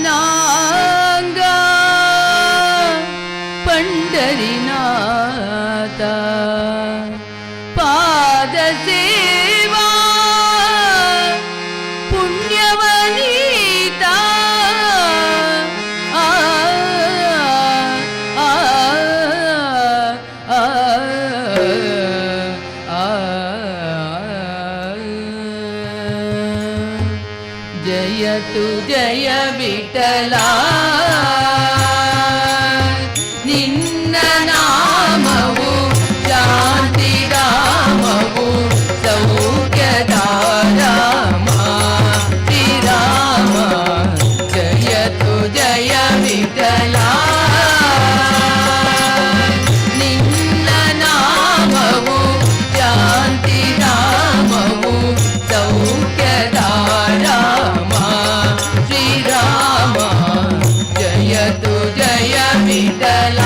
ಪಾವನಾಂಗ ಪಂಡರಿನಾಥ ಪಾದ ಸೇವಾ ಪುಣ್ಯವನೀತ. ಆ ಆ ಆ ಆ. ಜಯತು ಜಯ ವಿಠಲ, ನಿನ್ನ ನಾಮವು ಶಾಂತಿಧಾಮವು ಸೌಖ್ಯದಾರಾಮ ಶ್ರೀರಾಮ. ಜಯತು ಜಯ ವಿಠಲ, ನಿನ್ನ ನಾಮವು ಶಾಂತಿಧಾಮವು ಸೌಖ್ಯದಾರಾಮ ಶ್ರೀರಾಮ. ಜಯತು ಜಯ ವಿಠಲ.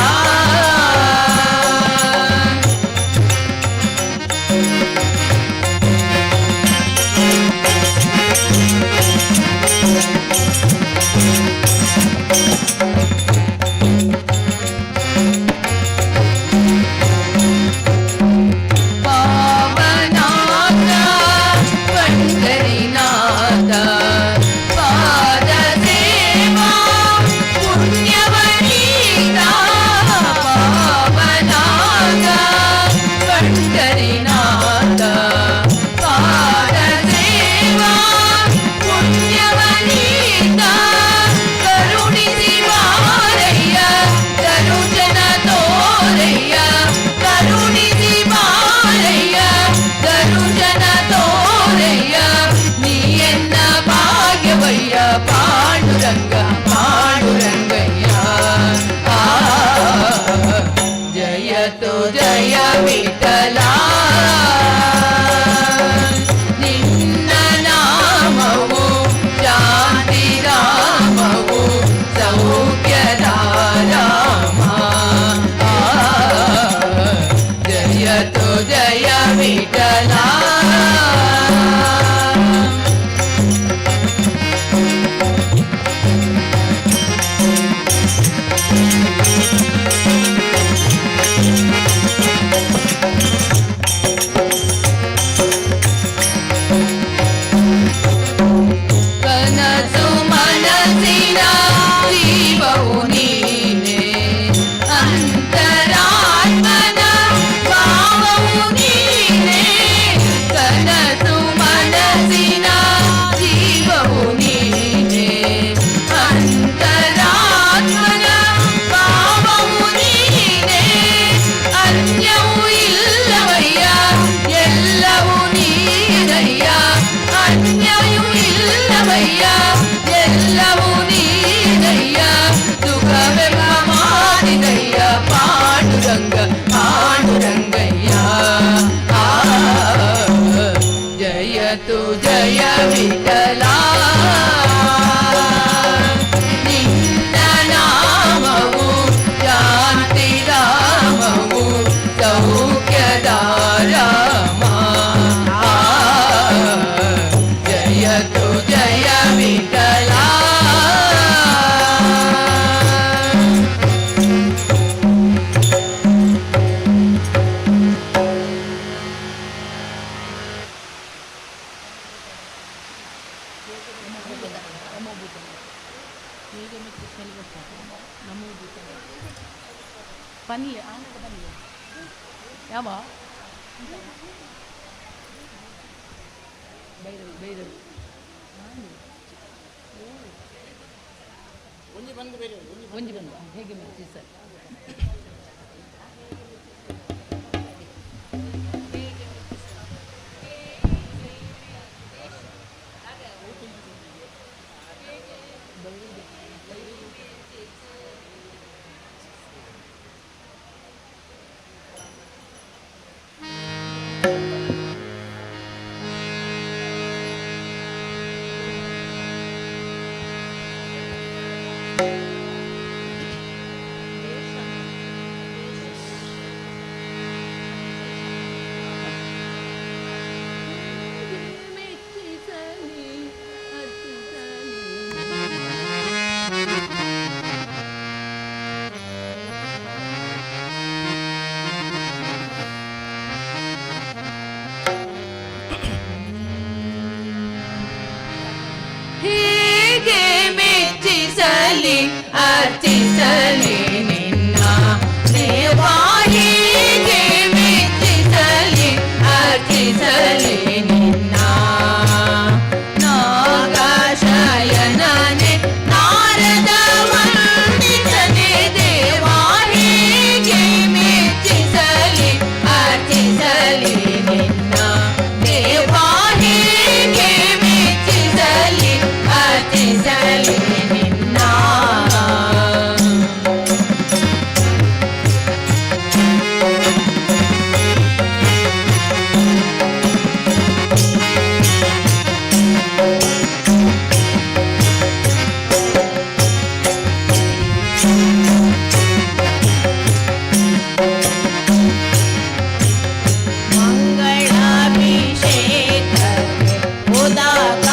ಪಾವನಾಥ ಪಂಡರಿನಾಥ ಪಾದ ಸೇವಾ ಪುಣ್ಯವನೀತ. ಪಾವನಾಥ ಪಂಡರಿನಾಥ ಪಾದ ಸೇವಾ ಪುಣ್ಯವನೀತ. ಕರುಣಿಸಿ ಬಾರಯ್ಯ ತರುಜನ ತೋರಯ್ಯ, ಕರುಣಿಸಿ ಬಾರಯ್ಯ ತರುಜನ ತೋರಯ್ಯ. ನೀ ಎನ್ನ ಭಾಗ್ಯವಯ್ಯ ಪಾಂಡುರಂಗ ಪಾಂಡುರಂಗಯ್ಯ. ಆ ಜಯತು ಜಯ ವಿಠಲ, ನಿನ್ನ ನಾಮವು ಶಾಂತಿಧಾಮವು ಸೌಖ್ಯದಾರಾಮ. ಆ ಜಯತು ಜಯ ವಿಠಲ. ಕನಸು ಮನಸ್ಸಿನ ಜೀವವು ನೀನೆ, ಅಂತರಾತ್ಮನ ಭಾವವು ನೀನೆ. ಕನಸು ಮನಸ್ಸಿನ ಜೀವವು ನೀನೆ, ಅಂತರಾತ್ಮನ ಭಾವವು ನೀನೆ. ಅನ್ಯವೂ ಇಲ್ಲವಯ್ಯ ಎಲ್ಲವೂ ನೀನಯ್ಯ, ಅನ್ಯಯೂ ಇಲ್ಲವಯ್ಯ ಎಲ್ಲವೂ ನೀನಯ್ಯ. ಸುಖವೆಂಬ ಮಾಡಿದಯ್ಯ ಪಾಂಡುರಂಗ ಪಾಂಡುರಂಗಯ್ಯ. ಆ ಜಯತು ಜಯ ವಿಠಲ, ನಿನ್ನ ನಾಮವು ಶಾಂತಿಧಾಮವು ಸೌಖ್ಯದಾರಾಮ. ಆ ಜಯತು ಜಯ ವಿಠಲ. ಹೇಗೆ ಮೆಚ್ಚಿಸಲಿ ಗೊತ್ತಾಗ್ತದೆ ನಮೂದು ಪನ್ಲೆ ಆನಗ ಪನ್ಲೆ ಯಾವ ಭೈರವಿ ಭೈರವಿ. ಒಂಜಿ ಬಂದು ಹೇಗೆ ಮೆಚ್ಚಿಸಲಿ. ಮೆಚ್ಚಿಸಲಿ ಅರ್ಚಿಸಲಿ. ಹೀಗೆ ಮೆಚ್ಚಿಸಲಿ ಅರ್ಚಿಸಲಿ ನಿನ್ನ ದೇವಾ, ಹೀಗೆ ಮೆಚ್ಚಿಸಲಿ ಅರ್ಚಿಸಲಿ ನಿನ್ನ. ನಾಗಾಶಯನನೆ ನಾರದ ವಂದಿತನೆ ದೇವಾ, ಹೀಗೆ ಮೆಚ್ಚಿಸಲಿ ಅರ್ಚಿಸಲಿ ನಿನ್ನ ದೇವಾ, ಹೀಗೆ ಮೆಚ್ಚಿಸಲಿ ಅರ್ಚಿಸಲಿ ನಿನ್ನ. ಮಂಗಳಾಭಿಷೇಕ ಉದಕವಾದಂತೇನೆ.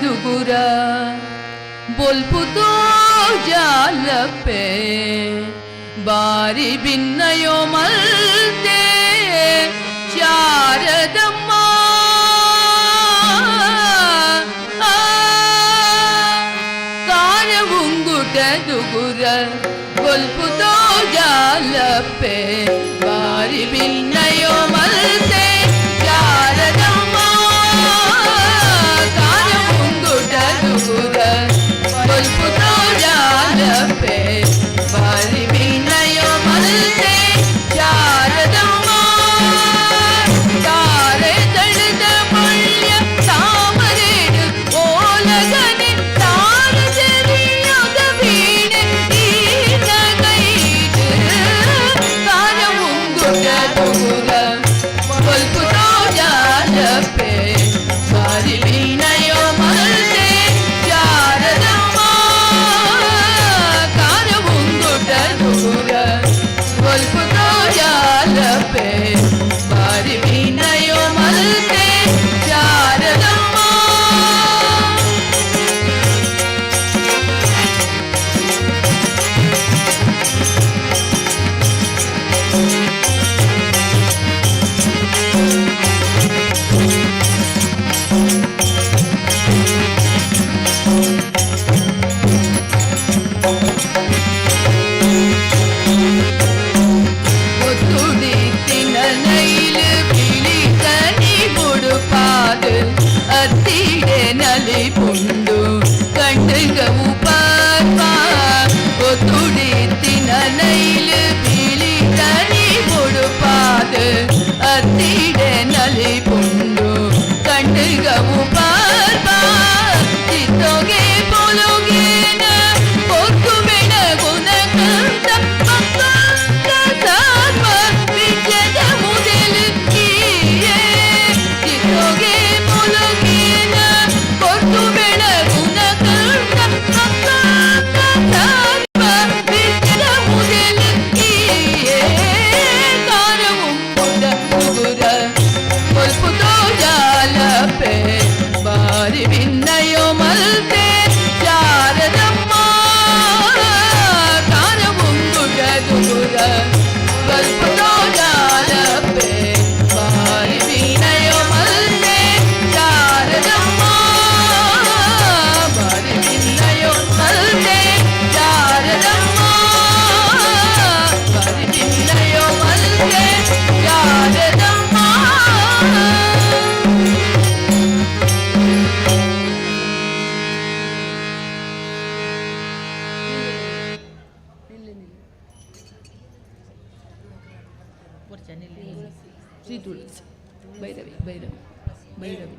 ದುಗುರ ಬೊಲ್ಪುತೋ ಜಾಲಪೆ ಬಾರಿ ಭಿನ್ನಯೋ ಮಲ್ತೆ ಶಾರದಮ್ಮ ಕಾರ ಉಂಗುಟ ದುಗುರ ಬೊಲ್ಪುತೋ ಜಾಲಪೆ ಬಾರಿ ಭಿನ್ನಯೋ ಮಲ್ತೆ ಶಾರದಮ್ಮ ಕಾರ ಉಂಗುಟ ದುಗುರ ಬೊಲ್ಪುತೋ ಜಾಲಪೆ ಬಾರಿ ಭಿನ್ನಯೋ ಮಲ್ತೆ ಶಾರದಮ್ಮ ತಾರೆ ತಳೆದ ಪಳ್ಯ ತಾಮರೇಡು ಓಲಗನೆ ತಾರ ಜರಿಯದ ವೀಣೆ ಈನ ಕೈದು ಕಾರ ಉಂಗುಟ ದೂರ ಬೊಲ್ಪುತೋ ಜಾಲಪೆ ಬಾರಿ ವೀಣೆಯೋ ಮಲ್ತೆ ಶಾರದಮ್ಮ ಕಾರ ಉಂಗುಟ ದೂರ ಬೊಲ್ಪುತೋ ಜಾಲಪೆ ಬಾರಿ ವೀಣೆಯೋ ಮಲ್ತೆ ಶಾರದಮ್ಮ. ತುಡಿತಿನ ನೈಲು ಬಿಳಿ ತನಿ ಮುಡುಪಾದು ಅತ್ತಿಡೆ ನಲಿ ಪುಂಡು ಕಣ್ಣುಗವು ಪಾಪ. ತುಡಿತಿನ ನೈಲು ಬಿಳಿ ತನಿ ಮುಡುಪಾದು ಅತ್ತಿಡೆ ನಲಿ ಪುಂಡು ಕಣ್ಣುಗವು ಪಾಪ. ಚಿತ್ತೋಗೆ ಪೊಲುಗೇನ ಪೊರ್ತು ಬೆಳಗುನ ಕಂದ ಪಕ್ಕಂದ ಸರ್ವ ವಿಜಯದ ಮುದಲು ಕೀಯೇ. ಚಿತ್ತೋಗೆ ಪೊಲುಗೇನ ಪೊರ್ತು ಬೆಳಗುನ ಕಂದ ಪಕ್ಕಂದ ಸರ್ವ ವಿಜಯದ ಮುದಲು ಕೀಯೇ. ಕಾರವು ಉಗುರ ಕೊಲ್ಪುತೋ ಜಾಲಪೆ ಬಾರಿ ಭಿನ್ನಯೋ ಮಲ್ತೆ ಶಾರದಮ್ಮ ಕಾರ ಉಂಗುಟ ದುಗುರ ಕೊಲ್ಪುತೋ ಜಾಲಪೆ ಬಾರಿ ಭಿನ್ನಯೋ ಮಲ್ತೆ ಶಾರದಮ್ಮ ಬಾರಿ ಭಿನ್ನಯೋ ಮಲ್ತೆ ಶಾರದಮ್ಮ ಬಾರಿ ಭಿನ್ನಯೋ ಮಲ್ತೆ ಶಾರದಮ್ಮ. ಶ್ರೀ ತುಳಸಿ ಭೈರವಿ ಭೈರವಿ ಭೈರವಿ.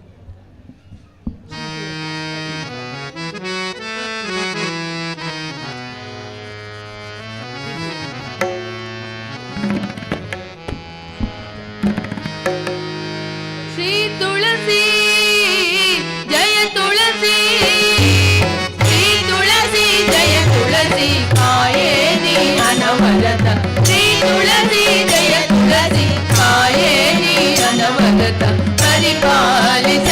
ಶ್ರೀ ತುಳಸಿ ಜಯ ತುಳಸಿ ಶ್ರೀ ತುಳಸಿ ಜಯ ತುಳಸಿ ಕಾಯೇ ನೀ ಅನವರತ. ಶ್ರೀ ತುಳಸಿ ಜಯ ತುಳಸಿ ಕಾಯೇ ನೀ ಅನವರತ ಪರಿಪಾಲಿಸು.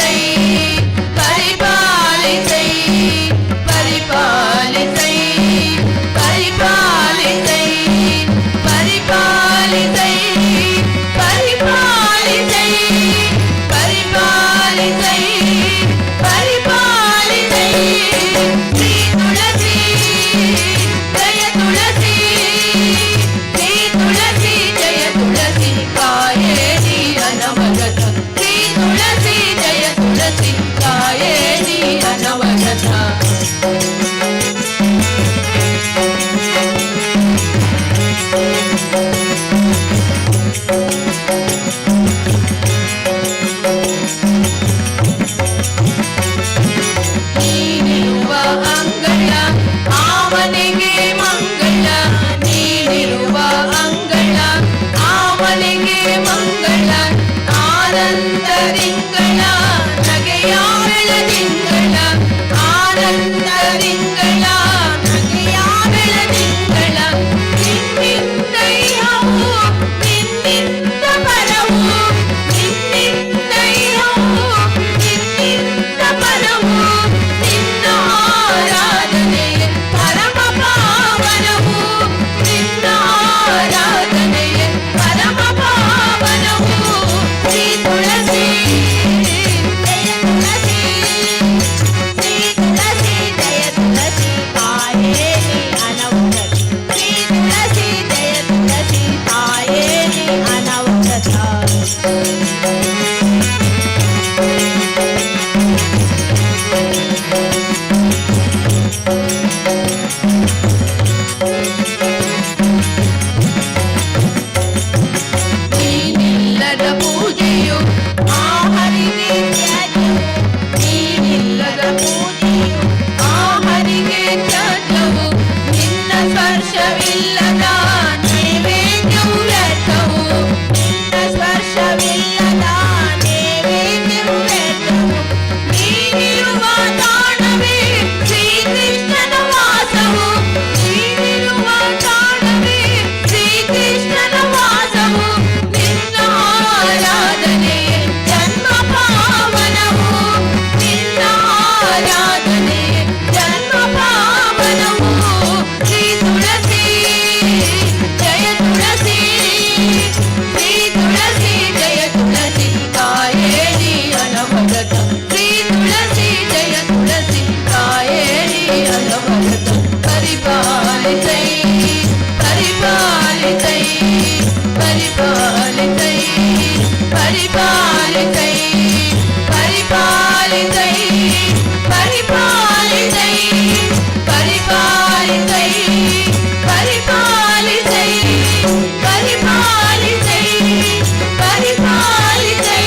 ಪೂಜೆಯು ಆ ಹರಿಗೆ ತ್ಯಾಜ್ಯವು. ನಿನ್ನ ಸ್ಪರ್ಶವಿಲ್ಲದ ನೈವೇದ್ಯವು ವ್ಯರ್ಥವು. ನಿನ್ನ ಸ್ಪರ್ಶವಿಲ್ಲದ ನೈವೇದ್ಯವು ವ್ಯರ್ಥವು. ನೀನಿರುವ ತಾಣವೇ ಶ್ರೀಕೃಷ್ಣನ ವಾಸವು. ನೀನಿರುವ ತಾಣವೇ ಶ್ರೀಕೃಷ್ಣನ ವಾಸವು. ನಿನ್ನ ಆರಾಧನೆ ಜನ್ಮ ಪಾವನವು. ನಿನ್ನ ಆರಾಧನೆ ಜನ್ಮ ಪಾವನವು. ಶ್ರೀ ತುಳಸಿ ಜಯ ತುಳಸಿ, ಶ್ರೀ ತುಳಸಿ ಜಯ ತುಳಸಿ, ಕಾಯೇ ನೀ ಅನವರತ. ಶ್ರೀ ತುಳಸಿ ಜಯ ತುಳಸಿ, ಕಾಯೇ ನೀ ಅನವರತ. ಪರಿಪಾಲಿತೈ, ಪರಿಪಾಲಿತೈ, ಪರಿಪಾಲಿತೈ, ಪರಿಪಾಲಿತೈ, ಪರಿಪಾಲಿತೈ, ಪರಿಪಾಲಿತೈ, ಪರಿಪಾಲಿತೈ, ಪರಿಪಾಲಿತೈ, ಪರಿಪಾಲಿತೈ, ಪರಿಪಾಲಿತೈ.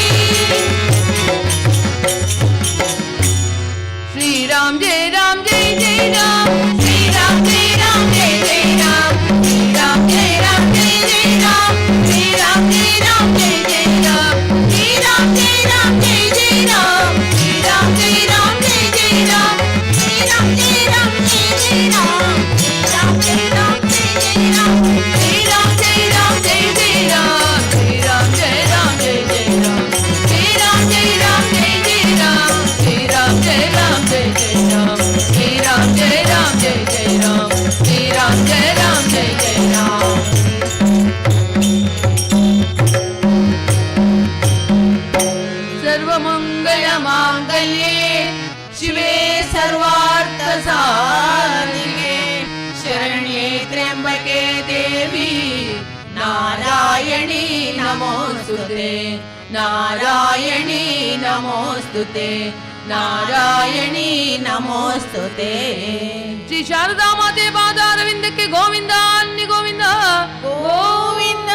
ಶ್ರೀ ರಾಮ್ ಜಯ ರಾಮ್ ಜಯ ಜಯ ರಾಮ್, ಶ್ರೀ ರಾಮ್ ಜಯ ರಾಮ್ ಜಯ ಜಯ ರಾಮ್, ಶ್ರೀ ರಾಮ್ ಜಯ ರಾಮ್ ಜಯ ಜಯ ರಾಮ್, ಶ್ರೀ ರಾಮ್ ಜಯ ರಾಮ್ ಜಯ ಜಯ ರಾಮ್, ಶ್ರೀ ರಾಮ್ ಜಯ ರಾಮ್ ಜಯ ಜಯ ರಾಮ್, ಶ್ರೀ ರಾಮ್ ಜಯ ರಾಮ್ ಜಯ ಜಯ ರಾಮ್, ಶ್ರೀ ರಾಮ್ ಜಯ ರಾಮ್ ಜಯ ಜಯ ರಾಮ್, ಶ್ರೀ ರಾಮ್ ಜಯ ರಾಮ್ ಜಯ ಜಯ ರಾಮ್, ಶ್ರೀ ರಾಮ್ ಜಯ ರಾಮ್ ಜಯ ಜಯ ರಾಮ್, ಶ್ರೀ ರಾಮ್ ಜಯ ರಾಮ್ ಜಯ ಜಯ ರಾಮ್, ಶ್ರೀ ರಾಮ್ ಜಯ ರಾಮ್ ಜಯ ಜಯ ರಾಮ್, ಶ್ರೀ ರಾಮ್ ಜಯ ರಾಮ್ ಜಯ ಜಯ ರಾಮ್, ಶ್ರೀ ರಾಮ್ ಜಯ ರಾಮ್ ಜಯ ಜಯ ರಾಮ್, ಶ್ರೀ ರಾಮ್ ಜಯ ರಾಮ್ ಜಯ ಜಯ ರಾಮ್. ಸರ್ವಮಂಗಲ ಮಾಂಗಲ್ಯೆ ಶಿವೆ ಸರ್ವಾರ್ಥ ಸಾಧಿಕೆ ಶರಣ್ಯೇ ತ್ರ್ಯಂಬಕೆ ದೇವಿ ನಾರಾಯಣಿ ನಮೋಸ್ತುತೆ, ನಾರಾಯಣಿ ನಮೋಸ್ತುತೆ, ನಾರಾಯಣಿ ನಮೋಸ್ತುತೆ. ಶ್ರೀ ಶಾರದಾ ಮಾತೆ ಪಾದಾರವಿಂದಕ್ಕೆ ಗೋವಿಂದ ಅನ್ನಿ ಗೋವಿಂದ ಗೋವಿಂದ.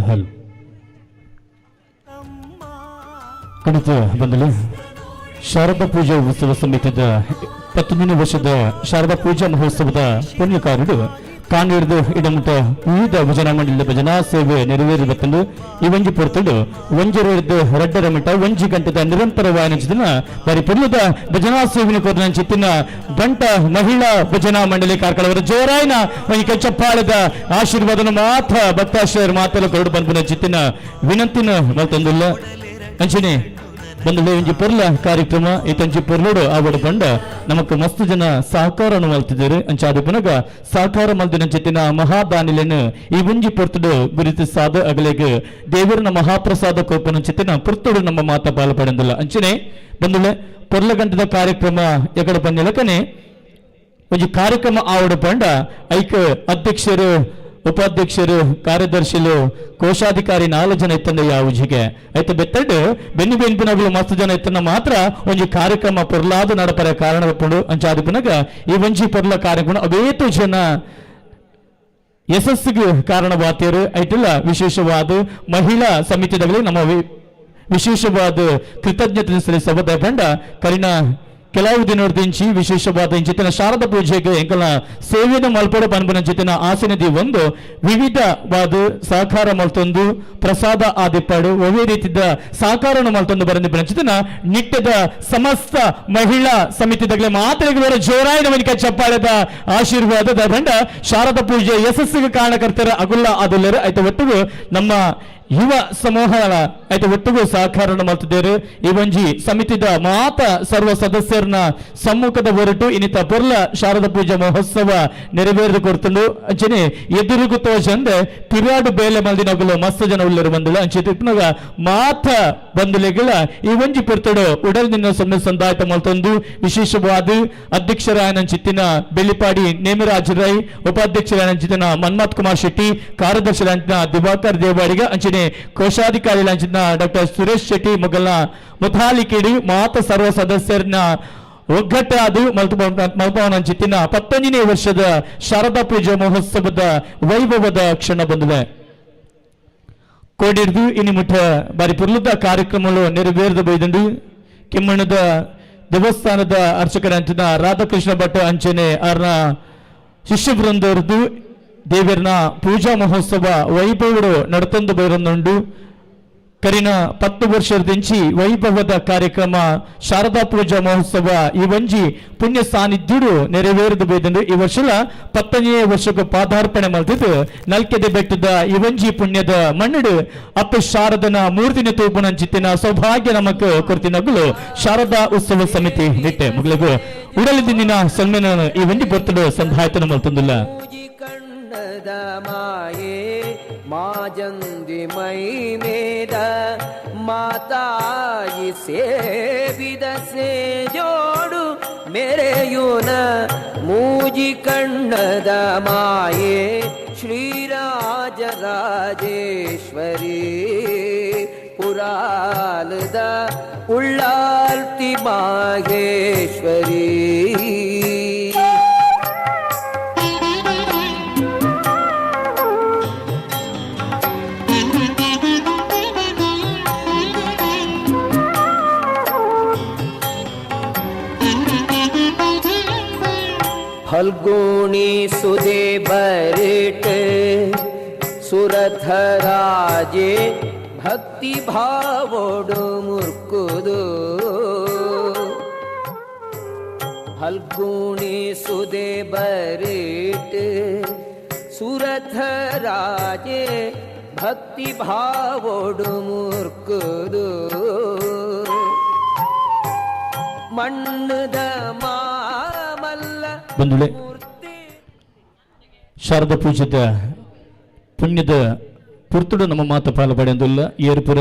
ಹಲ್ ಕಣಿತ ಬಂದಲು ಶಾರದಾ ಪೂಜಾ ಉತ್ಸವ ಸಮಿತಿದ 19ನೇ ವರ್ಷದ ಶಾರದಾ ಪೂಜಾ ಮಹೋತ್ಸವದ ಪುಣ್ಯಕಾರರು ಕಾಣಿರ್ದು ಇಡಮುಟ ವಿವಿಧ ಭಜನಾ ಮಂಡಳಿದ ಭಜನಾ ಸೇವೆ ನೆರವೇರಿ ಬತ್ತಂದು ಈ ಒಂಜಿ ಪೊರ್ತುಡು ಒಂಜರು ರಡ್ಡರ ಮಠ ಒಂಜಿ ಗಂಟೆದ ನಿರಂತರವಾದ ಚಿತ್ತಿನ ಬರಿ ಪುಣ್ಯದ ಭಜನಾ ಸೇವೆನ ಕೋರಿನ ಚಿತ್ತಿನ ಬಂಟ ಮಹಿಳಾ ಭಜನಾ ಮಂಡಳಿ ಕಾರ್ಕಳವರ ಜೋರಾಯಿನ ಒಂಜಿ ಚಪ್ಪಾಳದ ಆಶೀರ್ವಾದನ ಮಾತ್ರ ಭಕ್ತಾಶ್ರಯರು ಮಾತೆಲ್ಲ ಕೊರಡು ಬಂದ್ಪುನ ಚಿತ್ತಿನ ವಿನಂತಿನ ಮಲ್ತೊಂದುಲ್ಲ. ಅಂಚನೆ ಬಂದು ಒಂಜಿ ಪೊರ್ಲ ಕಾರ್ಯಕ್ರಮ ಇತ್ತಂಚಿ ಪೊರ್ಲೋಡು ಆವಡು ಪಂಡ ನಮಕ್ ಮಸ್ತ್ ಜನ ಸಹಕಾರವನ್ನು ಮಲ್ತಿದ್ದಾರೆ. ಅಂಚಾದ ಪುನಗ ಸಹಕಾರ ಮಲ್ದಿನ ಚಿತ್ತಿನ ಮಹಾದಾನಿಲೆನ್ ಈ ಒಂಜಿ ಪೊರ್ತುಡು ಗುರಿತು ಸಾದ ಅಗಲೆಗ್ ದೇವರನ ಮಹಾಪ್ರಸಾದ ಕೋಪನ ಚಿತ್ತಿನ ಪೊರ್ತುಡು ನಮ್ಮ ಮಾತ ಪಾಲ ಪಡೆಂದಿಲ್ಲ. ಅಂಚನೆ ಬಂದುಳೆ ಪೊರ್ಲ ಗಂಟದ ಕಾರ್ಯಕ್ರಮ ಎಕಡ ಬಂದಿಲಕನೆ ಒಂಜಿ ಕಾರ್ಯಕ್ರಮ ಆವಡು ಪಂಡ ಐಕ್ ಅಧ್ಯಕ್ಷರು, ಉಪಾಧ್ಯಕ್ಷರು, ಕಾರ್ಯದರ್ಶಿಲು, ಕೋಶಾಧಿಕಾರಿ 4 ಜನ ಇತ್ತಂದ ಯಾವುಜಿಗೆ ಆಯ್ತು ಬೆತ್ತಡ್ ಬೆನ್ನಿ ಬೆನ್ಪಿನಗಳು ಮಸ್ತ್ ಜನ ಇತ್ತನ್ನ ಮಾತ್ರ ಒಂಜಿ ಕಾರ್ಯಕ್ರಮ ಪೊರ್ಲಾದ ನಡಪರ ಕಾರಣ ಪುಂಡು. ಅಂಚಾದ ಪುನಗ ಈ ಒಂಜಿ ಪೊರ್ಲ ಕಾರ್ಯಕ್ರಮ ಅವೇತು ಜನ ಯಶಸ್ಸಿಗೆ ಕಾರಣವಾತಿಯರು. ಐಟಿಲ್ಲ ವಿಶೇಷವಾದ ಮಹಿಳಾ ಸಮಿತಿದಲ್ಲಿ ನಮ್ಮ ವಿಶೇಷವಾದ ಕೃತಜ್ಞತೆ ಸಲ್ಲಿಸಬದ ಬಂಡ ಕರಿನ ಕೆಲವು ದಿನದಿಂಚಿ ವಿಶೇಷವಾದ ಇಂಚಿತ್ತಿನ ಶಾರದಾ ಪೂಜೆಗೆ ಎಂಕಲ್ನ ಸೇವೆಯನ್ನು ಮಲ್ಪಡ ಪನ್ಪುನ ಚಿತ್ತಿನ ಆಸನದಿ ಒಂದು ವಿವಿಧವಾದ ಸಹಕಾರ ಮಲ್ತೊಂದು ಪ್ರಸಾದ ಆದಿಪ್ಪಾಡು ಒವೇ ರೀತಿಯ ಸಹಕಾರವನ್ನು ಮಲ್ತೊಂದು ಬರಂದಿ ಚಿತ್ತಿನ ನಿಟ್ಟದ ಸಮಸ್ತ ಮಹಿಳಾ ಸಮಿತಿದಾಗಲೇ ಮಾತ್ರೆಗಳ ಜೋರಾಯಿನ ಮನಿಕ ಚಪ್ಪಾಳದ ಆಶೀರ್ವಾದದ ಬಂಡ ಶಾರದಾ ಪೂಜೆ ಯಶಸ್ಸಿಗೆ ಕಾರಣಕರ್ತರ ಅಗುಲ್ಲ ಆದುಲ್ಲರು. ಆಯ್ತು ಒಟ್ಟಿಗೂ ನಮ್ಮ ಯುವ ಸಮೂಹ ಆಯ್ತು ಒಟ್ಟಿಗೂ ಸಹಕಾರವನ್ನು ಮಾಡ್ತಿದ್ದೇವೆ. ಈ ಒಂಜಿ ಸಮಿತಿದ ಮಾತ ಸರ್ವ ಸದಸ್ಯರನ್ನ ಸಮ್ಮುಖದ ಹೊರಟು ಇನ್ನಿತ ಪೊರ್ಲ ಶಾರದಾ ಪೂಜಾ ಮಹೋತ್ಸವ ನೆರವೇರಿದ ಕೊರ್ತುಂಡು. ಅಂಚನೆ ಎದುರುಗು ತೋಜಂದೆ ಪಿರಾಡು ಬೇಲೆ ಮಲ್ದಿನಗುಲು ಮಸ್ತ್ ಜನ ಉಲ್ಲರು ಬಂದುಲ. ಅಂಚೆ ತಿಪ್ಪುನಗ ಮಾತ ಬಂದುಲೆಗಳ ಈ ಒಂಜಿ ಪೊರ್ತುಡು ಉಡಲ್ ನಿನ್ನ ಸೊನ್ನೆ ಸಂದಾಯತ ಮಲ್ತೊಂದು ವಿಶೇಷವಾದ ಅಧ್ಯಕ್ಷರಾಯನ ಚಿತ್ತಿನ ಬೆಳ್ಳಿಪಾಡಿ ನೇಮರಾಜ್ ರೈ, ಉಪಾಧ್ಯಕ್ಷರಾಯನ ಚಿತ್ತಿನ ಮನ್ಮಥ್ ಕುಮಾರ್ ಶೆಟ್ಟಿ, ಕಾರ್ಯದರ್ಶಿರಾಯನ ದಿವಾಕರ್ ದೇವಾಡಿಗ, ಅಂಚನೆ ಕೋಶಾಧಿಕಾರಿ ಡಾಕ್ಟರ್ ಸುರೇಶ್ ಶೆಟ್ಟಿ ಮೊಗಲ್ನ ಮುತಾಲಿಕಿಡಿ ಮಾತ ಸರ್ವ ಸದಸ್ಯರನ್ನ ಒಗ್ಗಟ್ಟಾದು ಮಲ್ಪವನಂಚಿತ್ತಿನ 19ನೇ ವರ್ಷದ ಶಾರದಾ ಪೂಜಾ ಮಹೋತ್ಸವದ ವೈಭವದ ಕ್ಷಣ ಬಂದಿದೆ. ಕೋಡಿರ್ದು ಇನಿ ಮುಟ್ಟ ಬಾರಿ ಪುರ್ಲುದ ಕಾರ್ಯಕ್ರಮಗಳು ನೆರವೇರದ ಬೈದಂಡು ಕೆಮ್ಮಣ್ಣದ ದೇವಸ್ಥಾನದ ಅರ್ಚಕರಂಚಿನ ರಾಧಾಕೃಷ್ಣ ಭಟ್ ಅಂಚನೆ ಅರ್ನ ಶಿಷ್ಯ ವೃಂದರ್ದು ದೇವರನ ಪೂಜಾ ಮಹೋತ್ಸವ ವೈಭವರು ನಡತಂದು ಬೈರನ್ನುಂಡು. ಕರಿನ 10 ವರ್ಷದಿಂಚಿ ವೈಭವದ ಕಾರ್ಯಕ್ರಮ ಶಾರದಾ ಪೂಜಾ ಮಹೋತ್ಸವ ಈ ಒಂಜಿ ಪುಣ್ಯ ಸಾನ್ನಿಧ್ಯುಡು ನೆರವೇರಿದ ಬೇದಂಡು. ಈ ವರ್ಷಲ 10ನೇ ವರ್ಷಕ್ಕೆ ಪಾದಾರ್ಪಣೆ ಮಲ್ತಿದ್ದು ನಲ್ಕೆದೆ ಬೆಟ್ಟದ ಈ ಒಂಜಿ ಪುಣ್ಯದ ಮಣ್ಣುಡು ಅಪ್ಪ ಶಾರದನ ಮೂರ್ತಿನ ತೂಪುನಂಚಿತ್ತಿನ ಸೌಭಾಗ್ಯ ನಮಕ್ ಕೊರ್ತಿನಗುಲು ಶಾರದಾ ಉತ್ಸವ ಸಮಿತಿ ನಿಟ್ಟೆ ಮುಗ್ಲಿಗು ಉಡಲಿದಿನ ಸೊನ್ಮೆನ ಈ ಒಂಜಿ ಬರ್ತಡು ಸಂಧಾಯತನ ಮಲ್ತೊಂದುಲ್ಲ. ಕಣ್ಣದ ಮಾಯೆ ಮಾಜಂದಿ ಮೈ ಮೇದ ಮಾತಾಯಿ ಸೇವಿದ ಸೇಜೋಡು ಮೆರೆಯುನ ಮೂಜಿ ಕಣ್ಣದ ಮಾಯೆ ಶ್ರೀರಾಜರಾಜೇಶ್ವರಿ ಪುರಾಲದ ಉಳ್ಳಾಲ್ತಿ ಮಾಹೇಶ್ವರಿ. फल्गुणी सुदे बरट सुरथ राजे भक्ति भावोಡು मुर्कुದು. फल्गुणी सुदे बरट सुरथ राजे भक्ति भावोಡು मुर्कुದು. ಮಣ್ಣದ ಮಾಮಲ್ಲ ಬಂಧುಗಳೇ, ಶಾರದಾ ಪೂಜೆದ ಪುಣ್ಯದ ಪುರ್ತುಡು ನಮ್ಮ ಮಾತು ಪಾಲು ಪಡೆಯೊಂದುಲ್ಲ. ಏರ್ಪುರ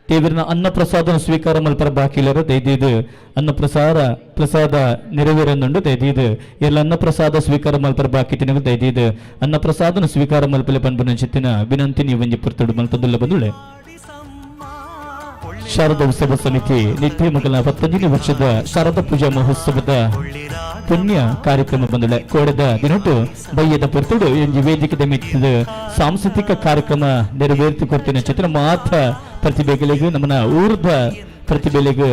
ದೇವರನ ಅನ್ನಪ್ರಸಾದ ಸ್ವೀಕಾರ ಮಲ್ಪರ ಬಾಕಿಲರು ದೈದೀದು ಅನ್ನಪ್ರಸಾರ ಪ್ರಸಾದ ನೆರವೇರನ್ನುಂಡು. ದೈದೀದು ಎಲ್ಲ ಅನ್ನಪ್ರಸಾದ ಸ್ವೀಕಾರ ಮಲ್ಪರ ಬಾಕಿ ತಿನಗು ದೈದೀದು ಅನ್ನಪ್ರಸಾದನ ಸ್ವೀಕಾರ ಮಲ್ಪಲೆ ಪನ್ಪುನ ಚಿತ್ತಿನ ವಿನಂತಿ ನೀವು ಪುರ್ತುಡು ಮಲ್ತದುಲ್ಲ. ಬಂಧುಗಳೇ, ಶಾರದಾ ಉತ್ಸವ ಸಮಿತಿ ನಿತ್ಯ ಮಗಲ 19ನೇ ವರ್ಷದ ಶಾರದಾ ಪೂಜಾ ಮಹೋತ್ಸವದ ಪುಣ್ಯ ಕಾರ್ಯಕ್ರಮ ಬಂದಳೆ. ಕೋಡದ ದಿನಟು ಬಯ್ಯದ ಪೊರ್ತುಡು ಎಂಜಿ ವೇದಿಕೆದ ಮಿತ್ತಿದ ಸಾಂಸ್ಕೃತಿಕ ಕಾರ್ಯಕ್ರಮ ನೆರವೇರ್ತಿ ಕೊಡ್ತಿನ ಚಿತ್ರ ಮಾತ್ರ ಪ್ರತಿಭೆಗಳಿಗೂ ನಮ್ಮನ ಊರ್ಧ ಪ್ರತಿಭೆಗಳಿಗೂ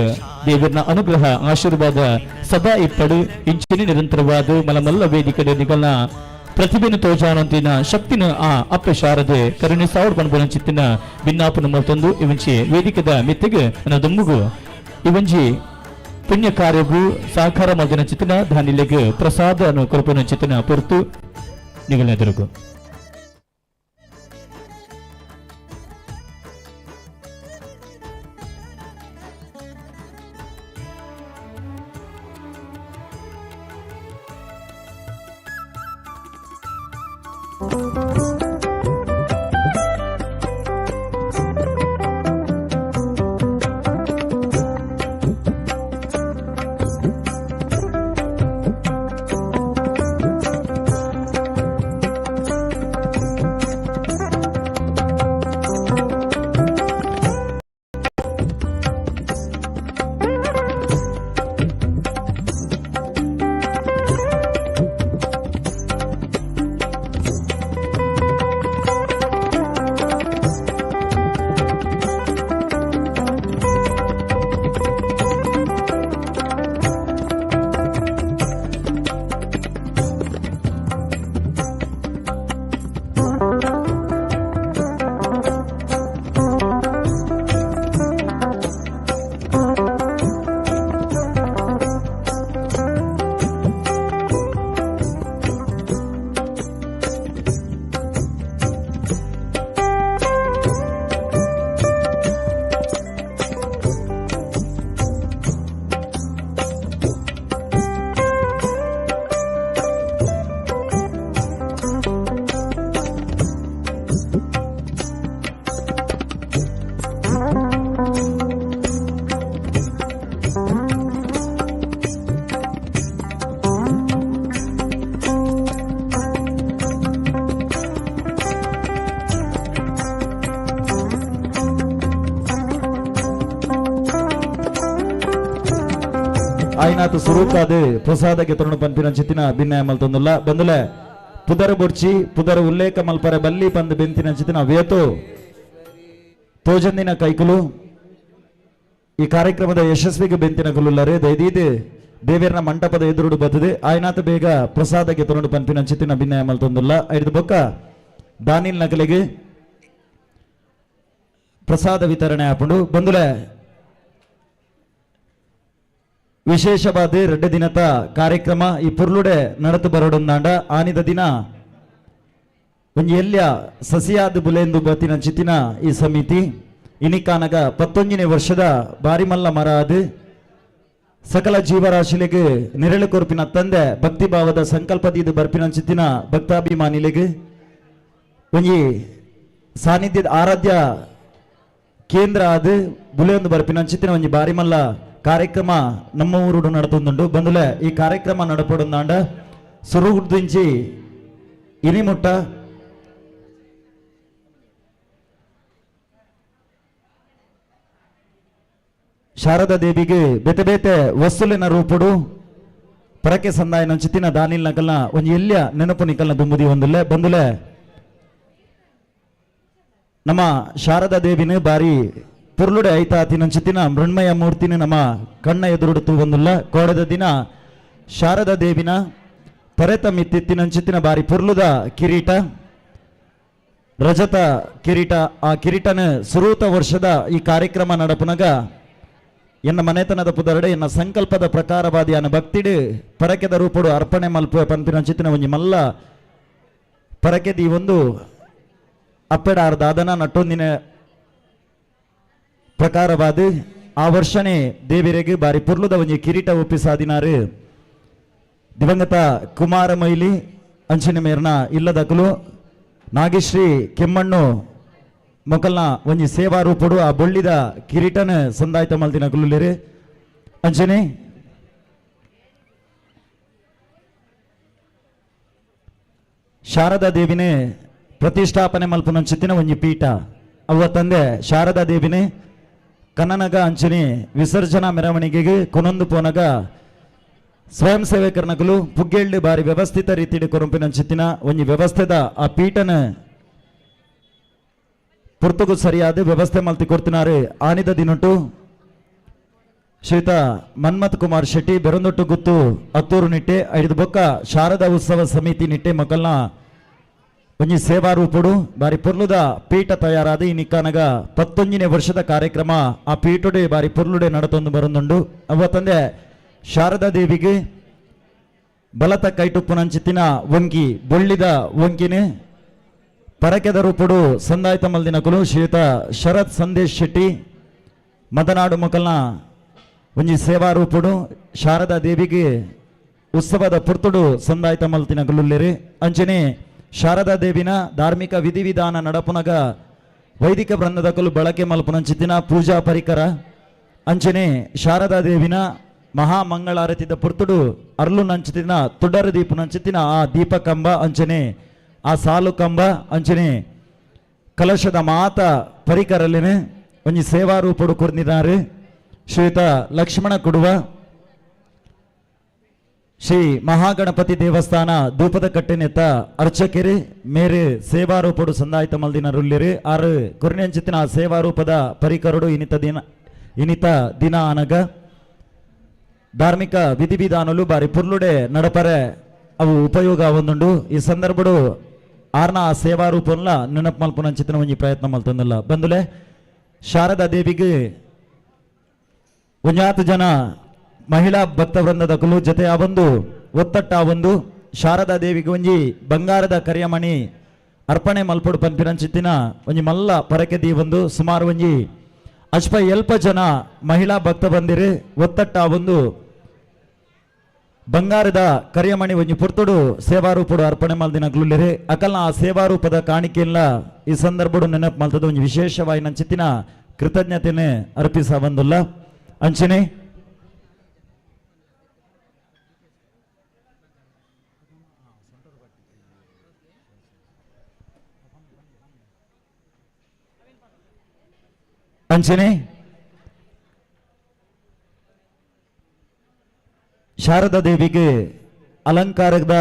ದೇವರನ ಅನುಗ್ರಹ ಆಶೀರ್ವಾದ ಸದಾ ಇಪ್ಪಡು. ಇಂಚಿನ ನಿರಂತರವಾದ ಮಲಮಲ್ಲ ವೇದಿಕೆ ನಿಗಲ್ನ ಪ್ರತಿಭೆನ ತೋಜಾನಂತಿನ ಶಕ್ತಿನ ಆ ಅಪ್ಪ ಶಾರದೆ ಕರುಣೆ ಸಾವಡ್ ಬಣ್ಬನ ಚಿತ್ತಿನ ಭಿನ್ನಾಪನ ಮಲ್ತೊಂದು ಇವಂಚಿ ವೇದಿಕೆದ ಮಿತ್ತಿಗೆ ನನ್ನ ದೊಮ್ಮುಗು ಇವಂಜಿ ಪುಣ್ಯ ಕಾರ್ಯಗೂ ಸಹಕಾರ ಮಲ್ದಿನ ಚಿತ್ತಿನ ಧಾನಿಲೆಗ್ ಪ್ರಸಾದ ಅನ್ನು ಕೊರಪುನ ಚಿತ್ತಿನ ಪೊರ್ತು ನಿಗಲೆದುರುಗು. ಆಯ್ನಾತ್ ಸುರೂಕಾದ್ ಪ್ರಸಾದಕ್ಕೆ ತರುಣ ಪನ್ಪಿನ ಚಿತ್ತಿನ ಭಿನ್ನಯ ಮಲ್ತೊಂದುಲ್ಲ. ಬಂದುಲೆ ಪುದರ್ ಬೊಡ್ಚಿ, ಪುದರ್ ಉಲ್ಲೇಖ ಮಲ್ಪರೆ ಬಲ್ಲಿ ಪಂದ್ ಬೆಂತಿನ ಚಿತ್ತಿನ ವೇತು ತೋಜಂದಿನ ಕೈಕುಲು ಈ ಕಾರ್ಯಕ್ರಮದ ಯಶಸ್ವಿಗೆ ಬೆಂತಿನ ಕುಲ್ಲುಲ್ಲರೆ. ದಯದೀದ್ ದೇವೇರ್ನ ಮಂಟಪದ ಎದುರುಡು ಬತ್ತದೆ ಆಯ್ನಾತ್ ಬೇಗ ಪ್ರಸಾದಕ್ಕೆ ತರುಣ ಪನ್ಪಿನ ಚಿತ್ತಿನ ಭಿನ್ನಯ ಮಲ್ತೊಂದುಲ್ಲ. ಐದು ಬೊಕ್ಕ ದಾನಿಲ್ ನಕಲಿಗೆ ಪ್ರಸಾದ ವಿತರಣೆ ಆಪುಂಡು. ಬಂದುಲೆ ವಿಶೇಷವಾದ ರಡ್ಡ ದಿನದ ಕಾರ್ಯಕ್ರಮ ಈ ಪುರ್ಲುಡೆ ನಡತು ಬರೋಡೊಂದಾಂಡ ಆನಿದ ದಿನ ಒಂಜಿ ಎಲ್ಯ ಸಸಿಯಾದ ಬುಲೆಂದು ಬತ್ತಿನ ಚಿತ್ತಿನ ಈ ಸಮಿತಿ ಇನಿಕಾನಗ 11ನೇ ವರ್ಷದ ಬಾರಿಮಲ್ಲ ಮರ ಅದು ಸಕಲ ಜೀವರಾಶಿಲೆಗ್ ನಿರಳು ಕೊರ್ಪಿನ ತಂದೆ ಭಕ್ತಿ ಭಾವದ ಸಂಕಲ್ಪದೀದು ಬರ್ಪಿನ ಚಿತ್ತಿನ ಭಕ್ತಾಭಿಮಾನಿಲೆಗ್ ಒಂಜಿ ಸಾನ್ನಿಧ್ಯದ ಆರಾಧ್ಯ ಕೇಂದ್ರ ಅದು ಬುಲೆಯೊಂದು ಬರ್ಪಿನ ಚಿತ್ತಿನ ಒಂಜಿ ಬಾರಿಮಲ್ಲ ಕಾರ್ಯಕ್ರಮ ನಮ್ಮ ಊರುಡು ನಡತೊಂದುಂಡು. ಬಂದುಲೆ ಈ ಕಾರ್ಯಕ್ರಮ ನಡಪೊಡುಂದಾಂಡ ಸುರುಗುಡ್ದಿಂಚಿ ಇನಿಮುಟ್ಟ ಶಾರದಾ ದೇವಿಗೆ ಬೇತೆ ಬೇತೆ ವಸ್ತುಲಿನ ರೂಪುಡು ಪರಕೆ ಸಂದಾಯನ ಚಿತ್ತಿನ ದಾನಿಲ್ ನಕಲ್ನ ಒಂಜಿ ಎಲ್ಯ ನೆನಪು ನಿಕಲ್ನ ದುಂಬುದಿ ಒಂದುಲ್ಲೆ. ಬಂದುಲೆ ನಮ್ಮ ಶಾರದಾ ದೇವಿನ ಬಾರಿ ಪುರ್ಲುಡೆ ಐತಾ ತಿನಂಚಿತ್ತಿನ ಮೃಣ್ಮಯ ಮೂರ್ತಿನ ನಮ್ಮ ಕಣ್ಣ ಎದುರುಡು ತೂವೊಂದುಲ್ಲ. ಕೋಡದ ದಿನ ಶಾರದಾ ದೇವಿನ ತರೆತ ಮಿತ್ತಿತ್ತಿನಂಚಿತ್ತಿನ ಬಾರಿ ಪುರ್ಲುದ ಕಿರೀಟ, ರಜತ ಕಿರೀಟ. ಆ ಕಿರೀಟನ ಸುರೂತ ವರ್ಷದ ಈ ಕಾರ್ಯಕ್ರಮ ನಡಪುನಗ ಎನ್ನ ಮನೆತನದ ಪುದರಡೆ ಎನ್ನ ಸಂಕಲ್ಪದ ಪ್ರಕಾರವಾದಿ ಅನ ಭಕ್ತಿಡು ಪರಕೆದ ರೂಪಡು ಅರ್ಪಣೆ ಮಲ್ಪುವ ಪನ್ಪಿನ ಚಿತ್ತಿನ ಒಂಜಿ ಮಲ್ಲ ಪರಕೆದಿ ಒಂದು ಅಪ್ಪೆಡಾರ್ ದಾದನ ನಟ್ಟೊಂದಿನ ಪ್ರಕಾರವಾದ ಆ ವರ್ಷನೇ ದೇವಿರೆಗ್ ಬಾರಿ ಪುರ್ಲುದ ಒಂಜಿ ಕಿರೀಟ ಒಪ್ಪಿಸಾದಿನಾರು ದಿವಂಗತ ಕುಮಾರ ಮೈಲಿ ಅಂಚಿನ ಮೇರ್ನ ಇಲ್ಲದಕಲು ನಾಗೇಶ್ರೀ ಕೆಮ್ಮಣ್ಣು ಮೊಕಲ್ನ ಒಂಜಿ ಸೇವಾ ರೂಪುಡು ಆ ಬೊಳ್ಳಿದ ಕಿರೀಟನ ಸಂದಾಯ್ತ ಮಲ್ದಿನ ಕುಲ್ಲುಲೇರು. ಅಂಚನೆ ಶಾರದಾ ದೇವಿನೇ ಪ್ರತಿಷ್ಠಾಪನೆ ಮಲ್ಪುನಂಚಿತ್ತಿನ ಒಂಜಿ ಪೀಠ ಅವ್ವ ತಂದೆ ಶಾರದಾ ದೇವಿನೇ ಕನ್ನನಗ ಅಂಚನೆ ವಿಸರ್ಜನಾ ಮೆರವಣಿಗೆಗೆ ಕೊನೊಂದು ಪೋನಗ ಸ್ವಯಂ ಸೇವಕರನಕಲು ಪುಗ್ಗೆಳ್ಳಿ ಬಾರಿ ವ್ಯವಸ್ಥಿತ ರೀತಿಡ್ ಕೊರಂಪಿನಂಚಿತ್ತಿನ ಒಂಜಿ ವ್ಯವಸ್ಥೆದ ಆ ಪೀಠನ ಪುರ್ತುಗು ಸರಿಯಾದ ವ್ಯವಸ್ಥೆ ಮಲ್ತಿ ಕೊಡ್ತಿನಾರು. ಆನಿದ ದಿನಟು ಶ್ರೀತ ಮನ್ಮಥ್ ಕುಮಾರ್ ಶೆಟ್ಟಿ ಬೆರಂದೊಟ್ಟು ಗುತ್ತು ಅತ್ತೂರು ನಿಟ್ಟೆ ಐದು ಬೊಕ್ಕ ಶಾರದಾ ಉತ್ಸವ ಸಮಿತಿ ನಿಟ್ಟೆ ಮಕ್ಕಳನ್ನ ಒಂಜಿ ಸೇವಾ ರೂಪುಡು ಬಾರಿ ಪೊರ್ಲುದ ಪೀಠ ತಯಾರಾದ ಈ ನಿಕ್ಕಾನಗ 19ನೇ ವರ್ಷದ ಕಾರ್ಯಕ್ರಮ ಆ ಪೀಠುಡೆ ಬಾರಿ ಪೊರ್ಲುಡೆ ನಡತೊಂದು ಬರೊಂದುಂಡು. ಅವ್ವ ತಂದೆ ಶಾರದಾ ದೇವಿಗೆ ಬಲತ ಕೈಟುಪ್ಪುನಂಚಿತ್ತಿನ ವಂಕಿ ಬೊಳ್ಳಿದ ವಂಕಿನಿ ಪರಕೆದ ರೂಪುಡು ಸಂದಾಯ್ತ ಮಲ್ದಿನಕುಲು ಶ್ರೀಯುತ ಶರತ್ ಸಂದೇಶ್ ಶೆಟ್ಟಿ ಮದನಾಡು ಮೊಕಲ್ನ ಒಂಜಿ ಸೇವಾ ರೂಪುಡು ಶಾರದಾ ದೇವಿಗೆ ಉತ್ಸವದ ಪುರ್ತುಡು ಸಂದಾಯ್ತ ಮಲ್ತಿನಕುಲುಲ್ಲೆರು. ಅಂಚನೆ ಶಾರದಾ ದೇವಿನ ಧಾರ್ಮಿಕ ವಿಧಿವಿಧಾನ ನಡಪುನಗ ವೈದಿಕ ವೃಂದದಕುಲು ಬಳಕೆ ಮಲ್ಪುನಂಚಿತ್ತಿನ ಪೂಜಾ ಪರಿಕರ ಅಂಚನೆ ಶಾರದಾ ದೇವಿನ ಮಹಾಮಂಗಳಾರತಿದ ಪುರ್ತುಡು ಅರ್ಲು ನಂಚಿತಿನ ತುಡರು ದೀಪ ನಂಚಿತಿನ ಆ ದೀಪ ಕಂಬ ಅಂಚನೆ ಆ ಸಾಲು ಕಂಬ ಅಂಚನೆ ಕಲಶದ ಮಾತ ಪರಿಕರಲಿನ ಒಂಜಿ ಸೇವಾ ರೂಪುಡು ಕೊರ್ದಿದ್ದಾರೆ ಶ್ರೀಯುತ ಲಕ್ಷ್ಮಣ ಕುಡುವ ಶ್ರೀ ಮಹಾಗಣಪತಿ ದೇವಸ್ಥಾನ ಧೂಪದ ಕಟ್ಟೆನೆತ್ತ ಅರ್ಚಕೆರು ಮೇರೆ ಸೇವಾ ರೂಪಡು ಸಂದಾಯ್ತ ಮಲ್ದಿನ ರುಲ್ಲಿರು ಆರು ಕೊರಿನಂಚಿತ್ತಿನ ಆ ಸೇವಾ ರೂಪದ ಪರಿಕರಡು ಇನಿತ ದಿನ ಅನಗ ಧಾರ್ಮಿಕ ವಿಧಿವಿಧಾನಲು ಬಾರಿ ಪುರ್ಲುಡೆ ನಡಪರೆ ಅವು ಉಪಯೋಗ ಒಂದುಂಡು. ಈ ಸಂದರ್ಭಡು ಆರ್ನ ಆ ಸೇವಾ ರೂಪಂಲ ನೆನಪು ಮಲ್ಪುನಂಚಿತ್ತಿನ ಒಂಜಿ ಪ್ರಯತ್ನ ಮಲ್ತೊಂದುಲ್ಲ. ಬಂದುಲೆ ಶಾರದಾ ದೇವಿಗೆ ಒಂಜಾತು ಜನ ಮಹಿಳಾ ಭಕ್ತ ವೃಂದದಕುಲು ಜೊತೆ ಆ ಒಂದು ಒತ್ತಟ್ಟ ಆ ಒಂದು ಶಾರದಾ ದೇವಿಗೆ ಒಂಜಿ ಬಂಗಾರದ ಕರಿಯಮಣಿ ಅರ್ಪಣೆ ಮಲ್ಪೊಡು ಪನ್ಪಿನಂಚಿತ್ತಿನ ಒಂಜಿ ಮಲ್ಲ ಪರಕೆ ಒಂದು ಸುಮಾರು ಒಂಜಿ ಅಜ್ಪ ಎಲ್ಪ ಜನ ಮಹಿಳಾ ಭಕ್ತ ಬಂದಿರು ಒತ್ತಟ್ಟ ಆ ಒಂದು ಬಂಗಾರದ ಕರಿಯಮಣಿ ಒಂಜಿ ಪುರ್ತುಡು ಸೇವಾರೂಪುಡು ಅರ್ಪಣೆ ಮಲ್ದಿನ ಗ್ಲುಲ್ಲೆರು. ಅಕಲ್ನ ಆ ಸೇವಾರೂಪದ ಕಾಣಿಕೆಲ್ಲ ಈ ಸಂದರ್ಭಡು ನೆನಪು ಮಲ್ತದ ಒಂಜಿ ವಿಶೇಷವಾಗಿ ನಂಚಿತ್ತಿನ ಕೃತಜ್ಞತೆನೆ ಅರ್ಪಿಸ ಬಂದುಲ್ಲ. ಅಂಚನೆ ಅಂಚನೆ ಶಾರದಾ ದೇವಿಗೆ ಅಲಂಕಾರದ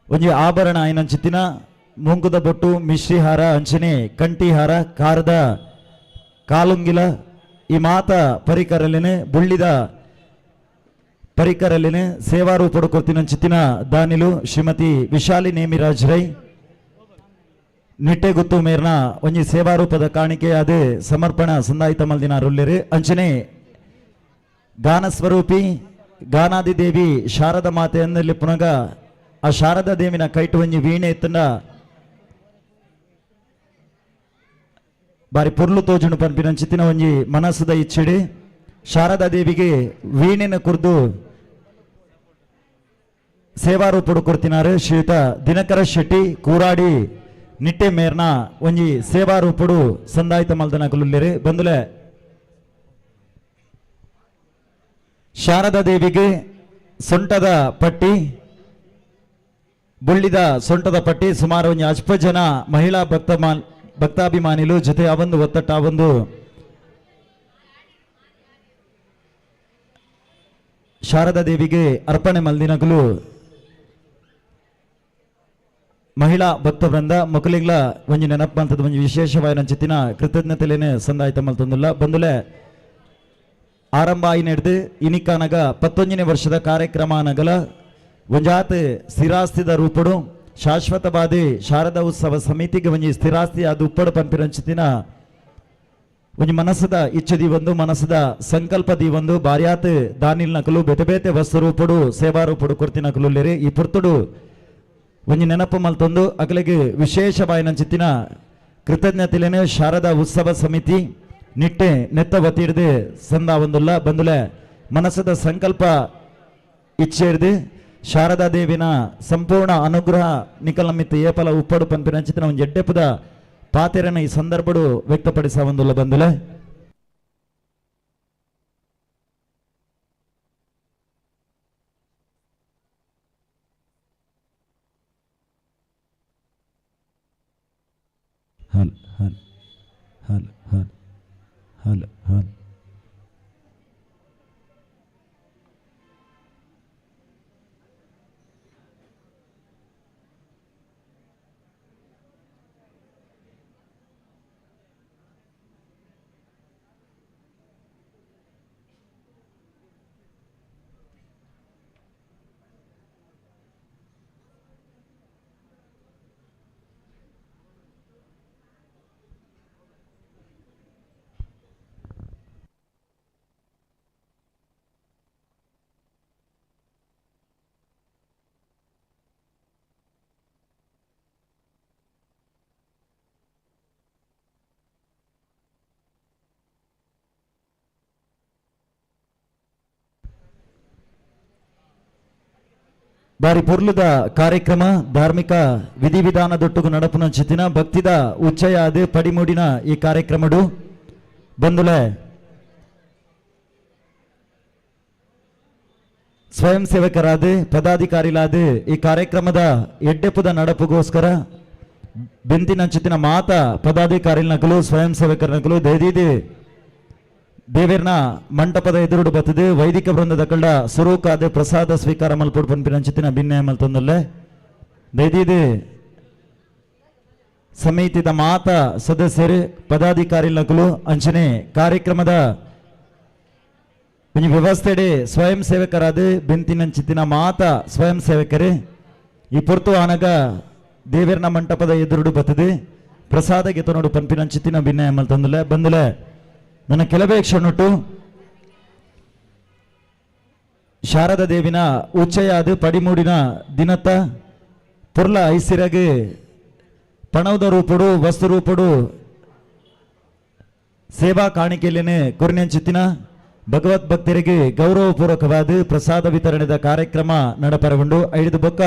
ಒಂಜಿ ಆಭರಣ ಆಯಿನಂಚಿತ್ತಿನ ಮೂಂಕುದ ಬೊಟ್ಟು, ಮಿಶ್ರಿಹಾರ, ಅಂಚನೆ ಕಂಟಿಹಾರ, ಕಾರದ ಕಾಲುಂಗಿಲ ಈ ಮಾತ ಪರಿಕರಲಿನ ಬುಳ್ಳಿದ ಪರಿಕರಲಿನ ಸೇವಾರೂಪಡು ಕೊರ್ತಿನಂಚಿತ್ತಿನ ದಾನಿಲು ಶ್ರೀಮತಿ ವಿಶಾಲಿ ನೇಮಿರಾಜ್ ರೈ ನಿಟ್ಟೆಗುತ್ತು ಮೇರ್ನ ಒಂಜಿ ಸೇವಾರೂಪದ ಕಾಣಿಕೆಯಾದ ಸಮರ್ಪಣ ಸಂದಾಯಿತ ಮಲ್ದಿನ ರುಲ್ಲೆರು. ಅಂಚನೆ ಗಾನ ಸ್ವರೂಪಿ ಗಾನಾದಿ ದೇವಿ ಶಾರದಾ ಮಾತೆ ಅಂದಲ್ಲಿ ಪುನಗ ಆ ಶಾರದಾ ದೇವಿನ ಕೈಟು ಒಂಜಿ ವೀಣೆ ಎತ್ತಂಡ ಬಾರಿ ಪೊರ್ಲು ತೋಜುಂಡು ಪನ್ಪಿನಂಚಿತ್ತಿನ ಒಂಜಿ ಮನಸ್ಸುದ ಇಚ್ಛೆಡೆ ಶಾರದಾ ದೇವಿಗೆ ವೀಣೆನ ಕುರ್ದು ಸೇವಾರೂಪಡು ಕೊರ್ತಿನಾರು ಶ್ರೀಯುತ ದಿನಕರ ಶೆಟ್ಟಿ ಕೂರಾಡಿ ನಿಟ್ಟೆ ಮೇರ್ನ ಒಂಜಿ ಸೇವಾರೂಪಡು ಸಂದಾಯಿತ ಮಲ್ದನ ಕುಲುಲ್ಲೆರು. ಬಂದುಲೆ ಶಾರದಾ ದೇವಿಗೆ ಸೊಂಟದ ಪಟ್ಟಿ, ಬುಳ್ಳಿದ ಸೊಂಟದ ಪಟ್ಟಿ ಸುಮಾರು ಒಂಜಿ ಅಜ್ಪ ಜನ ಮಹಿಳಾ ಭಕ್ತಾಭಿಮಾನಿಲು ಜೊತೆ ಆ ಒಂದು ಒತ್ತಟ್ಟ ಆ ಒಂದು ಶಾರದಾ ದೇವಿಗೆ ಅರ್ಪಣೆ ಮಲ್ದಿನಕುಲು ಮಹಿಳಾ ಭಕ್ತ ವೃಂದ ಮೊಕಲಿಗ್ಲ ಒಂಜಿ ನೆನಪಂತದ ಒಂಜಿ ವಿಶೇಷವಾದ ಚಿತ್ತಿನ ಕೃತಜ್ಞತೆಲೇನೆ ಸಂದಾಯ್ತ ಮಲ್ತೊಂದುಲ್ಲ. ಬಂದುಲೆ ಆರಂಭ ಆಯಿ ನಡೆದು ಇನಿಕಾನಗ 19ನೇ ವರ್ಷದ ಕಾರ್ಯಕ್ರಮ ನಗಲ ಒಂಜಾತ್ ಸ್ಥಿರಾಸ್ತಿದ ರೂಪಡು ಶಾಶ್ವತವಾದಿ ಶಾರದಾ ಉತ್ಸವ ಸಮಿತಿಗೆ ಒಂಜಿ ಸ್ಥಿರಾಸ್ತಿ ಅದು ಉಪ್ಪಡು ಪನ್ಪಿರಂಚಿತಿನ ಒಂಜಿ ಮನಸ್ಸದ ಇಚ್ಛೆ ದೀವೊಂದು ಮನಸ್ಸದ ಸಂಕಲ್ಪ ದೀವೊಂದು ಬಾರ್ಯಾತ್ ದಾನಿಲ್ ನಕಲು ಬೇತೆ ಬೇತೆ ವಸ್ತು ರೂಪಡು ಸೇವಾ ರೂಪಡು ಕೊರ್ತಿನ ನಕಲು ಈ ಪುರ್ತುಡು ಒಂಜಿ ನೆನಪು ಮಲ್ತೊಂದು ಅಕಲಿಗೆ ವಿಶೇಷವಾಯಿನಂಚಿತ್ತಿನ ಕೃತಜ್ಞತೆಲೇನೆ ಶಾರದಾ ಉತ್ಸವ ಸಮಿತಿ ನಿಟ್ಟೆ ನೆತ್ತ ವತಿಡ್ದು ಸಂದ ಒಂದುಲ್ಲ. ಬಂದುಲೆ ಮನಸ್ಸದ ಸಂಕಲ್ಪ ಇಚ್ಛೆ ಹಿಡ್ದು ಶಾರದಾ ದೇವಿನ ಸಂಪೂರ್ಣ ಅನುಗ್ರಹ ನಿಕಲಮಿತ್ತು ಏಪಲ ಉಪ್ಪಡು ಪನ್ಪಿನಂಚಿತ್ತಿನ ಒಂಜಿ ಎಡ್ಡೆಪುದ ಪಾತೆರನ ಈ ಸಂದರ್ಭಡು ವ್ಯಕ್ತಪಡಿಸ ಒಂದುಲ್ಲ. ಬಂದುಲೆ ಹಲ್ ಹಲ್ ಹಲ್ ಹಲ್ ಹಲ್ ಹಲ್. ಬಾರಿ ಪೊರ್ಲುದ ಕಾರ್ಯಕ್ರಮ ಧಾರ್ಮಿಕ ವಿಧಿವಿಧಾನದೊಟ್ಟುಗು ನಡಪುನಂಚಿತ್ತಿನ ಭಕ್ತಿದ ಉಚ್ಚಯಾದ ಪಡಿಮೂಡಿನ ಈ ಕಾರ್ಯಕ್ರಮಡು ಬಂದುಲೆ ಸ್ವಯಂ ಸೇವಕರಾದ ಪದಾಧಿಕಾರಿಲಾದ ಈ ಕಾರ್ಯಕ್ರಮದ ಎಡ್ಡೆಪುದ ನಡಪುಗೋಸ್ಕರ ಬೆಂತಿನಂಚಿತ್ತಿನ ಮಾತ ಪದಾಧಿಕಾರಿ ನಕಲು ಸ್ವಯಂ ಸೇವಕರ ನಕಲು ದಯದೀದಿ ದೇವೇರ್ನ ಮಂಟಪದ ಎದುರುಡು ಬತ್ತದೆ ವೈದಿಕ ವೃಂದದ ಕಂಡ ಸುರೂಕಾದ ಪ್ರಸಾದ ಸ್ವೀಕಾರ ಮಲ್ಪೊಡು ಪನ್ಪಿನಂಚಿತ್ತಿನ ಭಿನ್ನ ಮಲ್ತೊಂದಲ್ಲೆ. ದಯದೀದಿ ಸಮಿತಿದ ಮಾತ ಸದಸ್ಯರು ಪದಾಧಿಕಾರಿ ನಕಲು ಅಂಚನೆ ಕಾರ್ಯಕ್ರಮದ ಒಂಜಿ ವ್ಯವಸ್ಥೆಡೆ ಸ್ವಯಂ ಸೇವಕರಾದ ಬೆಂತಿನಂಚಿತ್ತಿನ ಮಾತ ಸ್ವಯಂ ಸೇವಕರೇ ಈ ಪೊರ್ತು ಆನಗ ದೇವೇರ್ನ ಮಂಟಪದ ಎದುರುಡು ಬತ್ತದೆ ಪ್ರಸಾದ ಗೆತನೋಡು ಪನ್ಪಿನಂಚಿತ್ತಿನ ಭಿನ್ನ ಮಲ್ತೊಂದಲ್ಲೆ. ಬಂದಲೆ ನನ್ನ ಕೆಲವೇ ಕ್ಷಣುಟ್ಟು ಶಾರದಾ ದೇವಿನ ಉಚ್ಚಯಾದ ಪಡಿಮೂಡಿನ ದಿನತ್ತ ಪೊರ್ಲ ಐಸಿರಗೆ ಪಣವದ ರೂಪಡು ವಸ್ತು ರೂಪಡು ಸೇವಾ ಕಾಣಿಕೆಯಲ್ಲೇನೆ ಕೊರಿನಂಚಿತ್ತಿನ ಭಗವತ್ ಭಕ್ತರಿಗೆ ಗೌರವಪೂರ್ವಕವಾದ ಪ್ರಸಾದ ವಿತರಣೆದ ಕಾರ್ಯಕ್ರಮ ನಡಪರಗೊಂಡು ಐದು ಬೊಕ್ಕ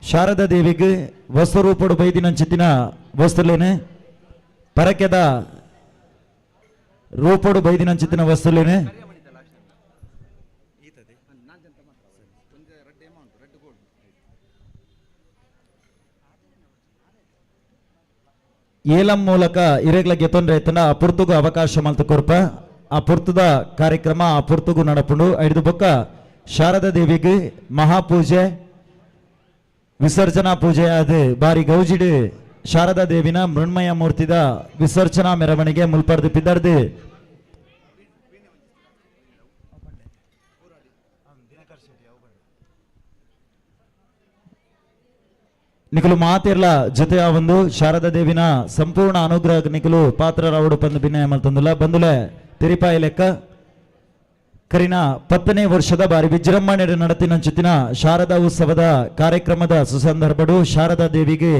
ಶಾರದಾ ದೇವಿಗೆ ವಸ್ತು ರೂಪಡು ಬೈದಿನಂಚಿತ್ತಿನ ವಸ್ತುಲೇನೆ ಪರಕೆದ ರೂಪಡು ಬೈದಿನಂಚಿತ್ತಿನ ವಸ್ತುಲೇನೆ ಏಲಂ ಮೂಲಕ ಇರೆಗ್ಲ ಗೆತೊಂದ್ರೆ ಎತ್ತನ ಆ ಪುರ್ತುಗು ಅವಕಾಶ ಮಲ್ತ ಕೊರ್ಪ ಆ ಪುರ್ತುದ ಕಾರ್ಯಕ್ರಮ ಆ ಪುರ್ತುಗು ನಡಪುಂಡು. ಐದು ಬೊಕ್ಕ ಶಾರದಾ ದೇವಿಗೆ ಮಹಾಪೂಜೆ ವಿಸರ್ಜನಾ ಪೂಜೆ ಅದು ಬಾರಿ ಗೌಜಿಡು ಶಾರದಾ ದೇವಿನ ಮೃಣ್ಮಯ ಮೂರ್ತಿದ ವಿಸರ್ಜನಾ ಮೆರವಣಿಗೆ ಮುಲ್ಪರ್ದು ಪಿದರ್ದು. ನಿಕಲು ಮಾತಿರ್ಲ ಜೊತೆ ಆ ಒಂದು ಶಾರದಾ ದೇವಿನ ಸಂಪೂರ್ಣ ಅನುಗ್ರಹ ನಿಕಲು ಪಾತ್ರರಾವಡು ಪಂದು ಭಿನ್ನಯ ಮಲ್ತಂದುಲ್ಲ. ಬಂದುಲೆ ತಿರಿಪಾಯಿ ಲೆಕ್ಕ ಕರಿನ 10ನೇ ವರ್ಷದ ಬಾರಿ ವಿಜೃಂಭಣೆ ನಡತಿನಂಚುತ್ತಿನ ಶಾರದಾ ಉತ್ಸವದ ಕಾರ್ಯಕ್ರಮದ ಸುಸಂದರ್ಭಡು ಶಾರದಾ ದೇವಿಗೆ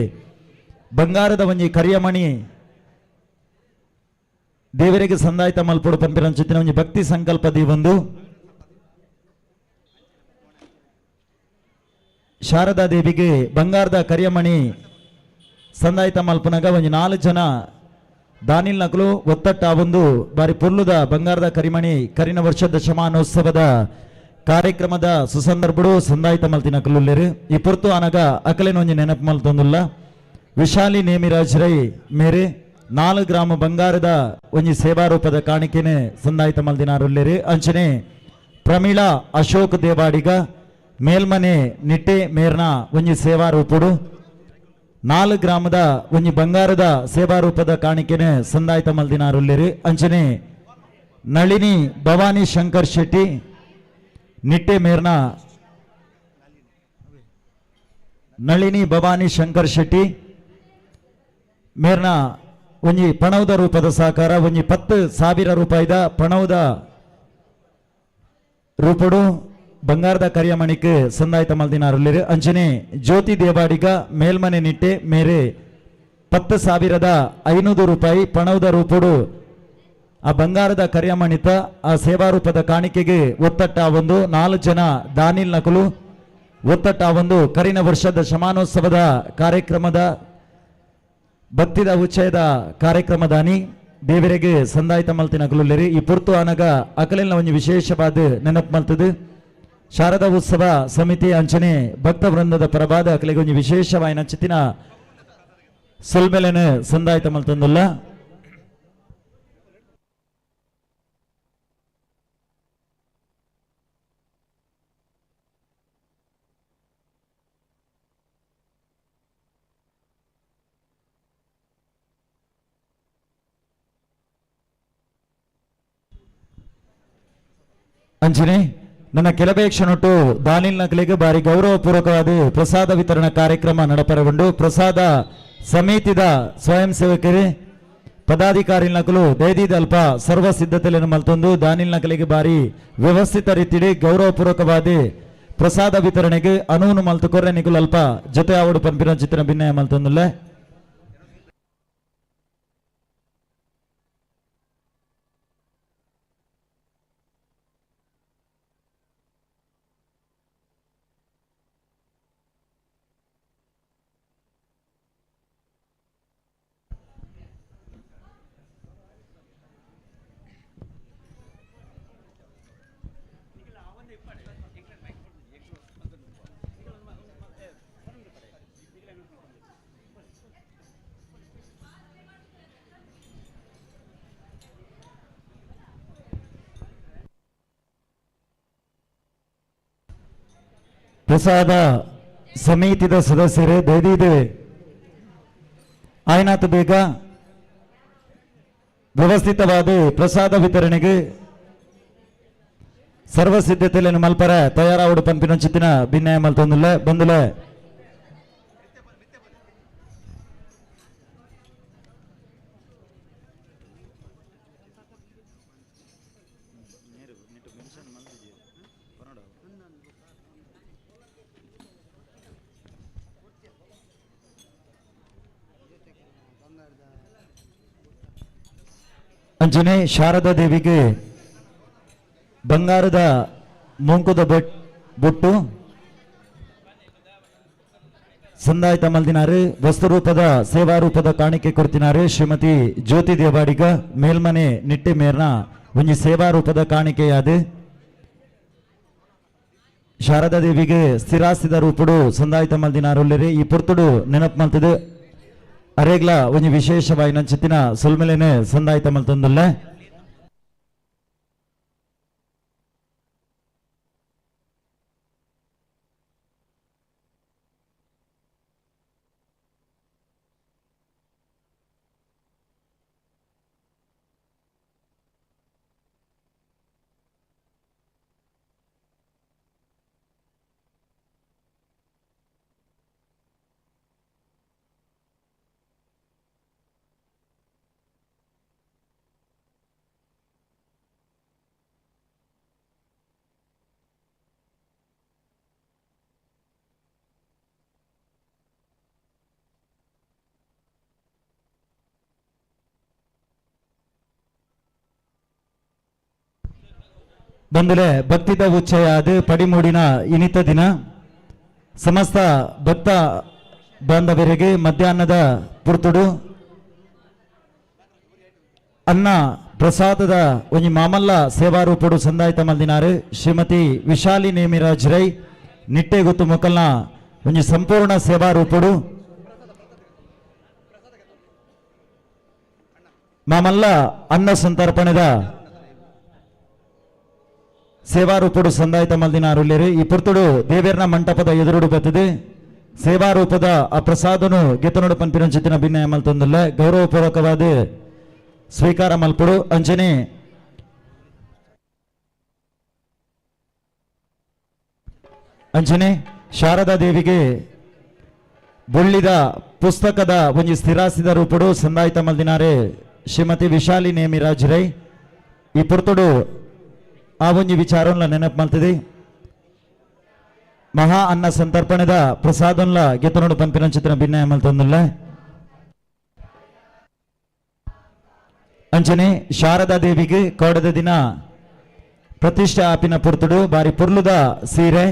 ಬಂಗಾರದ ಒಂಜಿ ಕರಿಯಮಣಿ ದೇವರಿಗೆ ಸಂದಾಯ್ತ ಮಲ್ಪೊಡು ಪನ್ಪಿನಂಚುತ್ತಿನ ಒಂಜಿ ಭಕ್ತಿ ಸಂಕಲ್ಪ ದೀವೊಂದು ಶಾರದಾ ದೇವಿಗೆ ಬಂಗಾರದ ಕರಿಯಮಣಿ ಸಂದಾಯ್ತ ಮಲ್ಪನಗ ಒಂಜಿ 4 ಜನ ದಾನಿಲ್ ನಕಲು ಒತ್ತಟ್ಟ ಒಂದು ಬಾರಿ ಪುರ್ಲುದ ಬಂಗಾರದ ಕರಿಮಣಿ ಕರಿನ ವರ್ಷ ದಶಮಾನೋತ್ಸವದ ಕಾರ್ಯಕ್ರಮದ ಸುಸಂದರ್ಭಡು ಸಂದಾಯ್ತ ಮಲ್ತಿನ ನಕಲುಲ್ಲೇರು. ಈ ಪೊರ್ತು ಅನಗ ಅಕಲೇನ ಒಂಜಿ ನೆನಪು ಮಲ್ತೊಂದುಲ್ಲ. ವಿಶಾಲಿ ನೇಮಿರಾಜ್ ರೈ ಮೇರೆ 4 ಗ್ರಾಮ ಬಂಗಾರದ ಒಂಜಿ ಸೇವಾರೂಪದ ಕಾಣಿಕೆನೆ ಸಂದಾಯ್ತ ಮಲ್ದಿನಾರುಲ್ಲೇರು. ಅಂಚನೆ ಪ್ರಮೀಳಾ ಅಶೋಕ್ ದೇವಾಡಿಗ ಮೇಲ್ಮನೆ ನಿಟ್ಟೆ ಮೇರ್ನ ಒಂಜಿ ಸೇವಾರೂಪುಡು 4 ಗ್ರಾಮದ ಒಂಜಿ ಬಂಗಾರದ ಸೇವಾರೂಪದ ಕಾಣಿಕೆನೆ ಸಂದಾಯ್ತ ಮಲ್ದಿನಾರುಲ್ಲೇರು. ಅಂಚನೆ ನಳಿನಿ ಭವಾನಿ ಶಂಕರ್ ಶೆಟ್ಟಿ ನಿಟ್ಟೆ ಮೇರ್ನ ನಳಿನಿ ಭವಾನಿ ಶಂಕರ್ ಶೆಟ್ಟಿ ಮೇರ್ನ ಒಂಜಿ ಪಣವುದ ರೂಪದ ಸಹಕಾರ ಒಂಜಿ 10,000 ರೂಪಾಯಿದ ಪಣವುದ ರೂಪಡು ಬಂಗಾರದ ಕರಿಯಮಣಿಕ್ ಸಂದಾಯ್ತ ಮಲ್ದಿನಾರುಲ್ಲೇರು. ಅಂಚನೆ ಜ್ಯೋತಿ ದೇವಾಡಿಗ ಮೇಲ್ಮನೆ ನಿಟ್ಟೆ ಮೇರೆ 10,500 ರೂಪಾಯಿ ಪಣವುದ ರೂಪಡು ಆ ಬಂಗಾರದ ಕರಿಯಮಣಿತ ಆ ಸೇವಾ ರೂಪದ ಕಾಣಿಕೆಗೆ ಒತ್ತಟ್ಟ ಒಂದು 4 ಜನ ದಾನಿಲ್ ನಕಲು ಒತ್ತಟ್ಟ ಒಂದು ಕರಿನ ವರ್ಷದ ಶಮಾನೋತ್ಸವದ ಕಾರ್ಯಕ್ರಮದ ಭಕ್ತಿದ ಉಚ್ಚಯದ ಕಾರ್ಯಕ್ರಮದಾನಿ ದೇವರಿಗೆ ಸಂದಾಯ್ತ ಮಲ್ತಿನ ನಕಲುಲ್ಲೇರಿ. ಈ ಪುರ್ತು ಅನಗ ಅಕಲಿನ ಒಂಜಿ ವಿಶೇಷವಾದ ನೆನಪು ಮಲ್ತದು ಶಾರದಾ ಉತ್ಸವ ಸಮಿತಿ ಅಂಚನೆ ಭಕ್ತ ವೃಂದದ ಪರವಾದ ಅಕಲಿಗೆ ಒಂಜಿ ವಿಶೇಷವಾಯಿನ ಚಿತ್ತಿನ ಸೊಲ್ಮೆಲೆನ ಸಂದಾಯ್ತ ಮಲ್ತಂದುಲ್ಲ. ಅಂಚನೆ ನನ್ನ ಕೆಲವೇ ಕ್ಷಣಟ್ಟು ದಾನಿಲ್ ನಕಲಿಗೆ ಬಾರಿ ಗೌರವಪೂರ್ವಕವಾದ ಪ್ರಸಾದ ವಿತರಣಾ ಕಾರ್ಯಕ್ರಮ ನಡಪರಗೊಂಡು ಪ್ರಸಾದ ಸಮಿತಿದ ಸ್ವಯಂ ಸೇವಕರೇ ಪದಾಧಿಕಾರಿ ನಕಲು ದೈದಿದಲ್ಪ ಸರ್ವ ಸಿದ್ಧತೆಯನ್ನು ಮಲ್ತೊಂದು ದಾನಿಲ್ ನಕಲಿಗೆ ಬಾರಿ ವ್ಯವಸ್ಥಿತ ರೀತಿಯಲ್ಲಿ ಗೌರವಪೂರ್ವಕವಾದ ಪ್ರಸಾದ ವಿತರಣೆಗೆ ಅನುವು ಮಲ್ತು ಕೊರ್ರೆ ನಿಕುಲು ಅಲ್ಪ ಜೊತೆ ಆವಡು ಪಂಪಿನ ಚಿತ್ರ ಭಿನ್ನಯ ಮಲ್ತೊಂದುಲ್ಲ. ಪ್ರಸಾದ ಸಮಿತಿದ ಸದಸ್ಯರೇ ದಯದೀದೆ ಆಯ್ನಾತ್ ಬೇಗ ವ್ಯವಸ್ಥಿತವಾದ ಪ್ರಸಾದ ವಿತರಣೆಗೆ ಸರ್ವ ಸಿದ್ಧತೆಯನ್ನು ಮಲ್ಪರ ತಯಾರಾವಡು ಪಂಪಿನ ಚಿತ್ತಿನ ಭಿನ್ನಯ ಮಲ್ತೊಂದುಲ್ಲ ಬಂದುಲೆ. ಅಂಚನೆ ಶಾರದಾ ದೇವಿಗೆ ಬಂಗಾರದ ಮುಂಕುದ ಬೊಟ್ಟು ಸಂದಾಯ್ತ ಮಲ್ದಿನಾರು ವಸ್ತುರೂಪದ ಸೇವಾ ರೂಪದ ಕಾಣಿಕೆ ಕೊಡ್ತಿನಾರು ಶ್ರೀಮತಿ ಜ್ಯೋತಿ ದೇವಾಡಿಗ ಮೇಲ್ಮನೆ ನಿಟ್ಟೆ ಮೇರ್ನ ಒಂಜಿ ಸೇವಾ ರೂಪದ ಕಾಣಿಕೆಯಾದ ಶಾರದಾ ದೇವಿಗೆ ಸ್ಥಿರಾಸ್ತಿದ ರೂಪುಡು ಸಂದಾಯ್ತ ಮಲ್ದಿನಾರುಲ್ಲೇರಿ. ಈ ಪೊರ್ತುಡು ನೆನಪು ಮಲ್ತದು ಅರೇಗ್ಲ ಒಂಜಿ ವಿಶೇಷವಾಯಿನ ಚಿತ್ತಿನ ಸೊಲ್ಮೆಲೆನೆ ಸಂದಾಯ್ತ ಮಲ್ತೊಂದುಲ್ಲ. ಬಂದುಲೆ ಭಕ್ತಿದ ಉಚ್ಚಯಾದ ಪಡಿಮೂಡಿನ ಇನಿತ ದಿನ ಸಮಸ್ತ ಭಕ್ತ ಬಾಂಧವರಿಗೆ ಮಧ್ಯಾಹ್ನದ ಪುರ್ತುಡು ಅನ್ನ ಪ್ರಸಾದದ ಒಂಜಿ ಮಾಮಲ್ಲ ಸೇವಾರೂಪಡು ಸಂದಾಯ್ತ ಮಲ್ದಿನಾರು ಶ್ರೀಮತಿ ವಿಶಾಲಿ ನೇಮಿರಾಜ್ ರೈ ನಿಟ್ಟೆಗುತ್ತು ಮೊಕಲ್ನ ಒಂಜಿ ಸಂಪೂರ್ಣ ಸೇವಾರೂಪಡು ಮಾಮಲ್ಲ ಅನ್ನ ಸಂತರ್ಪಣೆದ ಸೇವಾರೂಪಡು ಸಂದಾಯ್ತ ಮಲ್ದಿನಾರುಲ್ಲೇರು. ಈ ಪುರ್ತುಡು ದೇವೇರ್ನ ಮಂಟಪದ ಎದುರುಡು ಬತ್ತದೆ ಸೇವಾರೂಪದ ಆ ಪ್ರಸಾದನು ಗೆತನೋಡು ಪನ್ಪಿನ ಭಿನ್ನ ಮಲ್ತೊಂದುಲ್ಲ ಗೌರವಪೂರ್ವಕವಾದ ಸ್ವೀಕಾರ ಮಲ್ಪುಡು. ಅಂಚನೆ ಅಂಚನೆ ಶಾರದಾ ದೇವಿಗೆ ಬುಳ್ಳಿದ ಪುಸ್ತಕದ ಒಂಜಿ ಸ್ಥಿರಾಸಿದ ರೂಪಡು ಸಂದಾಯ್ತ ಮಲ್ದಿನಾರೆ ಶ್ರೀಮತಿ ವಿಶಾಲಿ ನೇಮಿರಾಜ್ ರೈ. ಈ ಪುರ್ತುಡು ಆ ಒಂಜಿ ವಿಚಾರನ್ಲ ನೆನಪು ಮಲ್ತದೆ. ಮಹಾ ಅನ್ನ ಸಂತರ್ಪಣೆದ ಪ್ರಸಾದನ್ಲ ಗೆತನೋಡು ಪನ್ಪಿನ ಚಿತ್ರ ಭಿನ್ನ ಮಲ್ತೊಂದುಲ್ಲ. ಅಂಚನೆ ಶಾರದಾ ದೇವಿಗೆ ಕೋಡದ ದಿನ ಪ್ರತಿಷ್ಠೆ ಆಪಿನ ಪುರ್ತುಡು ಬಾರಿ ಪುರ್ಲುದ ಸೀರೆ.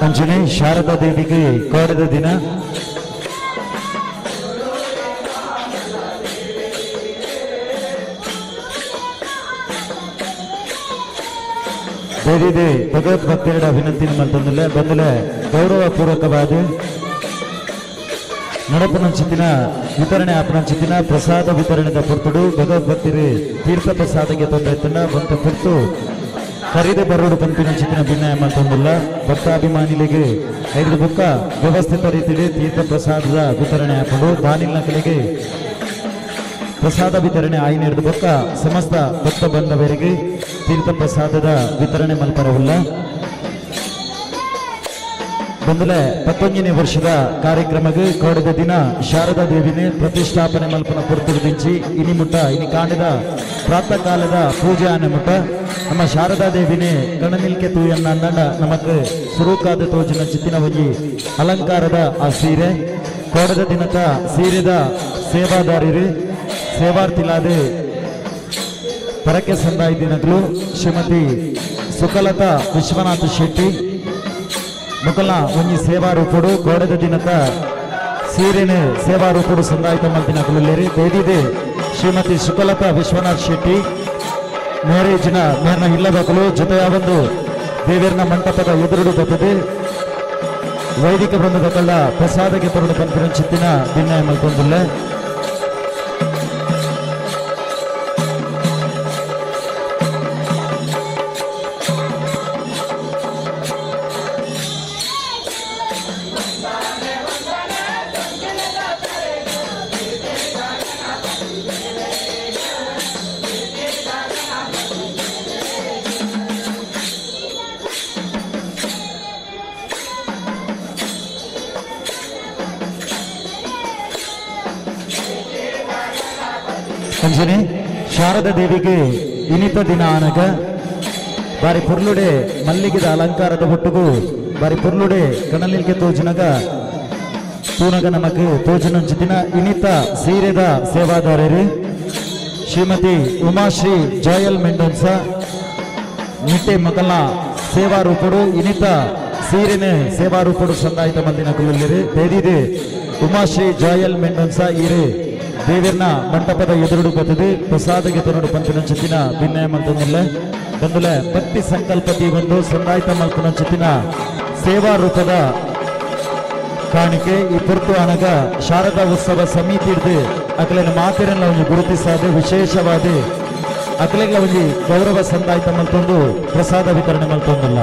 ಅಂಜನೆ ಶಾರದಾ ದೇವಿಗೆ ಕೋಡದ ದಿನ ದೇವಿದೆ ಭಗವತ್ ಭಕ್ತരുടെ ಅಭಿನಂದನೆ ಮಲ್ತೊಂದುಲ್ಲೆ ಬಂದಲೆ ಗೌರವಪೂರ್ವಕವಾದ ನಡಪುನಂಚಿತ್ತಿನ ವಿತರಣೆ ಆಪನಂಚಿತ್ತಿನ ಪ್ರಸಾದ ವಿತರಣೆದ ಪುರ್ತುಡು ಭಗವತ್ ಭಕ್ತರು ತೀರ್ಥ ಪ್ರಸಾದಕ್ಕೆ ತೊಂದರೆ ಬಂತ ಪುರ್ತು ಖರೀದಿ ಬರೋಡು ಪನ್ಪಿನಂಚಿತ್ತಿನ ಭಿನ್ನ ಮಲ್ತೊಂದುಲ್ಲ. ಭಕ್ತಾಭಿಮಾನಿಗಳಿಗೆ ಐದು ಬುಕ್ಕ ವ್ಯವಸ್ಥಿತ ರೀತಿಯಲ್ಲಿ ತೀರ್ಥ ಪ್ರಸಾದದ ವಿತರಣೆ ಆಪುಂಡು. ದಾನಿಲ್ನಕಲಿಗೆ ಪ್ರಸಾದ ವಿತರಣೆ ಆಯಿನ ಹಿಡಿದು ಬೊಕ್ಕ ಸಮಸ್ತ ಭಕ್ತ ಬಂದವರಿಗೆ ತೀರ್ಥ ಪ್ರಸಾದದ ವಿತರಣೆ ಮಲ್ಪರವುಲ್ಲ. ಬಂದಲೆ 19ನೇ ವರ್ಷದ ಕಾರ್ಯಕ್ರಮಕ್ಕೆ ಕೋಡದ ದಿನ ಶಾರದಾ ದೇವಿನೇ ಪ್ರತಿಷ್ಠಾಪನೆ ಮಲ್ಪನ ಪುರ್ತುಡು ಇನಿ ಮುಟ್ಟ ಇನಿ ಕಾಂಡದ ಪ್ರಾತಃ ಕಾಲದ ಪೂಜೆ ಆನೆ ಮುಟ್ಟ ನಮ್ಮ ಶಾರದಾ ದೇವಿನೇ ಕಣನಿಲ್ಕೆ ತೂಯನ್ನ ಅಂದಂಡ ನಮಕ್ ಸುರೂಕಾದ ತೋಜಿನ ಚಿತ್ತಿನ ಒಂಜಿ ಅಲಂಕಾರದ ಆ ಸೀರೆ ಕೋಡದ ದಿನದ ಸೀರೆದ ಸೇವಾದಾರರು ಸೇವಾರ್ಥಿಲಾದ ಪರಕೆ ಸಂದಾಯ ದಿನಗಳು ಶ್ರೀಮತಿ ಸುಖಲತಾ ವಿಶ್ವನಾಥ ಶೆಟ್ಟಿ ಮುಕಲ್ನ ಒಂಜಿ ಸೇವಾ ರೂಪುಡು ಕೋಡದ ದಿನದ ಸೀರೆನೆ ಸೇವಾ ರೂಪುಡು ಸಂದಾಯಿತ ಮಲ್ತಿನ ಕುಲುಲ್ಲೇರಿ ದೇದಿದೆ ಶ್ರೀಮತಿ ಸುಖಲತಾ ವಿಶ್ವನಾಥ್ ಶೆಟ್ಟಿ ಮ್ಯಾರೇಜ್ನ ಮೇರ್ನ ಇಲ್ಲದಕಲು ಜೊತೆಯ ಒಂದು ದೇವೇರ್ನ ಮಂಟಪದ ಎದುರುಡು ಬರ್ತದೆ ವೈದಿಕ ವೃಂದದ ಕಳ್ಳ ಪ್ರಸಾದಕ್ಕೆ ತರುಡು ಪನ್ಪಿನ ಚಿತ್ತಿನ ಭಿನ್ನ ಮಲ್ತೊಂದುಲ್ಲೆ. ಅಂಚನೆ ಶಾರದಾ ದೇವಿಗೆ ಇನಿತ ದಿನ ಆನಗ ಬಾರಿ ಪುರ್ಲುಡೆ ಮಲ್ಲಿಗೆದ ಅಲಂಕಾರದ ಒಟ್ಟುಗು ಬಾರಿ ಪುರ್ಲುಡೆ ಕಣಲಿಲ್ಗೆ ತೋಜಿನಗ ತೂನಗ ನಮಕ್ ತೋಜಿನಂಚಿತಿನ ಇನಿತ ಸೀರೆದ ಸೇವಾದಾರರು ಶ್ರೀಮತಿ ಉಮಾಶ್ರೀ ಜೋಯಲ್ ಮೆಂಡೋನ್ಸಾ ನಿಟ್ಟೆ ಮೊದಲ ಸೇವಾ ರೂಪುಡು ಇನಿತ ಸೀರೆನೆ ಸೇವಾ ರೂಪುಡು ಸಂದಾಯಿತ ಮಂದಿನ ಕುಲ್ಲುಲ್ಲೆರ್. ದೇದಿದೆ ಉಮಾಶ್ರೀ ಜೋಯಲ್ ಮೆಂಡೋನ್ಸಾ ಈರು ದೇವಿರ್ನ ಮಂಟಪದ ಎದುರುಡು ಬತ್ತದೆ ಪ್ರಸಾದಗೆ ತನುಡು ಪಂಪಿನಂಚಿತ್ತಿನ ಭಿನ್ನಯ ಮಲ್ತೊಂದುಲ್ಲೆ. ಬಂದುಲೆ ಭಕ್ತಿ ಸಂಕಲ್ಪ ಒಂದು ಸಂದಾಯಿತ ಮಲ್ಪುನಂಚಿತ್ತಿನ ಸೇವಾ ರೂಪದ ಕಾಣಿಕೆ. ಈ ಪೊರ್ತು ಅನಗ ಶಾರದಾ ಉತ್ಸವ ಸಮಿತಿ ಹಿಡ್ದು ಅಕಲೆನ ಮಾತೆರೆಲ್ಲ ಒಂಜಿ ಗುರುತಿಸಾದ ವಿಶೇಷವಾದ ಅಕಲೆಗ್ಲ ಒಂಜಿ ಗೌರವ ಸಂದಾಯಿತ ಮಲ್ತೊಂದು ಪ್ರಸಾದ ವಿತರಣೆ ಮಲ್ತೊಂದುಲ್ಲ.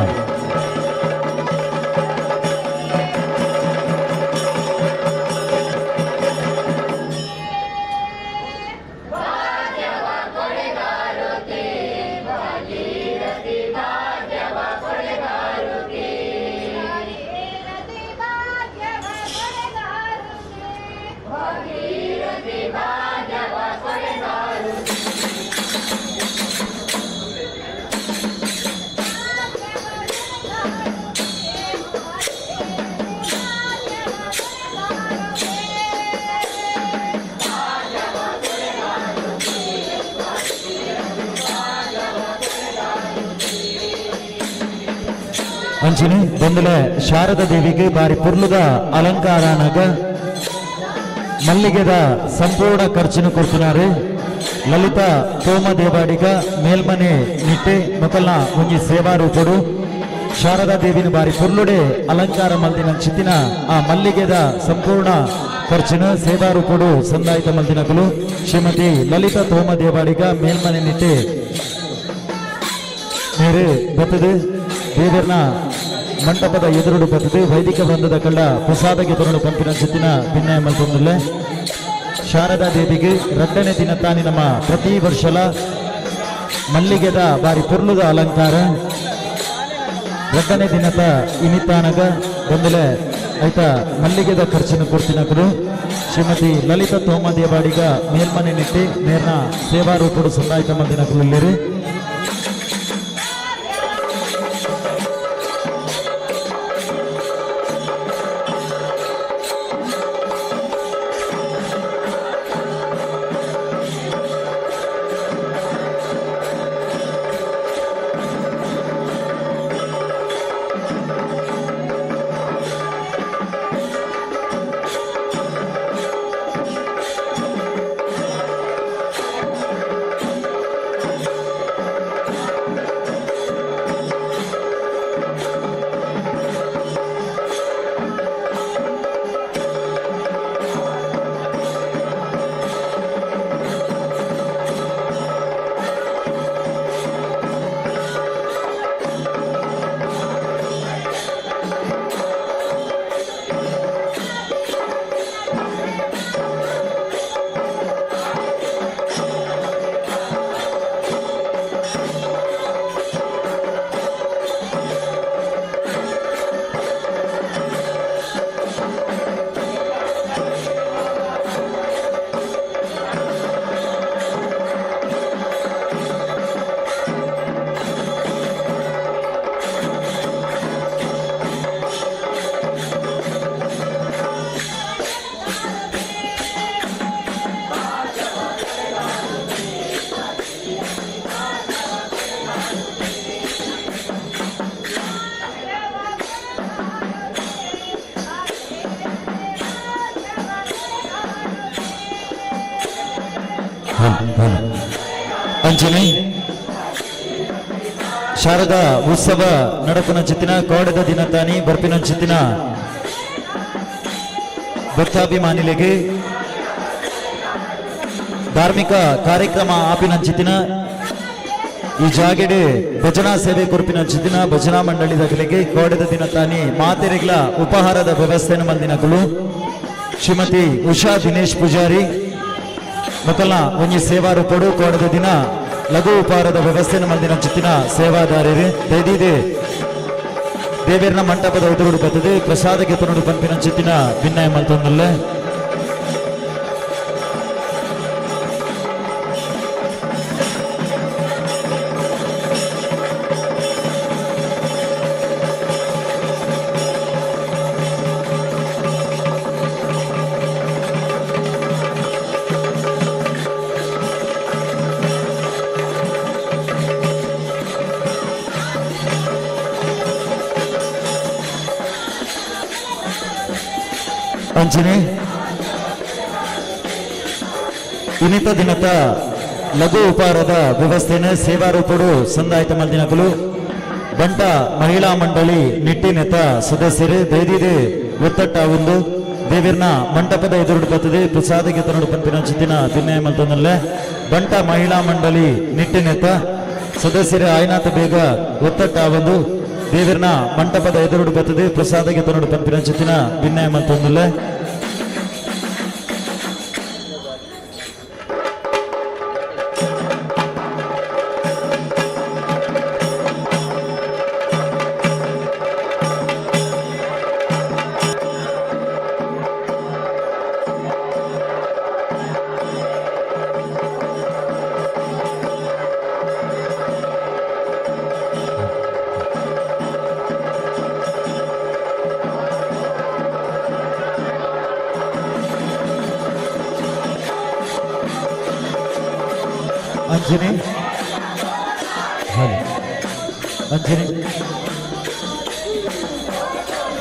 ಅಂಚಿನ ಬಂದಲೆ ಶಾರದಾ ದೇವಿಗೆ ಬಾರಿ ಪುರ್ಲುದ ಅಲಂಕಾರನಾಗ ಮಲ್ಲಿಗೆದ ಸಂಪೂರ್ಣ ಖರ್ಚಿನ ಕೊಡ್ತಿನಾರು ಲಲಿತಾ ತೋಮ ದೇವಾಡಿಗ ಮೇಲ್ಮನೆ ನಿಟ್ಟೆ ಮೊಕಲ್ನ ಒಂಜಿ ಸೇವಾ ರೂಪಡು ಶಾರದಾ ದೇವಿನ ಬಾರಿ ಪುರ್ಲುಡೆ ಅಲಂಕಾರ ಮಲ್ದಿನ ಚಿತ್ತಿನ ಆ ಮಲ್ಲಿಗೆದ ಸಂಪೂರ್ಣ ಖರ್ಚಿನ ಸೇವಾ ರೂಪಡು ಸಂದಾಯಿತ ಮಲ್ದಿನಕುಲು ಶ್ರೀಮತಿ ಲಲಿತಾ ತೋಮ ದೇವಾಡಿಗ ಮೇಲ್ಮನೆ ನಿಟ್ಟೆ ಮೇರೆ ಬತ್ತದೆ ದೇವರ್ನ ಮಂಟಪದ ಎದುರುಡು ಬತ್ತದೆ ವೈದಿಕ ವೃಂದದ ಕಳ್ಳ ಪ್ರಸಾದಗೆ ತರುಣ ಪಂಪಿನ ಚಿತ್ತಿನ ಭಿನ್ನಯ ಮಲ್ತೊಂದುಲ್ಲೆ. ಶಾರದಾ ದೇವಿಗೆ ರಡ್ಡನೇ ದಿನ ತಾನಿ ನಮ್ಮ ಪ್ರತಿ ವರ್ಷಲ ಮಲ್ಲಿಗೆದ ಬಾರಿ ಪುರ್ಲುದ ಅಲಂಕಾರ. ರಡ್ಡನೇ ದಿನತ ಇನಿತಾನಗ ಬಂದಲೆ ಐತ ಮಲ್ಲಿಗೆದ ಖರ್ಚಿನ ಕೊಡ್ತಿನಕುಲು ಶ್ರೀಮತಿ ಲಲಿತಾ ತೋಮ ದೇವಾಡಿಗ ಮೇಲ್ಮನೆ ನಿಟ್ಟಿ ಮೇರ್ನ ಸೇವಾ ರೂಪುಡು ಸಂದಾಯಿತ ಮಂದಿನಕುಲು ಇಲ್ಲೇರು. ಅಂಚನೆ ಶಾರದಾ ಉತ್ಸವ ನಡಪುನ ಚಿತ್ತಿನ ಕೋಡೆದ ದಿನ ತಾನಿ ಬರ್ಪಿನ ಚಿತ್ತಿನ ಭಕ್ತಾಭಿಮಾನಿಲೆಗೆ ಧಾರ್ಮಿಕ ಕಾರ್ಯಕ್ರಮ ಆಪಿನ ಚಿತ್ತಿನ ಈ ಜಾಗೆಡೆ ಭಜನಾ ಸೇವೆ ಕೊರ್ಪಿನ ಚಿತ್ತಿನ ಭಜನಾ ಮಂಡಳಿದಗಳಿಗೆ ಕೋಡೆದ ದಿನ ತಾನಿ ಮಾತೆರೆಗ್ಲ ಉಪಹಾರದ ವ್ಯವಸ್ಥೆಯನ್ನು ಮಂದಿನಕುಲು ಶ್ರೀಮತಿ ಉಷಾ ದಿನೇಶ್ ಪೂಜಾರಿ ಮೊಕಲ್ನ ಒಂಜಿ ಸೇವಾ ರೂಪಡು ಕೋಡದ ದಿನ ಲಘು ಉಪಹಾರದ ವ್ಯವಸ್ಥೆಯನ್ನು ಮಂದಿನ ಚಿತ್ತಿನ ಸೇವಾದಾರರು ದೈದಿದೆ ದೇವೇರ್ನ ಮಂಟಪದ ಎದುರುಡು ಬತ್ತದೆ ಪ್ರಸಾದಕ್ಕೆ ತನುಡು ಪನ್ಪಿನ ಚಿತ್ತಿನ ಭಿನ್ನಯ ಮಲ್ತೊಂದುಲ್ಲೆ. ಅಂಚನೆ ಇನಿತ ದಿನತ ಲಘು ಉಪಹಾರದ ವ್ಯವಸ್ಥೆನ ಸೇವಾ ರೂಪಡು ಸಂದಾಯಿತ ಮಲ್ದಿನಕುಲು ಬಂಟ ಮಹಿಳಾ ಮಂಡಳಿ ನಿಟ್ಟಿನೆತ ಸದಸ್ಯರು ದೈದಿದೆ ಒತ್ತಟ್ಟ ಒಂದು ದೇವಿರ್ನ ಮಂಟಪದ ಎದುರುಡು ಬರ್ತದೆ ಪ್ರಸಾದಕ್ಕೆ ತನ್ನಡು ಪಂಪಿನ ಚಿತ್ತಿನ ತಿನ್ನೇ ಮಲ್ತೊಂದಲ್ಲೇ ಬಂಟ ಮಹಿಳಾ ಮಂಡಳಿ ನಿಟ್ಟಿನೆತ ಸದಸ್ಯರು ಆಯ್ನಾಥ ಬೇಗ ಒತ್ತಟ್ಟ ಒಂದು ದೇವಿರ್ನ ಮಂಟಪದ ಎದುರುಡು ಬರ್ತದೆ ಪ್ರಸಾದಕ್ಕೆ ತನ್ನಡು ಪಂಪಿನ ಚಿತ್ತಿನ ಭಿನ್ನಯ ಮಲ್ತೊಂದಲ್ಲೇ. ಅಂಜನಿ ಹಲೋ ಅಂಜನಿ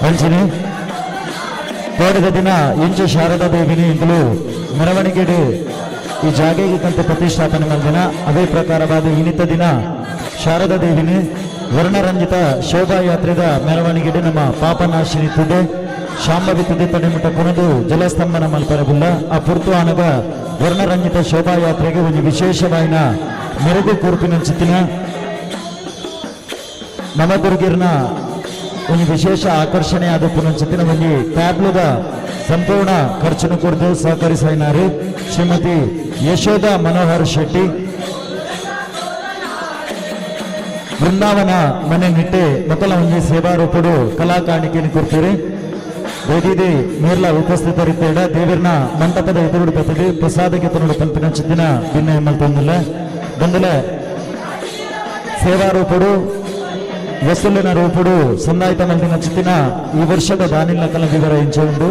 ಅಂಜನಿ ಕೋಡಿದ ದಿನ ಇಂಚು ಶಾರದಾ ದೇವಿನಿ ಇಂದಲೂ ಮೆರವಣಿಗೆಡು ಈ ಜಾಗೆಗೆ ಕಂತ ಪ್ರತಿಷ್ಠಾಪನೆ ದಿನ ಅದೇ ಪ್ರಕಾರವಾದ ಇನಿತ ದಿನ ಶಾರದಾ ದೇವಿನಿ ವರ್ಣರಂಜಿತ ಶೋಭಾಯಾತ್ರೆದ ಮೆರವಣಿಗೆಡು ನಮ್ಮ ಪಾಪನಾಶಿನಿ ತುದೆ ಶಾಂಭವಿ ತುದೆ ತಡೆಮುಟ್ಟ ಕುಣಿದು ಜಲಸ್ತಂಭನ ಮಲ್ಪರಬುಲ್ಲ ಆ ಪುರ್ತು ಆನಗ ವರ್ಣರಂಜಿತ ಶೋಭಾಯಾತ್ರೆಗೆ ಒಂದು ವಿಶೇಷವಾಯಿನ ಮೆರುಗು ಕೂರ್ಪಿನ ಚಿತ್ತಿನ ನವದುರ್ಗಿರ್ನ ಒಂದು ವಿಶೇಷ ಆಕರ್ಷಣೆ ಆದ ಪುನಂಚಿತ್ತಿನ ಒಂದು ಟ್ಯಾಬ್ಲುದ ಸಂಪೂರ್ಣ ಖರ್ಚನ್ನು ಕುರಿತು ಸಹಕರಿಸಿನಾರು ಶ್ರೀಮತಿ ಯಶೋಧ ಮನೋಹರ್ ಶೆಟ್ಟಿ ಬೃಂದಾವನ ಮನೆ ನಿಟ್ಟೆ ಮೊದಲ ಒಂದು ಸೇವಾ ರೂಪಡು ಕಲಾ ಕಾಣಿಕೆಯನ್ನು ಕೊಡ್ತೀರಿ. ಬೇದಿದೆ ಮೇರ್ಲ ಉಪಸ್ಥಿತರಿದ್ದೇಡ ದೇವಿರ್ನ ಮಂಟಪದ ಎದುರುಡು ಬರ್ತದೆ ಪ್ರಸಾದಕ್ಕೆ ತನ್ನಡು ಪಂಪಿನ ಚಿತ್ತಿನ ಭಿನ್ನ ಮಲ್ತೊಂದಿಲ್ಲ ಬಂದಲೆ ಸೇವಾ ರೂಪಡು ವಸೂಲಿನ ರೂಪುಡು ಸಂದಾಯಿತ ಮಲ್ದಿನ ಚಿತ್ತಿನ ಈ ವರ್ಷದ ದಾನಿಲ್ಲ ಕಲ ವಿವರ ಇಂಚ ಉಂಡು.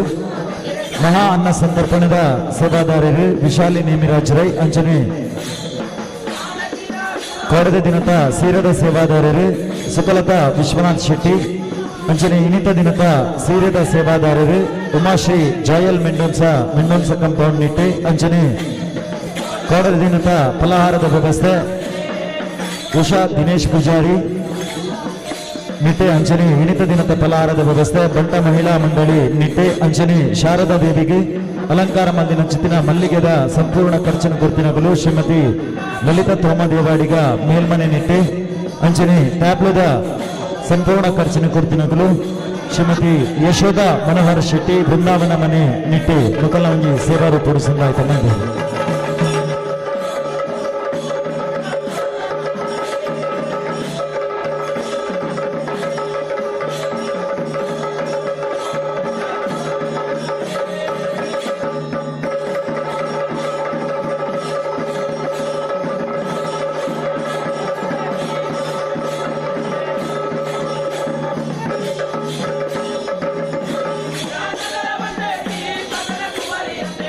ಮಹಾ ಅನ್ನ ಸಂತರ್ಪಣದ ಸೇವಾದಾರರು ವಿಶಾಲಿ ನೇಮಿರಾಜ್ ರೈ ಅಂಚನೆ ಕೋಡದ ದಿನತ ಸೀರದ ಸೇವಾದಾರರು ಸುಕಲತಾ ವಿಶ್ವನಾಥ್ ಶೆಟ್ಟಿ ಅಂಚನೆ ಇನಿತ ದಿನತ ಸೀರದ ಸೇವಾದಾರರು ಉಮಾಶ್ರೀ ಜಾಯಲ್ ಮೆಂಡೋನ್ಸಾ ಮೆಂಡೋನ್ಸಾ ಕಂಪೌಂಡ್ ನಿಟ್ಟೆ ಅಂಚನೆ ಕೋಡದ ದಿನತ ಫಲಹಾರದ ವ್ಯವಸ್ಥೆ ಉಷಾ ದಿನೇಶ್ ಪೂಜಾರಿ ನಿಟ್ಟೆ ಅಂಚನೆ ಇನಿತ ದಿನದ ಫಲಹಾರದ ವ್ಯವಸ್ಥೆ ಬಂಟ ಮಹಿಳಾ ಮಂಡಳಿ ನಿಟ್ಟೆ ಅಂಚನೆ ಶಾರದಾ ದೇವಿಗೆ ಅಲಂಕಾರ ಮಂದಿನ ಚಿತ್ತಿನ ಮಲ್ಲಿಗೆದ ಸಂಪೂರ್ಣ ಖರ್ಚನ್ನು ಗುರ್ತಿನಗಲು ಶ್ರೀಮತಿ ಲಲಿತಾ ತೋಮದೇವಾಡಿಗ ಮೇಲ್ಮನೆ ನಿಟ್ಟೆ ಅಂಚನೆ ಟ್ಯಾಬ್ಲದ ಸಂಪೂರ್ಣ ಖರ್ಚನ್ನು ಕೊಡ್ತಿನಗಲು ಶ್ರೀಮತಿ ಯಶೋಧ ಮನೋಹರ್ ಶೆಟ್ಟಿ ಬೃಂದಾವನ ಮನೆ ನಿಟ್ಟೆ ಮುಕಲವಂಜಿ ಸೇವಾ ರೂಪುಡು ಸಂದಾಯಿತ ಮಂದಿ.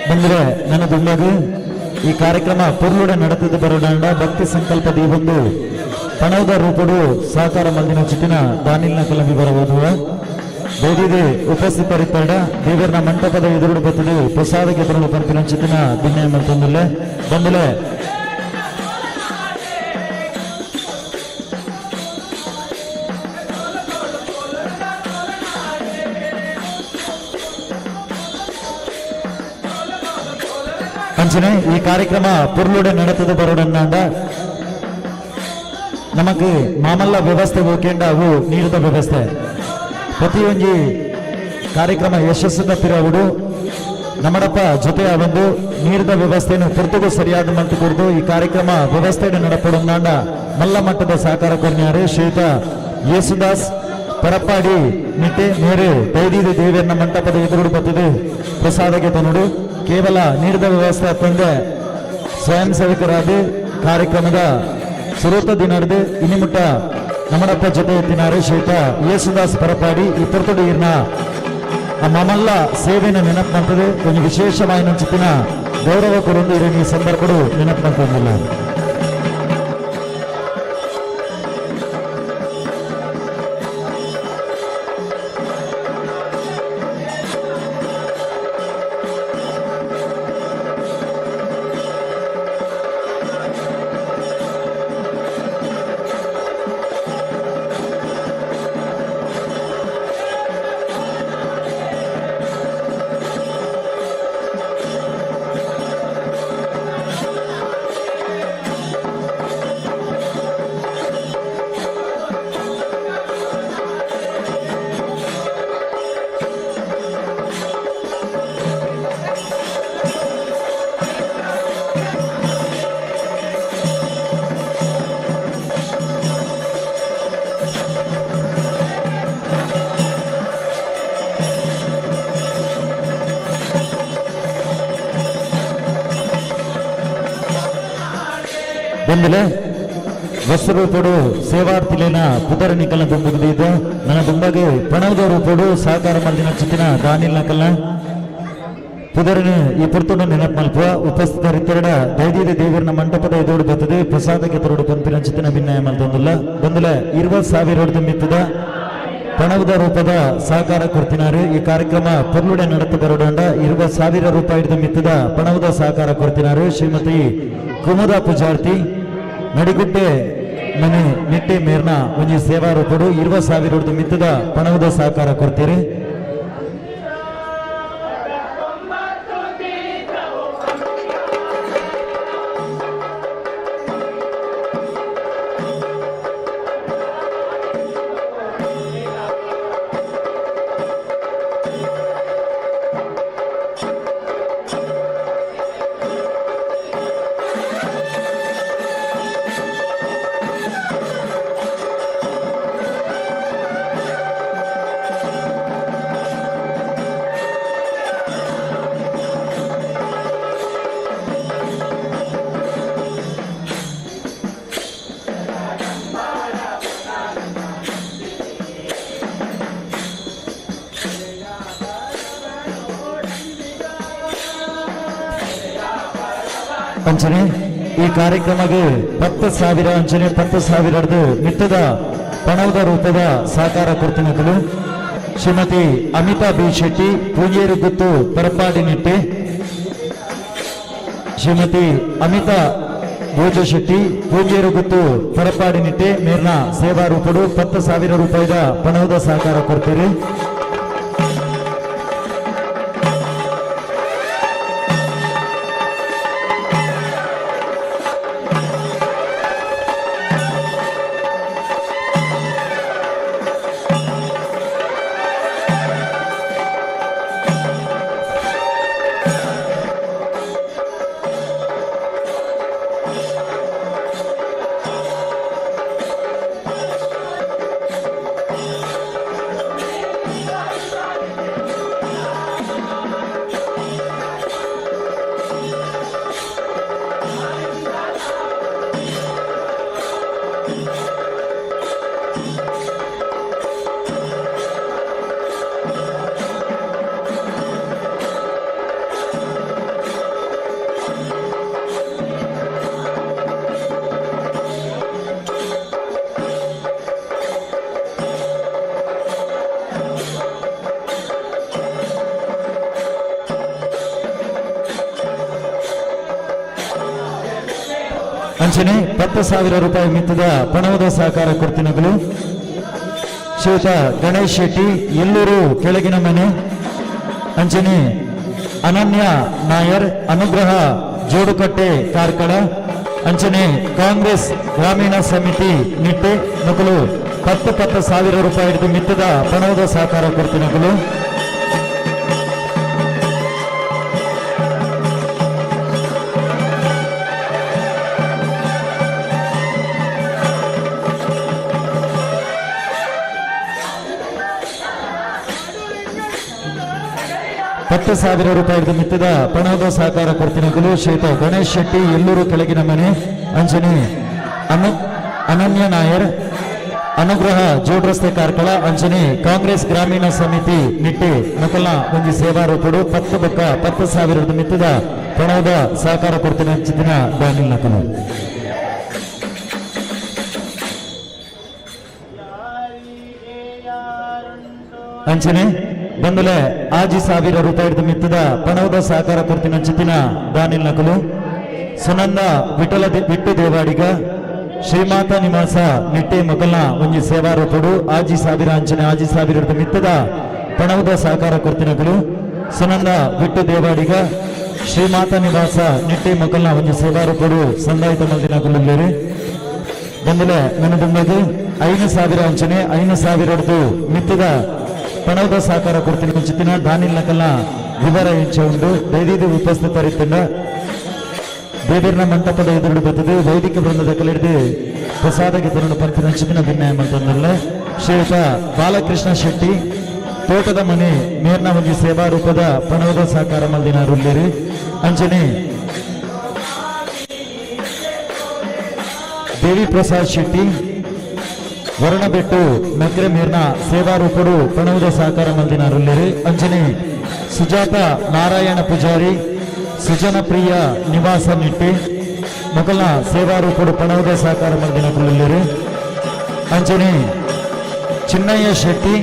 ಬಂದ್ರೆ ನನ್ನ ದುಂಡಗು ಈ ಕಾರ್ಯಕ್ರಮ ಪೊರ್ಲುಡ ನಡೆತದ ಬರೋಡಂಡ ಭಕ್ತಿ ಸಂಕಲ್ಪ ದೀವೊಂದು ಪಣವದ ರೂಪಡು ಸಹಕಾರ ಮಂದಿನ ಚಿಟ್ಟಿನ ದಾನಿಲ್ನ ಕಲಂಬಿ ಬರಬಹುದು. ಬೇದಿದೆ ಉಪಸ್ಥಿತರಿತ್ತಡ ದೇವರನ ಮಂಟಪದ ಎದುರುಡು ಬರ್ತದೆ ಪ್ರಸಾದಕ್ಕೆ ಬರಲು ಪಂಪಿನ ಚಿತ್ತಿನ ಭಿನ್ನ ಮಲ್ತೊಂದಿಲ್ಲ ಬಂದಲೆ ಅಂಚನೆ ಈ ಕಾರ್ಯಕ್ರಮ ಪೊರ್ಲುಡೆ ನಡೆತದ ಬರೋಡನ್ನಾಂಡ ನಮಕ್ ಮಾಮಲ್ಲ ವ್ಯವಸ್ಥೆ ಹೋಗೇಂಡ ಅವು ನೀರಿದ ವ್ಯವಸ್ಥೆ ಪ್ರತಿಯೊಂಜಿ ಕಾರ್ಯಕ್ರಮ ಯಶಸ್ಸಿನ ಪಿರವುಡು ನಮ್ಮಡಪ್ಪ ಜೊತೆ ಒಂದು ನೀರಿದ ವ್ಯವಸ್ಥೆಯನ್ನು ಪೊರ್ತುಗು ಸರಿಯಾದ ಮಂತು ಕೊಡ್ದು ಈ ಕಾರ್ಯಕ್ರಮ ವ್ಯವಸ್ಥೆಯನ್ನು ನಡಪಡೊಂದಾಂಡ ಮಲ್ಲ ಮಟ್ಟದ ಸಹಕಾರ ಕೊರ್ನ್ಯಾರು ಶ್ರೀಯುತ ಯೇಸುದಾಸ್ ಪರಪ್ಪಾಡಿ ನಿಟ್ಟೆ ಮೇರೆ ದೈದೀದ ದೇವಿಯನ್ನ ಮಂಟಪದ ಎದುರುಡು ಬತ್ತಿದೆ ಪ್ರಸಾದಕ್ಕೆ ತನುಡು ಕೇವಲ ನೀಡಿದ ವ್ಯವಸ್ಥೆ ತಂದೆ ಸ್ವಯಂ ಸೇವಕರಾದ ಕಾರ್ಯಕ್ರಮದ ಸುರೂತ ದಿನದ ಇನ್ನಿಮುಟ್ಟ ನಮ್ಮಡಪ್ಪ ಜೊತೆ ಎತ್ತಿನಾರು ಶ್ರೀಯುತ ಯೇಸುದಾಸ್ ಪರಪಾಡಿ ಈ ಪೊರ್ತುಡು ಇರ್ನ ಆ ಮಮಲ್ಲ ಸೇವೆನ ನೆನಪು ಮಾಡ್ತದೆ ಒಂದು ವಿಶೇಷವಾದ ಚಿತ್ತಿನ ಗೌರವ ಕೊರೊಂದು ಇರನಿ ಈ ಸಂದರ್ಭಡು ನೆನಪು ಮಾಡ್ತೊಂದಿಲ್ಲ. ಬಂದಲೆ ವಸ್ತು ಸೇವಾರ್ಥಿಲೇನ ಪುದರ ನಿಕಲ್ನ ದುಂಬುಗುದೀದ ನನ್ನ ದುಂಬಗೆ ಪಣವದ ರೂಪಡು ಸಹಕಾರ ಮಲ್ದಿನ ಚಿತ್ತಿನ ದಾನಿಲ್ ನಕಲ್ನ ಪುದರನು ಈ ಪುರ್ತುಂಡು ನೆನಪು ಮಲ್ಪ ಉಪಸ್ಥಿತರಿತ್ತೆರಡ ದೈದೀದ ದೇವರನ ಮಂಟಪದ ಎದುರು ಬರ್ತದೆ ಪ್ರಸಾದಕ್ಕೆ ತರೋಡು ಪಂಪಿನ ಚಿತ್ತಿನ ಭಿನ್ನಾಯ ಮಲ್ತೊಂದುಲ್ಲ. ಬಂದಲೆ 20,000 ಮಿತ್ತದ ಪಣವದ ರೂಪದ ಸಹಕಾರ ಕೊಡ್ತಿನಾರು. ಈ ಕಾರ್ಯಕ್ರಮ ಪೊರ್ಲುಡೆ ನಡೆತು ಬರೋಡಂಡ 20,000 ರೂಪಾಯಿ ಮಿತ್ತದ ಪಣವದ ಸಹಕಾರ ಕೊಡ್ತಿನಾರು ಶ್ರೀಮತಿ ಕುಮುದ ಪೂಜಾರ್ತಿ ನಡಿಗುಡ್ಡೆ ಮನೆ ನಿಟ್ಟೆ ಮೇರ್ನ ಒಂಜಿ ಸೇವಾ ರೂಪಡು 20,000 ಮಿತ್ತದ ಪಣವದ ಸಹಕಾರ ಕೊಡ್ತೀರಿ. ಅಂಚನೆ ಈ ಕಾರ್ಯಕ್ರಮಕ್ಕೆ 10,000 ಅಂಚನೆ 10,000 ಮಿತ್ತದ ಪಣವದ ರೂಪದ ಸಹಕಾರ ಕೊಡ್ತಿನಕಲು ಶ್ರೀಮತಿ ಅಮಿತಾ ಬಿ ಶೆಟ್ಟಿ, ಪೂಂಜೇರು ಗುತ್ತು, ಪರಪಾಡಿ ನಿಟ್ಟೆ. ಶ್ರೀಮತಿ ಅಮಿತಾ ಭೋಜ ಶೆಟ್ಟಿ, ಪೂಂಜೇರು ಗುತ್ತು, ಪರಪಾಡಿ ನಿಟ್ಟೆ ಮೇರ್ನ ಸೇವಾ ರೂಪಡು 10,000 ರೂಪಾಯಿದ ಪಣವದ ಸಹಕಾರ ಕೊಡ್ತೀರಿ. ಅಂಚನೆ 10,000 ರೂಪಾಯಿ ಮಿತ್ತದ ಪಣವದ ಸಹಕಾರ ಕೊಡ್ತಿನಗಳು ಶ್ರೀಯುತ ಗಣೇಶ್ ಶೆಟ್ಟಿ, ಎಲ್ಲೂರು ಕೆಳಗಿನ ಮನೆ. ಅಂಚನೆ ಅನನ್ಯ ನಾಯರ್, ಅನುಗ್ರಹ ಜೋಡುಕಟ್ಟೆ ಕಾರ್ಕಳ. ಅಂಚನೆ ಕಾಂಗ್ರೆಸ್ ಗ್ರಾಮೀಣ ಸಮಿತಿ ನಿಟ್ಟೆ ನಕಲು 10,000 ರೂಪಾಯಿ ಮಿತ್ತದ ಪಣವದ ಸಹಕಾರ ಕೊಡ್ತಿನಕಲು. 10,000 ರೂಪಾಯಿ ಮಿತ್ತದ ಪಣದ ಸಹಕಾರ ಕೊಡ್ತಿನಕಲು ಶ್ರೀಯುತ ಗಣೇಶ್ ಶೆಟ್ಟಿ, ಎಲ್ಲೂರು ಕೆಳಗಿನ ಮನೆ. ಅಂಜನಿ ಅನನ್ಯ ನಾಯರ್, ಅನುಗ್ರಹ ಜೋಡ್ ರಸ್ತೆ ಕಾರ್ಕಳ. ಅಂಜನಿ ಕಾಂಗ್ರೆಸ್ ಗ್ರಾಮೀಣ ಸಮಿತಿ ನಿಟ್ಟೆ ನಕಲ್ನ ಒಂಜಿ ಸೇವಾ ರೂಪಡು 10 ಬೊಕ್ಕ 10,000 ಮಿತ್ತದ ಪಣದ ಸಹಕಾರ ಕೊಡ್ತಿನ ಅಂಚಿನ ದಾನಿಲ್ ನಕಲು. ಅಂಚನೆ ಬಂದಲೆ 6,000 ರೂಪಾಯಿ ಮಿತ್ತದ ಪಣವದ ಸಹಕಾರ ಕೊಡ್ತಿನ ಅಂಚಿನ ದಾನಿಲ್ ನಕಲು ಸುನಂದ ವಿಠಲ ವಿಟ್ಟು ದೇವಾಡಿಗ, ಶ್ರೀಮಾತಾ ನಿವಾಸ ನಿಟ್ಟೆ ಮೊಕಲ್ನ ಒಂಜಿ ಸೇವಾ ರೂಪಡು 6,000 ಅಂಚನೆ 6,000 ಮಿತ್ತದ ಪಣವದ ಸಹಕಾರ ಕೊಡ್ತಿನಕಲು ಸುನಂದ ವಿಟ್ಟು ದೇವಾಡಿಗ, ಶ್ರೀಮಾತಾ ನಿವಾಸ ನಿಟ್ಟೆ ಮೊಕಲ್ನ ಒಂಜಿ ಸೇವಾ ರೂಪಡು ಸಂದಾಯಿತ ಮಲ್ದಿನಕುಲು. ಬಂದಲೆ ನನ್ನ ದುಂಬಗೆ 5,000 ಅಂಚನೆ 5,000 ಮಿತ್ತದ ಪಣವದ ಸಹಕಾರ ಕೊಡ್ತೀನಿ ಮುಂಚಿತಿನ ದಾನಿಲ್ ನಕಲ್ನ ವಿವರ ಇಂಚ ಉಂಡು. ದೈದೀದಿ ಉಪಸ್ಥಿತರಿತ್ತಿನ ದೇವರನ ಮಂಟಪದ ಎದುರು ಬರ್ತದೆ ವೈದಿಕ ವೃಂದದ ಕಲಿಡಿದು ಪ್ರಸಾದಕ್ಕೆ ತರನು ಪಂಪಿನ ಅಂಚಿನ ಭಿನ್ನಾಯ ಮಂತಂದಲ್ಲ. ಶ್ರೀಯುತ ಬಾಲಕೃಷ್ಣ ಶೆಟ್ಟಿ, ತೋಟದ ಮನೆ ಮೇರ್ನ ಒಂಜಿ ಸೇವಾ ರೂಪದ ಪಣವದ ಸಹಕಾರ ಮಲ್ದಿನ ರುಲ್ಲೇರಿ. ಅಂಚನೆ ದೇವಿ ಪ್ರಸಾದ್ ಶೆಟ್ಟಿ ವರುಣಬೆಟ್ಟು ನಕ್ರೆ ಮೇರ್ನ ಸೇವಾ ರೂಪಡು ಪಣವುದ ಸಹಕಾರ ಮಂದಿನ ರುಲ್ಲೇರು. ಅಂಚನೆ ಸುಜಾತ ನಾರಾಯಣ ಪೂಜಾರಿ ಸುಜನ ಪ್ರಿಯ ನಿವಾಸ ನಿಟ್ಟೆ ಮೊಕಲ್ನ ಸೇವಾ ರೂಪಡು ಪಣವುದ ಸಹಕಾರ ಮಂದಿನ ಕುಳ್ಳುಲ್ಲೇರು. ಅಂಚನೆ ಚಿನ್ನಯ್ಯ ಶೆಟ್ಟಿ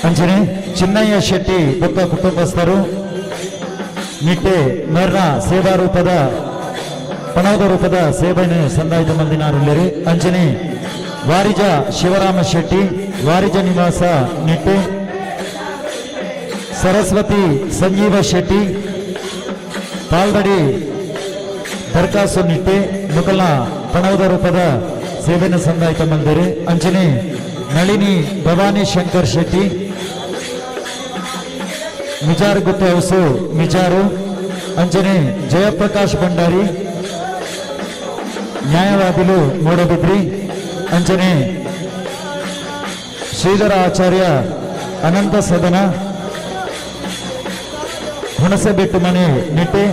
ಅಂಚನೆ ಚಿನ್ನಯ್ಯ ಶೆಟ್ಟಿ ಬೊಕ್ಕ ಕುಟುಂಬಸ್ಥರು ನಿಟ್ಟೆ ಮೇರ್ನ ಸೇವಾ ರೂಪದ ಪಣವದ ರೂಪದ ಸೇವೆಯನ್ನು ಸಂದಾಯಿತ ಮಂದಿನಾರುಳ್ಳೇರು. ಅಂಚನೆ ವಾರಿಜ ಶಿವರಾಮ ಶೆಟ್ಟಿ ವಾರಿಜ ನಿವಾಸ ನಿಟ್ಟೆ, ಸರಸ್ವತಿ ಸಂಜೀವ ಶೆಟ್ಟಿ ಪಾಲ್ದಡಿ ದರ್ಖಾಸು ನಿಟ್ಟೆ ಮುಕಲ್ನ ಪಣವದ ರೂಪದ ಸೇವೆಯನ್ನು ಸಂದಾಯಿತ ಮಂದಿರು. ಅಂಚನೆ ನಳಿನಿ ಭವಾನಿ ಶಂಕರ್ ಶೆಟ್ಟಿ ಮಿಜಾರು ಗುತ್ತು ಹೌಸು ಮಿಜಾರು. ಅಂಚನೆ ಜಯಪ್ರಕಾಶ್ ಭಂಡಾರಿ ನ್ಯಾಯವಾದಿಲು ಮೂಡಬಿದ್ರಿ. ಅಂಚನೆ ಶ್ರೀಧರ ಆಚಾರ್ಯ ಅನಂತ ಸದನ ಹುಣಸೆಬೆಟ್ಟು ಮನೆ ನಿಟ್ಟೆ,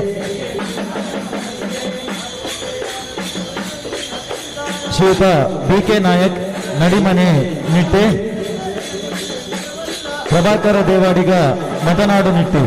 ಶ್ರೀಯುತ ಬಿ ಕೆ ನಾಯಕ್ ನಡಿಮನೆ ನಿಟ್ಟೆ, ಪ್ರಭಾಕರ ದೇವಾಡಿಗ ಮದನಾಡು ನಿಟ್ಟೆ.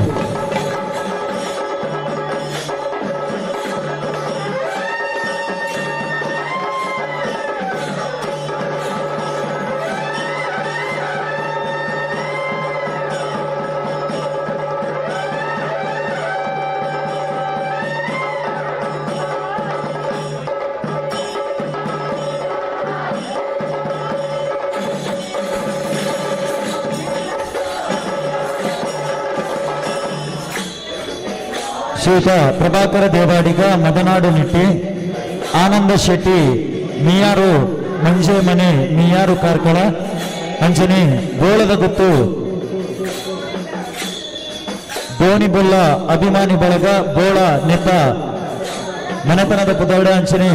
ಶ್ರೀಯುತ ಪ್ರಭಾಕರ ದೇವಾಡಿಗ ಮದನಾಡು ನಿಟ್ಟಿ, ಆನಂದ ಶೆಟ್ಟಿ ಮಿಯಾರು ಮಂಜೆ ಮನೆ ಮಿಯಾರು ಕಾರ್ಕಳ. ಅಂಚನೆ ಗೋಳದ ಗುತ್ತು ಧೋನಿಬುಲ್ಲ ಅಭಿಮಾನಿ ಬಳಗ ಬೋಳ ನೆತ್ತ ಮನೆತನದ ಪುದರ್ಡೆ. ಅಂಚನೆ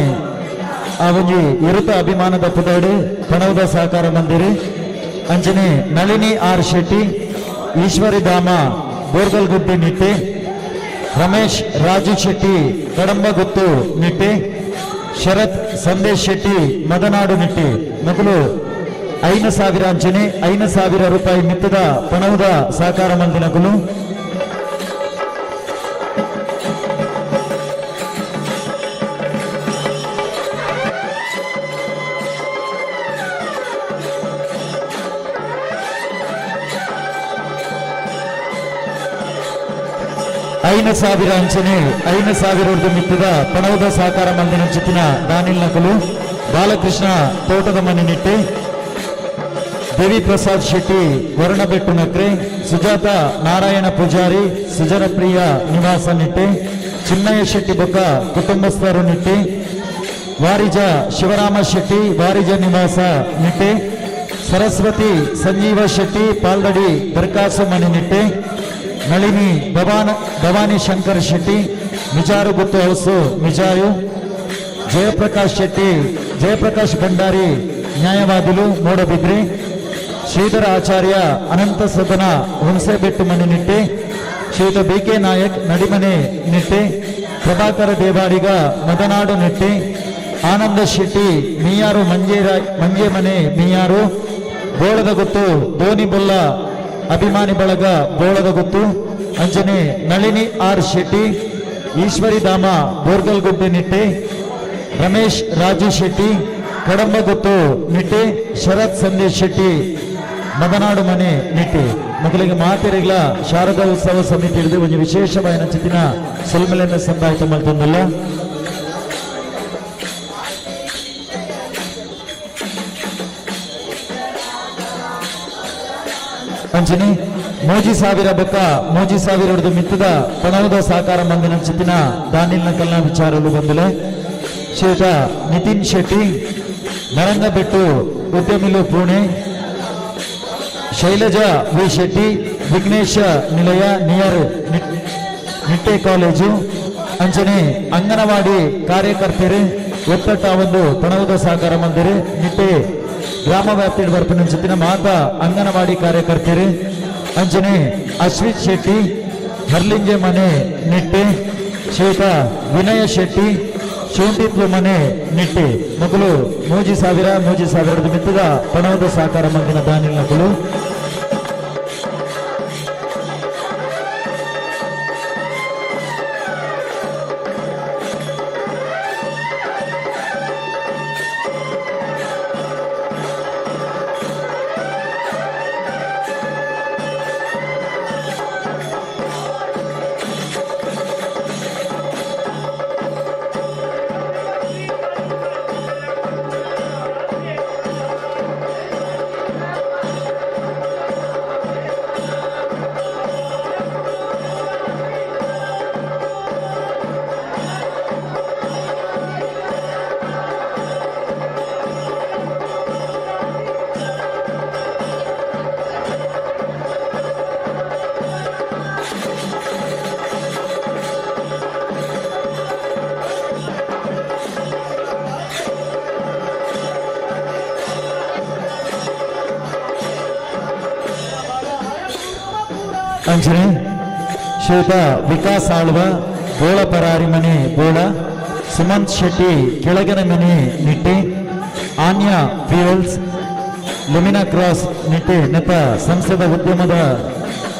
ಆ ಒಂಜಿ ಇರುತ ಅಭಿಮಾನದ ಪುದರ್ಡೆ ಪಣವುದ ಸಹಕಾರ ಮಂದಿರಿ. ಅಂಚನೆ ನಳಿನಿ ಆರ್ ಶೆಟ್ಟಿ ಈಶ್ವರಿಧಾಮ ಬೋರ್ಗಲ್ಗುಡ್ಡೆ ನಿಟ್ಟೆ, ರಮೇಶ್ ರಾಜು ಶೆಟ್ಟಿ ಕಡಂಬಗುತ್ತು ನಿಟ್ಟೆ, ಶರತ್ ಸಂದೇಶ್ ಶೆಟ್ಟಿ ಮದನಾಡು ನಿಟ್ಟೆ. ಮೊದಲು 5,000 ಅಂಚನೆ 5,000 ರೂಪಾಯಿ ಮಿತ್ತದ ಪಣವುದ ಸಹಕಾರ ಮಂದಿನಕುಲು. 5,000 ಅಂಚನೆ 5,000 ಮಿತ್ತದ ಪಣವುದ ಸಹಕಾರ ಮಂದಿನ ಚಿತ್ತಿನ ದಾನಿಲ್ ನಕಲು ಬಾಲಕೃಷ್ಣ ತೋಟದ ಮನೆ ನಿಟ್ಟೆ, ದೇವಿ ಪ್ರಸಾದ್ ಶೆಟ್ಟಿ ವರುಣಬೆಟ್ಟು ನಕ್ರೆ, ಸುಜಾತ ನಾರಾಯಣ ಪೂಜಾರಿ ಸುಜನಪ್ರಿಯ ನಿವಾಸ ನಿಟ್ಟೆ, ಚಿನ್ನಯ್ಯ ಶೆಟ್ಟಿ ಬೊಕ್ಕ ಕುಟುಂಬಸ್ಥರು ನಿಟ್ಟೆ, ವಾರಿಜ ಶಿವರಾಮ ಶೆಟ್ಟಿ ವಾರಿಜ ನಿವಾಸ ನಿಟ್ಟೆ, ಸರಸ್ವತಿ ಸಂಜೀವ ಶೆಟ್ಟಿ ಪಾಲ್ದಡಿ ದರ್ಕಾಸು ಮನೆ ನಿಟ್ಟೆ, ನಳಿನಿ ಭವಾನಿ ಶಂಕರ್ ಶೆಟ್ಟಿ ಮಿಜಾರುಗುತ್ತು ಹೌಸು ಮಿಜಾರು, ಜಯಪ್ರಕಾಶ್ ಶೆಟ್ಟಿ ಜಯಪ್ರಕಾಶ್ ಭಂಡಾರಿ ನ್ಯಾಯವಾದಿಲು ಮೂಡಬಿದ್ರಿ, ಶ್ರೀಧರ ಆಚಾರ್ಯ ಅನಂತ ಸದನ ಹುಣಸೆಬೆಟ್ಟು ಮನೆ ನಿಟ್ಟೆ, ಶ್ರೀಯುತ ಬಿ ಕೆ ನಾಯಕ್ ನಡಿಮನೆ ನಿಟ್ಟೆ, ಪ್ರಭಾಕರ ದೇವಾಡಿಗ ಮದನಾಡು ನಿಟ್ಟೆ, ಆನಂದ ಶೆಟ್ಟಿ ಮೀಯಾರು ಮಂಜೇಮನೆ ಮೀಯಾರು, ಬೋಳದ ಗುತ್ತು ಧೋನಿಬೊಲ್ಲ ಅಭಿಮಾನಿ ಬಳಗ ಬೋಳದ ಗುತ್ತು. ಅಂಚನೆ ನಳಿನಿ ಆರ್ ಶೆಟ್ಟಿ ಈಶ್ವರಿಧಾಮ ಬೋರ್ಗಲ್ಗುಡ್ಡೆ ನಿಟ್ಟೆ, ರಮೇಶ್ ರಾಜು ಶೆಟ್ಟಿ ಕಡಂಬಗುತ್ತು ನಿಟ್ಟೆ, ಶರತ್ ಸಂದೇಶ್ ಶೆಟ್ಟಿ ಮದನಾಡು ಮನೆ ನಿಟ್ಟೆ. ಮೊದಲಿಗೆ ಮಾತೆರಿಗ್ಲ ಶಾರದಾ ಉತ್ಸವ ಸಮಿತಿ ಹಿಡಿದು ಒಂದು ವಿಶೇಷವಾದ ಚಿತ್ತಿನ ಸೊಲ್ಮೆಲೆಯನ್ನು ಸಂದಾಯಿತ ಮಲ್ತೊಂದಲ್ಲ. ಅಂಚನೆ ಮೋಜಿ ಸಾವಿರ ಬೊಕ್ಕ ಮೋಜಿ ಸಾವಿರ ಹಿಡಿದು ಮಿತ್ತದ ಪಣವದ ಸಹಕಾರ ಮಂದಿನ ಚಿತ್ತಿನ ದಾನಿಲ್ನ ಕಲ್ನ ವಿಚಾರಲು ಬಂದಲೆ. ಶ್ರೀಯುತ Nitin Shetty ನರಂಗಬೆಟ್ಟು ಉದ್ಯಮಿಲು Pune. Shailaja V Shetty Vighnesha Nilaya near Nitte college ಅಂಚನೆ ಅಂಗನವಾಡಿ ಕಾರ್ಯಕರ್ತರು ಒತ್ತಟ್ಟ ಒಂದು ಪಣವುದ ಸಹಕಾರ ಮಂದಿರ ನಿಟ್ಟೆ ಗ್ರಾಮ ವ್ಯಾಪ್ತಿ ಬರ್ಪನ ಮಾತಾ ಅಂಗನವಾಡಿ ಕಾರ್ಯಕರ್ತರು ಅಂಚನೆ ಅಶ್ವಿತ್ ಶೆಟ್ಟಿ ಹರ್ಲಿಂಜೆ ಮನೆ ನಿಟ್ಟೆ ಶ್ವೇತ ವಿನಯ ಶೆಟ್ಟಿ ಶೋಂಟಿತ್ಲು ಮನೆ ನಿಟ್ಟೆ ಮಗಳು ಮೂಜಿ ಸಾವಿರ ಮೂಜಿ ಸಾವಿರದ ಮಿತ್ತದ ಪಣವದ ಸಹಕಾರ ಮಂದಿನ ದಾನಿಲ್ ನಕಲು. ಅಂಚನೆ ಶ್ವೇತ ವಿಕಾಸ್ ಆಳ್ವ ಬೋಳ ಪರಾರಿ ಮನೆ ಬೋಳ, ಸುಮಂತ್ ಶೆಟ್ಟಿ ಕೆಳಗಿನ ಮನೆ ನಿಟ್ಟೆ, ಆನ್ಯಾ ಫ್ಯೂಯಲ್ಸ್ ಲೆಮಿನಾ ಕ್ರಾಸ್ ನಿಟ್ಟೆ ನೆತ್ತ ಸಂಸದ ಉದ್ಯಮದ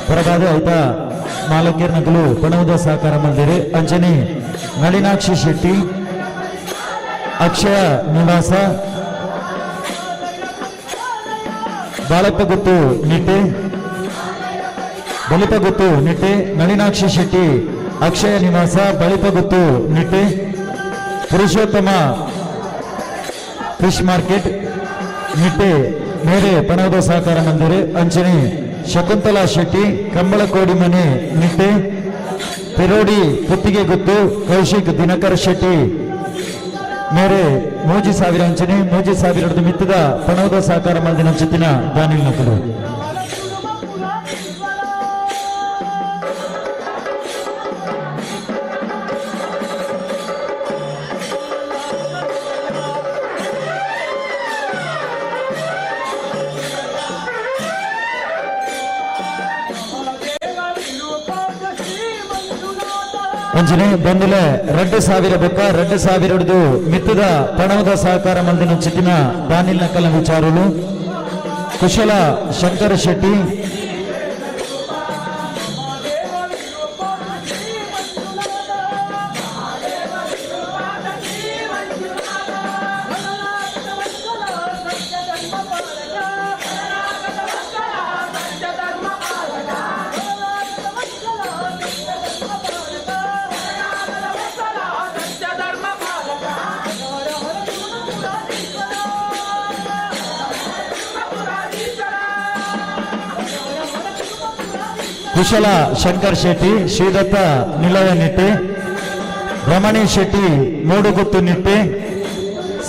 ಪರವಾದ ಐತ ಮಾಲಕೀರ್ ನಕಲು ಪಣವುದ ಸಹಕಾರ ಮಂದಿರೆ. ಅಂಚನೆ ನಳಿನಾಕ್ಷಿ ಶೆಟ್ಟಿ ಅಕ್ಷಯ ನಿವಾಸ ಬಾಳಪ್ಪಗುತ್ತು ನಿಟ್ಟೆ, ಬಲಿಪಗುತ್ತು ನಿಟ್ಟೆ, ನಳಿನಾಕ್ಷಿ ಶೆಟ್ಟಿ ಅಕ್ಷಯ ನಿವಾಸ ಬಳಿಪಗುತ್ತು ನಿಟ್ಟೆ, ಪುರುಷೋತ್ತಮ ಫಿಶ್ ಮಾರ್ಕೆಟ್ ನಿಟ್ಟೆ ಮೇರೆ ಪಣವದ ಸಹಕಾರ ಮಂದಿರ. ಅಂಚನೆ ಶಕುಂತಲಾ ಶೆಟ್ಟಿ ಕಂಬಳಕೋಡಿ ಮನೆ ನಿಟ್ಟೆ, ಪೆರೋಡಿ ಪುತ್ತಿಗೆ ಗುತ್ತು ಕೌಶಿಕ್ ದಿನಕರ್ ಶೆಟ್ಟಿ ಮೇರೆ ಮೂಜಿ ಸಾವಿರ ಅಂಚನೆ ಮೂಜಿ ಸಾವಿರದ ಮಿತ್ತದ ಪಣವದ ಸಹಕಾರ ಮಂದಿನ ಚಿತ್ತಿನ ದಾನಿಲ್ ನಕಲು. ಅಂಚನೆ ಬಂದಿಲೆ 2000 ಬೊಕ್ಕ 2000 ಮಿತ್ತದ ಪಣವದ ಸಹಕಾರ ಮಂದಿನ ಚಿತ್ತಿನ ದಾನಿಲ್ ನಕಲ ವಿಚಾರಲು ಕುಶಲ ಶಂಕರ ಶೆಟ್ಟಿ ಕುಶಲ ಶಂಕರ್ ಶೆಟ್ಟಿ ಶ್ರೀದತ್ತ ನಿಲಯ ನಿಟ್ಟೆ, ರಮಣಿ ಶೆಟ್ಟಿ ಮೂಡುಗುತ್ತು ನಿಟ್ಟೆ,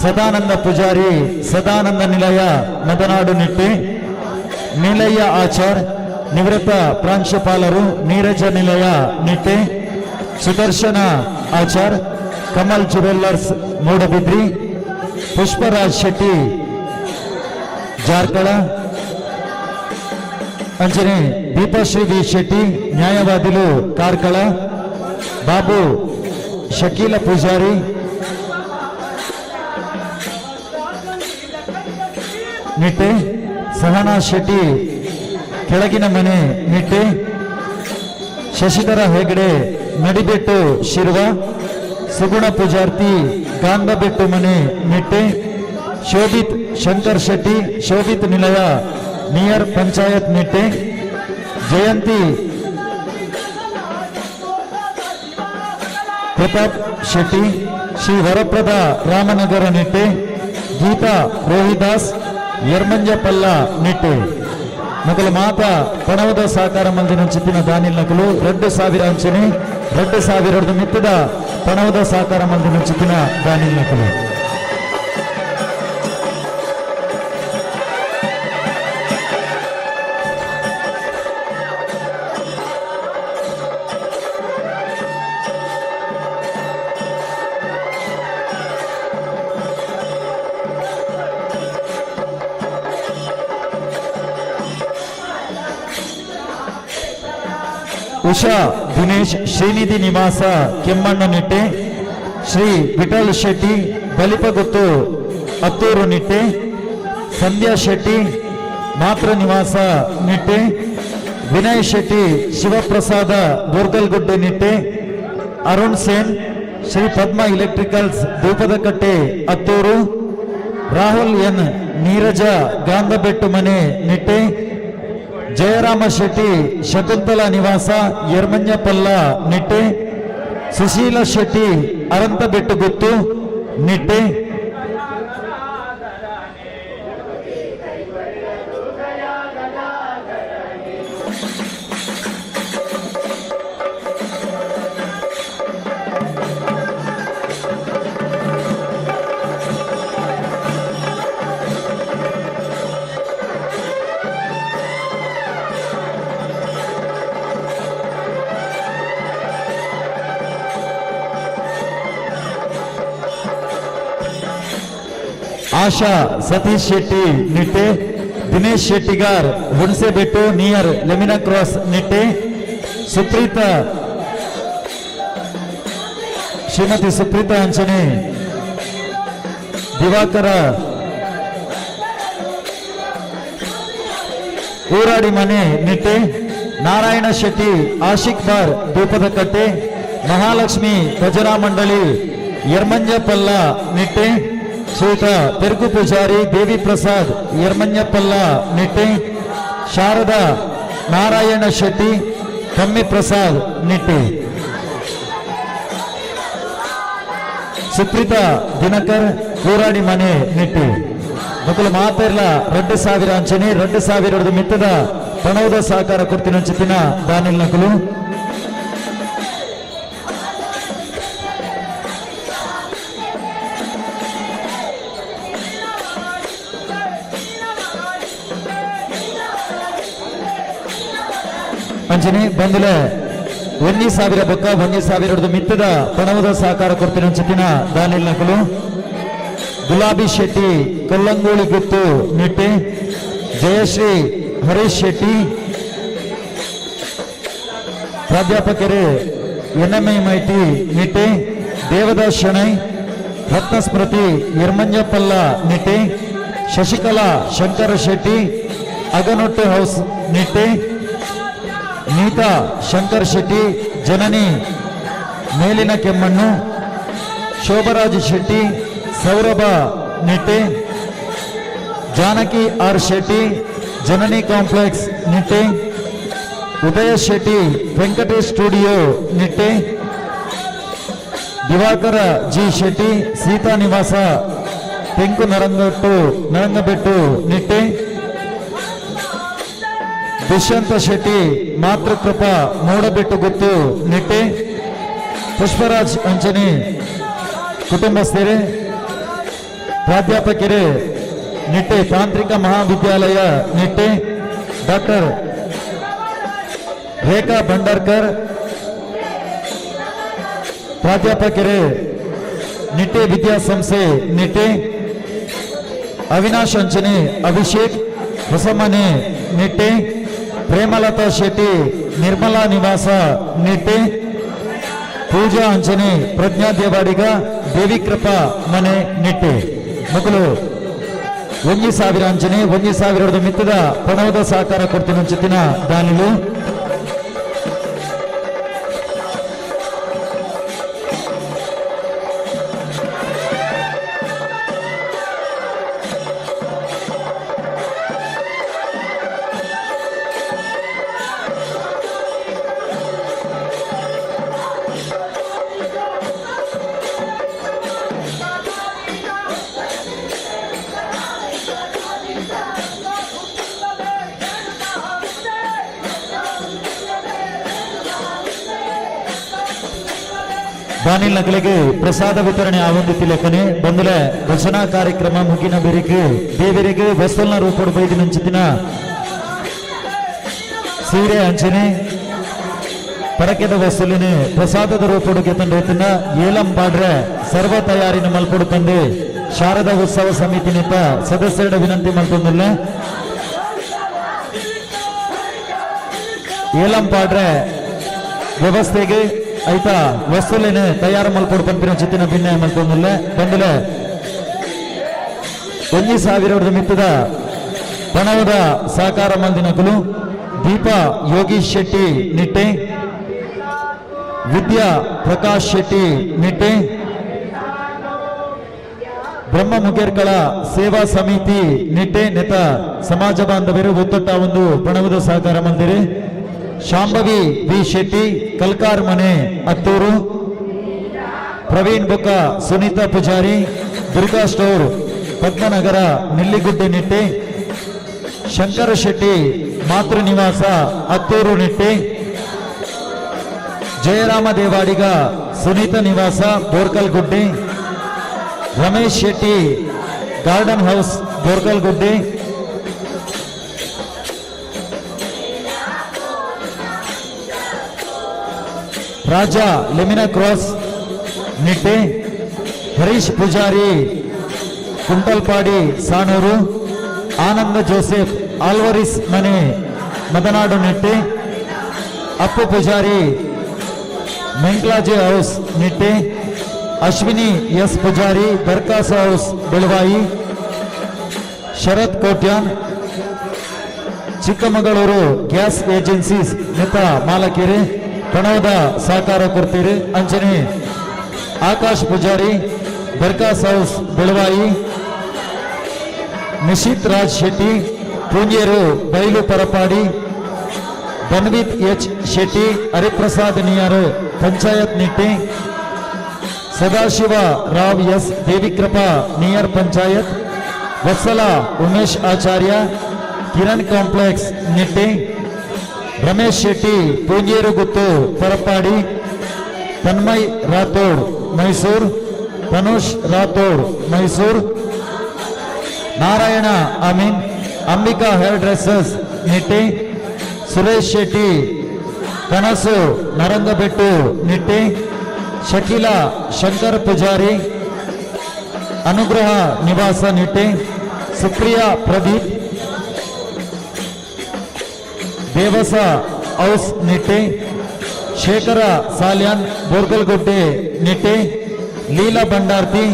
ಸದಾನಂದ ಪೂಜಾರಿ ಸದಾನಂದ ನಿಲಯ ಮದನಾಡು ನಿಟ್ಟೆ, ನೀಲಯ್ಯ ಆಚಾರ್ ನಿವೃತ್ತ ಪ್ರಾಂಶುಪಾಲರು ನೀರಜ ನಿಲಯ ನಿಟ್ಟೆ, ಸುದರ್ಶನ ಆಚಾರ್ ಕಮಲ್ ಜುವೆಲ್ಲರ್ಸ್ ಮೂಡಬಿದ್ರಿ, ಪುಷ್ಪರಾಜ್ ಶೆಟ್ಟಿ ಜಾರ್ಕಳ, ಅಂಚನೆ ದೀಪಶ್ರೀ ವಿ ಶೆಟ್ಟಿ ನ್ಯಾಯವಾದಿಲು ಕಾರ್ಕಳ, ಬಾಬು ಶಕೀಲ ಪೂಜಾರಿ ನಿಟ್ಟೆ, ಸಹನಾ ಶೆಟ್ಟಿ ಕೆಳಗಿನ ಮನೆ ನಿಟ್ಟೆ, ಶಶಿಧರ ಹೆಗಡೆ ನಡಿಬೆಟ್ಟು ಶಿರ್ವ, ಸುಗುಣ ಪೂಜಾರ್ತಿ ಗಾಂಧಬೆಟ್ಟು ಮನೆ ನಿಟ್ಟೆ, ಶೋಭಿತ್ ಶಂಕರ್ ಶೆಟ್ಟಿ ಶೋಭಿತ್ ನಿಲಯ ನಿಯರ್ ಪಂಚಾಯತ್ ನಿಟ್ಟೆ, ಜಯಂತಿ ಪ್ರತಾಪ್ ಶೆಟ್ಟಿ ಶ್ರೀ ವರಪ್ರದ ರಾಮನಗರ ನಿಟ್ಟೆ, ಗೀತಾ ರೋಹಿದಾಸ್ ಯರ್ಮಂಜಪಲ್ಲ ನಿಟ್ಟೆ. ಮೊದಲ ಮಾತ ಪಣವದ ಸಹಕಾರ ಮಂದಿನ ಚಿತ್ತಿನ ದಾನಿಲ್ ನಕಲು 2000 ಅಂಚನೆ 2000 ಮಿತ್ತದ ಪಣವದ ಸಹಕಾರ ಮಂದಿನ ಚಿತ್ತಿನ ದಾನಿಲ್ ನಕಲು. ಉಷಾ ದಿನೇಶ್ ಶ್ರೀನಿಧಿ ನಿವಾಸ ಕೆಮ್ಮಣ್ಣು ನಿಟ್ಟೆ, ಶ್ರೀ ವಿಠಲ್ ಶೆಟ್ಟಿ ಬಲಿಪಗುತ್ತು ಅತ್ತೂರು ನಿಟ್ಟೆ, ಸಂಧ್ಯಾ ಶೆಟ್ಟಿ ಮಾತೃ ನಿವಾಸ ನಿಟ್ಟೆ, ವಿನಯ್ ಶೆಟ್ಟಿ ಶಿವಪ್ರಸಾದ ಬೋರ್ಗಲ್ಗುಡ್ಡೆ ನಿಟ್ಟೆ, ಅರುಣ್ ಸೇನ್ ಶ್ರೀ ಪದ್ಮ ಎಲೆಕ್ಟ್ರಿಕಲ್ಸ್ ದೂಪದಕಟ್ಟೆ ಅತ್ತೂರು, ರಾಹುಲ್ ಎನ್ ನೀರಜ ಗಾಂಧಬೆಟ್ಟು ಮನೆ ನಿಟ್ಟೆ, ಜಯರಾಮ ಶೆಟ್ಟಿ ಶಕುಂತಲಾ ನಿವಾಸ ಯರ್ಮಂಜಪಲ್ಲ ನಿಟ್ಟೆ, ಸುಶೀಲ ಶೆಟ್ಟಿ ಅರಂತಬೆಟ್ಟು ಗುತ್ತು ನಿಟ್ಟೆ. ಆಶಾ ಸತೀಶ್ ಶೆಟ್ಟಿ ನಿಟ್ಟೆ, ದಿನೇಶ್ ಶೆಟ್ಟಿಗಾರ್ ಹುಣಸೆಬೆಟ್ಟು ನಿಯರ್ ಲೆಮಿನಾ ಕ್ರಾಸ್ ನಿಟ್ಟೆ, ಸುಪ್ರೀತಾ ಶ್ರೀಮತಿ ಸುಪ್ರೀತಾ ಅಂಚನೆ ದಿವಾಕರ ಊರಾಡಿ ಮನೆ ನಿಟ್ಟೆ, ನಾರಾಯಣ ಶೆಟ್ಟಿ ಆಶಿಕ್ ಬಾರ್ ದೂಪದಕಟ್ಟೆ, ಮಹಾಲಕ್ಷ್ಮಿ ಭಜನಾ ಮಂಡಳಿ ಯರ್ಮಂಜಪಲ್ಲ ನಿಟ್ಟೆ, ಶ್ರೀಯುತ ಪೆರ್ಗು ಪೂಜಾರಿ ದೇವಿ ಪ್ರಸಾದ್ ಯರ್ಮಂಜಪಲ್ಲ ನಿಟ್ಟೆ, ಶಾರದಾ ನಾರಾಯಣ ಶೆಟ್ಟಿ ಕಮ್ಮಿ ಪ್ರಸಾದ್ ನಿಟ್ಟೆ, ಸುಪ್ರೀತಾ ದಿನಕರ್ ಕೂರಾಡಿ ಮನೆ ನಿಟ್ಟೆ. ಮೊದಲು ಮಾತೆರ್ಲ 2000 ಅಂಚನೆ 2000 ಮಿತ್ತದ ಪಣವದ ಸಹಕಾರ ಕೊಡ್ತಿನ ಅಂಚಿತಿನ ದಾನಿಲ್ ನಕಲು. ಅಂಚನೆ ಬಂದುಲೆ 1000 ಬೊಕ್ಕ 1000 ಮಿತ್ತದ ಪಣವದ ಸಹಕಾರ ಕೊಡ್ತಿನ ಅಂಚಿತಿನ ದಾನಿಲ್ ನಕಲು. ಗುಲಾಬಿ ಶೆಟ್ಟಿ ಕೊಲ್ಲಂಗೋಳಿ ಗುತ್ತು ನಿಟ್ಟೆ, ಜಯಶ್ರೀ ಹರೀಶ್ ಶೆಟ್ಟಿ ಪ್ರಾಧ್ಯಾಪಕರು ಎನ್ಎಂಐಟಿ ನಿಟ್ಟೆ, ದೇವದಾಸ್ ಶೆಣೈ ರತ್ನ ಸ್ಮೃತಿ ಯರ್ಮಂಜಪಲ್ಲ ನಿಟ್ಟೆ, ಶಶಿಕಲಾ ಶಂಕರ ಶೆಟ್ಟಿ ಅಗನೊಟ್ಟೆ ಹೌಸ್ ನಿಟ್ಟೆ, ನೀತಾ ಶಂಕರ್ ಶೆಟ್ಟಿ ಜನನಿ ಮೇಲಿನ ಕೆಮ್ಮಣ್ಣು, ಶೋಭರಾಜ್ ಶೆಟ್ಟಿ ಸೌರಭ ನಿಟ್ಟೆ, ಜಾನಕಿ ಆರ್ ಶೆಟ್ಟಿ ಜನನಿ ಕಾಂಪ್ಲೆಕ್ಸ್ ನಿಟ್ಟೆ, ಉದಯ ಶೆಟ್ಟಿ ವೆಂಕಟೇಶ್ ಸ್ಟುಡಿಯೋ ನಿಟ್ಟೆ, ದಿವಾಕರ ಜಿ ಶೆಟ್ಟಿ ಸೀತಾ ನಿವಾಸ ತೆಂಕು ನರಂಗಬೆಟ್ಟು ನಿಟ್ಟೆ, ದುಷ್ಯಂತ ಶೆಟ್ಟಿ ಮಾತೃಕೃಪಾ ಮೂಡಬೆಟ್ಟು ಗುತ್ತು ನಿಟ್ಟೆ, ಪುಷ್ಪರಾಜ್ ಅಂಚನೆ ಕುಟುಂಬಸ್ಥರೇ, ಪ್ರಾಧ್ಯಾಪಕರೇ ನಿಟ್ಟೆ ತಾಂತ್ರಿಕ ಮಹಾವಿದ್ಯಾಲಯ ನಿಟ್ಟೆ, ಡಾಕ್ಟರ್ ರೇಖಾ ಭಂಡಾರ್ಕರ್ ಪ್ರಾಧ್ಯಾಪಕರೇ ನಿಟ್ಟೆ ವಿದ್ಯಾಸಂಸ್ಥೆ ನಿಟ್ಟೆ, ಅವಿನಾಶ್ ಅಂಚನೆ ಅಭಿಷೇಕ್ ಹೊಸಮನೆ ನಿಟ್ಟೆ, ಪ್ರೇಮಲತಾ ಶೆಟ್ಟಿ ನಿರ್ಮಲಾ ನಿವಾಸ ನಿಟ್ಟೆ, ಪೂಜಾ ಅಂಚನೆ ಪ್ರಜ್ಞಾ ದೇವಾಡಿಗ ದೇವಿಕೃಪಾ ಮನೆ ನಿಟ್ಟೆ. ಮಕ್ಕಳು 1000 ಅಂಚನೆ 1000 ಮಿತ್ತದ ಪಣವದ ಸಹಕಾರ ಕೊಡ್ತೀನಿ ಅಂಚಿತಿನ ದಾನಿಲು. ದಾನಿಲ್ ನಕಲಿಗೆ ಪ್ರಸಾದ ವಿತರಣೆ ಆವಂದಿತಿ ಲೆಕ್ಕನೆ ಬಂದುಲೆ ಭಜನಾ ಕಾರ್ಯಕ್ರಮ ಮುಗಿನ ಬೆರಿಕೆ ದೇವರಿಗೆ ವಸ್ತುಲ್ನ ರೂಪಡು ಬೈದಿನ ಅಂಚಿತಿನ ಸೀರೆ ಅಂಚನೆ ಪರಕೆದ ವಸ್ತುಲಿನ ಪ್ರಸಾದದ ರೂಪಡು ಗೆತಂಡ ಏಲಂ ಪಾಡ್ರೆ ಸರ್ವ ತಯಾರಿನ ಮಲ್ಪೊಡು ತಂದೆ ಶಾರದಾ ಉತ್ಸವ ಸಮಿತಿ ನಿಂತ ಸದಸ್ಯರ ವಿನಂತಿ ಮಲ್ತೊಂದಿಲ್ಲ. ಏಲಂ ಪಾಡ್ರೆ ವ್ಯವಸ್ಥೆಗೆ ಐತ ವಸ್ತುಲೇನು ತಯಾರು ಮಲ್ಪೊಡು ಪನ್ಪಿನ ಚಿತ್ತಿನ ಭಿನ್ನ ಮಲ್ತೊಂದುಲ್ಲ ಬಂದುಲೆ. 1000 ಮಿತ್ತದ ಪಣವದ ಸಹಕಾರ ಮಲ್ದಿನಕುಲು ದೀಪಾ ಯೋಗೀಶ್ ಶೆಟ್ಟಿ ನಿಟ್ಟೆ, ವಿದ್ಯಾ ಪ್ರಕಾಶ್ ಶೆಟ್ಟಿ ನಿಟ್ಟೆ, ಬ್ರಹ್ಮ ಮುಗೇರ್ಕಳ ಸೇವಾ ಸಮಿತಿ ನಿಟ್ಟೆ ನೆತ ಸಮಾಜ ಬಾಂಧವರು ಒತ್ತೊಟ್ಟ ಒಂದು ಪಣವದ ಸಹಕಾರ ಮಂದಿರಿ. ಶಾಂಭವಿ ವಿ ಶೆಟ್ಟಿ ಕಲ್ಕಾರ್ ಮನೆ ಅತ್ತೂರು, ಪ್ರವೀಣ್ ಬೊಕ್ಕ ಸುನೀತಾ ಪೂಜಾರಿ ದುರ್ಗಾ ಸ್ಟೋರ್ ಪದ್ಮನಗರ ನೆಲ್ಲಿಗುಡ್ಡೆ ನಿಟ್ಟೆ, ಶಂಕರ ಶೆಟ್ಟಿ ಮಾತೃ ನಿವಾಸ ಅತ್ತೂರು ನಿಟ್ಟೆ, ಜಯರಾಮ ದೇವಾಡಿಗ ಸುನೀತ ನಿವಾಸ ಬೋರ್ಕಲ್ ಗುಡ್ಡೆ, ರಮೇಶ್ ಶೆಟ್ಟಿ ಗಾರ್ಡನ್ ಹೌಸ್ ಬೋರ್ಕಲ್ ಗುಡ್ಡೆ, ರಾಜಾ ಲೆಮಿನಾ ಕ್ರಾಸ್ ನಿಟ್ಟೆ, ಹರೀಶ್ ಪೂಜಾರಿ ಕುಂಟಲ್ಪಾಡಿ ಸಾಣೂರು, ಆನಂದ ಜೋಸೆಫ್ ಆಲ್ವರಿಸ್ ಮನೆ ಮದನಾಡು ನಿಟ್ಟೆ, ಅಪ್ಪು Poojary ಮೆಂಕ್ಲಾಜೆ house Nitte, Ashwini S Poojary Darkas house Beluvai, Sharath Kotian Chikkamagaluru gas agencies ನೆತ ಮಾಲಕಿರಿ ಪ್ರಣವದ ಸಹಕಾರ ಕೊಡ್ತೀರಿ. ಅಂಚನೆ Akash Poojary Darkas house Beluvai, Nishith Raj Shetty Poonjeru Bailu Parapady, Dhanvith H Shetty Hariprasad near panchayat Nitte, Sadashiva Rao S Devikripa near panchayat, Vatsala Umesh Acharya Kiran complex Nitte, Ramesh Shetty Poonjerugutthu Parapady, Tanmay Rathod Mysore, Tanush Rathod Mysore, Narayana Amin Ambika hair dressers Nitte, Suresh Shetty Kanasu Narangabettu Nitte, Shakeela Shankar Poojary Anugraha Nivasa Nitte, Supriya Pradeep Devasa house Nitte, Shekara Salian Borgalgudde Nitte, ಲೀಲಾ ಭಂಡಾರ್ತಿ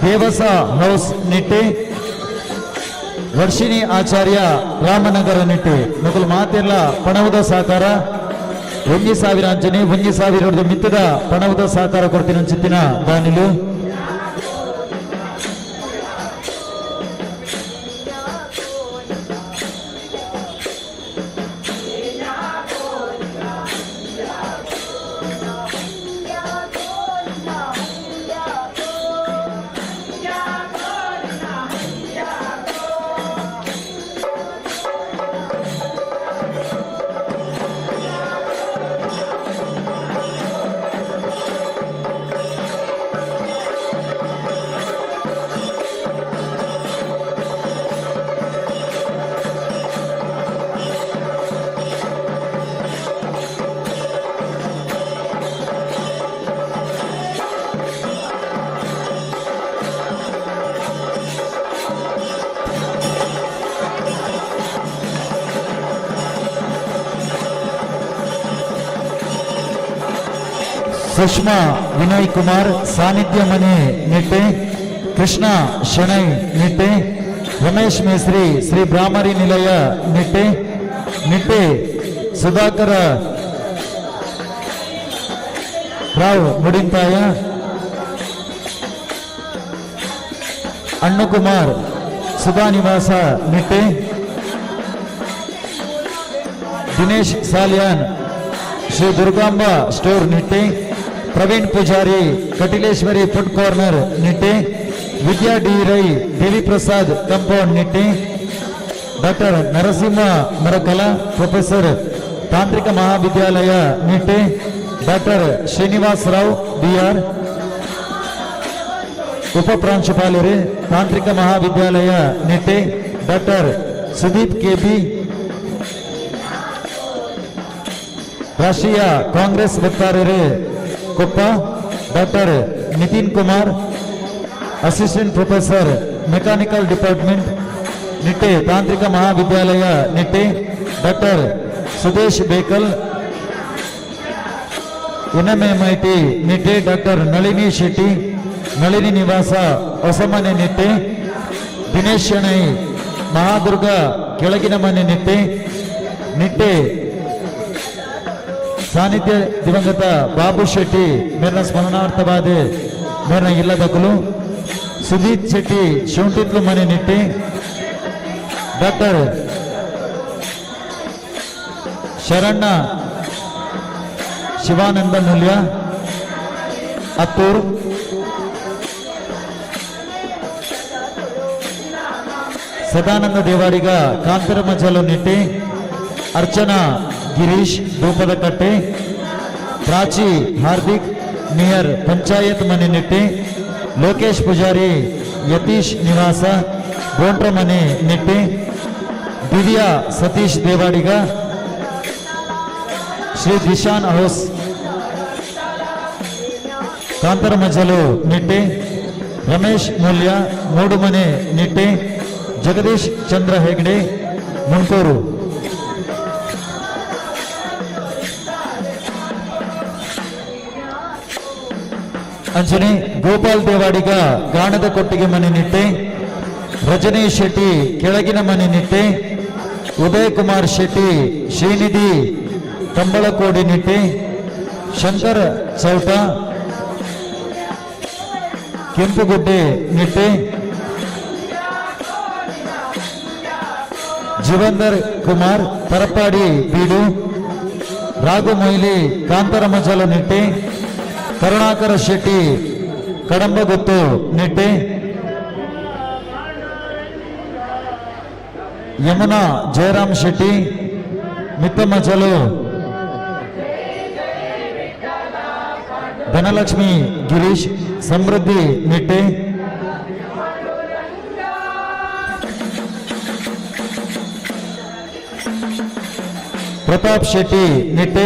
ದೇವಸ ಹೌಸ್ ನಿಟ್ಟೆ, ವರ್ಷಿಣಿ ಆಚಾರ್ಯ ರಾಮನಗರ ನಿಟ್ಟೆ. ಮೊದಲು ಮಾತೆಲ್ಲ ಪಣವದ ಸಹಕಾರ 1000 ಅಂಚನೆ 1000 ಮಿತ್ತದ ಪಣವದ ಸಹಕಾರ ಕೊಡ್ತೀನಿ ಅಂಚಿತ್ತಿನ ದಾನಿಲು. ಸುಷ್ಮಾ ವಿನಯ್ ಕುಮಾರ್ ಸಾನ್ನಿಧ್ಯ ಮನೆ ನಿಟ್ಟೆ, ಕೃಷ್ಣ ಶೆಣೈ ನಿಟ್ಟೆ, ರಮೇಶ್ ಮೇಸ್ರಿ ಶ್ರೀ ಬ್ರಾಹ್ಮರಿ ನಿಲಯ ನಿಟ್ಟೆ, ನಿಟ್ಟೆ ಸುಧಾಕರ ರಾವ್ ಮುಡಿಂತಾಯ, ಅಣ್ಣುಕುಮಾರ್ ಸುಧಾ ನಿವಾಸ Nitte, Dinesh Salian Shri Durgamba store Nitte, Praveen Poojary Katileshwari food corner Nitte, Vidya D Rai Devi Prasad compound Nitte, doctor Narasimha Marakala professor ತಾಂತ್ರಿಕ ಮಹಾವಿದ್ಯಾಲಯ ನಿಟ್ಟೆ, ಡಾಕ್ಟರ್ ಶ್ರೀನಿವಾಸ್ ರಾವ್ ಬಿಆರ್ ಉಪ ಪ್ರಾಂಶುಪಾಲರು ತಾಂತ್ರಿಕ ಮಹಾವಿದ್ಯಾಲಯ ನಿಟ್ಟೆ, ಡಾಕ್ಟರ್ ಸುದೀಪ್ ಕೆಬಿ ರಾಷ್ಟ್ರೀಯ ಕಾಂಗ್ರೆಸ್ ವಕ್ತಾರರು Koppa, doctor Nitin Kumar assistant professor mechanical department Nitte ತಾಂತ್ರಿಕ ಮಹಾವಿದ್ಯಾಲಯ Nitte, doctor Sudesh Bekal NMMIT Nitte doctor Nalini Shetty Nalini Nivasa Hosamane Nitte Dinesh Shenoy Mahadurga ಕೆಳಗಿನ ಮನೆ ನಿಟ್ಟೆ ನಿಟ್ಟೆ ಸಾನ್ನಿಧ್ಯ ದಿವಂಗತ ಬಾಬು ಶೆಟ್ಟಿ ಮೇರ್ನ ಸ್ಮರಣಾರ್ಥವಾದ ಮೇರ್ನ ಇಲ್ಲದಕುಲು ಸುದೀಪ್ ಶೆಟ್ಟಿ ಶುಂಠಿತ್ಲು ಮನೆ ನಿಟ್ಟೆ ಡಾಕ್ಟರ್ ಶರಣ್ಣ ಶಿವಾನಂದ ಮೂಲ್ಯ ಅತ್ತೂರ್ ಸದಾನಂದ ದೇವಾಡಿಗ ಕಾಂತರಮಜಲು ನಿಟ್ಟೆ ಅರ್ಚನಾ ಗಿರೀಶ್ ಧೂಪದಕಟ್ಟೆ ಪ್ರಾಚಿ ಹಾರ್ದಿಕ್ ನಿಯರ್ ಪಂಚಾಯತ್ ಮನೆ ನಿಟ್ಟೆ ಲೋಕೇಶ್ ಪೂಜಾರಿ ಯತೀಶ್ ನಿವಾಸ ಬೋಂಟ್ರಮನೆ ನಿಟ್ಟೆ ದಿವ್ಯಾ ಸತೀಶ್ ದೇವಾಡಿಗ ಶ್ರೀ ದಿಶಾನ್ ಹೌಸ್ ಕಾಂತರಮಜಲು ನಿಟ್ಟೆ ರಮೇಶ್ ಮೂಲ್ಯ ಮೂಡುಮನೆ ನಿಟ್ಟೆ ಜಗದೀಶ್ ಚಂದ್ರ ಹೆಗ್ಡೆ ಮುಂಟೂರು. ಅಂಜನೆ ಗೋಪಾಲ್ ದೇವಾಡಿಗ ಗಾಣದ ಕೊಟ್ಟಿಗೆ ಮನೆ ನಿಟ್ಟೆ ರಜನೀಶ್ ಶೆಟ್ಟಿ ಕೆಳಗಿನ ಮನೆ ನಿಟ್ಟೆ ಉದಯ್ ಕುಮಾರ್ ಶೆಟ್ಟಿ ಶ್ರೀನಿಧಿ ಕಂಬಳಕೋಡಿ ನಿಟ್ಟೆ ಶಂಕರ್ ಚೌಟ ಕೆಂಪುಗುಡ್ಡೆ ನಿಟ್ಟೆ ಜೀವಂದರ್ ಕುಮಾರ್ ಪರಪಾಡಿ ಬೀಡು ರಾಘು ಮೊಯ್ಲಿ ಕಾಂತರಮಜಲು ನಿಟ್ಟೆ ಕರುಣಾಕರ ಶೆಟ್ಟಿ ಕಡಂಬಗುತ್ತು ನಿಟ್ಟೆ ಯಮುನಾ ಜಯರಾಮ್ ಶೆಟ್ಟಿ ಮಿತ್ತಮಜಲು ಧನಲಕ್ಷ್ಮಿ ಗಿರೀಶ್ ಸಮೃದ್ಧಿ ನಿಟ್ಟೆ ಪ್ರತಾಪ್ ಶೆಟ್ಟಿ ನಿಟ್ಟೆ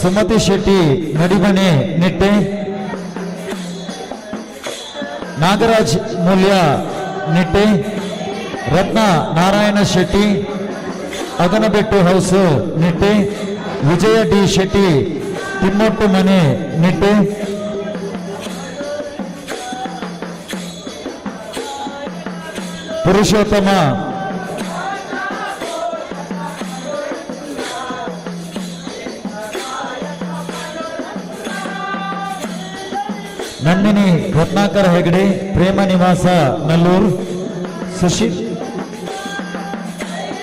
ಸುಮತಿ ಶೆಟ್ಟಿ ನಡಿಮನೆ ನಿಟ್ಟೆ ನಾಗರಾಜ್ ಮೂಲ್ಯ ನಿಟ್ಟೆ ರತ್ನ ನಾರಾಯಣ ಶೆಟ್ಟಿ ಅಗನಬೆಟ್ಟು ಹೌಸ್ ನಿಟ್ಟೆ ವಿಜಯ ಡಿ ಶೆಟ್ಟಿ ತಿಮ್ಮೊಟ್ಟು ಮನೆ ನಿಟ್ಟೆ ಪುರುಷೋತ್ತಮ ನಂದಿನಿ ರತ್ನಾಕರ್ ಹೆಗಡೆ ಪ್ರೇಮ ನಿವಾಸ ನಲ್ಲೂರ್ ಸುಶೀಲ್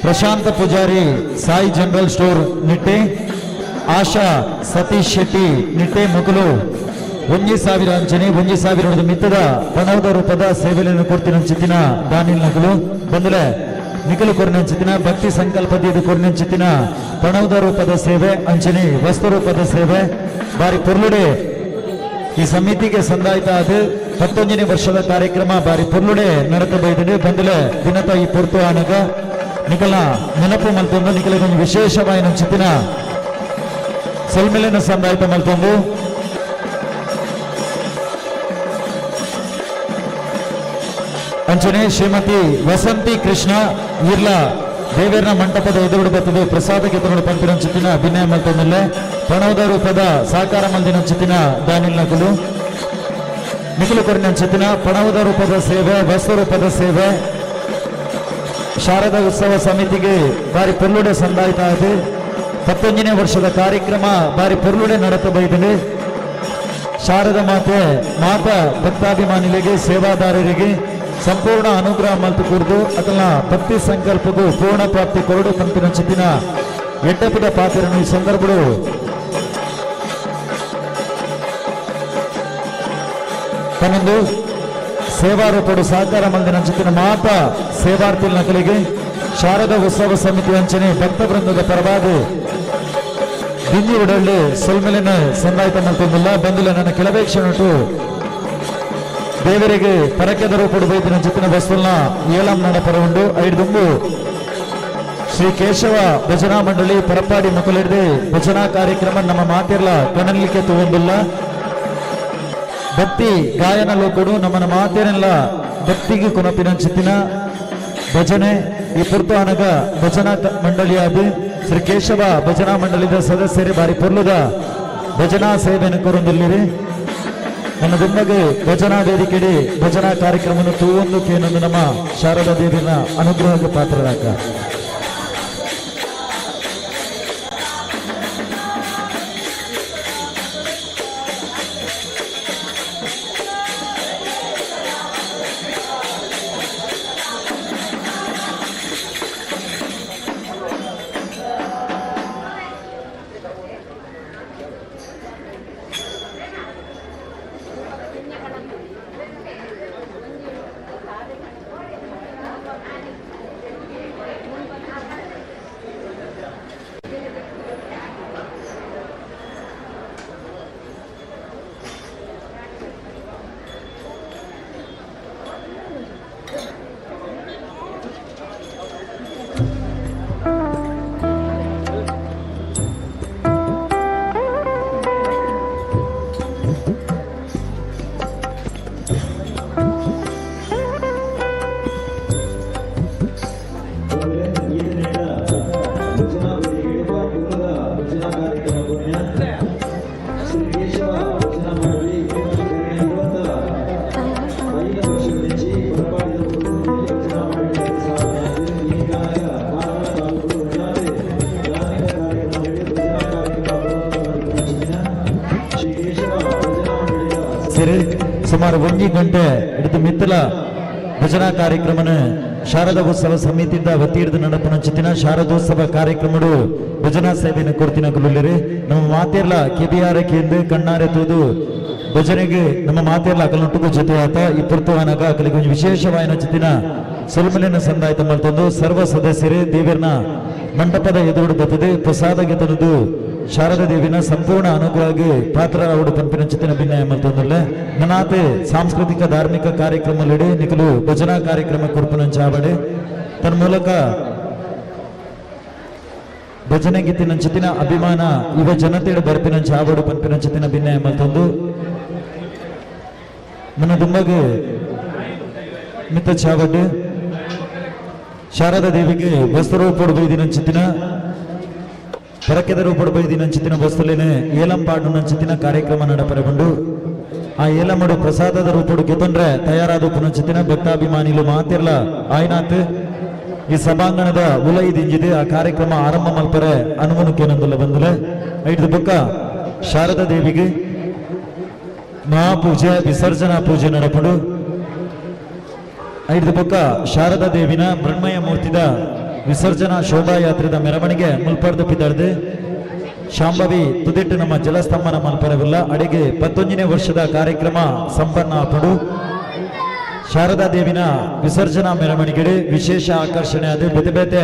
ಪ್ರಶಾಂತ ಪೂಜಾರಿ ಸಾಯಿ ಜನರಲ್ ಸ್ಟೋರ್ ನಿಟ್ಟೆ ಆಶಾ ಸತೀಶ್ ಶೆಟ್ಟಿ ನಿಟ್ಟೆ ಮುಕುಲು 1000 ಅಂಚನೆ 1000 ಮಿತ್ತದ ಪಣವದ ರೂಪದ ಸೇವೆಯನ್ನು ಕೊಡ್ತಿನ ಚಿತ್ತಿನ ದಾನಿಲ್ ನಕಲು ಬಂದಲೆ ನಿಕಲು ಕೊರಿನಂಚಿತಿನ ಭಕ್ತಿ ಸಂಕಲ್ಪದ ಕೊರಿನಂಚಿತಿನ ಪಣವದ ರೂಪದ ಸೇವೆ ಅಂಚನೆ ವಸ್ತು ರೂಪದ ಸೇವೆ ಬಾರಿ ಪೊರ್ಲುಡೆ ಈ ಸಮಿತಿಗೆ ಸಂದಾಯ್ತ ಅದು 19ನೇ ವರ್ಷದ ಕಾರ್ಯಕ್ರಮ ಬಾರಿ ಪೊರ್ಲುಡೆ ನಡತ ಬೈದಿದೆ. ಬಂದಲೆ ದಿನತ ಈ ಪೊರ್ತು ಆನಗ ನಿಕಲ ನೆನಪು ಮಲ್ತೊಂದು ನಿಕಲ ಒಂಜಿ ವಿಶೇಷವಾಯಿನ ಚಿತ್ತಿನ ಸೊಲ್ಮೆಲೆನ ಸಂದಾಯ್ತ ಮಲ್ತೊಂದು ಅಂಚನೆ ಶ್ರೀಮತಿ ವಸಂತಿ ಕೃಷ್ಣ ಇರ್ಲ ದೇವೇರ್ನ ಮಂಟಪದ ಎದುರುಡು ಬರ್ತದೆ ಪ್ರಸಾದಕ್ಕೆ ತಗೊಂಡು ಪಂಪಿನ ಚಿತ್ತಿನ ಅಭಿನಯ ಮಲ್ತೊಂದಿಲ್ಲ ಪ್ರಣವದ ರೂಪದ ಸಾಕಾರ ಮಲ್ದಿನ ಚಿತ್ತಿನ ದಾನಿಲ್ ನಕಲು ನಿಖಲು ಕೊರಿನ ಚಿತ್ತಿನ ಪ್ರಣವದ ರೂಪದ ಸೇವೆ ವಸ್ತು ರೂಪದ ಸೇವೆ ಶಾರದಾ ಉತ್ಸವ ಸಮಿತಿಗೆ ಬಾರಿ ಪೊರ್ಲುಡೆ ಸಂದಾಯ್ತ ಇದೆ. 19ನೇ ವರ್ಷದ ಕಾರ್ಯಕ್ರಮ ಬಾರಿ ಪೊರ್ಲುಡೆ ನಡತ ಬೈದಿದೆ. ಶಾರದಾ ಮಾತೆ ಮಾತಾ ಭಕ್ತಾಭಿಮಾನಿಗಳಿಗೆ ಸೇವಾದಾರರಿಗೆ ಸಂಪೂರ್ಣ ಅನುಗ್ರಹ ಮಲ್ತು ಕೂರ್ದು ಅದನ್ನ ಭಕ್ತಿ ಸಂಕಲ್ಪಗೂ ಪೂರ್ಣ ಪ್ರಾಪ್ತಿ ಕೊರಡು ಕಂತಿನ ಚಿತ್ತಿನ ಎಡ್ಡಪದ ಪಾತ್ರನು ಈ ಸಂದರ್ಭಡು ತನ್ನೊಂದು ಸೇವಾರೂಪಡು ಸಹಕಾರ ಮಲ್ದಿನ ಚಿತ್ತಿನ ಮಾತಾ ಸೇವಾರ್ಥಿ ನಕಲಿಗೆ ಶಾರದಾ ಉತ್ಸವ ಸಮಿತಿ ಅಂಚನೆ ಭಕ್ತ ವೃಂದದ ಪರವಾಗಿ ದಿಂಜಿ ಉಡಳ್ಳಿ ಸೊಲ್ಮೆಲಿನ ಸಂದಾಯ್ತ ಮಲ್ತೊಂದಿಲ್ಲ ಬಂದಿಲ್ಲ ನನ್ನ ಕೆಲವೇ ದೇವರಿಗೆ ಪರಕೆದ ರೂಪಡು ಬೈದಿನ ಚಿತ್ತಿನ ವಸ್ತುಲ್ನ ಏಳಂ ನಡಪರ ಉಂಡು ಐದುಂಬು ಶ್ರೀ ಕೇಶವ ಭಜನಾ ಮಂಡಳಿ ಪರಪಾಡಿ ಮುಕುಲಿಡ್ದು ಭಜನಾ ಕಾರ್ಯಕ್ರಮ ನಮ್ಮ ಮಾತಿರ್ಲ ಕಣಲಿಕ್ಕೆ ತಗೊಂಡಿಲ್ಲ. ಭಕ್ತಿ ಗಾಯನ ಲೋಕಡು ನಮ್ಮನ ಮಾತೇನೆಲ್ಲ ಭಕ್ತಿಗೆ ಕೊನಪಿನ ಚಿತ್ತಿನ ಭಜನೆ ಈ ಪುರ್ತು ಅನಗ ಭಜನಾ ಮಂಡಳಿಯಾದ ಶ್ರೀ ಕೇಶವ ಭಜನಾ ಮಂಡಳಿದ ಸದಸ್ಯರೇ ಬಾರಿ ಪೊರ್ಲುದ ಭಜನಾ ಸೇವೆಯನ್ನು ಕೊರೊಂದುಲ್ಲೆರ್. ನನ್ನ ದುಮ್ಮಗ್ ಭಜನಾ ವೇದಿಕೆಡೆ ಭಜನಾ ಕಾರ್ಯಕ್ರಮವನ್ನು ತೂವೊಂದು ಕೇನೊಂದು ನಮ್ಮ ಶಾರದಾ ದೇವಿನ ಅನುಗ್ರಹಕ್ಕೆ ಪಾತ್ರರಾಕ. ಸರಿ, ಸುಮಾರು 1 ಗಂಟೆ ಹಿಡಿದು ಮಿತ್ತಲ ಭಜನಾ ಕಾರ್ಯಕ್ರಮನ ಶಾರದಾ ಉತ್ಸವ ಸಮಿತಿಯಿಂದ ವತಿ ಹಿಡಿದು ನಡಪುನಂಚಿತ್ತಿನ ಶಾರದೋತ್ಸವ ಕಾರ್ಯಕ್ರಮಡು ಭಜನಾ ಸೇವೆಯನ್ನು ಕೊಡ್ತಿನ ಕುಲುಲ್ಲಿರಿ. ನಮ್ಮ ಮಾತೆರ್ಲ ಕೆಬಿಯಾರ ಕೇಂದ್ರ ಕಣ್ಣಾರೆ ತೂದು ಭಜನೆಗೆ ನಮ್ಮ ಮಾತೆರ್ಲ ಅಕಲನೊಟ್ಟುಗು ಜೊತೆ ಆತ ಈ ಪುರ್ತುವಾನಗ ಅಕಲಿಗೆ ಒಂಜಿ ವಿಶೇಷವಾಯಿನ ಚಿತ್ತಿನ ಸೊಲ್ಮಲಿನ ಸಂದಾಯ್ತ ಮಲ್ತೊಂದು ಸರ್ವ ಸದಸ್ಯರೇ ದೇವರನ ಮಂಟಪದ ಎದುರು ಬರ್ತದೆ ಪ್ರಸಾದಗೆ ತಂದು ಶಾರದಾ ದೇವಿನ ಸಂಪೂರ್ಣ ಅನುಗ್ರಹಕ್ಕೆ ಪಾತ್ರರಾವುಡು ಪನ್ಪಿನ ಚಿತ್ತಿನ ಭಿನ್ನಯ ಮಲ್ತೊಂದುಲ್ಲೆ. ನನಾತೆ ಸಾಂಸ್ಕೃತಿಕ ಧಾರ್ಮಿಕ ಕಾರ್ಯಕ್ರಮಲಿಡೆ ನಿಕಲು ಭಜನಾ ಕಾರ್ಯಕ್ರಮ ಕೊರ್ಪುನಂಚಾವಡೆ ತನ್ನ ಮೂಲಕ ಭಜನೆ ಗೀತಿನ ಚಿತ್ತಿನ ಅಭಿಮಾನ ಯುವ ಜನತೆಯ ಬರ್ಪಿನ ಚಾವಡು ಪನ್ಪಿನ ಚಿತ್ತಿನ ಭಿನ್ನಯ ಮಲ್ತೊಂದು ನನ್ನ ದುಂಬಗೆ ಮಿತ್ತ ಚಾವಡ್ಡು ಶಾರದಾ ದೇವಿಗೆ ವಸ್ತ್ರೂಪಡು ಬೈದಿನ ಚಿತ್ತಿನ ಪರಕೆದ ರೂಪಡು ಬೈದಿನ ಚಿತ್ತಿನ ವಸ್ತುಲೇನೆ ಏಲಂಪಾಡು ನಂಚಿತ್ತಿನ ಕಾರ್ಯಕ್ರಮ ನಡಪರೆಗೊಂಡು ಆ ಏಲಮ್ಮಡು ಪ್ರಸಾದದ ರೂಪಡು ಗೆತೊಂಡ್ರೆ ತಯಾರಾದ ಪುನಂಚಿತ್ತಿನ ಭಕ್ತಾಭಿಮಾನಿಲು ಮಾತಿರ್ಲ ಆಯ್ನಾತ್ ಈ ಸಭಾಂಗಣದ ಉಲೈ ದಿಂಜಿದೆ ಆ ಕಾರ್ಯಕ್ರಮ ಆರಂಭ ಮಲ್ಪರೆ ಅನುಮನುಕೇನಂದುಲ್ಲ ಬಂದುಲೆ. ಐದು ಬೊಕ್ಕ ಶಾರದಾ ದೇವಿಗೆ ಮಹಾಪೂಜೆ ವಿಸರ್ಜನಾ ಪೂಜೆ ನಡಪಡು. ಐದು ಬೊಕ್ಕ ಶಾರದಾ ದೇವಿನ ಮೃಣ್ಮಯ ಮೂರ್ತಿದ ವಿಸರ್ಜನಾ ಶೋಭಾಯಾತ್ರೆದ ಮೆರವಣಿಗೆ ಮುಲ್ಪರ್ದು ಪಿದರ್ದು ಶಾಂಭವಿ ತುದಿಟ್ಟು ನಮ್ಮ ಜಲಸ್ತಂಭನ ಮಲ್ಪರವಿಲ್ಲ. ಅಡಿಗೆ 19ನೇ ವರ್ಷದ ಕಾರ್ಯಕ್ರಮ ಸಂಪನ್ನ ಆಪಡು. ಶಾರದಾ ದೇವಿನ ವಿಸರ್ಜನಾ ಮೆರವಣಿಗೆ ವಿಶೇಷ ಆಕರ್ಷಣೆ ಅದು ಬೇತೆ ಬೇತೆ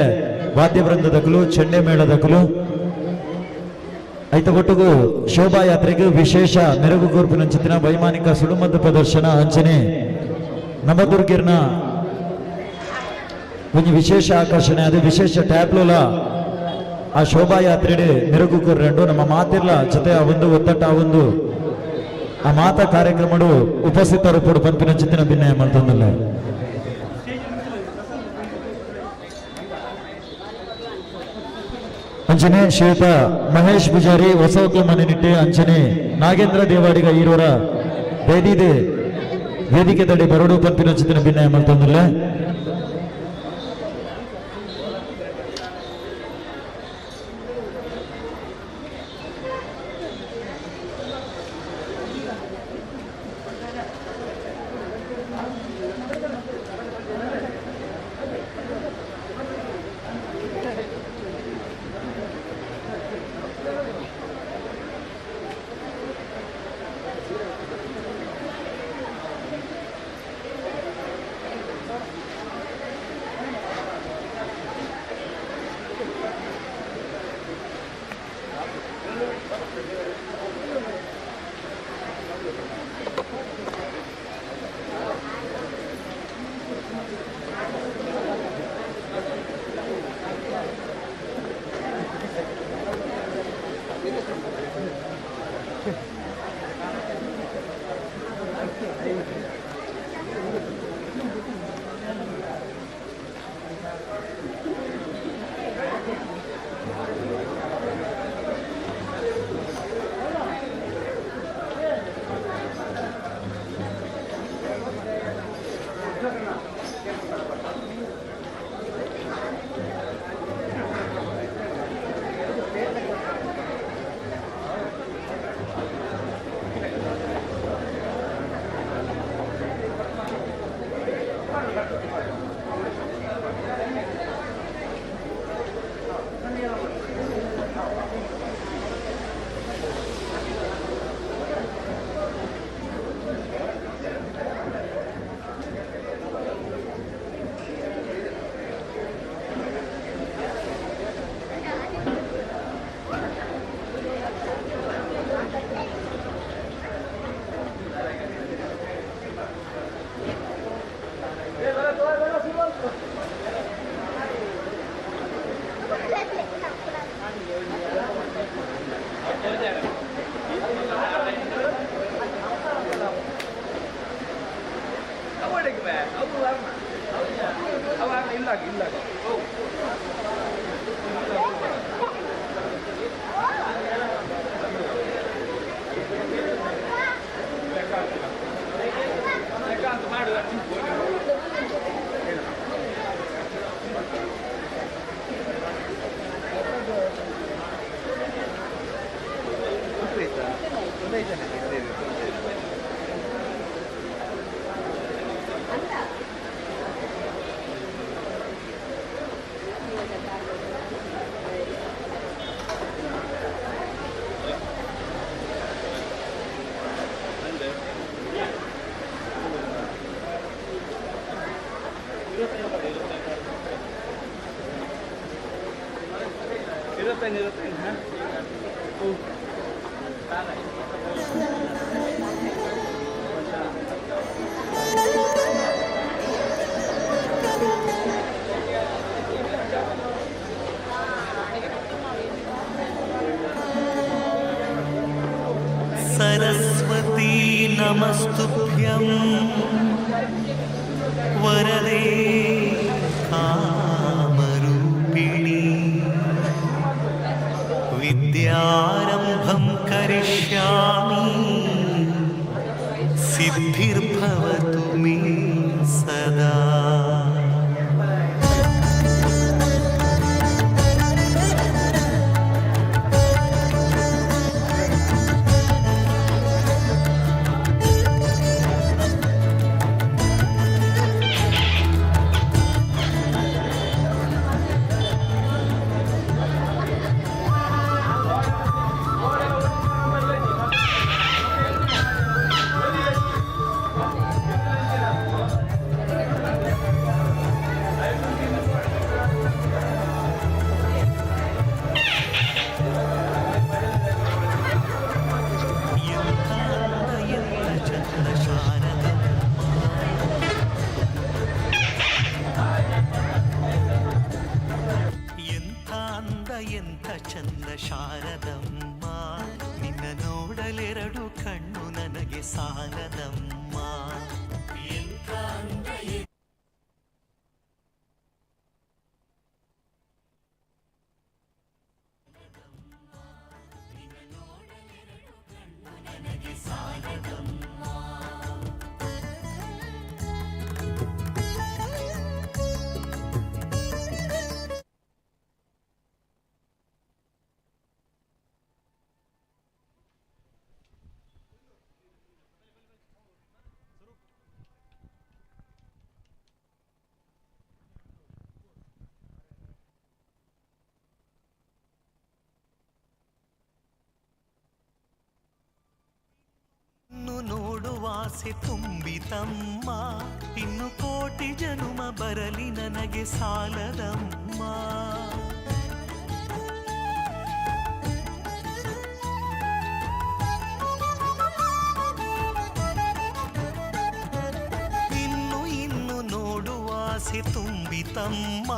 ವಾದ್ಯವೃಂದದಕಲು ಚೆಂಡೆ ಮೇಳದಕಲು ಐತ ಒಟ್ಟುಗು ಶೋಭಾಯಾತ್ರೆಗೆ ವಿಶೇಷ ಮೆರುಗು ಕೂರ್ಪಿನಂಚಿತ್ತಿನ ವೈಮಾನಿಕ ಸುಳುಮದ್ದು ಪ್ರದರ್ಶನ ಅಂಚನೆ ನವದುರ್ಗಿರ್ನ ಒಂಜಿ ವಿಶೇಷ ಆಕರ್ಷಣೆ ಅದು ವಿಶೇಷ ಟ್ಯಾಬ್ಲೋಲ ಆ ಶೋಭಾಯಾತ್ರೆ ಮೆರುಗು ಕೂರ್ರೆಂಡು ನಮ್ಮ ಮಾತಿರ್ಲ ಜೊತೆ ಆ ಒಂದು ಒತ್ತಟ್ಟ ಆ ಒಂದು ಆ ಮಾತಾ ಕಾರ್ಯಕ್ರಮಡು ಉಪಸ್ಥಿತರು ಪೊಡು ಪನ್ಪಿನ ಚಿತ್ತಿನ ಭಿನ್ನಯ ಮಲ್ತೊಂದುಲ್ಲೆ. ಅಂಚನೆ ಶ್ವೇತ ಮಹೇಶ್ ಪೂಜಾರಿ ಹೊಸೋಕ್ಲ ಮನೆನಿಟ್ಟೆ ಅಂಚನೆ ನಾಗೇಂದ್ರ ದೇವಾಡಿಗ ಈರೋರ ಬೇದಿದೆ ವೇದಿಕೆ ತಡೆ ಬರಡು ಪನ್ಪಿನ ಚಿತ್ತಿನ ಭಿನ್ನಯ ಮಲ್ತೊಂದುಲ್ಲೆ. Saraswati नमस्तुभ्यं वरदे कामरूपिणी विद्यारम्भं करिष्यामि सिद्धिर्भवतु मे सदा। ಎಂಥ ಚಂದ ಶಾರದಮ್ಮ, ನಿನ್ನ ನೋಡಲೆರಡು ಕಣ್ಣು ನನಗೆ ಸಾಲದಮ್ಮ. ಎಂಥ ಅಂದ ನನಗೆ ಸಾಲದಮ್ಮ. ನೋಡುವಾಸೆ ತುಂಬಿತಮ್ಮ, ಇನ್ನು ಕೋಟಿ ಜನುಮ ಬರಲಿ ನನಗೆ ಸಾಲದಮ್ಮ. ಇನ್ನು ಇನ್ನು ನೋಡುವಾಸೆ ತುಂಬಿತಮ್ಮ,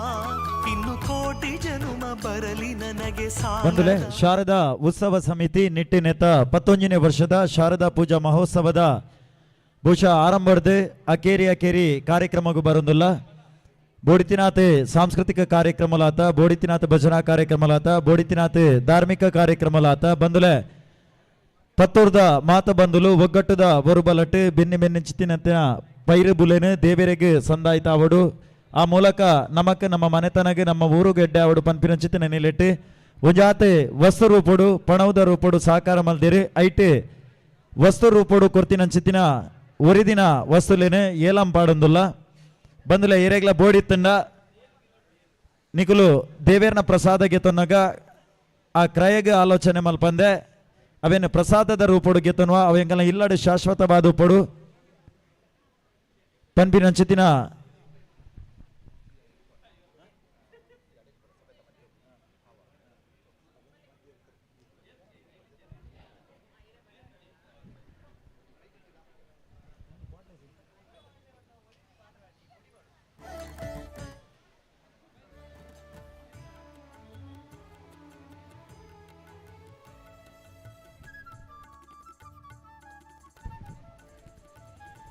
ಇನ್ನು ಕೋಟಿ ಜನುಮ ಬರಲಿ ನನಗೆ ಬಂಧುಲೆ ಸಾಲದ. ಶಾರದಾ ಉತ್ಸವ ಸಮಿತಿ ನಿಟ್ಟಿನೆತ್ತ 19ನೇ ವರ್ಷದ ಶಾರದಾ ಪೂಜಾ ಮಹೋತ್ಸವದ ಬಹುಶಃ ಆರಂಭದ ಅಕೇರಿ ಅಕೇರಿ ಕಾರ್ಯಕ್ರಮಕ್ಕೂ ಬರೋದಿಲ್ಲ. ಬೋಡಿತಿನಾಥ್ ಸಾಂಸ್ಕೃತಿಕ ಕಾರ್ಯಕ್ರಮಲಾತ, ಬೋಡಿತಿನಾಥ್ ಭಜನಾ ಕಾರ್ಯಕ್ರಮಲಾತ, ಬೋಡಿತಿನಾಥ್ ಧಾರ್ಮಿಕ ಕಾರ್ಯಕ್ರಮಲಾತ. ಬಂಧುಲೆ ಪತ್ತೂರ್ದ ಮಾತ ಬಂಧುಲು ಒಗ್ಗಟ್ಟುದ ಒರುಬಲಟ್ಟು ಬೆನ್ನಿ ಬೆನ್ನಿಂಚಿತಿನಂತಿನ ಪೈರು ಬುಲೆನು ದೇವರಿಗೆ ಸಂದಾಯ್ತಾವಡು. ಆ ಮೂಲಕ ನಮಕ್ ನಮ್ಮ ಮನೆತನಗೆ ನಮ್ಮ ಊರುಗೆಡ್ಡೆ ಅವಡು ಪನ್ಪಿನಂಚಿತಿನ ನಿಲೆಟ್ಟು ಒಂಜಾತೆ ವಸ್ತು ರೂಪುಡು ಪಣವುದ ರೂಪುಡು ಸಾಕಾರ ಮಲ್ದಿರಿ. ಐಟ್ ವಸ್ತು ರೂಪುಡು ಕೊರ್ತಿನಂಚಿತಿನ ಒರಿದಿನ ವಸ್ತುಲೇನೆ ಏಲಂ ಪಾಡೊಂದುಲ್ಲ. ಬಂದುಲ ಏರೆಗ್ಲ ಬೋಡಿತ್ತಂಡ ನಿಕುಲು ದೇವೇರ್ನ ಪ್ರಸಾದ ಗೆತೊನ್ನಗ ಆ ಕ್ರಯಗ ಆಲೋಚನೆ ಮಲ್ಪಂದೆ ಅವೇನು ಪ್ರಸಾದದ ರೂಪುಡು ಗೆತೊನ್ನುವ ಅವೆಂಕಲ ಇಲ್ಲಡೆ ಶಾಶ್ವತವಾದ ಪಡು ಪನ್ಪಿನಂಚಿತಿನ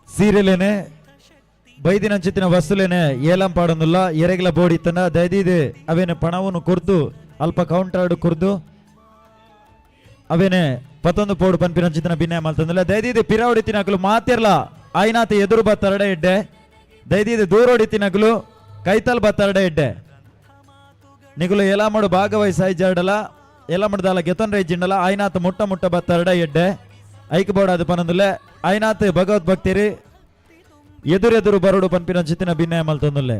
ಸೀರೆಲೇನೆ ಬೈದಿನಂಚಿತ್ತಿನ ವಸ್ತುಲೇನೆ ಏಲಂ ಪಾಡೊಂದುಲ್ಲ ಎರೆಗ್ಲ ಬೋಡಿ ಇತ್ತನ ದಯದೀದ್ ಅವೇನೆ ಪಣವನ್ನು ಕುರ್ದು ಅಲ್ಪ ಕೌಂಟರ್ ಕುರ್ದು ಅವೇನೆ ಪತ್ತೊಂದು ಪೋಡು ಪನ್ಪಿನಂಚಿತ್ತಿನ ಭಿನ್ನ ಮಲ್ತೊಂದುಲ್ಲ. ದಯದೀದ್ ಪಿರ ಹೊಡಿತಿನಕುಲು ಮಾತಿರ್ಲ ಆಯ್ನಾತ ಎದುರು ಬತ್ತರಡೆ ಇಡ್ಡೆ. ದಯದೀದ್ ದೂರ ಹೊಡಿತಿನಕುಲು ಕೈತಲ್ ಬತ್ತರಡೆ ಇಡ್ಡೆ. ನಿಗುಲು ಎಲಾಮಡು ಭಾಗವಹಿಸಾಯಿ ಜಾಡಲ ಎಲಾಮಡ್ದಾಲ ಗೆತೊನ್ ರೈಜಿಂಡಲ ಆಯ್ನಾತ್ ಮುಟ್ಟ ಮುಟ್ಟ ಬತ್ತರಡ ಎಡ್ಡೆ. ಐಕ್ ಬೋಡಾದ ಪನೊಂದುಲ್ಲೆ ಆಯ್ನಾತ್ ಭಗವತ್ ಭಕ್ತಿರಿ ಎದುರೆದುರು ಬರೋಡು ಪನ್ಪಿನಂಚಿತ್ತಿನ ಭಿನ್ನ ಮಲ್ತೊಂದುಲ್ಲೆ.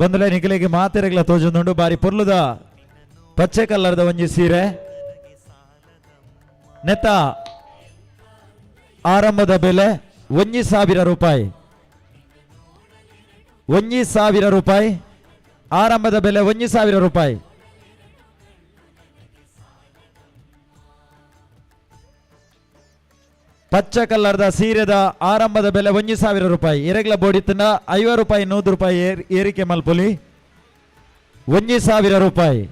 ಬಂದಲೆ ನಿಖಲಿಗೆ ಮಾತೆರೆಗ್ಲ ತೋಜೊಂದುಂಡು ಬಾರಿ ಪೊರ್ಲುದ ಪಚ್ಚೆ ಕಲ್ಲರ್ದ ಒಂಜಿ ಸೀರೆ. ನೆತ್ತ ಆರಂಭದ ಬೆಲೆ 1,000 ರೂಪಾಯಿ. 1,000 ರೂಪಾಯಿ ಆರಂಭದ ಬೆಲೆ 1,000 ರೂಪಾಯಿ. ಪಚ್ಚ ಕಲ್ಲರ್ದ ಸೀರೆದ ಆರಂಭದ ಬೆಲೆ 1,000 ರೂಪಾಯಿ. ಎರೆಗ್ಲ ಬೋಡಿತ್ತನ 50 ರೂಪಾಯಿ 100 ರೂಪಾಯಿ ಏರಿಕೆ ಮಲ್ಪೊಲಿ. 1,000 ರೂಪಾಯಿ.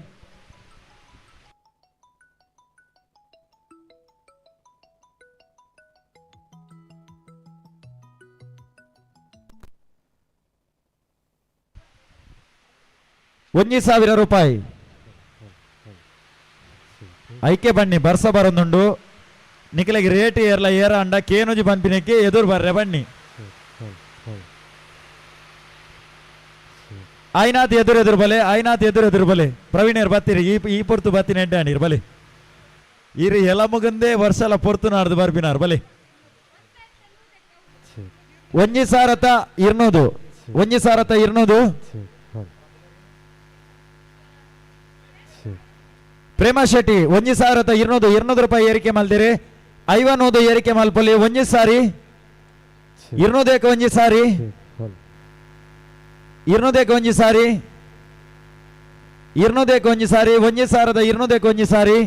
1,000 ರೂಪಾಯಿ. ಐಕೆ ಬನ್ನಿ ಬರ್ಸ ಬರೊಂದುಂಡು ನಿಖಲಿಗೆ ರೇಟ್ ಏರ್ಲ ಏರ ಅಂಡ ಕೇನುಜಿ ಪನ್ಪಿನಕ್ಕೆ ಎದುರು ಬರ್ರೆ ಬನ್ನಿ. ಆಯ್ನಾತ್ ಎದುರು ಎದುರು ಬಲೆ, ಆಯ್ನಾತ್ ಎದುರು ಎದುರು ಬಲೆ. ಪ್ರವೀಣರ್ ಬತ್ತಿರಿ ಈ ಈ ಪೊರ್ತು ಬತ್ತಿನ ಎಡ್ಡೆ ಬಲೆ. ಇರು ಎಲ ಮುಗಂದೇ ವರ್ಷಲ ಪೊರ್ತು ನಾಡ್ದು ಬರ್ಪಿನಾರ್ ಬಲೆ. 1,200 1,200. ಪ್ರೇಮ ಶೆಟ್ಟಿ 1,200 200 ರೂಪಾಯಿ ಏರಿಕೆ ಮಲ್ದಿರಿ. 50 ಏರಿಕೆ ಮಲ್ಪೊಲಿ. ಒಂಜಿ ಸಾರಿ ಇರ್ನೂದೇಕ ಒಂಜಿ ಸಾರಿ ಇರ್ನೂದೇಕ ಒಂಜಿ ಸಾರಿ ಇರ್ನೂದೇಕ ಒಂಜಿ ಸಾರಿ 1,200 ಒಂಜಿ ಸಾರಿ.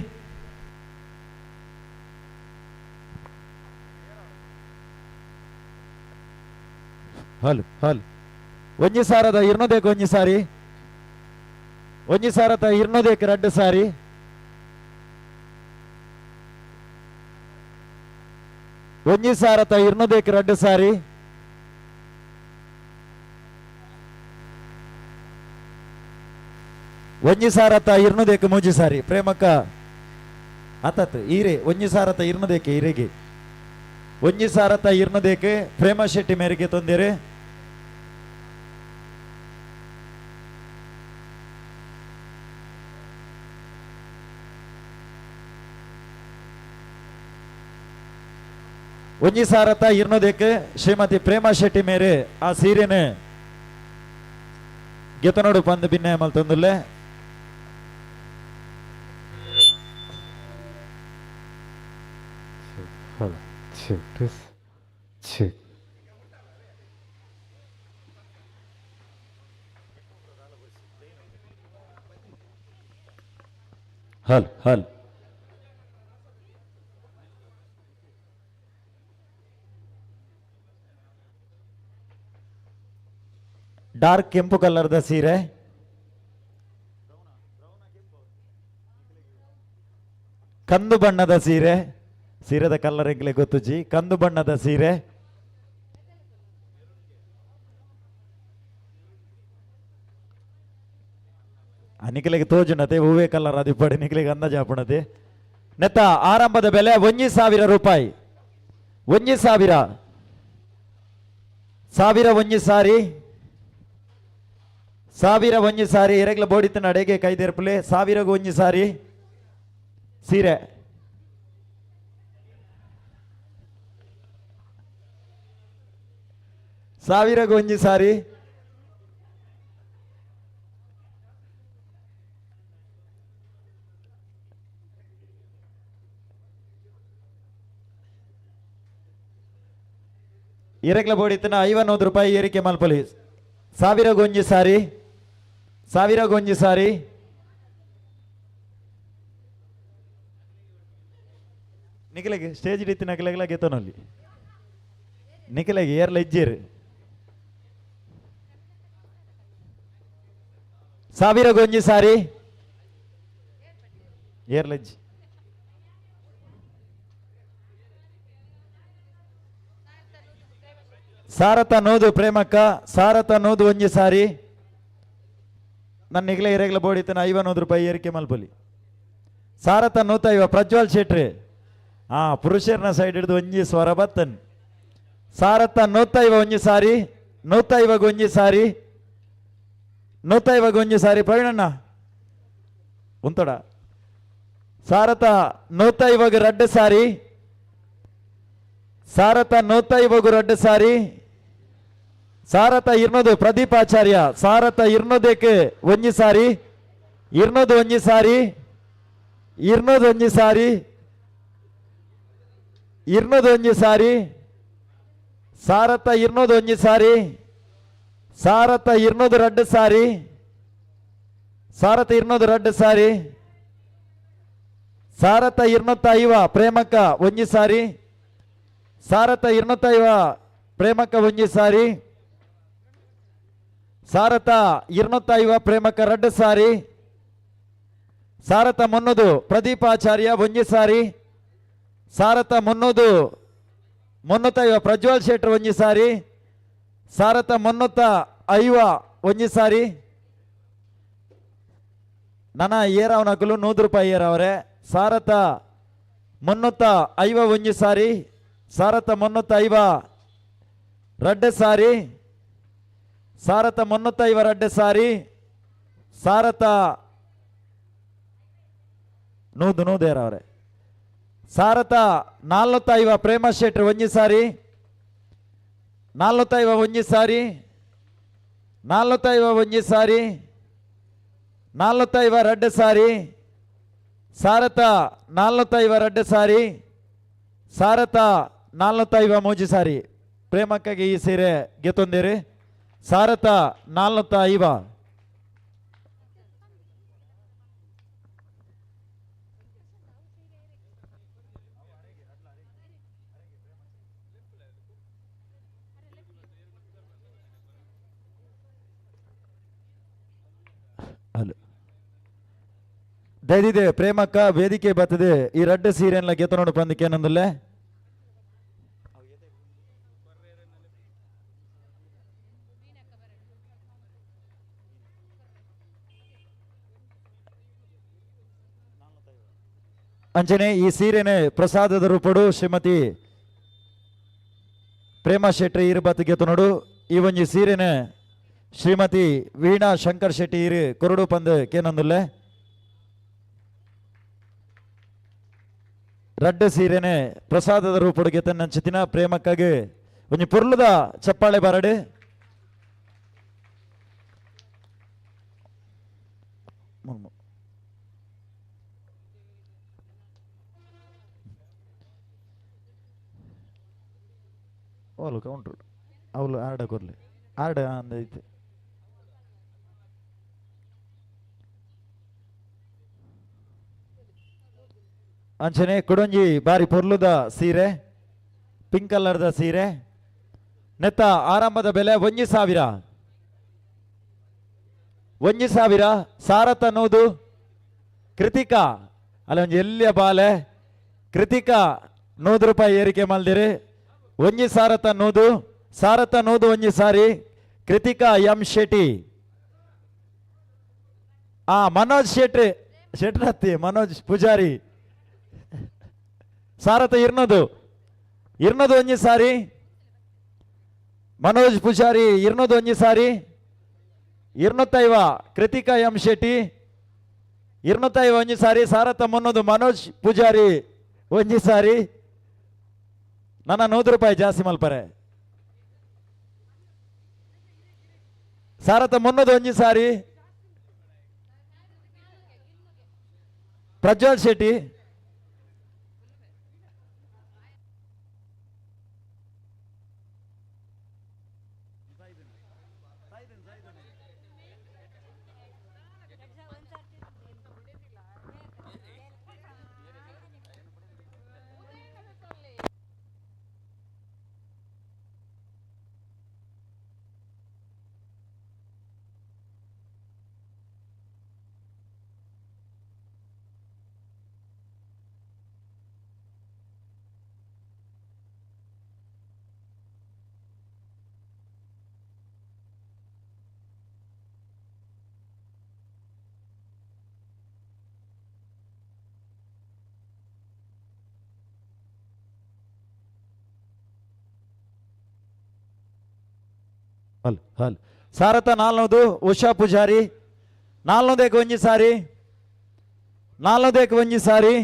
ಹಲ್ ಹಲ್ 1,200 ಒಂಜಿ ಸಾರಿ 1,200 ರಡ್ಡು ಸಾರಿ. 1,200 ರಡ್ಡು ಸಾರಿ. 1,200 ಮೂಜಿ ಸಾರಿ. ಪ್ರೇಮಕ್ಕ ಆತತ್ ಈರೆ 1,200 ಈರೆಗೆ 1,200 ಪ್ರೇಮ ಶೆಟ್ಟಿ ಮೇರೆಗೆ ತೊಂದರೆ. 1,200 ಶ್ರೀಮತಿ ಪ್ರೇಮ ಶೆಟ್ಟಿ ಮೇರೆ ಆ ಸೀರೆನೆ ಗೆತನೋಡು ಪಂದು ಭಿನ್ನ ಮಲ್ತೊಂದುಲ್ಲೆ. ಹಲ್ ಹಲ್ ಡಾರ್ಕ್ ಕೆಂಪು ಕಲರ್ದ ಸೀರೆ. ಕಂದು ಬಣ್ಣದ ಸೀರೆ. ಸೀರೆದ ಕಲರ್ ಎಂಕ್ಲೆ ಗೊತ್ತುಜಿ. ಕಂದು ಬಣ್ಣದ ಸೀರೆ. ನಿಖಲಿಗೆ ತೋಜುನತೆ ಹೂವೇ ಕಲರ್ ಅದಿಪ್ಪಡಿ ನಿಖಲಿಗೆ ಅಂದಾಜು ಆಪುಣತೆ. ನೆತ್ತ ಆರಂಭದ ಬೆಲೆ 1,000 ರೂಪಾಯಿ. 1,000 ಸಾವಿರ ಒಂಜಿ ಸಾರಿ ಸಾವಿರ ಒಂಜಿ ಸಾರಿ ಎರೆಗ್ಲ ಬೋಡಿತನ ಅಡೆಗೆ ಕೈದೇರ್ಪುಲೆ ಸಾವಿರಗೂ ಒಂಜಿ ಸಾರಿ ಸೀರೆ. ಸಾವಿರಗೂ ಒಂಜಿ ಸಾರಿ. ಎರೆಗ್ಲ ಬೋಡಿತನ 50 ರೂಪಾಯಿ ಏರಿಕೆ ಮಲ್ಪೊಲಿ. ಸಾವಿರಗೊಂಜಿ ಸಾರಿ ಸಾವಿರಗೊಂಜಿ ಸಾರಿ. ನಿಖಲೆಗೆ ಸ್ಟೇಜ್ ರೀತಿ ನಕಲೆಗಳ ಗೆತನಲ್ಲಿ ನಿಖಲೆಗೆ ಏರ್ಲ ಇಜ್ಜೇರು. ಸಾವಿರ ಒಂಜಿ ಸಾರಿ ಏರ್ಲಜ್ಜಿ ಸಾರತ ನೋದು ಪ್ರೇಮಕ್ಕ ಸಾರತ ನೋದು ಒಂಜಿ ಸಾರಿ ನನ್ನ ನಿಗಲ ಇರೆಗ್ಲ ಬೋಡಿತನ 500 ರೂಪಾಯಿ ಏರಿಕೆ ಮಲ್ಪೊಲಿ. ಸಾರತ ನೂತ ಇವ ಪ್ರಜ್ವಲ್ ಶೆಟ್ರಿ. ಆ ಪುರುಷರ್ನ ಸೈಡ್ ಹಿಡಿದು ಒಂಜಿ ಸ್ವರ ಬತ್ತನ್. ಸಾರತ ನೂತ ಇವ ಒಂಜಿ ಸಾರಿ, ನೂತ ಇವಾಗ ಒಂಜಿ ಸಾರಿ, ನೂತ ಇವಾಗ ಒಂಜಿ ಸಾರಿ. ಪ್ರವೀಣಣ್ಣ ಉಂತಡ. ಸಾರತ ನೂತ ಇವಾಗ ರಡ್ಡು ಸಾರಿ, ಸಾರತ ನೂತ ಇವಾಗ ರಡ್ಡು ಸಾರಿ. ಸಾರತ ಇರ್ನೋದು ಪ್ರದೀಪ್ ಆಚಾರ್ಯ. ಸಾರತ ಇರ್ನೋದೇಕ್ ಒಂಜಿ ಸಾರಿ, ಇರ್ನೋದು ಒಂಜಿ ಸಾರಿ, ಇರ್ನೋದು ಒಂಜಿ ಸಾರಿ, ಇರ್ನೋದು ಒಂಜಿ ಸಾರಿ. ಸಾರತ ಇರ್ನೋದು ಒಂಜಿ ಸಾರಿ, ಸಾರತ ಇರ್ನೋದು ರಡ್ಡು ಸಾರಿ, ಸಾರತ ಇರ್ನೋದು ರಡ್ಡು ಸಾರಿ. ಸಾರತ ಇರ್ನೂತ್ತ ಐವ ಪ್ರೇಮಕ್ಕ ಒಂಜಿ ಸಾರಿ, ಸಾರತ ಇರ್ನೂತ್ತ ಐವ ಪ್ರೇಮಕ್ಕ ಒಂಜಿ ಸಾರಿ. ಸಾರತ ಇರ್ನೂತ್ತ ಐವ ಪ್ರೇಮಕ್ಕ ರಡ್ಡು ಸಾರಿ. ಸಾರತ ಮುನ್ನೂದು ಪ್ರದೀಪಾಚಾರ್ಯ ಒಂಜಿ ಸಾರಿ. ಸಾರತ ಮುನ್ನೂದು ಮುನ್ನೂತ್ತ ಐವ ಪ್ರಜ್ವಲ್ ಶೆಟ್ರ್ ಒಂಜಿ ಸಾರಿ. ಸಾರತ ಮುನ್ನೂತ್ತ ಐವ ಒಂಜಿ ಸಾರಿ. ನನ್ನ ಏರಾವನಕುಲು 100 ರೂಪಾಯಿ ಏರಾವ್ರೆ. ಸಾರತ ಮುನ್ನೂತ್ತ ಐವ ಒಂಜಿ ಸಾರಿ, ಸಾರತ ಮುನ್ನೂತ್ತ ಐವ ರಡ್ಡು ಸಾರಿ, ಸಾರತ ಮುನ್ನೂತ್ತ ಐವ ರಡ್ಡು ಸಾರಿ. ಸಾರತ ನೂದು ನೂದು ಏರವ್ರೆ. ಸಾರತ ನಾಲ್ನೂತ್ತ ಐವ ಪ್ರೇಮ ಶೆಟ್ರ್ ಒಂಜಿ ಸಾರಿ, ನಾಲ್ನೂತ್ತ ಐವ ಒಂಜಿ ಸಾರಿ, ನಾಲ್ನೂತ್ತ ಐವ ಒಂಜಿ ಸಾರಿ, ನಾಲ್ನೂತ್ತ ಐವ ರಡ್ಡು ಸಾರಿ. ಸಾರತ ನಾಲ್ನೂತ್ತ ಐವ ರಡ್ಡು ಸಾರಿ, ಸಾರತ ನಾಲ್ನೂತ್ತ ಐವ ಮೂಜಿ ಸಾರಿ. ಪ್ರೇಮಕ್ಕಾಗಿ ಈ ಸೀರೆ ಗೆತ್ತೊಂದಿರಿ. ಸಾರತ ನಾಲ್ನೂತ್ತ ಐವ. ಅಲ್ಲ ದಯದಿದೆ ಪ್ರೇಮಕ್ಕ ವೇದಿಕೆ ಬರ್ತದೆ. ಈ ರಡ್ಡು ಸೀರೆಲ್ಲ ಗೆತ್ತ ನೋಡು ಪಂದಕ್ಕೆ ಏನಂದಲ್ಲೇ. ಅಂಚನೆ ಈ ಸೀರೆನೆ ಪ್ರಸಾದದ ರೂಪಡು ಶ್ರೀಮತಿ ಪ್ರೇಮ ಶೆಟ್ಟಿ ಇರು ಬತ್ತು ಗೆತ್ತು ನೋಡು. ಈ ಒಂಜಿ ಸೀರೆನೆ ಶ್ರೀಮತಿ ವೀಣಾ ಶಂಕರ್ ಶೆಟ್ಟಿ ಇರು ಕೊರಡು ಪಂದು ಕೇನಂದುಲ್ಲೆ. ರಡ್ಡು ಸೀರೆನೆ ಪ್ರಸಾದದ ರೂಪಡು ಗೆತ್ತನ್ನಂಚಿತಿನ ಪ್ರೇಮಕ್ಕಾಗಿ ಒಂಜಿ ಪೊರ್ಲುದ ಚಪ್ಪಾಳೆ ಬರಡು. ಓಲು ಕೌಂಟ್ರು ಅವಳು ಆರ್ಡ ಕೊರ್ಲಿ ಆರ್ಡ ಅಂದೈತೆ. ಅಂಚನೆ ಕುಡೊಂಜಿ ಬಾರಿ ಪೊರ್ಲುದ ಸೀರೆ, ಪಿಂಕ್ ಕಲರ್ದ ಸೀರೆ. ನೆತ್ತ ಆರಂಭದ ಬೆಲೆ 1000, 1000. ಸಾರತ ನೂದು ಕೃತಿಕಾ. ಅಲ್ಲ ಒಂಜಿ ಎಲ್ಲಿಯ ಬಾಲೆ ಕೃತಿಕಾ 100 ರೂಪಾಯಿ ಏರಿಕೆ ಮಲ್ದಿರಿ. ಒಂಜಿ ಸಾರತ ನೂದು, ಸಾರತ ನೂದು ಒಂಜಿ ಸಾರಿ ಕೃತಿಕಾ ಎಂ ಶೆಟ್ಟಿ. ಆ ಮನೋಜ್ ಶೆಟ್ಟಿ ಶೆಟ್ರತ್ತಿ ಮನೋಜ್ ಪೂಜಾರಿ. ಸಾರತ ಇರ್ನದು, ಇರ್ನದು ಒಂಜಿ ಸಾರಿ ಮನೋಜ್ ಪೂಜಾರಿ. ಇರ್ನದು ಒಂಜಿ ಸಾರಿ. ಇರ್ನೂತ್ತೈವ ಕೃತಿಕಾ ಎಂ ಶೆಟ್ಟಿ. ಇರ್ನೂತ್ತೈವ ಒಂಜಿ ಸಾರಿ. ಸಾರತ ಮುನ್ನೂದು ಮನೋಜ್ ಪೂಜಾರಿ ಒಂಜಿ ಸಾರಿ. ನನ್ನ 100 ರೂಪಾಯಿ ಜಾಸ್ತಿ ಮಲ್ಪರೆ. ಸಾರತ ಮುನ್ನೂದು ಒಂಜಿ ಸಾರಿ ಪ್ರಜ್ವಲ್ ಶೆಟ್ಟಿ. ಹಲ್ ಹಲ್ ಸಾರತ ನಾಲ್ನೂದು ಉಷಾ ಪೂಜಾರಿ ನಾಲ್ನೂದೇಕ ಒಂಜಿ ಸಾರಿ ನಾಲ್ನೂದೇಕ ಒಂಜಿ ಸಾರಿ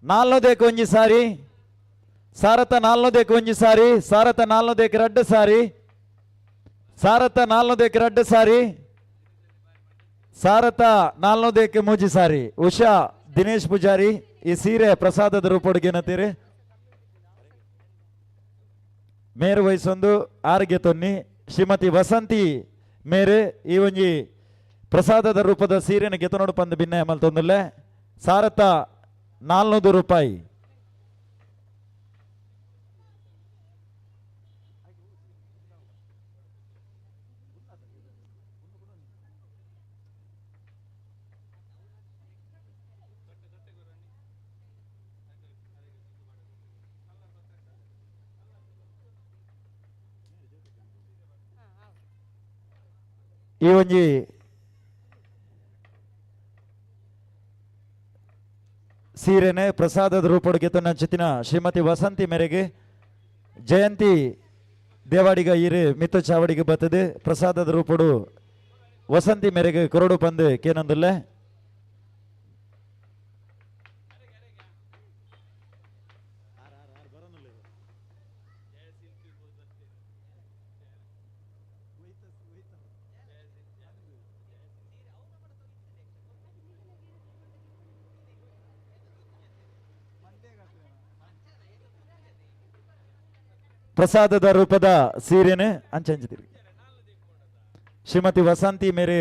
ನಾಲ್ನೂದೇಕ ಒಂಜಿ ಸಾರಿ ಸಾರತ ನಾಲ್ನೂದೇಕ ಒಂಜಿ ಸಾರಿ ಸಾರತ ನಾಲ್ನೂದೇಕ ರಡ್ಡು ಸಾರಿ ಸಾರತ ನಾಲ್ನೂದೇಕ ರಡ್ಡು ಸಾರಿ ಸಾರತ ನಾಲ್ನೂದೇಕ ಮೂಜಿ ಸಾರಿ ಉಷಾ ದಿನೇಶ್ ಪೂಜಾರಿ ಈ ಸೀರೆ ಪ್ರಸಾದದ ರೂಪೊಡುಗೇನತ್ತೀರಿ ಮೇರು ವಯಸ್ಸೊಂದು ಆರೋಗ್ಯ ತೊನ್ನಿ ಶ್ರೀಮತಿ ವಸಂತಿ ಮೇರು ಈ ಒಂಜಿ ಪ್ರಸಾದದ ರೂಪದ ಸೀರೆನ ಗೆತನೋಡು ಪಂದು ಭಿನ್ನ ಮಲ್ತೊಂದುಲ್ಲೆ ಸಾರತ 400 ರೂಪಾಯಿ. ಈ ಒಂಜಿ ಸೀರೆನೆ ಪ್ರಸಾದದ ರೂಪೊಡು ಗೆತೊನಂಚಿತ್ತಿನ ಶ್ರೀಮತಿ ವಸಂತಿ ಮೇರೆಗೆ ಜಯಂತಿ ದೇವಾಡಿಗ ಈರು ಮಿತ್ತು ಚಾವಡಿಗೆ ಬತ್ತದೆ ಪ್ರಸಾದದ ರೂಪೊಡು ವಸಂತಿ ಮೇರೆಗೆ ಕೊರಡು ಪಂದು ಕೇನಂದುಲ್ಲೆ. ಪ್ರಸಾದದ ರೂಪದ ಸೀರೆನೆ ಅಂಚಂಚಿತಿರಿ ಶ್ರೀಮತಿ ವಸಂತಿ ಮೇರೆ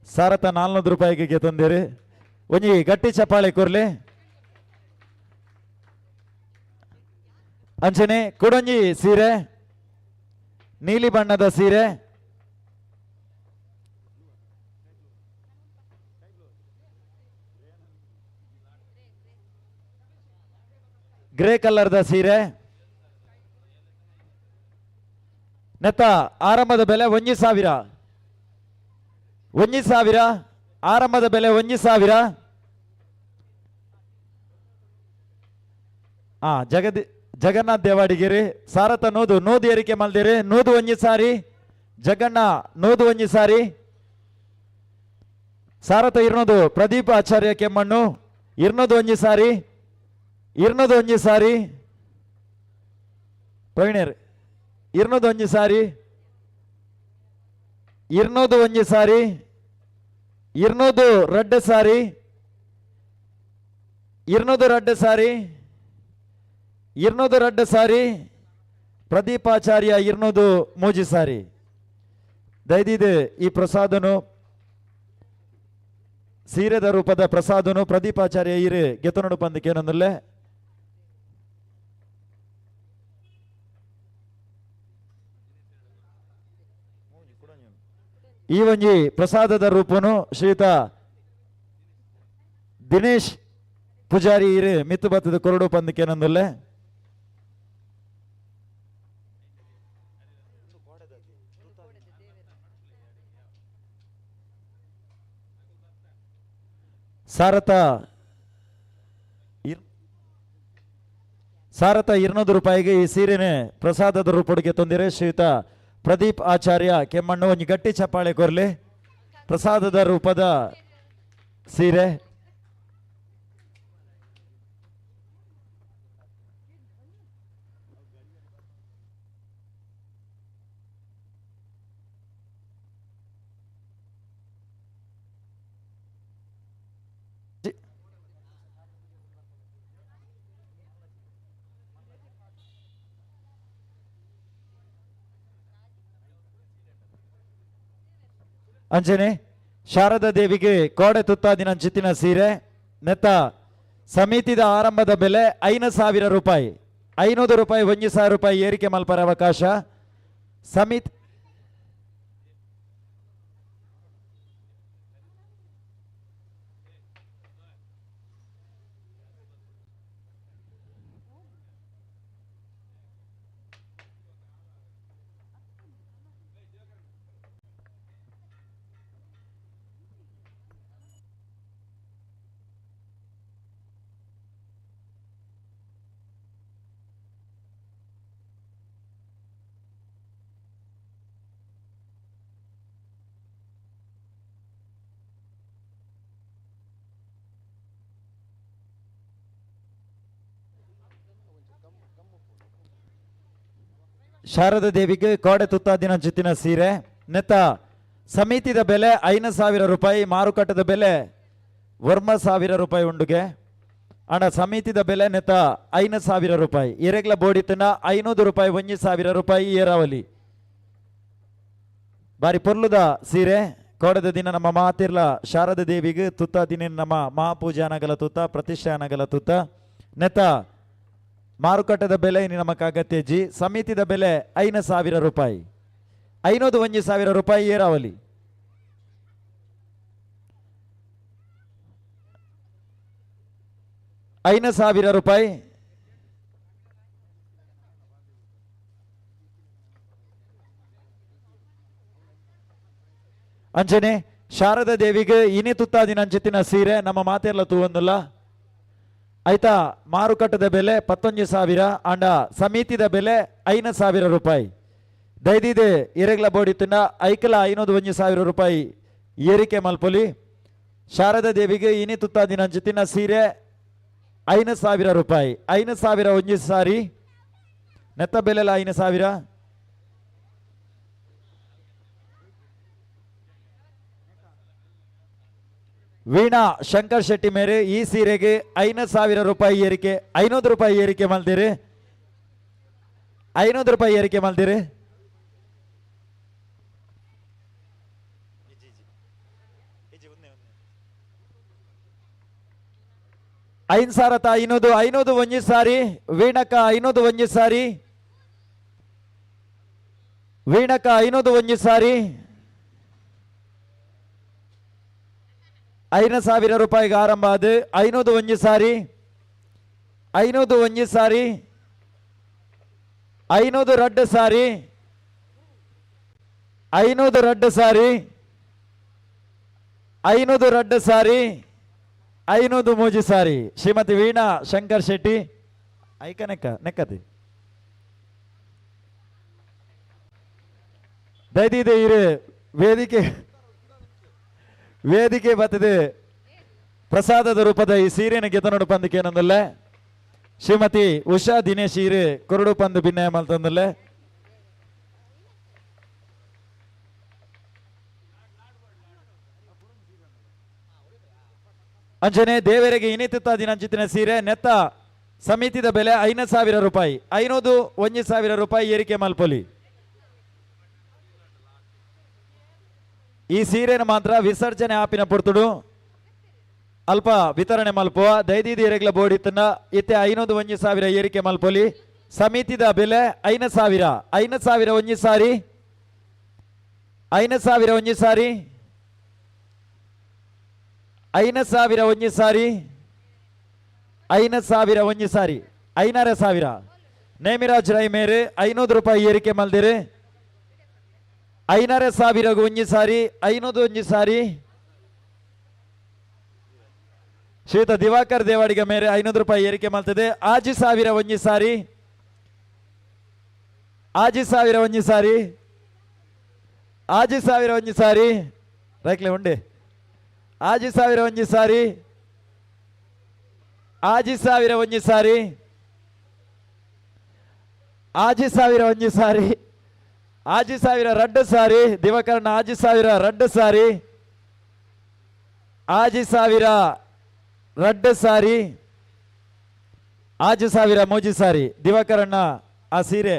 ಸಾರತ 400 ರೂಪಾಯಿಗೆ ಗೆತಂದಿರಿ. ಒಂಜಿ ಗಟ್ಟಿ ಚಪ್ಪಾಳೆ ಕೊರ್ಲೆ. ಅಂಚನೆ ಕುಡೊಂಜಿ ಸೀರೆ ನೀಲಿ ಬಣ್ಣದ ಸೀರೆ ಗ್ರೇ ಕಲರ್ದ ಸೀರೆ ನೆತ್ತ ಆರಂಭದ ಬೆಲೆ 1000 1000 ಆರಂಭದ ಬೆಲೆ 1000. ಆ ಜಗನ್ನಾಥ್ ದೇವಾಡಿಗಿರಿ ಸಾರತ ನೂದು ನೂದು ಏರಿಕೆ ಮಲ್ದಿರಿ ನೂದು ಒಂಜಿ ಸಾರಿ ಜಗಣ್ಣ ನೂದು ಒಂಜಿ ಸಾರಿ ಸಾರತ ಇರ್ನೂದು ಪ್ರದೀಪ್ ಆಚಾರ್ಯ ಕೆಮ್ಮಣ್ಣು ಇರ್ನೂದು ಒಂಜಿ ಸಾರಿ ಇರ್ನೂದು ಒಂಜಿ ಸಾರಿ ಪ್ರವೀಣರ್ ಇರ್ನೂದು ಒಂಜಿ ಸಾರಿ ಇರ್ನೂದು ಒಂಜಿ ಸಾರಿ ಇರ್ನೂದು ರಡ್ಡು ಸಾರಿ ಇರ್ನೂದು ರಡ್ಡು ಸಾರಿ ಇರ್ನೂದು ರಡ್ಡು ಸಾರಿ ಪ್ರದೀಪಾಚಾರ್ಯ ಇರ್ನೂದು ಮೂಜಿ ಸಾರಿ. ದಯದಿದೆ ಈ ಪ್ರಸಾದನು ಸೀರೆದ ರೂಪದ ಪ್ರಸಾದನು ಪ್ರದೀಪಾಚಾರ್ಯ ಇರು ಗೆತನಡು ಪಂದಕ್ಕೇನಂದಲ್ಲೇ. ಈ ಒಂಜಿ ಪ್ರಸಾದದ ರೂಪನು ಶ್ರೀಯುತ ದಿನೇಶ್ ಪೂಜಾರಿ ಇರು ಮಿತ್ತು ಬತ್ತದ ಕೊರಡು ಪಂದಕ್ಕೇನಂದಲ್ಲೇ. ಸಾರತ ಸಾರತ 200 ರೂಪಾಯಿಗೆ ಈ ಸೀರೆನೆ ಪ್ರಸಾದದ ರೂಪೊಡುಗೆ ತಂದಿರೆ ಶ್ರೀಯುತ ಪ್ರದೀಪ್ ಆಚಾರ್ಯ ಕೆಮ್ಮಣ್ಣು ಒಂಜಿ ಗಟ್ಟಿ ಚಪ್ಪಾಳೆ ಕೊರ್ಲಿ. ಪ್ರಸಾದದ ರೂಪದ ಸೀರೆ. ಅಂಜನೆ ಶಾರದಾ ದೇವಿಗೆ ಕೋಡೆ ತುತ್ತಾದಿನ ಅಂಚಿತ್ತಿನ ಸೀರೆ ನೆತ್ತ ಸಮಿತಿದ ಆರಂಭದ ಬೆಲೆ 5000 ರೂಪಾಯಿ. 500 ರೂಪಾಯಿ 1000 ರೂಪಾಯಿ ಏರಿಕೆ ಮಲ್ಪರ ಅವಕಾಶ ಸಮಿತಿ. ಶಾರದಾ ದೇವಿಗೆ ಕೋಡೆ ತುತ್ತಾದಿನ ಚಿತ್ತಿನ ಸೀರೆ. ನೆತ್ತ ಸಮಿತಿದ ಬೆಲೆ 5,000 ರೂಪಾಯಿ, ಮಾರುಕಟ್ಟೆದ ಬೆಲೆ 9,000 ರೂಪಾಯಿ ಉಂಡುಗೆ. ಅಂಡ ಸಮಿತಿದ ಬೆಲೆ ನೆತ್ತ 5,000 ರೂಪಾಯಿ. ಎರೆಗ್ಲ ಬೋಡಿತನ 500 ರೂಪಾಯಿ 1,000 ರೂಪಾಯಿ ಏರಾವಲಿ. ಬಾರಿ ಪೊರ್ಲುದ ಸೀರೆ. ಕೋಡದ ದಿನ ನಮ್ಮ ಮಾತಿರ್ಲ ಶಾರದಾ ದೇವಿಗೆ ತುತ್ತ ದಿನ ನಮ್ಮ ಮಹಾಪೂಜಾನಗಲ ತುತ್ತ ಪ್ರತಿಷ್ಠಾನಗಲ ತುತ್ತ. ನೆತ್ತ ಮಾರುಕಟ್ಟೆದ ಬೆಲೆ ಇನ್ನು ನಮಕ್ ಅಗತ್ಯ ಜಿ. ಸಮಿತಿದ ಬೆಲೆ 5,000 ರೂಪಾಯಿ, 500 1,000 ರೂಪಾಯಿ ಏರಾವಲಿ. 5,000 ರೂಪಾಯಿ. ಅಂಚನೆ ಶಾರದಾ ದೇವಿಗೆ ಇನಿ ತುತ್ತಾದಿನ ಅಂಚಿತಿನ ಸೀರೆ ನಮ್ಮ ಮಾತೆಲ್ಲ ತೂವೊಂದುಲ್ಲ. ಆಯ್ತಾ, ಮಾರುಕಟ್ಟೆದ ಬೆಲೆ 19,000 ಅಂಡ ಸಮಿತಿದ ಬೆಲೆ 5,000 ರೂಪಾಯಿ. ದೈದಿದೆ ಎರೆಗ್ಲ ಬೋಡಿ ತಿನ್ನ ಐಕಲ 500 1,000 ರೂಪಾಯಿ ಏರಿಕೆ ಮಲ್ಪೊಲಿ. ಶಾರದಾ ದೇವಿಗೆ ಇನಿ ತುತ್ತಾದಿನ ಅಂಚಿತಿನ ಸೀರೆ 5,000 ರೂಪಾಯಿ. 5,000 ಒಂಜಿ ಸಾರಿ ನೆತ್ತ ಬೆಲೆಲ 5,000. ವೀಣಾ ಶಂಕರ್ ಶೆಟ್ಟಿ ಮೇರೆ ಈ ಸೀರೆಗೆ 5,000 ರೂಪಾಯಿ ಏರಿಕೆ, 500 ರೂಪಾಯಿ ಏರಿಕೆ ಮಲ್ದಿರಿ, 500 ರೂಪಾಯಿ ಏರಿಕೆ ಮಲ್ದಿರಿ. 5,000 500 500 ಒಂಜಿ ಸಾರಿ ವೀಣಕ 500 ಒಂಜಿ ಸಾರಿ ವೀಣಕ 500 ಒಂಜಿ ಸಾರಿ 5,000 ರೂಪಾಯಿಗೆ ಆರಂಭ ಅದು 500 ಒಂಜಿ ಸಾರಿ 500 ಒಂಜಿ ಸಾರಿ 500 ರಡ್ಡು ಸಾರಿ 500 ರಡ್ಡು ಸಾರಿ 500 ರಡ್ಡು ಸಾರಿ 500 ಮೂಜಿ ಸಾರಿ. ಶ್ರೀಮತಿ ವೀಣಾ ಶಂಕರ್ ಶೆಟ್ಟಿ ಐಕ ನೆಕ್ಕ ನೆಕ್ಕತಿ ದಯದಿದೆ ಇರು ವೇದಿಕೆ ವೇದಿಕೆ ಬತ್ತದೆ ಪ್ರಸಾದದ ರೂಪದ ಈ ಸೀರೆನ ಗೆತನೋಡು ಪಂದಕ್ಕೆ ಶ್ರೀಮತಿ ಉಷಾ ದಿನೇಶ್ ಇರು ಕೊರಡು ಪಂದು ಭಿನ್ನಯ ಮಲ್ತಂದಲ್ಲ. ಅಂಚನೆ ದೇವರಿಗೆ ಇನಿತುತ್ತ ದಿನಂಚಿತಿನ ಸೀರೆ ನೆತ್ತ ಸಮಿತಿದ ಬೆಲೆ 5,000 ರೂಪಾಯಿ, 500 1,000 ರೂಪಾಯಿ ಏರಿಕೆ ಮಲ್ಪೊಲಿ. ಈ ಸೀರೆನ ಮಾತ್ರ ವಿಸರ್ಜನೆ ಆಪಿನ ಪೊರ್ತುಡು ಅಲ್ಪ ವಿತರಣೆ ಮಲ್ಪುವ ದೈದೀದಿ ಎರೆಗ್ಲ ಬೋಡಿತನ ಇತ್ತೆ 500 1,000 ಏರಿಕೆ ಮಲ್ಪೊಲಿ. ಸಮಿತಿದ ಬೆಲೆ 5,000, 5,000 ಒಂಜಿ ಸಾರಿ 5,000 ಒಂಜಿ ಸಾರಿ 5,000 ಒಂಜಿ ಸಾರಿ 5,000 ಒಂಜಿ ಸಾರಿ 5,500. ನೇಮಿರಾಜ್ ರೈ ಮೇರೆ 500 ರೂಪಾಯಿ ಏರಿಕೆ ಮಲ್ದಿರಿ. 5,500 ಒಂಜಿ ಸಾರಿ 500 ಒಂಜಿ ಸಾರಿ. ಶ್ರೀಯುತ ದಿವಾಕರ್ ದೇವಾಡಿಗ ಮೇರೆ 500 ರೂಪಾಯಿ ಏರಿಕೆ ಮಲ್ತದೆ. 6,000 ಒಂಜಿ ಸಾರಿ 6,000 ಒಂಜಿ ಸಾರಿ 6,000 ಒಂಜಿ ಸಾರಿ ರೈಕ್ಲೆ ಉಂಡೆ 6,000 ಒಂಜಿ ಸಾರಿ 6,000 ಒಂಜಿ ಸಾರಿ 6,000 ಒಂಜಿ ಸಾರಿ 6,000 ರಡ್ಡು ಸಾರಿ ದಿವಾಕರಣ್ಣ 6,000 ರಡ್ಡು ಸಾರಿ 6,000 ರಡ್ಡು ಸಾರಿ 6,000 ಮೂಜಿ ಸಾರಿ ದಿವಾಕರಣ್ಣ ಆ ಸೀರೆ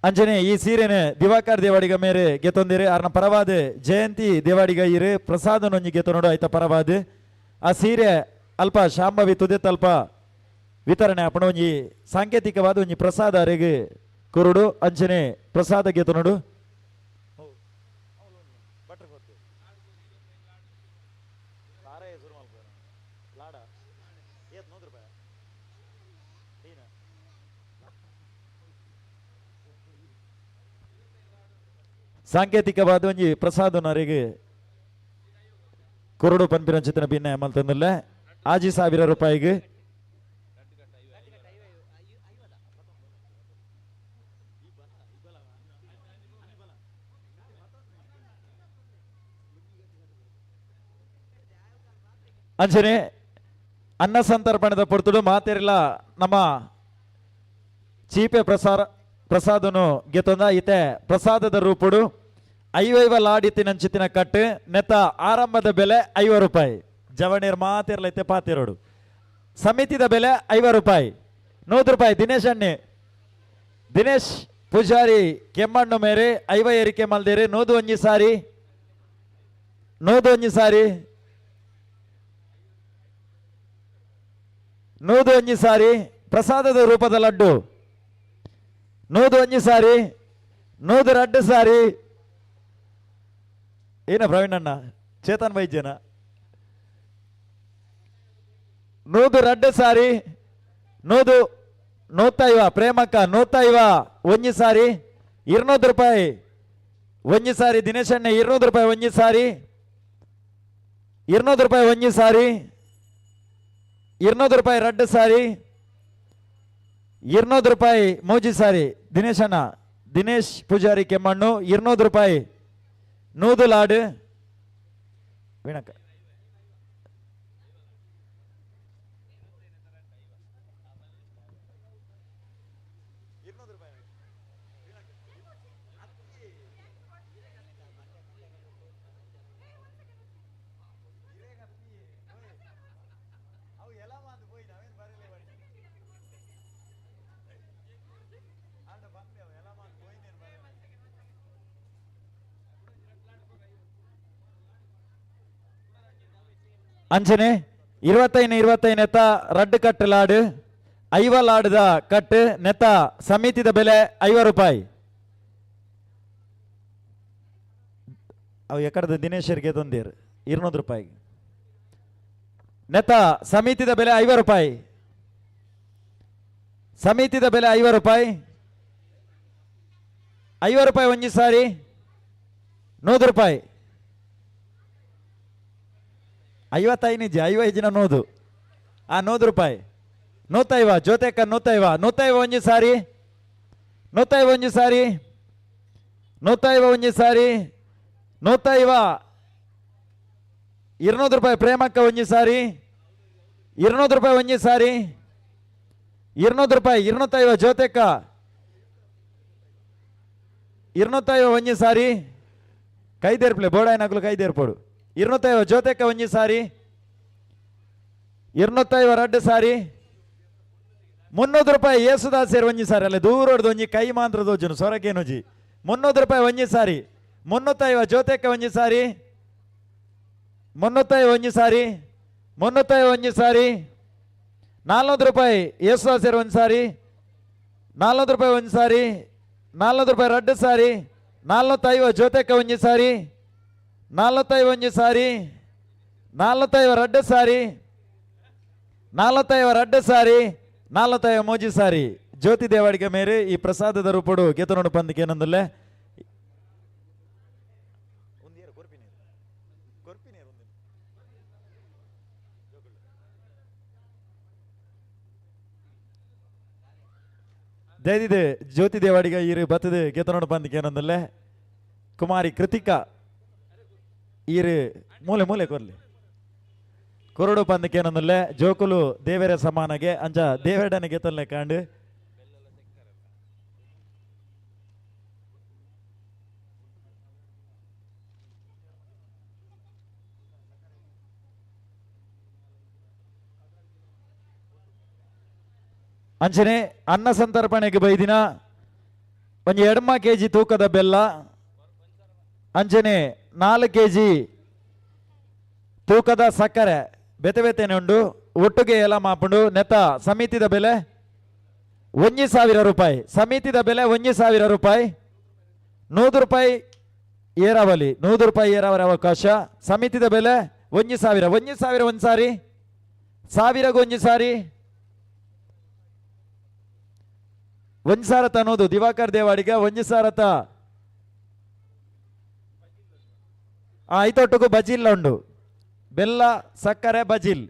ಅಂಚನೆ ಈ ಸೀರೆನೆ ದಿವಾಕರ್ ದೇವಾಡಿಗ ಮೇರೆ ಗೆತೊಂದಿರಿ. ಅರ್ನ ಪರವಾದ ಜಯಂತಿ ದೇವಾಡಿಗ ಇರು ಪ್ರಸಾದನೊಂಜಿ ಗೆತೊನೋಡು ಆಯ್ತ ಪರವಾದ ಆ ಸೀರೆ ಅಲ್ಪ ಶಾಂಭವಿ ತುದೆತ್ ಅಲ್ಪ ವಿತರಣೆ ಅಪ್ಪಣ ಒಂಜಿ ಸಾಂಕೇತಿಕವಾದ ಒಂಜಿ ಪ್ರಸಾದ ಅರೆಗೆ ಕುರುಡು ಅಂಚನೆ ಪ್ರಸಾದ ಗೆತೊನೋಡು. ಸಾಂಕೇತಿಕವಾದ ಒಂಜಿ ಪ್ರಸಾದನರಿಗೆ ಕುರುಡು ಪನ್ಪಿರಂಚಿತನ ಭಿನ್ನ ಮಲ್ತಂದಿಲ್ಲ 6,000 ರೂಪಾಯಿಗೆ. ಅಂಚನೆ ಅನ್ನ ಸಂತರ್ಪಣದ ಪೊರ್ತುಡು ಮಾತೆರ್ಲ ನಮ್ಮ ಚೀಪೆ ಪ್ರಸಾರ ಪ್ರಸಾದನು ಗೆತೊಂದ ಇತೆ ಪ್ರಸಾದದ ರೂಪುಡು ಐವೈವ ಲಾಡಿತ್ತಿನಂಚಿತ್ತಿನ ಕಟ್ಟು ನೆತ್ತ ಆರಂಭದ ಬೆಲೆ 50 ರೂಪಾಯಿ. ಜವಣೀರ್ ಮಾತಿರ್ಲ ಇತ್ತೆ ಪಾತಿರೋಡು. ಸಮಿತಿದ ಬೆಲೆ 50 ರೂಪಾಯಿ. 100 ರೂಪಾಯಿ ದಿನೇಶ್ ಅಣ್ಣೆ, ದಿನೇಶ್ ಪೂಜಾರಿ ಕೆಮ್ಮಣ್ಣು ಮೇರೆ 50 ಏರಿಕೆ ಮಲ್ದೇರಿ. 101 ಸಾರಿ, 101 ಸಾರಿ, 101 ಸಾರಿ ಪ್ರಸಾದದ ರೂಪದ ಲಡ್ಡು. 101 ಸಾರಿ, 102 ಸಾರಿ. ಏನ ಪ್ರವೀಣ್ ಅಣ್ಣ, ಚೇತನ್ ವೈದ್ಯನ? 102 ಸಾರಿ, ನೂದು ನೂತೈವ ಪ್ರೇಮಕ್ಕ ನೂತೈವ ಒಂಜಿ ಸಾರಿ. 200 ರೂಪಾಯಿ ಒಂಜಿ ಸಾರಿ ದಿನೇಶ್ ಅಣ್ಣ. 200 ರೂಪಾಯಿ ಒಂಜಿ ಸಾರಿ, 200 ರೂಪಾಯಿ ಒಂಜಿ ಸಾರಿ, 200 ರೂಪಾಯಿ ರಡ್ಡು ಸಾರಿ, 200 ರೂಪಾಯಿ ಮೂಜಿ ಸಾರಿ ದಿನೇಶ್ ಅಣ್ಣ. ದಿನೇಶ್ ಪೂಜಾರಿ ಕೆಮ್ಮಣ್ಣು 200 ರೂಪಾಯಿ. ನೂದು ಲಾಡು ವೀಣಕ್ಕ. ಅಂಚನೆ 25 25 ನೆತ್ತ ರಡ್ಡು ಕಟ್ಟು ಲಾಡು, 50 ಲಾಡುದ ಕಟ್ಟು ನೆತ್ತ ಸಮಿತಿದ ಬೆಲೆ 50 ರೂಪಾಯಿ. ಅವು ಎಕಡದ ದಿನೇಶರಿಗೆ ತಂದಿರು 200 ರೂಪಾಯಿ. ನೆತ್ತ ಸಮಿತಿದ ಬೆಲೆ 50 ರೂಪಾಯಿ. ಸಮಿತಿದ ಬೆಲೆ 50 ರೂಪಾಯಿ. 50 ರೂಪಾಯಿ ಒಂಜಿ ಸಾರಿ, 100 ರೂಪಾಯಿ. 55 ಇಜ್ಜಿ, 55 ನೂದು. ಆ 100 ರೂಪಾಯಿ. ನೂತೈವ ಜ್ಯೋತೆಕ್ಕ ನೂತೈವ, ನೂತೈವ ಒಂಜಿ ಸಾರಿ, ನೂತೈವ ಒಂಜಿ ಸಾರಿ, ನೂತೈವ ಒಂಜಿ ಸಾರಿ, ನೂತೈವ. 200 ರೂಪಾಯಿ ಪ್ರೇಮಕ್ಕ ಒಂಜಿ ಸಾರಿ, 200 ರೂಪಾಯಿ ಒಂಜಿ ಸಾರಿ, 200 ರೂಪಾಯಿ. 250 ಜ್ಯೋತೆಕ್ಕ, 250 ಒಂಜಿ ಸಾರಿ. ಕೈದೇರ್ಪ್ಲೆ ಬೋಡಾಯನಕುಲು ಕೈದೇರ್ಪೋಡು. 250 ಜ್ಯೋತೆಕ್ಕ ಒಂಜಿ ಸಾರಿ, 250 ರಡ್ಡು ಸಾರಿ, 300 ರೂಪಾಯಿ ಯೇಸುದಾಸೇರು ಒಂಜಿ ಸಾರಿ. ಅಲ್ಲ ದೂರೋಡ್ದು ಒಂಜಿ ಕೈ ಮಾಂತ್ರ ದೋಜುನು ಸೊರಕೇನುಜಿ. 300 ರೂಪಾಯಿ ಒಂಜಿ ಸಾರಿ, 350 ಜ್ಯೋತೆಕ್ಕ ಒಂಜಿ ಸಾರಿ, 350 ಒಂಜಿ ಸಾರಿ, 350 ಒಂಜಿ ಸಾರಿ, 400 ರೂಪಾಯಿ ಯೇಸುದಾಸೇರು ಒಂದು ಸಾರಿ, 400 ರೂಪಾಯಿ ಒಂದು ಸಾರಿ, 400 ರೂಪಾಯಿ ರಡ್ಡು ಸಾರಿ, 450 ಜ್ಯೋತೆಕ್ಕ ಒಂಜಿ ಸಾರಿ, 450 ಒಂಜಿ ಸಾರಿ, 450 ರಡ್ಡು ಸಾರಿ, 450 ರಡ್ಡು ಸಾರಿ, 450 ಮೋಜಿ ಸಾರಿ. ಜ್ಯೋತಿ ದೇವಾಡಿಗೆ ಮೇರೆ ಈ ಪ್ರಸಾದದ ರೂಪಡು ಗೆತನೋಡು ಪಂದಿಕೆ ಏನಂದಲ್ಲೇ. ದಯದಿದೆ ಜ್ಯೋತಿ ದೇವಾಡಿಗ ಈರು ಬತ್ತದೆ ಗೆತನೋಡು ಪಂದಿಕೆ ಏನಂದಲ್ಲೇ. ಕುಮಾರಿ ಕೃತಿಕಾ ಈರು ಮೂಲೆ ಮೂಲೆ ಕೊರ್ಲಿ ಕೊರಡು ಪಂದಕ್ಕೆ ಏನಂದಲ್ಲೇ. ಜೋಕುಲು ದೇವರ ಸಮಾನಗೆ ಅಂಚ ದೇವರಡನೆ ಗೆತಲ್ಲೆ ಕಾಂಡು. ಅಂಚನೆ ಅನ್ನ ಸಂತರ್ಪಣೆಗೆ ಬೈದಿನ ಒಂಜಿ ಎಡ್ಮ ಕೆಜಿ ತೂಕದ ಬೆಲ್ಲ, ಅಂಚನೆ 4 ಕೆಜಿ ತೂಕದ ಸಕ್ಕರೆ ಬೆತೆ ಬೆತೆನೆ ಉಂಡು. ಒಟ್ಟುಗೆ ಎಲ್ಲ ಮಾಪುಂಡು. ನೆತ್ತ ಸಮಿತಿದ ಬೆಲೆ 1000 ರೂಪಾಯಿ. ಸಮಿತಿದ ಬೆಲೆ 1000 ರೂಪಾಯಿ. 100 ರೂಪಾಯಿ ಏರಾವಲಿ, 100 ರೂಪಾಯಿ ಏರಾವರಿ ಅವಕಾಶ. ಸಮಿತಿದ ಬೆಲೆ 1000. 1000 ಒಂದು ಸಾರಿ, ಸಾವಿರಗೂ ಒಂಜಿ ಸಾರಿ, ಒಂಜಿ ಸಾರತ ಅನ್ನೋದು ದಿವಾಕರ್ ದೇವಾಡಿಗ ಒಂಜಿ ಸಾರತ. ಐತೊಟ್ಟುಗು ಬಜಿಲ್ ಉಂಡು, ಬೆಲ್ಲ ಸಕ್ಕರೆ ಬಜಿಲ್.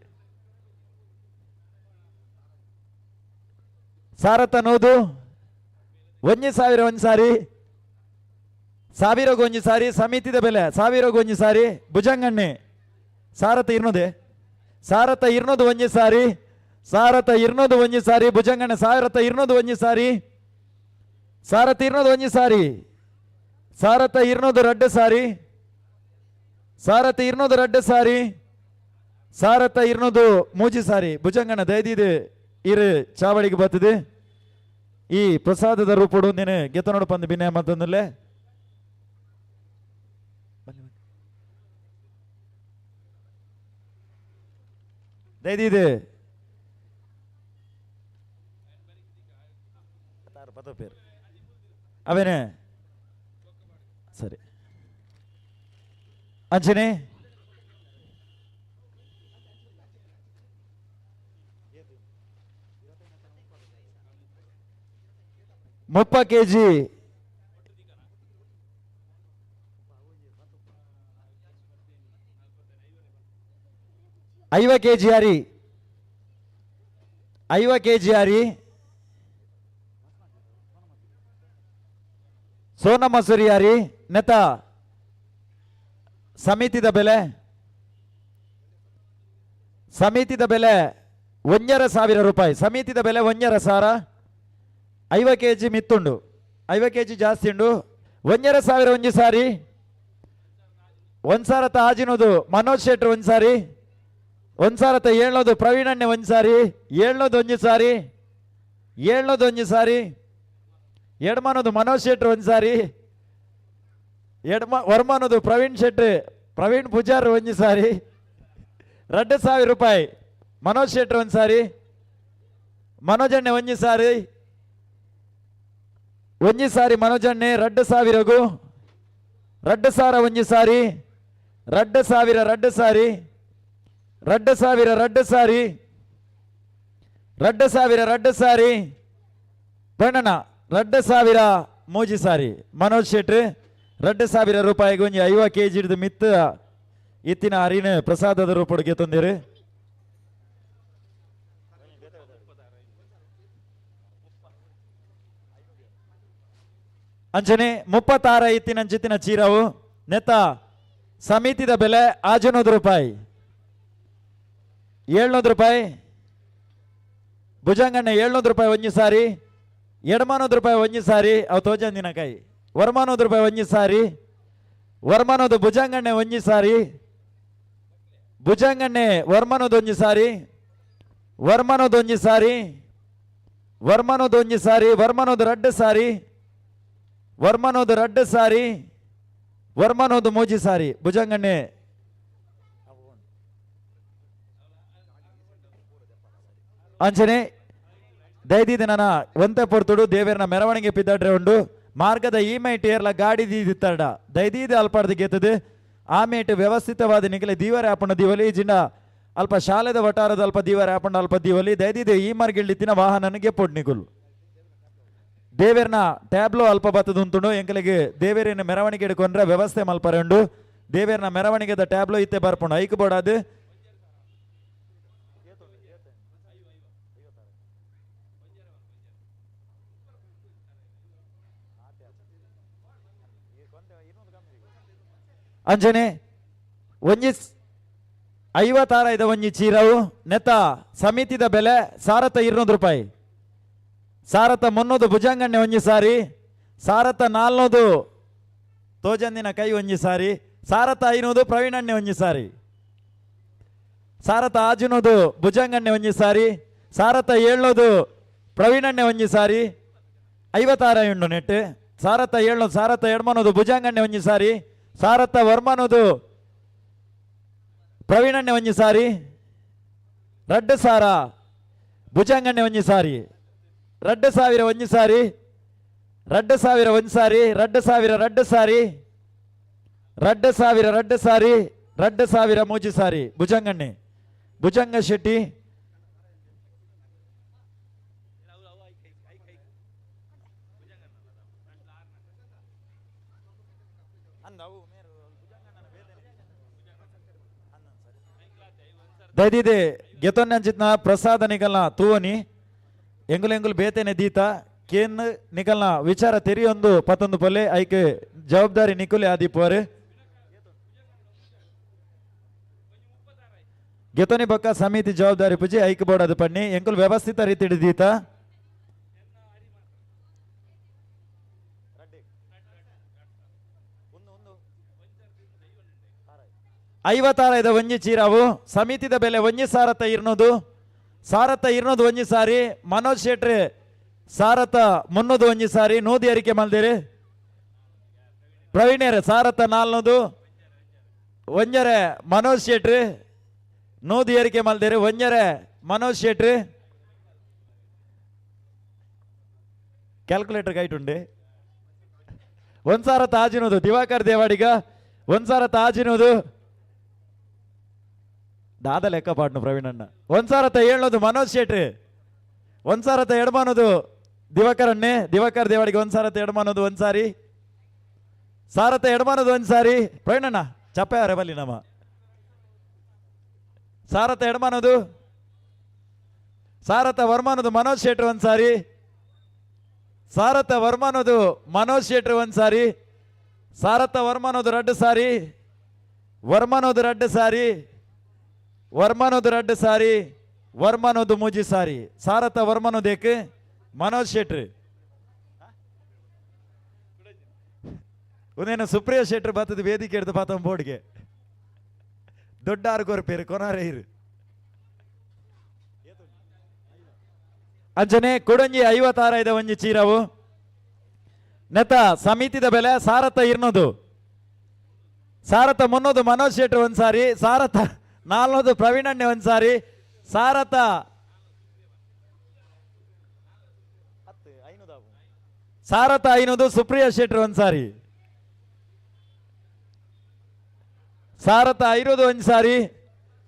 ಸಾರತ ನೂದು 1000 ಒಂಜಿ ಸಾರಿ, ಸಾವಿರಗೂ ಒಂಜಿ ಸಾರಿ. ಸಮಿತಿದ ಬೆಲೆ ಸಾವಿರಗೂ ಒಂಜಿ ಸಾರಿ. ಭುಜಂಗಣ್ಣೆ ಸಾರತ ಇರ್ನದೆ ಸಾರತ ಇರ್ನೋದು ಒಂಜಿ ಸಾರಿ ಸಾರತ ಇರ್ನೋದು ಒಂಜಿ ಸಾರಿ ಭುಜಂಗಣ್ಣ ಸಾರತ ಇರ್ನೋದು ಒಂಜಿ ಸಾರಿ ಸಾರತ ಇರ್ನೋದು ಒಂಜಿ ಸಾರಿ ಸಾರತ ಇರ್ನೋದು ರಡ್ಡು ಸಾರಿ ಸಾರತ ಇರ್ನೋದು ರಡ್ಡು ಸಾರಿ ಸಾರತ ಇರ್ನೋದು ಮೂಜಿ ಸಾರಿ ಭುಜಂಗಣ್ಣ ದಯದಿದು ಇರು ಚಾವಡಿಗೆ ಬರ್ತದೆ. ಈ ಪ್ರಸಾದದ ರೂಪಡು ನೀನು ಗೆತನೋಡು ಪಂದು ಬಿನಯ ಮತ್ತೊಂದಲ್ಲೇ. ದಯದಿದು ಪೇರು ಅವೇನೆ ಸರಿ ಅಂಜನೆ 30 ಕೆಜಿ 50 ಕೆಜಿ ಅರಿ 50 ಕೆಜಿ ಅರಿ ಸೋನಾ ಮಸೂರಿ ಅರಿ ನೆತ ಸಮಿತಿದ ಬೆಲೆ ಸಮಿತಿದ ಬೆಲೆ 1,500 ರೂಪಾಯಿ. ಸಮಿತಿದ ಬೆಲೆ 1,500. 50 ಕೆಜಿ ಮಿತ್ತುಂಡು 50 ಕೆಜಿ ಜಾಸ್ತಿ ಉಂಡು. 1,500 ಒಂಜಿ ಸಾರಿ ಒಂದ್ಸಾರತ ಆಜಿನೋದು ಮನೋಜ್ ಶೆಟ್ರು ಒಂದ್ ಸಾರಿ ಒಂದ್ಸಾರತ ಏಳ್ನೋದು ಪ್ರವೀಣ್ ಅಣ್ಣೆ ಒಂದ್ ಸಾರಿ ಏಳ್ನೋದು ಒಂಜಿ ಸಾರಿ ಏಳ್ನೋದು ಒಂಜಿ ಸಾರಿ ಎಡ್ಮನೋದು ಮನೋಜ್ ಶೆಟ್ರು ಒಂದ್ ಸಾರಿ ಎಡ್ಮ ವರ್ಮನೋದು ಪ್ರವೀಣ್ ಶೆಟ್ರು ಪ್ರವೀಣ್ ಪೂಜಾರ್ ಒಂಜಿ ಸಾರಿ 2,000 ರೂಪಾಯಿ ಮನೋಜ್ ಶೆಟ್ರು ಒಂದ್ ಸಾರಿ ಮನೋಜ್ ಅಣ್ಣೆ ಒಂಜಿ ಸಾರಿ ಒಂಜಿ ಸಾರಿ ಮನೋಜಣ್ಣೆ 2,000 2,000 ಒಂಜಿ ಸಾರಿ 2,000 2 ಸಾರಿ 2,000 2 ಸಾರಿ 2,000 2 ಸಾರಿ ಬಣ್ಣನ 2,000 ಮೂಜಿ ಸಾರಿ ಮನೋಜ್ ಶೆಟ್ರು 2,000 ರೂಪಾಯಿಗೆ ಒಂಜಿ 50 ಕೆಜಿ ಹಿಡಿದು ಮಿತ್ತ ಇತ್ತಿನ ಅರಿನ ಪ್ರಸಾದದ ರೂಪೊಡುಗೆ ತಂದಿರು. ಅಂಚನೆ 36 ಇತ್ತಿನ ಚೀರವು ನೆತ್ತ ಸಮಿತಿದ ಬೆಲೆ 600 ರೂಪಾಯಿ 700 ರೂಪಾಯಿ ಭುಜಂಗಣ್ಣ 700 ರೂಪಾಯಿ ಒಂಜಿ ಸಾರಿ ಎಡಮಾನೋದು ರೂಪಾಯಿ ಒಂಜಿ ಸಾರಿ ಅವು ತೋಜಂದಿನ ಕೈ ವರ್ಮಾನೋದು ರೂಪಾಯಿ ಒಂಜಿ ಸಾರಿ ವರ್ಮಾನೋದು ಭುಜಂಗಣ್ಣೆ ಒಂಜಿ ಸಾರಿ ಭುಜಂಗಣ್ಣೆ ವರ್ಮನೋದು ಒಂಜಿ ಸಾರಿ ವರ್ಮನೋದು ಒಂಜಿ ಸಾರಿ ವರ್ಮನೋದು ಒಂಜಿ ಸಾರಿ ವರ್ಮನೋದು ರಡ್ಡು ಸಾರಿ ವರ್ಮನೋದು ರಡ್ಡು ಸಾರಿ ವರ್ಮನೋದು ಮೂಜಿ ಸಾರಿ ಭುಜಂಗಣ್ಣೆ ಅಂಚನೆ ದಯದೀದ ನನ್ನ ಒಂತೆ ಪೊರ್ತುಡು ದೇವೇರ್ನ ಮೆರವಣಿಗೆ ಪಿದ್ದಾಡ್ರೆ ಉಂಡು ಮಾರ್ಗದ ಈ ಮೈಟ್ ಏರ್ಲ ಗಾಡಿ ದೀದಿತ್ತಾಡ ದಯದೀದ ಅಲ್ಪಾಡ್ದು ಗೆತ್ತದು ಆ ಮೇಟ್ ವ್ಯವಸ್ಥಿತವಾದ ನಿಗಲೆ ದೀವರೆ ಆಪಣ್ಣ ದೀವಲಿ ಜಿಂಡ ಅಲ್ಪ ಶಾಲೆದ ವಟಾರದ ಅಲ್ಪ ದೀವರೆ ಆಪಣ್ಣ ಅಲ್ಪ ದೀವಲಿ ದಯದೀದ ಈ ಮಾರ್ಗಿಳ್ಳಿತ್ತಿನ ವಾಹನನಿಗೆ ಪೊಡ್ ನಿಗುಲು ದೇವೇರ್ನ ಟ್ಯಾಬ್ಲೋ ಅಲ್ಪ ಬತ್ತದ ಉಂಟುಂಡು ಎಂಕಲಿಗೆ ದೇವೇರಿನ ಮೆರವಣಿಗೆ ಹಿಡ್ಕೊಂಡ್ರೆ ವ್ಯವಸ್ಥೆ ಮಲ್ಪರೆ ಉಂಡು ದೇವೇರ್ನ ಮೆರವಣಿಗೆದ ಟ್ಯಾಬ್ಲೋ ಇತ್ತೆ ಬರ್ಪುಂಡು ಐಕ್ ಬೋಡಾದು ಅಂಜನೆ ಒಂಜಿ 56 ಒಂಜಿ ಚೀರವು ನೆತ್ತ ಸಮಿತಿದ ಬೆಲೆ ಸಾರತ 200 ರೂಪಾಯಿ ಸಾರತ 300 ಭುಜಂಗಣ್ಣೆ ಒಂಜಿ ಸಾರಿ ಸಾರತ 400 ತೋಜಂದಿನ ಕೈ ಒಂಜಿ ಸಾರಿ ಸಾರತ 500 ಪ್ರವೀಣಣ್ಣೆ ಒಂಜಿ ಸಾರಿ ಸಾರತ 600 ಭುಜಂಗಣ್ಣೆ ಒಂಜಿ ಸಾರಿ ಸಾರತ 700 ಪ್ರವೀಣಣ್ಣೆ ಒಂಜಿ ಸಾರಿ 56 ಉಂಡು ನೆಟ್ ಸಾರತ 700 ಸಾರತ 800 ಭುಜಂಗಣ್ಣೆ ಒಂಜಿ ಸಾರಿ ಸಾರತ ವರ್ಮನೋದು ಪ್ರವೀಣಣ್ಣೆ ಒಂಜಿ ಸಾರಿ 2,000 ಭುಜಂಗಣ್ಣೆ ಒಂಜಿ ಸಾರಿ 2,000 ಒಂಜಿ ಸಾರಿ 2,000 ಒಂಜಿ ಸಾರಿ 2,000 2 ಸಾರಿ 2,000 2 ಸಾರಿ 2,000 ಮೂಜಿ ಸಾರಿ ಭುಜಂಗಣ್ಣೆ ಭುಜಂಗ ಶೆಟ್ಟಿ ದಯದಿದೆ ಗೆತೊನ್ನಂಚಿತ್ನ ಪ್ರಸಾದ ನಿಗಲ್ನ ತೂವನಿ ಎಂಗುಲು ಎಂಗುಲು ಬೇತೇನೆ ದೀತ ಕೇನ್ ನಿಕಲ್ನ ವಿಚಾರ ತೆರಿಯೊಂದು ಪತ್ತೊಂದು ಪೊಲೆ ಐಕೆ ಜವಾಬ್ದಾರಿ ನಿಕುಲೆ ಆದಿಪೋರೆ. ಗೆತೋನಿ ಬೊಕ್ಕ ಸಮಿತಿ ಜವಾಬ್ದಾರಿ ಪೂಜೆ ಐಕ್ ಬೋರ್ಡ್ ಅದು ಪನ್ನಿ ಎಂಕುಲು ವ್ಯವಸ್ಥಿತ ರೀತಿಡ್ ದೀತ. ಐವತ್ತಾರೈದ ಒಂಜಿ ಚೀರಾವು ಸಮಿತಿದ ಬೆಲೆ ಒಂಜಿ ಸಾರತ್ತ ಇರ್ನೋದು ಸಾರತ್ತ ಇರ್ನೋದು ಒಂಜಿ ಸಾರಿ ಮನೋಜ್ ಶೆಟ್ರೆ ಸಾರತ್ತ ಮುನ್ನೂದು ಒಂಜಿ ಸಾರಿ ನೂದಿ ಅರಿಕೆ ಮಲ್ದಿರಿ ಪ್ರವೀಣೇರೆ ಸಾರತ್ತ ನಾಲ್ನೂದು ಒಂಜರೆ ಮನೋಜ್ ಶೆಟ್ರಿ ನೂದಿ ಏರಿಕೆ ಮಲ್ದಿರಿ ಒಂಜರೆ ಮನೋಜ್ ಶೆಟ್ರಿ ಕ್ಯಾಲ್ಕುಲೇಟರ್ ಗೈಟ್ ಉಂಡೆ ಒಂದ್ಸಾರ ತಾಜಿನೋದು ದಿವಾಕರ್ ದೇವಾಡಿಗ ಒಂದ್ಸಾರ ತಾಜಿನೋದು ದಾದ ಲೆಕ್ಕ ಪಾಡ್ನು ಪ್ರವೀಣ್ ಅಣ್ಣ ಒಂದ್ಸಾರತ್ತ ಏಳ್ನೋದು ಮನೋಜ್ ಶೆಟ್ರಿ ಒಂದ್ಸಾರತ್ತ ಎಡ್ಮಾನೋದು ದಿವಾಕರ್ ಅಣ್ಣೆ ದಿವಾಕರ್ ದೇವಾಡಿಗೆ ಒಂದ್ಸಾರತ್ತ ಎಡ್ಮಾನೋದು ಒಂದ್ಸಾರಿ ಸಾರತ್ತ ಎಡ್ಮಾನೋದು ಒಂದ್ಸಾರಿ ಪ್ರವೀಣ್ ಅಣ್ಣ ಚಪ್ಪೆ ಬಲ್ಲಿ ನಮ್ಮ ಸಾರತ್ತ ಎಡ್ಮಾನೋದು ಸಾರತ್ತ ವರ್ಮಾನೋದು ಮನೋಜ್ ಶೆಟ್ರು ಒಂದ್ಸಾರಿ ಸಾರತ್ತ ವರ್ಮಾನೋದು ಮನೋಜ್ ಶೆಟ್ರು ಒಂದ್ಸಾರಿ ಸಾರತ್ತ ವರ್ಮಾನೋದು ರಡ್ಡು ಸಾರಿ ವರ್ಮನೋದು ರಡ್ಡು ಸಾರಿ ವರ್ಮನೋದು ರಡ್ಡು ಸಾರಿ ವರ್ಮನೋದು ಮೂಜಿ ಸಾರಿ ಸಾರತ್ತ ವರ್ಮನೋದೇಕ್ ಮನೋಜ್ ಶೆಟ್ರು ಒಂದೇನು ಸುಪ್ರಿಯಾ ಶೆಟ್ರು ಬತ್ತದ ವೇದಿಕೆ ಹಿಡ್ದು ಪಾತ ಬೋರ್ಡ್ಗೆ ದೊಡ್ಡ ಆರು ಪೇರು ಕೊನಾರೆ ಇರು ಅಂಜನೆ ಕೊಡಂಜಿ ಐವತ್ತಾರೈದ ಒಂಜಿ ಚೀರವು ನೆತ್ತ ಸಮಿತಿದ ಬೆಲೆ ಸಾರತ್ತ ಇರ್ನೋದು ಸಾರತ್ತ ಮುನ್ನೋದು ಮನೋಜ್ ಶೆಟ್ರು ಒಂದ್ಸಾರಿ ಸಾರತ್ತ ನಾಲ್ನೋದು ಪ್ರವೀಣ್ ಅಣ್ಣೆ ಒಂದ್ಸಾರಿ ಸಾರತ್ತ ಸಾರತ್ತ ಐನೂದು ಸುಪ್ರಿಯಾ ಶೆಟ್ರು ಒಂದ್ಸಾರಿ ಸಾರತ್ತ ಐನೂದು ಒಂಜಿ ಸಾರಿ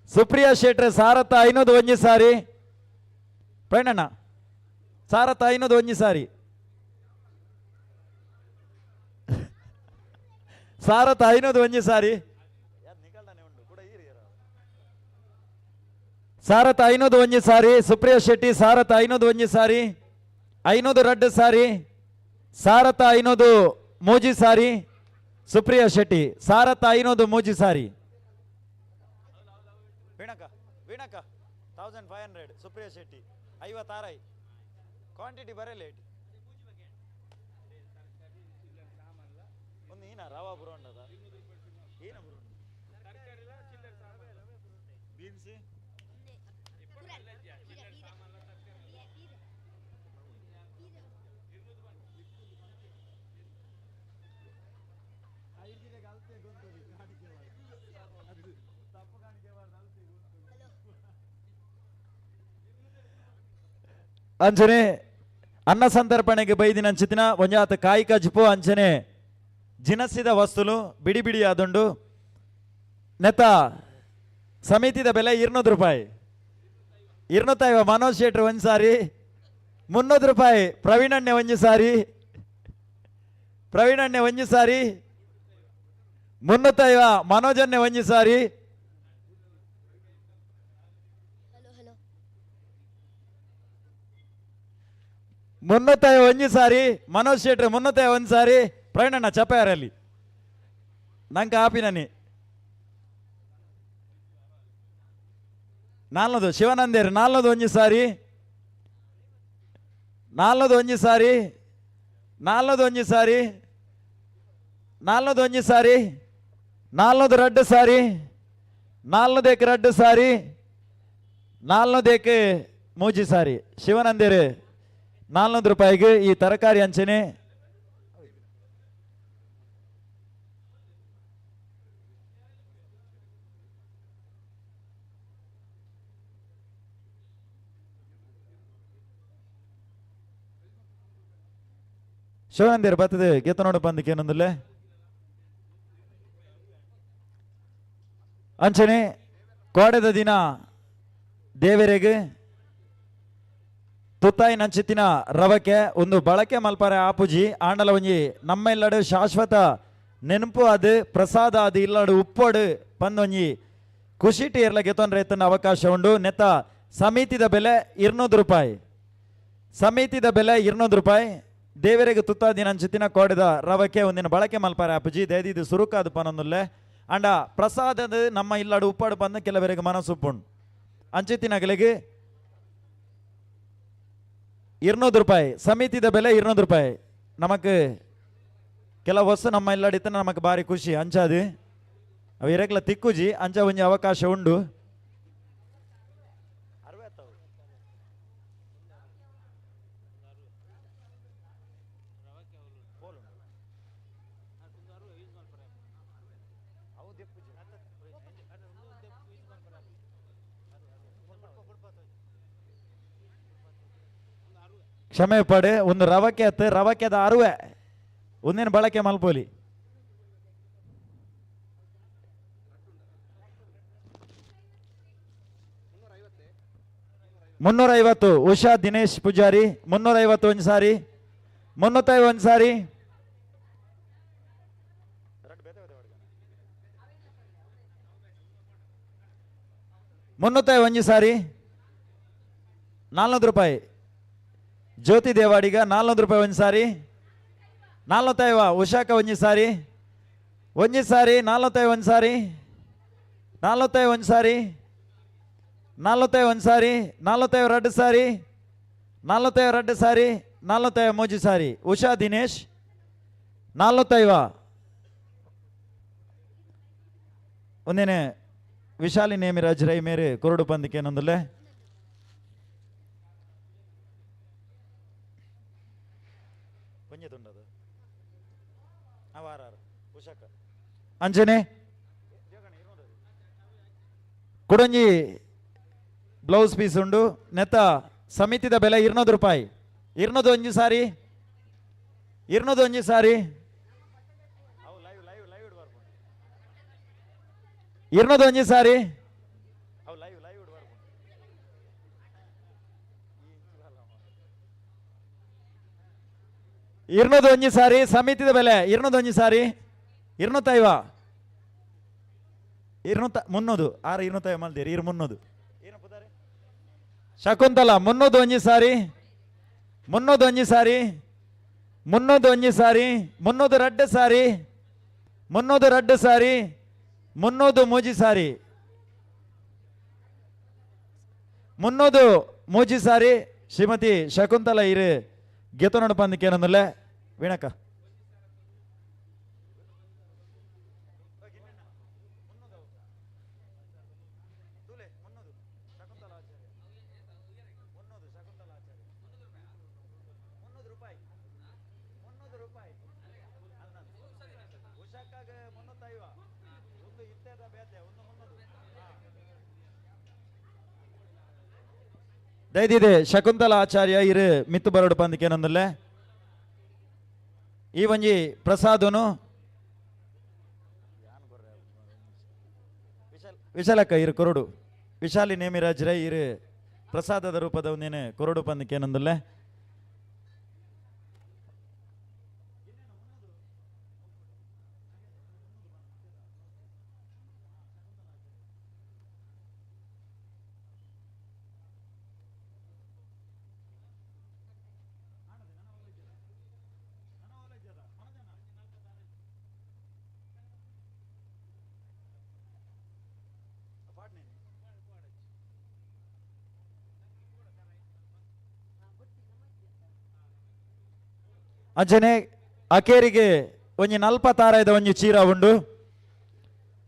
ಸುಪ್ರಿಯಾ ಶೆಟ್ರೆ ಸಾರತ್ತ ಐನೂದು ಒಂಜಿ ಸಾರಿ ಪ್ರವೀಣಣ್ಣ ಸಾರತ್ತ ಐನೂದು ಒಂಜಿ ಸಾರಿ ಸಾರತ್ತ ಐನೂದು ಒಂಜಿ ಸಾರಿ ಸಾರತ್ತ ಐನೂದು ಒಂಜಿ ಸಾರಿ ಸುಪ್ರಿಯಾ ಶೆಟ್ಟಿ ಸಾರತ್ತ ಐನೂದು ಒಂಜಿ ಸಾರಿ ಐನೂದು ರಡ್ಡು ಸಾರಿ ಸಾರತ್ತ ಐನೂದು ಮೂಜಿ ಸಾರಿ ಸುಪ್ರಿಯಾ ಶೆಟ್ಟಿ ಸಾರತ್ತ ಐನೂದು ಮೂಜಿ ಸಾರಿ. ವೀಣಕ ವೀಣಕ 1500 ಸುಪ್ರಿಯಾ ಶೆಟ್ಟಿ ಐವತ್ತಾರೈ ಕ್ವಾಂಟಿಟಿ ಬರಲೇಟ್ ಒಂದು ಏನ ರವಾ ಬುರೋಂಡದ ಏನ ಬುರೋಂಡ ಬೀನ್ಸ್ ಅಂಚನೆ ಅನ್ನ ಸಂತರ್ಪಣೆಗೆ ಬೈದಿನ ಅಂಚಿತಿನ ಒಂಜಾತ ಕಾಯಿ ಕಜ್ಪು ಅಂಚನೆ ಜಿನಸಿದ ವಸ್ತುಲು ಬಿಡಿ ಬಿಡಿ ಆದುಂಡು. ನೆತ್ತ ಸಮಿತಿದ ಬೆಲೆ 200 ರೂಪಾಯಿ. 250 ಮನೋಜ್ ಶೆಟ್ರು ಒಂಜಿ ಸಾರಿ, 300 ರೂಪಾಯಿ ಪ್ರವೀಣಣ್ಣೆ ಒಂಜಿ ಸಾರಿ, ಪ್ರವೀಣಣ್ಣೆ ಒಂಜಿ ಸಾರಿ, 350 ಮನೋಜನ್ನೆ ಒಂಜಿ ಸಾರಿ. 350 ಒಂಜಿ ಸಾರಿ ಮನೋಜ್ ಶೆಟ್ರು 350 ಒಂಜಿ ಸಾರಿ ಪ್ರವೀಣಣ್ಣ ಚಪ್ಪಾರಲ್ಲಿ ನಂಗೆ ಆಪಿನನಿ 400 ಶಿವಾನಂದೇರು 400 ಒಂಜಿ ಸಾರಿ, 400 ಒಂಜಿ ಸಾರಿ, 400 ಒಂಜಿ ಸಾರಿ, 400 ಒಂಜಿ ಸಾರಿ, 400 ರಡ್ಡು ಸಾರಿ, 400 ರಡ್ಡು ಸಾರಿ, 400 ಮೂಜಿ ಸಾರಿ. ಶಿವನಂದೇರು 400 ರೂಪಾಯಿಗೆ ಈ ತರಕಾರಿ ಅಂಚನೆ. ಶಿವನಂದೇರು ಬರ್ತದೆ ಗೀತ ನೋಡು ಬಂದಕ್ಕೆ ಏನೊಂದಿಲ್ಲ ಅಂಚನೆ ಕೋಡೆದ ದಿನ ದೇವರಿಗೆ ತುತ್ತಾಯಿ ನಂಚಿತ್ತಿನ ರವಕೆ ಒಂದು ಬಳಕೆ ಮಲ್ಪರೆ ಆಪುಜಿ ಆಂಡಲ ಒಂಜಿ ನಮ್ಮ ಇಲ್ಲಡು ಶಾಶ್ವತ ನೆನಪು ಅದು ಪ್ರಸಾದ ಅದು ಇಲ್ಲಡು ಉಪ್ಪಡು ಪಂದೊಂಜಿ ಖುಷಿಟಿ ಇರ್ಲ ಗೆತೊನ್ ರೈತನ ಅವಕಾಶ ಉಂಡು. ನೆತ್ತ ಸಮಿತಿದ ಬೆಲೆ 200 ರೂಪಾಯಿ, ಸಮಿತಿದ ಬೆಲೆ 200 ರೂಪಾಯಿ. ದೇವರಿಗೆ ತುತ್ತಾದಿನ ಅಂಚಿತ್ತಿನ ಕೋಡೆದ ರವಕೆ ಒಂದಿನ ಬಳಕೆ ಮಲ್ಪರೆ ಆಪುಜಿ ದೇದಿದು ಸುರುಕಾದು ಪನೊಂದುಲ್ಲೆ ಅಂಡ ಪ್ರಸಾದದ ನಮ್ಮ ಇಲ್ಲಡು ಉಪ್ಪಾಡು ಬಂದ ಕೆಲವರಿಗೆ ಮನಸ್ಸು ಉಪ್ಪುಂಡು. ಅಂಚಿತ್ತಿನಗಲಿಗೆ 200 ರೂಪಾಯಿ ಸಮಿತಿದ ಬೆಲೆ 200 ರೂಪಾಯಿ. ನಮಕ್ ಕೆಲವು ವಸ್ತು ನಮ್ಮ ಇಲ್ಲಡಿತ್ತ ನಮಕ್ ಬಾರಿ ಖುಷಿ ಅಂಚಾದು ಅವು ಇರಕ್ಲ ತಿಕ್ಕುಜಿ ಅಂಚ ಒಂಜಿ ಅವಕಾಶ ಉಂಡು. ಕ್ಷಮೆ ಪಡೆ ಒಂದು ರವಕೆ ಅತ್ತು ರವಕೆದ ಅರುವೆ ಒಂದೇನು ಬಳಕೆ ಮಲ್ಪೋಲಿ. 350 ಉಷಾ ದಿನೇಶ್ ಪೂಜಾರಿ 350 ಒಂದು ಸಾರಿ, 350 ಒಂದು ಸಾರಿ, 351 ಸಾರಿ, 400 ರೂಪಾಯಿ. ಜ್ಯೋತಿ ದೇವಾಡಿಗ 400 ರೂಪಾಯಿ ಒಂದು ಸಾರಿ, 450 ಉಷಾಕ ಒಂಜಿ ಸಾರಿ, ಒಂಜಿ ಸಾರಿ 451 ಸಾರಿ, 451 ಸಾರಿ, 451 ಸಾರಿ, 452 ಸಾರಿ, 452 ಸಾರಿ, 453 ಸಾರಿ. ಉಷಾ ದಿನೇಶ್ 450. ಒಂದೇನೆ ವಿಶಾಲಿ ನೇಮಿರಾಜ್ ರೈ ಮೇರೆ ಕೊರಡು ಪಂದಿಕೇನೊಂದಲ್ಲೇ. ಅಂಜನೆ ಕುಡಂಜಿ ಬ್ಲೌಸ್ ಪೀಸ್ ಉಂಡು. ನೆತ್ತ ಸಮಿತಿದ ಬೆಲೆ 200 ರೂಪಾಯಿ. 201 ಸಾರಿ, 201 ಸಾರಿ, 201 ಸಾರಿ, 201 ಸಾರಿ ಸಮಿತಿದ ಬೆಲೆ 201 ಸಾರಿ, 250 200 300 6 250 ಮಲ್ದೇರಿ ಇರು 300. ಶಕುಂತಲ 301 ಸಾರಿ, 301 ಸಾರಿ, 301 ಸಾರಿ, 302 ಸಾರಿ, 302 ಸಾರಿ, 303 ಸಾರಿ, 303 ಸಾರಿ. ಶ್ರೀಮತಿ ಶಕುಂತಲ ಇರು ಗೆತನೋಡ ಪಂದಿಕೇನಂದಲ್ಲ ವೀಣಕ್ಕ. ದಯದಿದೆ ಶಕುಂತಲಾ ಆಚಾರ್ಯ ಇರು ಮಿತ್ತು ಬರಡು ಪಂದಿಕೇನಂದಲ್ಲ. ಈ ಒಂಜಿ ಪ್ರಸಾದನು ವಿಶಾಲಕ್ಕ ಇರು ಕೊರಡು ವಿಶಾಲಿ ನೇಮಿರಾಜ್ ರೈ ಇರು ಪ್ರಸಾದದ ರೂಪದ ಒಂದೇನೆ ಕೊರಡು ಪಂದಿಕೇನಂದಲ್ಲ. ಅಂಚನೆ ಅಕೇರಿಗೆ ಒಂಜಿ ನಲ್ಪತ್ತಾರಾಯ್ದ ಒಂಜಿ ಚೀರ ಉಂಡು.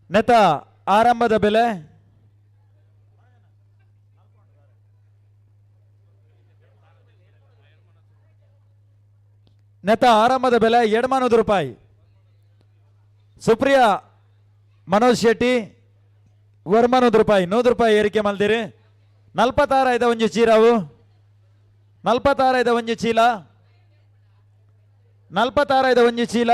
ನೆತ ಆರಂಭದ ಬೆಲೆ ನೆತ ಆರಂಭದ ಬೆಲೆ 200 ರೂಪಾಯಿ. ಸುಪ್ರಿಯಾ ಮನೋಜ್ ಶೆಟ್ಟಿ 100 ರೂಪಾಯಿ, 100 ರೂಪಾಯಿ ಏರಿಕೆ ಮಲ್ದಿರಿ. ನಲ್ಪತ್ತಾರಾಯ್ದ ಒಂಜಿ ಚೀರಾವು, ನಲ್ಪತ್ತಾರಾಯ್ದ ಒಂಜಿ ಚೀಲ, ನಲ್ಪತ್ತಾರಾಯ್ದ ಒಂಜಿ ಚೀಲ,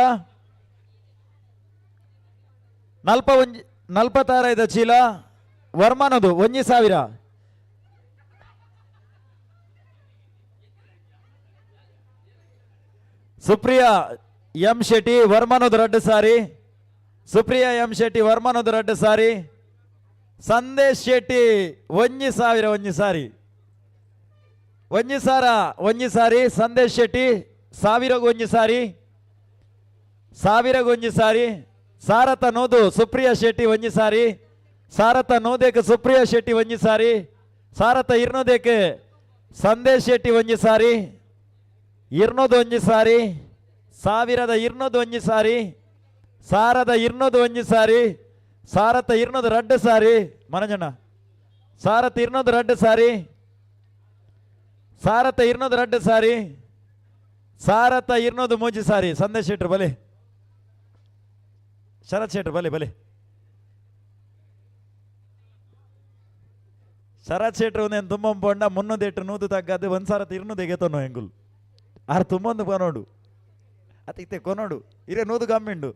ನಲ್ಪ ಒಂಜಿ ನಲ್ಪತ್ತಾರಾಯ್ದ ಚೀಲ ವರ್ಮನದು 1000. ಸುಪ್ರಿಯಾ ಎಂ ಶೆಟ್ಟಿ ವರ್ಮನದು 2 ಸಾರಿ, ಸುಪ್ರಿಯಾ ಎಂ ಶೆಟ್ಟಿ ವರ್ಮನದು 2 ಸಾರಿ, ಸಂದೇಶ್ ಶೆಟ್ಟಿ 1000 ಒಂಜಿ ಸಾರಿ, ಒಂಜಿ ಸಾರ ಒಂಜಿ ಸಾರಿ, ಸಂದೇಶ್ ಶೆಟ್ಟಿ 1000 ಒಂಜಿ ಸಾರಿ, 1000 ಒಂಜಿ ಸಾರಿ, ಸಾರತ ನೋದು ಸುಪ್ರಿಯಾ ಶೆಟ್ಟಿ ಒಂಜಿ ಸಾರಿ, ಸಾರತ ನೋದೇಕ ಸುಪ್ರಿಯಾ ಶೆಟ್ಟಿ ಒಂಜಿ ಸಾರಿ, ಸಾರತ ಇರ್ನೋದೇಕೆ ಸಂದೇಶ್ ಶೆಟ್ಟಿ ಒಂಜಿ ಸಾರಿ, ಇರ್ನೋದು ಒಂಜಿ ಸಾರಿ, ಸಾವಿರದ ಇರ್ನೋದು ಒಂಜಿ ಸಾರಿ, ಸಾರದ ಇರ್ನೋದು ಒಂಜಿ ಸಾರಿ, ಸಾರತ ಇರ್ನೋದು ರಡ್ಡು ಸಾರಿ, ಮನಜಣ್ಣ ಸಾರತ ಇರ್ನೋದು ರಡ್ಡು ಸಾರಿ, ಸಾರತ ಇರ್ನೋದು ರಡ್ಡು ಸಾರಿ, ಸಾರತ ಇರ್ನೋದು ಮೂಜಿ ಸಾರಿ. ಸಂದೇಶ್ ಶೆಟ್ರು ಬಲೆ, ಶರತ್ ಶೆಟ್ರು ಬಲೆ ಬಲೆ. ಶರತ್ ಶೆಟ್ರು ಒಂದೇನು ತುಂಬ ಮುನ್ನೂದೆಟ್ಟು ನೂದು ತಗ್ಗದು ಒಂದು ಸಾರತ ಇರ್ನೂದು ಎಗೆತನೋ ಎಂಗುಲ್ ಆರು ತುಂಬೊಂದು ಕೊನೋಡು ಅತ್ತ ಇತ್ತೆ ಕೊನೋಡು ಇರೆ ನೂದು ಗಮ್ಮಿಂಡು.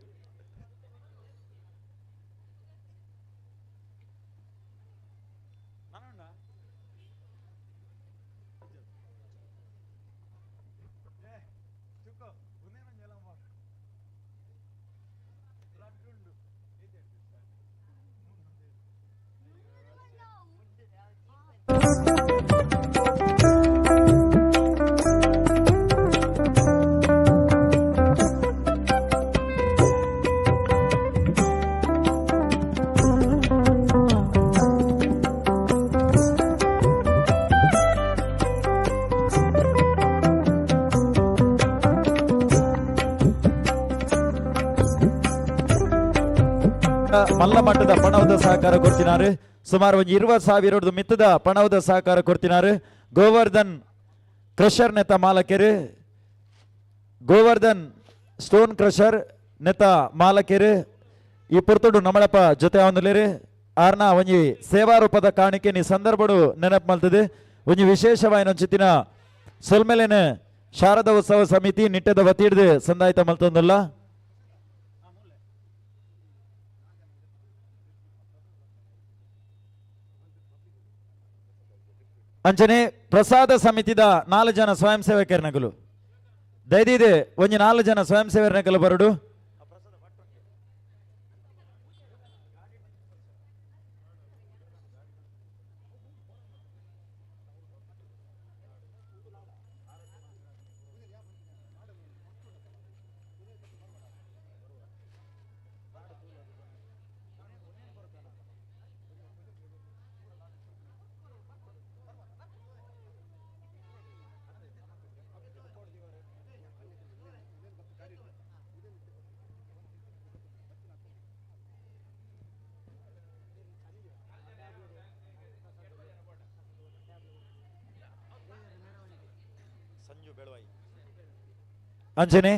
ಮಲ್ಲ ಮಟ್ಟದ ಪಣವದ ಸಹಕಾರ ಕೊಡ್ತಿನಾರು. ಸುಮಾರು ಒಂದು 20,000 ಮಿತ್ತದ ಪಣವದ ಸಹಕಾರ ಕೊಡ್ತಿನಾರು. ಗೋವರ್ಧನ್ ಕ್ರಷರ್ ನೆತ ಮಾಲಕರು, ಗೋವರ್ಧನ್ ಸ್ಟೋನ್ ಕ್ರಷರ್ ನೆತ ಮಾಲಕರು ಈ ಪುರ್ತುಡು ನಮಳಪ್ಪ ಜೊತೆ ಅವನಲ್ಲಿರು. ಆರ್ನ ಒಂಜಿ ಸೇವಾ ರೂಪದ ಕಾಣಿಕೆ ನೀ ಸಂದರ್ಭಡು ನೆನಪು ಮಲ್ತದೆ. ಒಂಜಿ ವಿಶೇಷವಾಯಿನ ಚಿತ್ತಿನ ಸೊಲ್ಮೆಲೆನೆ ಶಾರದಾ ಉತ್ಸವ ಸಮಿತಿ ನಿಟ್ಟದ ವತಿಡ್ದು ಸಂದಾಯ್ತ ಮಲ್ತೊಂದಲ್ಲ. ಅಂಚನೆ ಪ್ರಸಾದ ಸಮಿತಿದ 4 ಜನ ಸ್ವಯಂ ಸೇವಕರ ನಗಲು ದಯದಿದೆ ಒಂಜಿ 4 ಜನ ಸ್ವಯಂ ಸೇವಕರ ನಗಲು ಬರಡು. ಅಂಚನೆ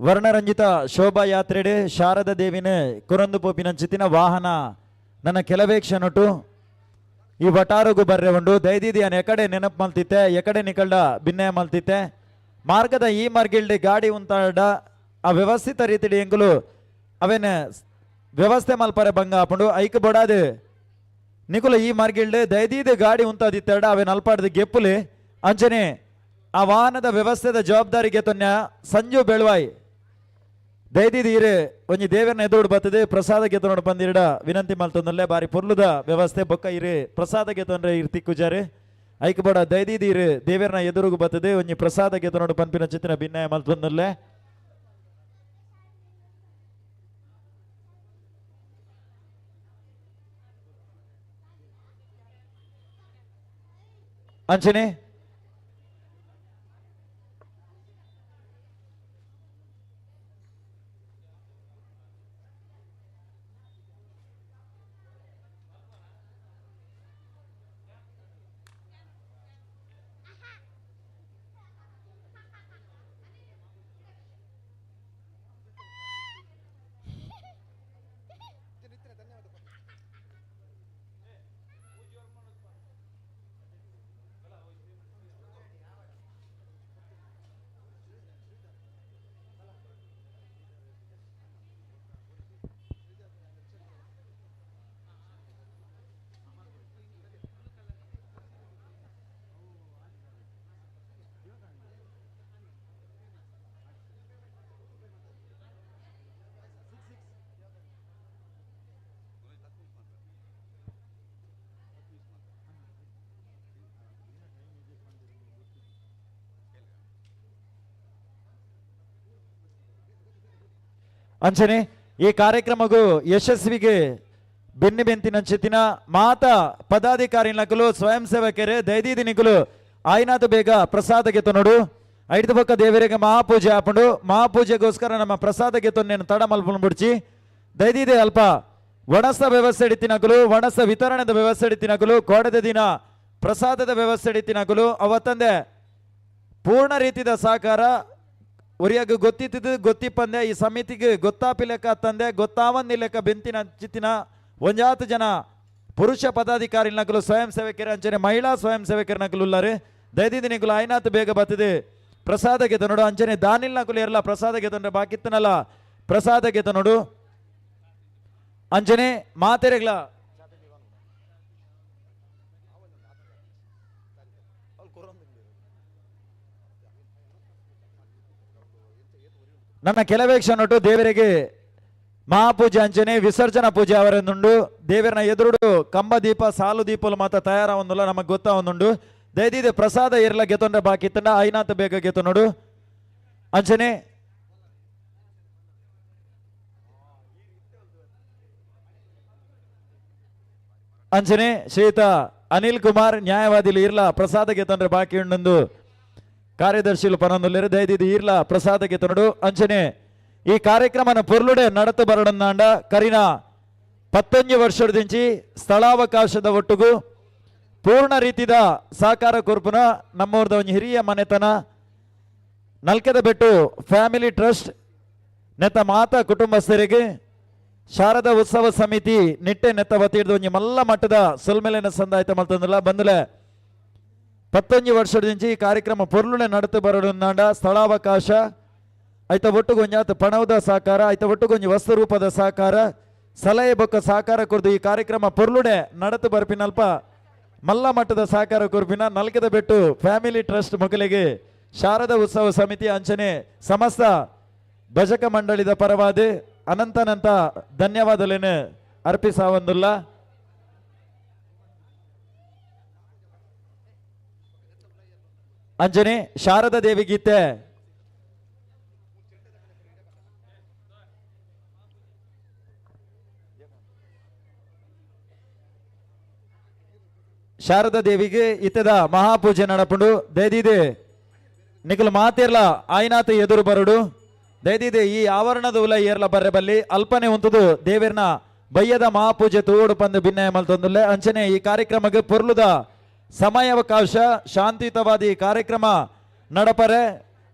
ವರ್ಣರಂಜಿತ ಶೋಭಾಯಾತ್ರೆಡೆ ಶಾರದಾ ದೇವಿನ ಕುರಂದು ಪೋಪಿನಂಚಿತಿನ ವಾಹನ ನನ್ನ ಕೆಲವೇ ಕ್ಷಣಟು ಈ ವಟಾರಗು ಬರ್ರೆ ಉಂಡು. ದಯದೀದಿ ಎಕಡೆ ನೆನಪು ಮಲ್ತಿತ್ತೆ, ಎಕಡೆ ನಿಕಲ್ಡ ಭಿನ್ನಯ ಮಲ್ತಿತ್ತೆ. ಮಾರ್ಗದ ಈ ಮಾರ್ಗಿಲ್ಡಿ ಗಾಡಿ ಉಂತಾಡ ಆ ವ್ಯವಸ್ಥಿತ ರೀತಿಡಿ ಎಂಗುಲು ಅವೇನ ವ್ಯವಸ್ಥೆ ಮಲ್ಪರೆ ಬಂಗ ಆಪುಂಡು. ಐಕ್ ಬೊಡಾದು ನಿಕುಲ ಈ ಮಾರ್ಗಿಲ್ಡೆ ದಯದೀದಿ ಗಾಡಿ ಉಂತಾದಿತ್ತೆರಡ ಅವೇನ ಅಲ್ಪಾಡ್ದು ಗೆಪ್ಪುಲಿ. ಅಂಚನೆ ಆ ವಾಹನದ ವ್ಯವಸ್ಥೆದ ಜವಾಬ್ದಾರಿಗೆ ತೊನ್ಯ ಸಂಜು ಬೆಳ್ವಾಯ್ ದಯದೀದಿ ಇರೆ ಒಂಜಿ ದೇವರನ್ನ ಎದುರು ಬರ್ತದೆ ಪ್ರಸಾದ ಗೆತನೋಡು ಬಂದಿರಡ ವಿನಂತಿ ಮಲ್ತೊಂದಲ್ಲೇ. ಬಾರಿ ಪೊರ್ಲುದ ವ್ಯವಸ್ಥೆ ಬೊಕ್ಕ ಇರೆ ಪ್ರಸಾದ ಗೆತೊಂಡ್ರೆ ಇರ್ ತಿಕ್ಕುಜಾರೆ. ಐಕ್ ಬೋಡ ದಯದೀದಿ ಇರೆ ದೇವರನ್ನ ಎದುರುಗು ಬರ್ತದೆ ಒಂಜಿ ಪ್ರಸಾದ ಗೆತನೋಡು ಪನ್ಪಿನ ಚಿತ್ತಿನ ಭಿನ್ನಯ ಮಲ್ತೊಂದಲ್ಲೇ. ಅಂಚನೆ ಅಂಚನೆ ಈ ಕಾರ್ಯಕ್ರಮಗೂ ಯಶಸ್ವಿಗೆ ಬೆನ್ನಿ ಬೆಂತಿನಂಚಿತ್ತಿನ ಮಾತ ಪದಾಧಿಕಾರಿ ನಕಲು ಸ್ವಯಂ ಸೇವಕರು ದೈದೀದಿ ನಿಕುಲು ಆಯ್ನಾತು ಬೇಗ ಪ್ರಸಾದಕ್ಕೆ ತೊನೋಡು. ಐದು ಪಕ್ಕ ದೇವರಿಗೆ ಮಹಾಪೂಜೆ ಆಪುಂಡು. ಮಹಾಪೂಜೆಗೋಸ್ಕರ ನಮ್ಮ ಪ್ರಸಾದಕ್ಕೆ ತೊನ್ನೇನು ತಡ ಮಲ್ಪುನ್ ಬುಡ್ಚಿ. ದೈದೀದೆ ಅಲ್ಪ ವಣಸ ವ್ಯವಸ್ಥೆ ಇತ್ತಿನಕುಲು, ವಣಸ ವಿತರಣೆದ ವ್ಯವಸ್ಥೆ ಇತ್ತಿನಕುಲು, ಕೋಡದ ದಿನ ಪ್ರಸಾದದ ವ್ಯವಸ್ಥೆ ಇತ್ತಿನಕುಲು ಅವತ್ತಂದೆ ಪೂರ್ಣ ರೀತಿದ ಸಹಕಾರ ಒರಿಯಾಗ ಗೊತ್ತಿತ್ತಿದ್ದು ಗೊತ್ತಿಪ್ಪಂದೆ ಈ ಸಮಿತಿಗೆ ಗೊತ್ತಾಪಿ ಲೆಕ್ಕ ತಂದೆ ಗೊತ್ತಾವಂದಿ ಲೆಕ್ಕ ಬೆಂತಿನ ಚಿತ್ತಿನ ಒಂಜಾತು ಜನ ಪುರುಷ ಪದಾಧಿಕಾರಿ ನಕಲು ಸ್ವಯಂ ಸೇವಕರ ಅಂಚನೆ ಮಹಿಳಾ ಸ್ವಯಂ ಸೇವಕರ ನಕಲು ಉಲ್ಲಾರು. ದಯದಿದ್ದು ನಿಕಲು ಐನಾತ್ ಬೇಗ ಬತ್ತದೆ ಪ್ರಸಾದಕ್ಕೆ ನೋಡು. ಅಂಚನೆ ದಾನಿಲ್ ನಕಲು ಇರಲ್ಲ ಪ್ರಸಾದಕ್ಕೆ ತೊಂದ್ರೆ ಬಾಕಿತ್ತನಲ್ಲ ಪ್ರಸಾದಕ್ಕೆ ನೋಡು. ಅಂಚನೆ ಮಾತೆರೆಗ್ಲ ನನ್ನ ಕೆಲವೇ ಕ್ಷಣಟ್ಟು ದೇವರಿಗೆ ಮಹಾಪೂಜೆ ಅಂಚನೆ ವಿಸರ್ಜನಾ ಪೂಜೆ ಅವರನ್ನುಂಡು. ದೇವರನ ಎದುರುಡು ಕಂಬ ದೀಪ ಸಾಲು ದೀಪಲು ಮಾತ ತಯಾರ ಒಂದುಲ್ಲ ನಮಗೆ ಗೊತ್ತಾ ಒಂದುಂಡು. ದಯದೀದೆ ಪ್ರಸಾದ ಇರ್ಲ ಗೆತೊಂಡ್ರೆ ಬಾಕಿ ಇತ್ತಂಡ ಐನಾತ ಬೇಗ ಗೆತೊನೋಡು. ಅಂಚನೆ ಅಂಚನೆ ಶ್ರೀತ ಅನಿಲ್ ಕುಮಾರ್ ನ್ಯಾಯವಾದಿಲು ಇರ್ಲ ಪ್ರಸಾದ ಗೆತೊಂಡ್ರೆ ಬಾಕಿ ಉಂಡೊಂದು ಕಾರ್ಯದರ್ಶಿಲು ಪನೊಂದುಲ್ಲೆರು. ದಯದೀದಿ ಈರ್ಲ ಪ್ರಸಾದ ಗೆತೊನೋಡು. ಅಂಚನೆ ಈ ಕಾರ್ಯಕ್ರಮನ ಪೊರ್ಲುಡೆ ನಡತು ಬರಡಂದಾಂಡ ಕರಿನ 19 ವರ್ಷದಿಂಚಿ ಸ್ಥಳಾವಕಾಶದ ಒಟ್ಟುಗು ಪೂರ್ಣ ರೀತಿದ ಸಹಕಾರ ಕೊರ್ಪುನ ನಮ್ಮೂರ್ದ ಒಂಜಿ ಹಿರಿಯ ಮನೆತನ ನಲ್ಕೆದ ಬೆಟ್ಟು ಫ್ಯಾಮಿಲಿ ಟ್ರಸ್ಟ್ ನೆತ್ತ ಮಾತಾ ಕುಟುಂಬಸ್ಥರಿಗೆ ಶಾರದಾ ಉತ್ಸವ ಸಮಿತಿ ನಿಟ್ಟೆ ನೆತ್ತ ವತಿಡ್ದು ಒಂಜಿ ಮಲ್ಲ ಮಟ್ಟದ ಸೊಲ್ಮೆಲೆನ ಸಂದಾಯ್ತ ಮಲ್ತಂದಿಲ್ಲ. ಬಂದುಲೆ 19 ವರ್ಷದಿಂಚಿ ಈ ಕಾರ್ಯಕ್ರಮ ಪೊರ್ಲುನೆ ನಡತು ಬರಡಂದಾಂಡ ಸ್ಥಳಾವಕಾಶ ಐತ ಒಟ್ಟುಗೊಂಜಾತ ಪಣವದ ಸಹಕಾರ ಐತ ಒಟ್ಟುಗೊಂಜಿ ವಸ್ತು ರೂಪದ ಸಹಕಾರ ಸಲಹೆ ಬೊಕ್ಕ ಸಹಕಾರ ಕೊರ್ದು ಈ ಕಾರ್ಯಕ್ರಮ ಪೊರ್ಲುಡೆ ನಡತು ಬರ್ಪಿನಲ್ಪ ಮಲ್ಲ ಮಟ್ಟದ ಸಹಕಾರ ಕೊರ್ಪಿನ ನಲ್ಕೆದ ಬೆಟ್ಟು ಫ್ಯಾಮಿಲಿ ಟ್ರಸ್ಟ್ ಮೊಗಲಿಗೆ ಶಾರದಾ ಉತ್ಸವ ಸಮಿತಿ ಅಂಚನೆ ಸಮಸ್ತ ಭಜಕ ಮಂಡಳಿದ ಪರವಾದ ಅನಂತನಂತ ಧನ್ಯವಾದಲೇನು ಅರ್ಪಿಸಾವಂದುಲ್ಲ. ಅಂಜನೆ ಶಾರದಾ ದೇವಿ ಗೀತೆ ಶಾರದಾ ದೇವಿಗೆ ಇತ್ತದ ಮಹಾಪೂಜೆ ನಡಪುಂಡು. ದಯದಿದೆ ನಿಖಲ್ ಮಾತಿರ್ಲ ಆಯ್ನಾತ ಎದುರು ಬರಡು. ದಯದಿದೆ ಈ ಆವರಣದ ಉಲ ಏರ್ಲ ಬರ್ರೆ ಬಲ್ಲಿ ಅಲ್ಪನೆ ಉಂತುದು ದೇವಿರ್ನ ಬಯ್ಯದ ಮಹಾಪೂಜೆ ತೋಡು ಪಂದು ಭಿನ್ನಯ ಮಲ್ತೊಂದುಲ್ಲೆ. ಅಂಚನೆ ಈ ಕಾರ್ಯಕ್ರಮಕ್ಕೆ ಪೊರ್ಲುದ ಸಮಯಾವಕಾಶ ಶಾಂತಿಯುತವಾದ ಈ ಕಾರ್ಯಕ್ರಮ ನಡಪರೆ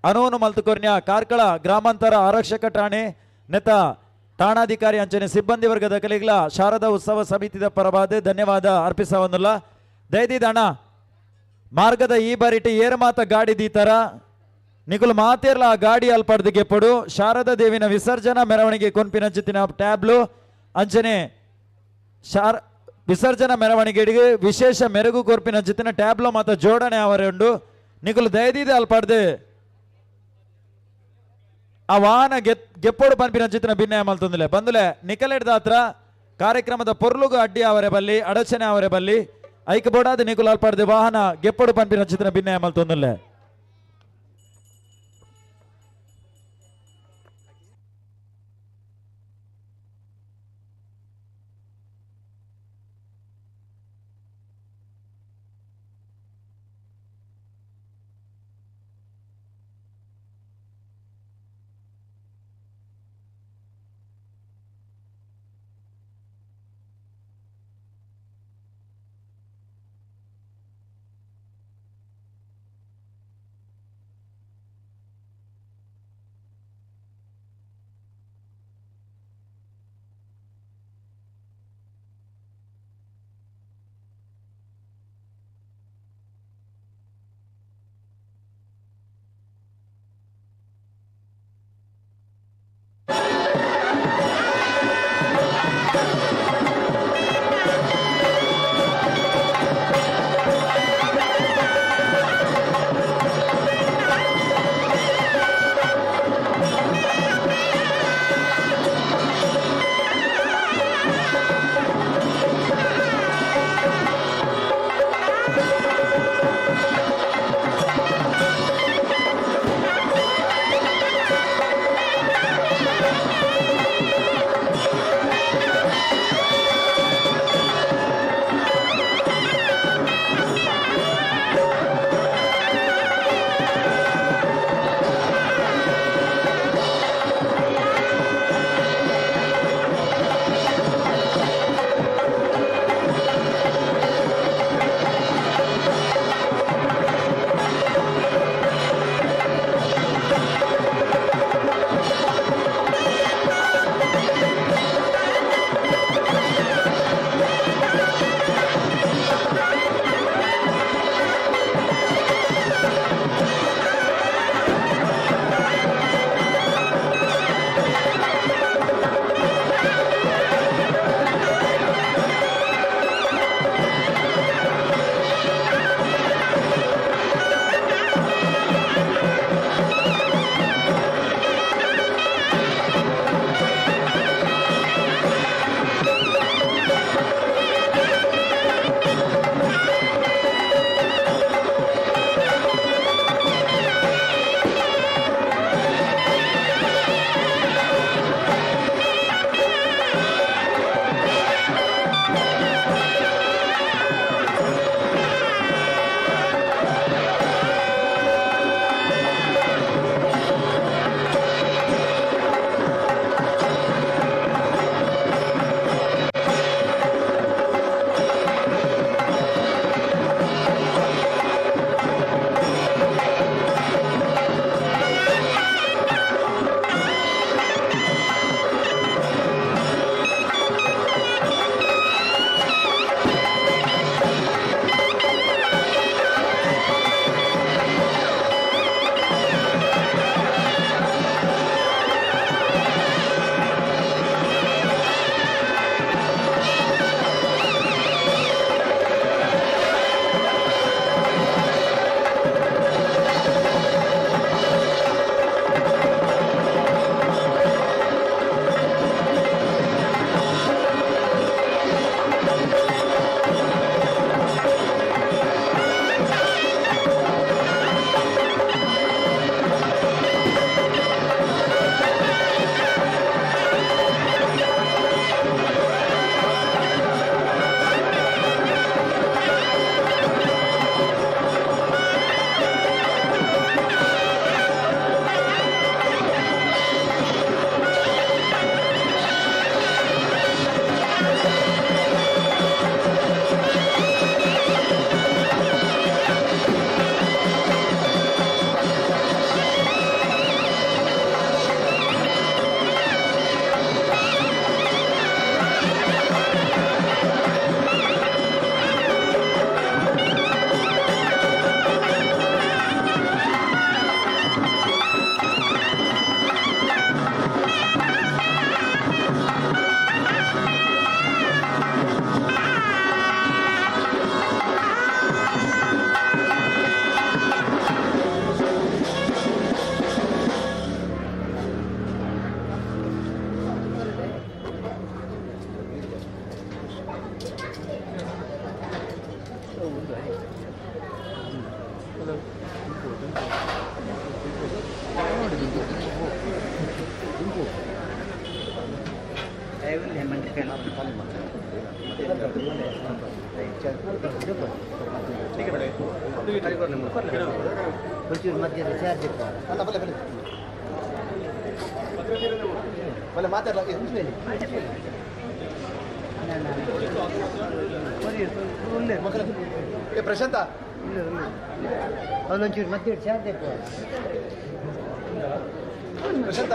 ಅನೂನು ಮಲ್ತುಕೊರ್ನ್ಯ ಕಾರ್ಕಳ ಗ್ರಾಮಾಂತರ ಆರಕ್ಷಕ ಠಾಣೆ ನೆತ ಠಾಣಾಧಿಕಾರಿ ಅಂಚನೆ ಸಿಬ್ಬಂದಿ ವರ್ಗದ ಕಲಿಗ್ಲ ಶಾರದಾ ಉತ್ಸವ ಸಮಿತಿದ ಪರವಾದ ಧನ್ಯವಾದ ಅರ್ಪಿಸವನ್ನುಲ್ಲ. ದಯದಿದಣ ಮಾರ್ಗದ ಈ ಬಾರಿಟಿ ಏರ ಮಾತ ಗಾಡಿ ದೀತರ ನಿಕುಲು ಮಾತೇರ್ಲ ಆ ಗಾಡಿ ಅಲ್ಪಡ್ದು ಗೆಪ್ಪಡು. ಶಾರದಾ ದೇವಿನ ವಿಸರ್ಜನಾ ಮೆರವಣಿಗೆ ಕೊನ್ಪಿನ ಚಿತ್ತಿನ ಟ್ಯಾಬ್ಲು ಅಂಚನೆ ವಿಸರ್ಜನಾ ಮೆರವಣಿಗೆಗೆ ವಿಶೇಷ ಮೆರುಗು ಕೊರ್ಪಿನ ಚಿತ್ತಿನ ಟ್ಯಾಬ್ಲು ಮಾತ ಜೋಡಣೆ ಅವರೇ ಉಂಡು. ನಿಕುಲು ದಯದಿದೆ ಅಲ್ಪಡ್ದು ಆ ವಾಹನ ಗೆಪ್ಪೋಡು ಪನ್ಪಿನ ಚಿತ್ತಿನ ಭಿನ್ನಯ ಮಲ್ತೊಂದುಲೆ ಬಂದುಲೆ ನಿಕಲೆಡ್ದಾತ್ರ ಕಾರ್ಯಕ್ರಮದ ಪೊರ್ಲುಗು ಅಡ್ಡಿ ಅವರೇ ಬಲ್ಲಿ ಅಡಚಣೆ ಅವರೇ ಬಲ್ಲಿ ಐಕ್ ಬೋಡಾದ ನಿಕುಲು ಅಲ್ಪಡ್ದು ವಾಹನ ಗೆಪ್ಪೋಡು ಪನ್ಪಿನ ಚಿತ್ತಿನ ಭಿನ್ನಯ ಮಲ್ತೊಂದುಲ್ಲೆ. ಪ್ರಶಾಂತ ಅವನೊಂಚೂರು ಮಧ್ಯೆ ಚಾರ್ಜ್ ಪ್ರಶಾಂತ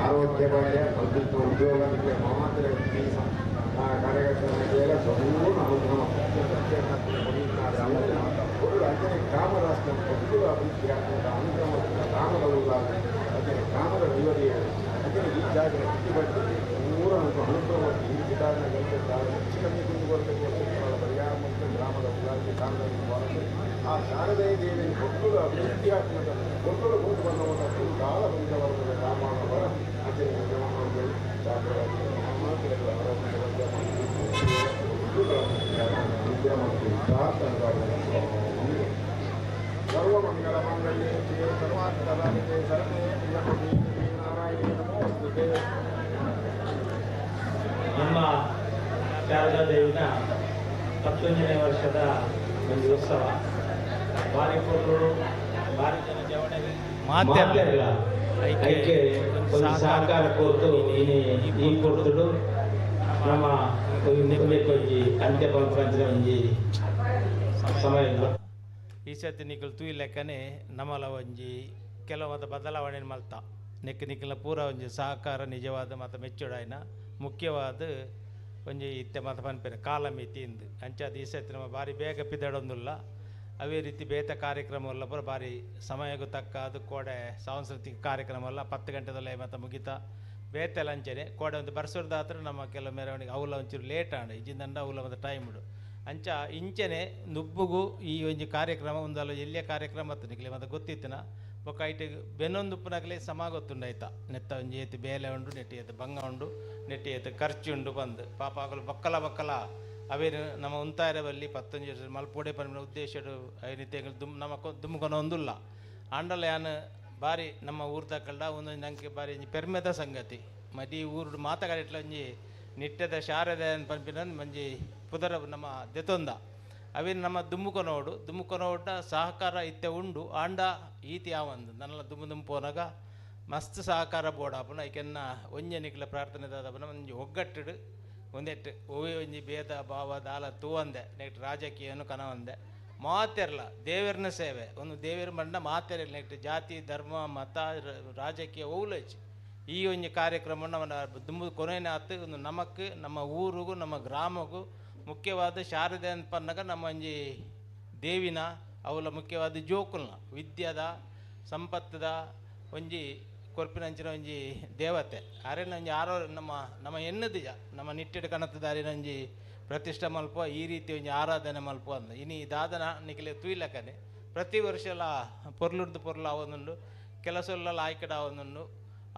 ಆರೋಗ್ಯ ಭಾಗ್ಯ ಉದ್ಯೋಗ ಮಾತ್ರ ಕಾರ್ಯಕರ್ತರಿಗೆ ಸಂಪೂರ್ಣ ಅನುಗ್ರಹ ಗ್ರಾಮ ರಾಷ್ಟ್ರ ಅಭಿವೃದ್ಧಿ ಅನುಕ್ರಮ ಗ್ರಾಮದ ಅದೇ ಗ್ರಾಮದ ಅದೇ ಈ ಜಾಗರ ಪೂರ ಅನುಕ್ರಮ ಈ ವಿಧಾನ ಹೆಚ್ಚು ಕಮ್ಮಿ ಪರಿಹಾರ ಮತ್ತು ಗ್ರಾಮದ ಉದಾಹರಣೆ ಗ್ರಾಮದ ಆ ಶಾರದೆ ದೇವಿ ಕೊಟ್ಟರು ಅಭಿವೃದ್ಧಿ ಆಗ್ತದೆ ಕೊಟ್ಟರು ಕೂತು ಬಂದವನ್ನ ಕಾಲ ಬಂದವರ ಗ್ರಾಮವರ ಆಚರಣೆ ಸರ್ವಮಂಗಲ ಮಾಂಗಲ್ಯೆ ಶಿವೆ ಸರ್ವಾರ್ಥಸಾಧಿಕೆ ಶರಣೇ ತ್ರ್ಯಂಬಕೆ ನಾರಾಯಣೇ ನಮೋಸ್ತುತೆ. ನಮ್ಮ ಶಾರದಾ ದೇವಿನ 11ನೇ ವರ್ಷದ ಒಂದು ಉತ್ಸವ ಬಾರಿ ಕೊಟ್ಟರು ಬಾರಿ ಜನ ಜವಣೆ ಮಾತೆಲ್ಲ ಐಕ್ಯ ಒಂದು ಸಹಕಾರ ಕೊಟ್ಟು ಈ ಕೊಡ್ತುಡು ನಮ್ಮ ಒಂಜಿ ಅಂತ್ಯ ಪಂಚದ ಒಂಜಿ ಸಮಯ. ಈ ಸರ್ತಿ ನಿಕಲ್ ತೂಯಿ ಲೆಕ್ಕನೆ ನಮ್ಮಲ ಒಂಜಿ ಕೆಲವು ಬದಲಾವಣೆ ಮಲ್ತ ನೆಕ್ ನಿಕ್ಲ ಪೂರ ಒಂಜಿ ಸಹಕಾರ ನಿಜವಾದ ಮತ ಮೆಚ್ಚುಡಾಯ್ನ ಮುಖ್ಯವಾದ ಒಂಜಿ ಇತ್ತೆ ಮತ ಪನ್ಪೇರೆ ಕಾಲಮಿತಿ ಇಂದು ಅಂಚಾದ ಈ ಸರ್ತಿ ನಮ್ಮ ಭಾರಿ ಬೇಗ ಪಿದಡೊಂದುಲ್ಲ. ಅವೇ ರೀತಿ ಬೇತ ಕಾರ್ಯಕ್ರಮ ಎಲ್ಲ ಪೂರ ಭಾರಿ ಸಮಯಕ್ಕೂ ತಕ್ಕ ಅದು ಕೋಡೆ ಸಾಂಸ್ಕೃತಿಕ ಕಾರ್ಯಕ್ರಮ ಎಲ್ಲ 10 ಗಂಟೆದಲ್ಲೇ ಮತ್ತು ಮುಗಿತಾ ಬೇತೆಲ್ಲ ಅಂಚನೆ ಕೋಡೆ ಒಂದು ಬರ್ಸೋದಾತ್ರ ನಮ್ಮ ಕೆಲವು ಮೆರವಣಿಗೆ ಅವಲ ಒಂಚೂರು ಲೇಟ್ ಆಂಡ್ ಇಜ್ಜಿಂದಂಡ ಅವಲ ಮತ್ತು ಟೈಮ್ ಉಡು ಅಂಚ ಇಂಚನೆ ನುಬ್ಬುಗು ಈ ಒಂಜಿ ಕಾರ್ಯಕ್ರಮ ಒಂದಲ್ಲ ಎಲ್ಲಿಯ ಕಾರ್ಯಕ್ರಮ ಮತ್ತು ನಿಕ್ಲೆ ಮತ್ತು ಗೊತ್ತಿತ್ತಿನ ಬೊಕ್ಕ ಐಟ್ ಬೆನ್ನೊಂದು ಉಪ್ಪುನಗಲೇ ಸಮ ಗೊತ್ತುಂಡು ಆಯ್ತಾ ನೆತ್ತ ಒಂಜಿ ಏತು ಬೇಲೆ ಉಂಡು ನೆಟ್ಟಿ ಏತು ಬಂಗ ಉಂಡು ನೆಟ್ಟಿ ಏತು ಖರ್ಚು ಉಂಡು ಬಂದು ಪಾಪ ಆಗಲು ಬಕ್ಕಲ ಬಕ್ಕಲ ಅವೇನು ನಮ್ಮ ಉಂತಾಯರ ಬಲ್ಲಿ 11 ಮಲ್ಪೋಡೆ ಪನ್ಪಿನ ಉದ್ದೇಶಡು ಐನಿತೆಗಳು ದುಮ್ ನಮ್ಮ ದುಮ್ಕೊನ ಒಂದುಲ್ಲ ಆಂಡಲ ಯಾನ್ ಬಾರಿ ನಮ್ಮ ಊರ್ದ ಕಳ್ಳ ಒಂದೊಂದು ನಂಗೆ ಬಾರಿ ಒಂಜಿ ಪೆರ್ಮೆದ ಸಂಗತಿ ಮದಿ ಊರು ಮಾತಗಾಡಿಟ್ಲ ಒಂಜಿ ನಿಟ್ಟೆದ ಶಾರದೆ ಪನ್ಪಿನ ಒಂಜಿ ಪುದರ ನಮ್ಮ ದೆತೊಂದ ಅವೇನು ನಮ್ಮ ದುಮ್ಮುಕೊನೋಡು ದುಮ್ಮುಕೊನೋಡ ಸಹಕಾರ ಇತ್ತೆ ಉಂಡು ಆಂಡ ಈತಿ ಯಾವಂದು ನನ್ನಲ್ಲ ದುಮ್ಮು ದುಂಪೋನಾಗ ಮಸ್ತ್ ಸಹಕಾರ ಬೋಡಾಪುನ ಐಕೆನ್ನ ಒಂಜೆ ನಿಕ್ಲ ಪ್ರಾರ್ಥನೆ ದಾದಪುನ ಒಂಜಿ ಒಗ್ಗಟ್ಟಿಡು ಒಂದೆಟ್ಟು ಒವೇ ಒಂಜಿ ಭೇದ ಭಾವ ದಾಲ ತೂವಂದೆ ನೆಕ್ಟ್ ರಾಜಕೀಯನು ಕನವಂದೆ ಮಾತೆರ್ಲ ದೇವರನ ಸೇವೆ ಒಂದು ದೇವರ ಮಂಡ ಮಾತೆರಲ್ಲ ನೆಕ್ಟ್ ಜಾತಿ ಧರ್ಮ ಮತ ರಾಜಕೀಯ ಓಲಜ್ ಈ ಒಂಜಿ ಕಾರ್ಯಕ್ರಮ ನಮ್ಮ ದುಂಬು ಕೊನೆಯ ಆತು ಒಂದು ನಮಕ್ ನಮ್ಮ ಊರಿಗೂ ನಮ್ಮ ಗ್ರಾಮಗೂ ಮುಖ್ಯವಾದ ಶಾರದೆ ಪನ್ನಗ ನಮ್ಮ ಒಂಜಿ ದೇವಿನ ಅವಲ ಮುಖ್ಯವಾದ ಜೋಕುಲ್ನ ವಿದ್ಯದ ಸಂಪತ್ತದ ಒಂಜಿ ಕೊರ್ಪಿನಂಚಿನ ಒಂಜಿ ದೇವತೆ ಅರೆನ ಒಂಜಿ ಆರೋ ನಮ್ಮ ನಮ್ಮ ಎನ್ನದಿಜ ನಮ್ಮ ನಿಟ್ಟೆಡ್ ಕನತದ ಒಂಜಿ ಪ್ರತಿಷ್ಠೆ ಮಲ್ಪ ಈ ರೀತಿ ಒಂಜಿ ಆರಾಧನೆ ಮಲ್ಪ ಅಂದ ಇನಿ ದಾದನ ನಿಖಲೆ ತೂಯ್ಲಕನೆ ಪ್ರತಿ ವರ್ಷಲ ಪೊರ್ಲುರ್ದು ಪೊರ್ಲು ಆವೊಂದುಂಡು ಕೆಲಸಲ್ಲ ಆಯ್ಕಡ ಆವೊಂದುಂಡು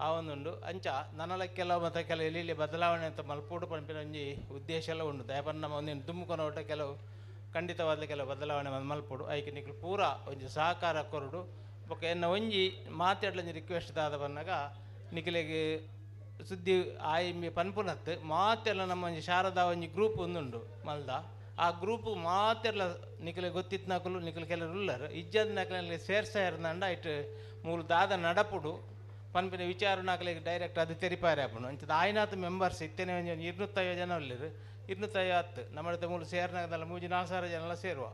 ಆವೊಂದುಂಡು ಅಂಚ ನನಲ ಕೆಲವು ಮತ್ತು ಕೆಲವು ಎಲ್ಲಿ ಬದಲಾವಣೆ ಅಂತ ಮಲ್ಪೋಡು ಪನ್ಪಿನ ಒಂಜಿ ಉದ್ದೇಶ ಎಲ್ಲ ಉಂಡು ದಯಪನ್ನ ನಮ್ಮ ಒಂದೇನು ದುಮ್ಮುಕೊನ ಕೆಲವು ಖಂಡಿತವಾದ ಕೆಲವು ಬದಲಾವಣೆ ಮಲ್ಪೋಡು ಐಕೆ ನಿಕ್ಲು ಪೂರ ಒಂಜಿ ಸಹಕಾರ ಕೊರಡು. ಬೊಕ್ಕ ಎನ್ನ ಒಂಜಿ ಮಾತೆಡ್ಲಂಜಿ ರಿಕ್ವೆಸ್ಟ್ ದಾದ ಬನ್ನಗ ನಿಕಲೆಗ್ ಸುದ್ದಿ ಆಯಿ ಪನ್ಪುನತ್ತು ಮಾತೆಲ್ಲ ನಮ್ಮ ಒಂಜಿ ಶಾರದಾ ಒಂಜಿ ಗ್ರೂಪ್ ಒಂದುಂಡು ಮಲ್ದ ಆ ಗ್ರೂಪ್ ಮಾತೆರ್ಲ ನಿಕಲೆ ಗೊತ್ತಿತ್ನಕುಲು ನಿಕಲೆ ಕೆಲವರು ಉಲ್ಲರು ಇಜ್ಜದ ನಕಲೆ ಸೇರ್ಸಾಯರ್ನಂಡ ಐಟ್ ಮೂಲು ದಾದ ನಡಪುಡು ಪನ್ಪಿನ ವಿಚಾರ ನಕಲೆಗ್ ಡೈರೆಕ್ಟ್ ಅದು ತೆರಿಪಾರೆ ಆಪುಂಡು. ಅಂಚದ ಆಯ್ನಾತ್ ಮೆಂಬರ್ಸ್ ಇತ್ತನೆ ಒಂಜಿ 250 ಜನ ಉಲ್ಲೆರ್ 250 ನಮ್ಮಡത്തെ ಮೂಲು ಸೇರ್ನಾಗದಲ್ಲ 3-4 ಸಾವಿರ ಜನಲ ಸೇರುವ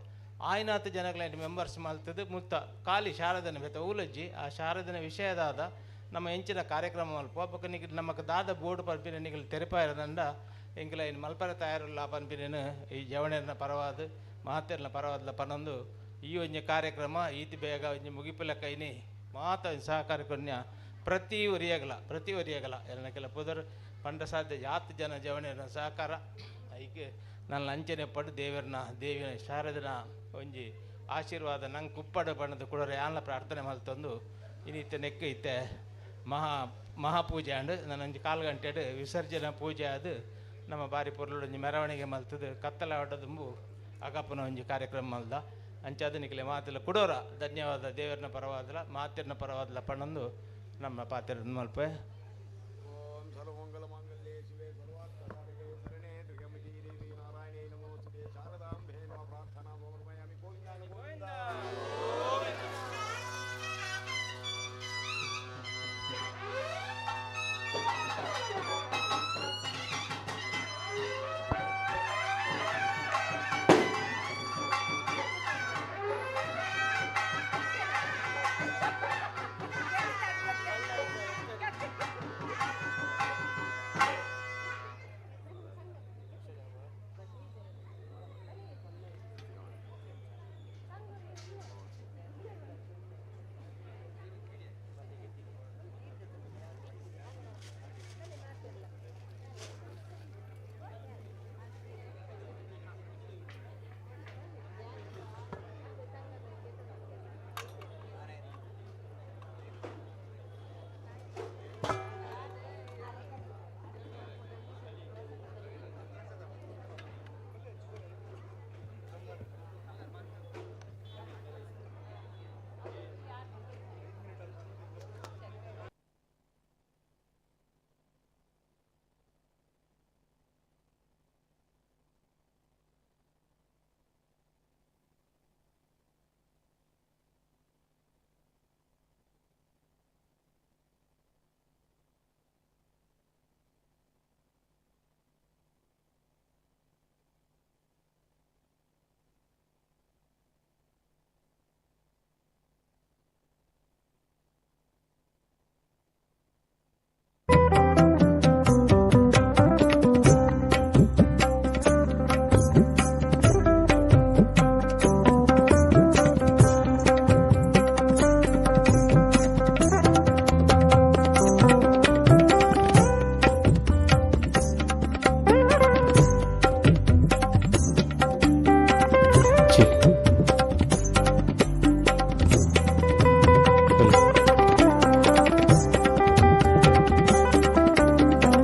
ಆಯ್ನಾತ್ ಜನಗಳ ಮೆಂಬರ್ಸ್ ಮಲ್ತದ್ದು ಮುತ್ತ ಖಾಲಿ ಶಾರದನ ಬೆತ್ತ ಊಲಜ್ಜಿ ಆ ಶಾರದನ ವಿಷಯದಾದ ನಮ್ಮ ಎಂಚಿನ ಕಾರ್ಯಕ್ರಮ ಮಲ್ಪ ಬೊಕ್ಕ ನಿಕ್ ನಮಕ್ ದಾದ ಬೋರ್ಡ್ ಪನ್ಪಿನ ನಿಕಲ್ ತೆರಿಪಾಯರ್ದಂಡ ಎಂಕಲ ಇನ್ ಮಲ್ಪರ ತಯಾರುಲ್ಲ ಪನ್ಪಿನೇನು ಈ ಜವಣೆರ್ನ ಪರವಾದ ಮಹತ್ತೆರ್ನ ಪರವಾದ್ಲ ಪನೊಂದು ಈ ಒಂಜಿ ಕಾರ್ಯಕ್ರಮ ಈತಿ ಬೇಗ ಒಂಜಿ ಮುಗಿಪುಲ ಕೈನಿ ಮಾತ ಸಹಕಾರ ಕೊನ್ಯ ಪ್ರತಿ ಒರಿಯಗಲ ಪ್ರತಿ ಒರಿಯಗಲ ಎಲ್ಲನಕ್ಕೆಲ್ಲ ಪುದರ್ ಪಂಡ ಸಾಧ್ಯ ಯಾತ್ ಜನ ಜವಣೆರ್ನ ಸಹಕಾರ ಐಕೆ ನನ್ನ ಅಂಚನೆ ಪಡು ದೇವರನ್ನ ದೇವಿನ ಶಾರದನ ಒಂಜಿ ಆಶೀರ್ವಾದ ನಂಗೆ ಕುಪ್ಪಡ ಬಣ್ಣದ ಕೂಡ ಯಾನ್ಲ ಪ್ರಾರ್ಥನೆ ಮಲ್ತೊಂದು ಇನ್ನಿತ್ತೆ ನೆಕ್ಕು ಇತ್ತೆ ಮಹಾ ಮಹಾಪೂಜೆ ಅಂಡ್ ನನ್ನ ಒಂಜಿ ಕಾಲು ಗಂಟೆಡು ವಿಸರ್ಜನಾ ಪೂಜೆ ಅದು ನಮ್ಮ ಬಾರಿ ಪೊರ್ಲುಡೊಂಜಿ ಮೆರವಣಿಗೆ ಮಲ್ತದು ಕತ್ತಲ ದುಂಬು ಅಗಪನ ಒಂಜಿ ಕಾರ್ಯಕ್ರಮ ಮಲ್ದ ಅಂಚಾದ ನಿಕಲೆ ಮಾತೆಲ್ಲ ಕುಡೋರ ಧನ್ಯವಾದ ದೇವರನ ಪರವಾದಲ ಮಾತಿರ್ನ ಪರವಾದಲ ಪಣ್ಣೊಂದು ನಮ್ಮ ಪಾತ್ರ ಮಲ್ಪೆ. ಓಂ ಸರ್ವಮಂಗಲ ಮಾಂಗಲ್ಯೇ ಶಿವೆ ಸರ್ವಾರ್ಥ ಸಾಧಕೆ ಶರಣೇ ತ್ರ್ಯಂಬಕೆ ದೇವಿ ನಾರಾಯಣೇ ನಮೋಸ್ತುತೆ ಶಾರದಾಂಬೆ ನಮಃ ಪ್ರಾರ್ಥನಾ ಸಮರ್ಪಯಾಮಿ. ಗೋವಿಂದ ಗೋವಿಂದ.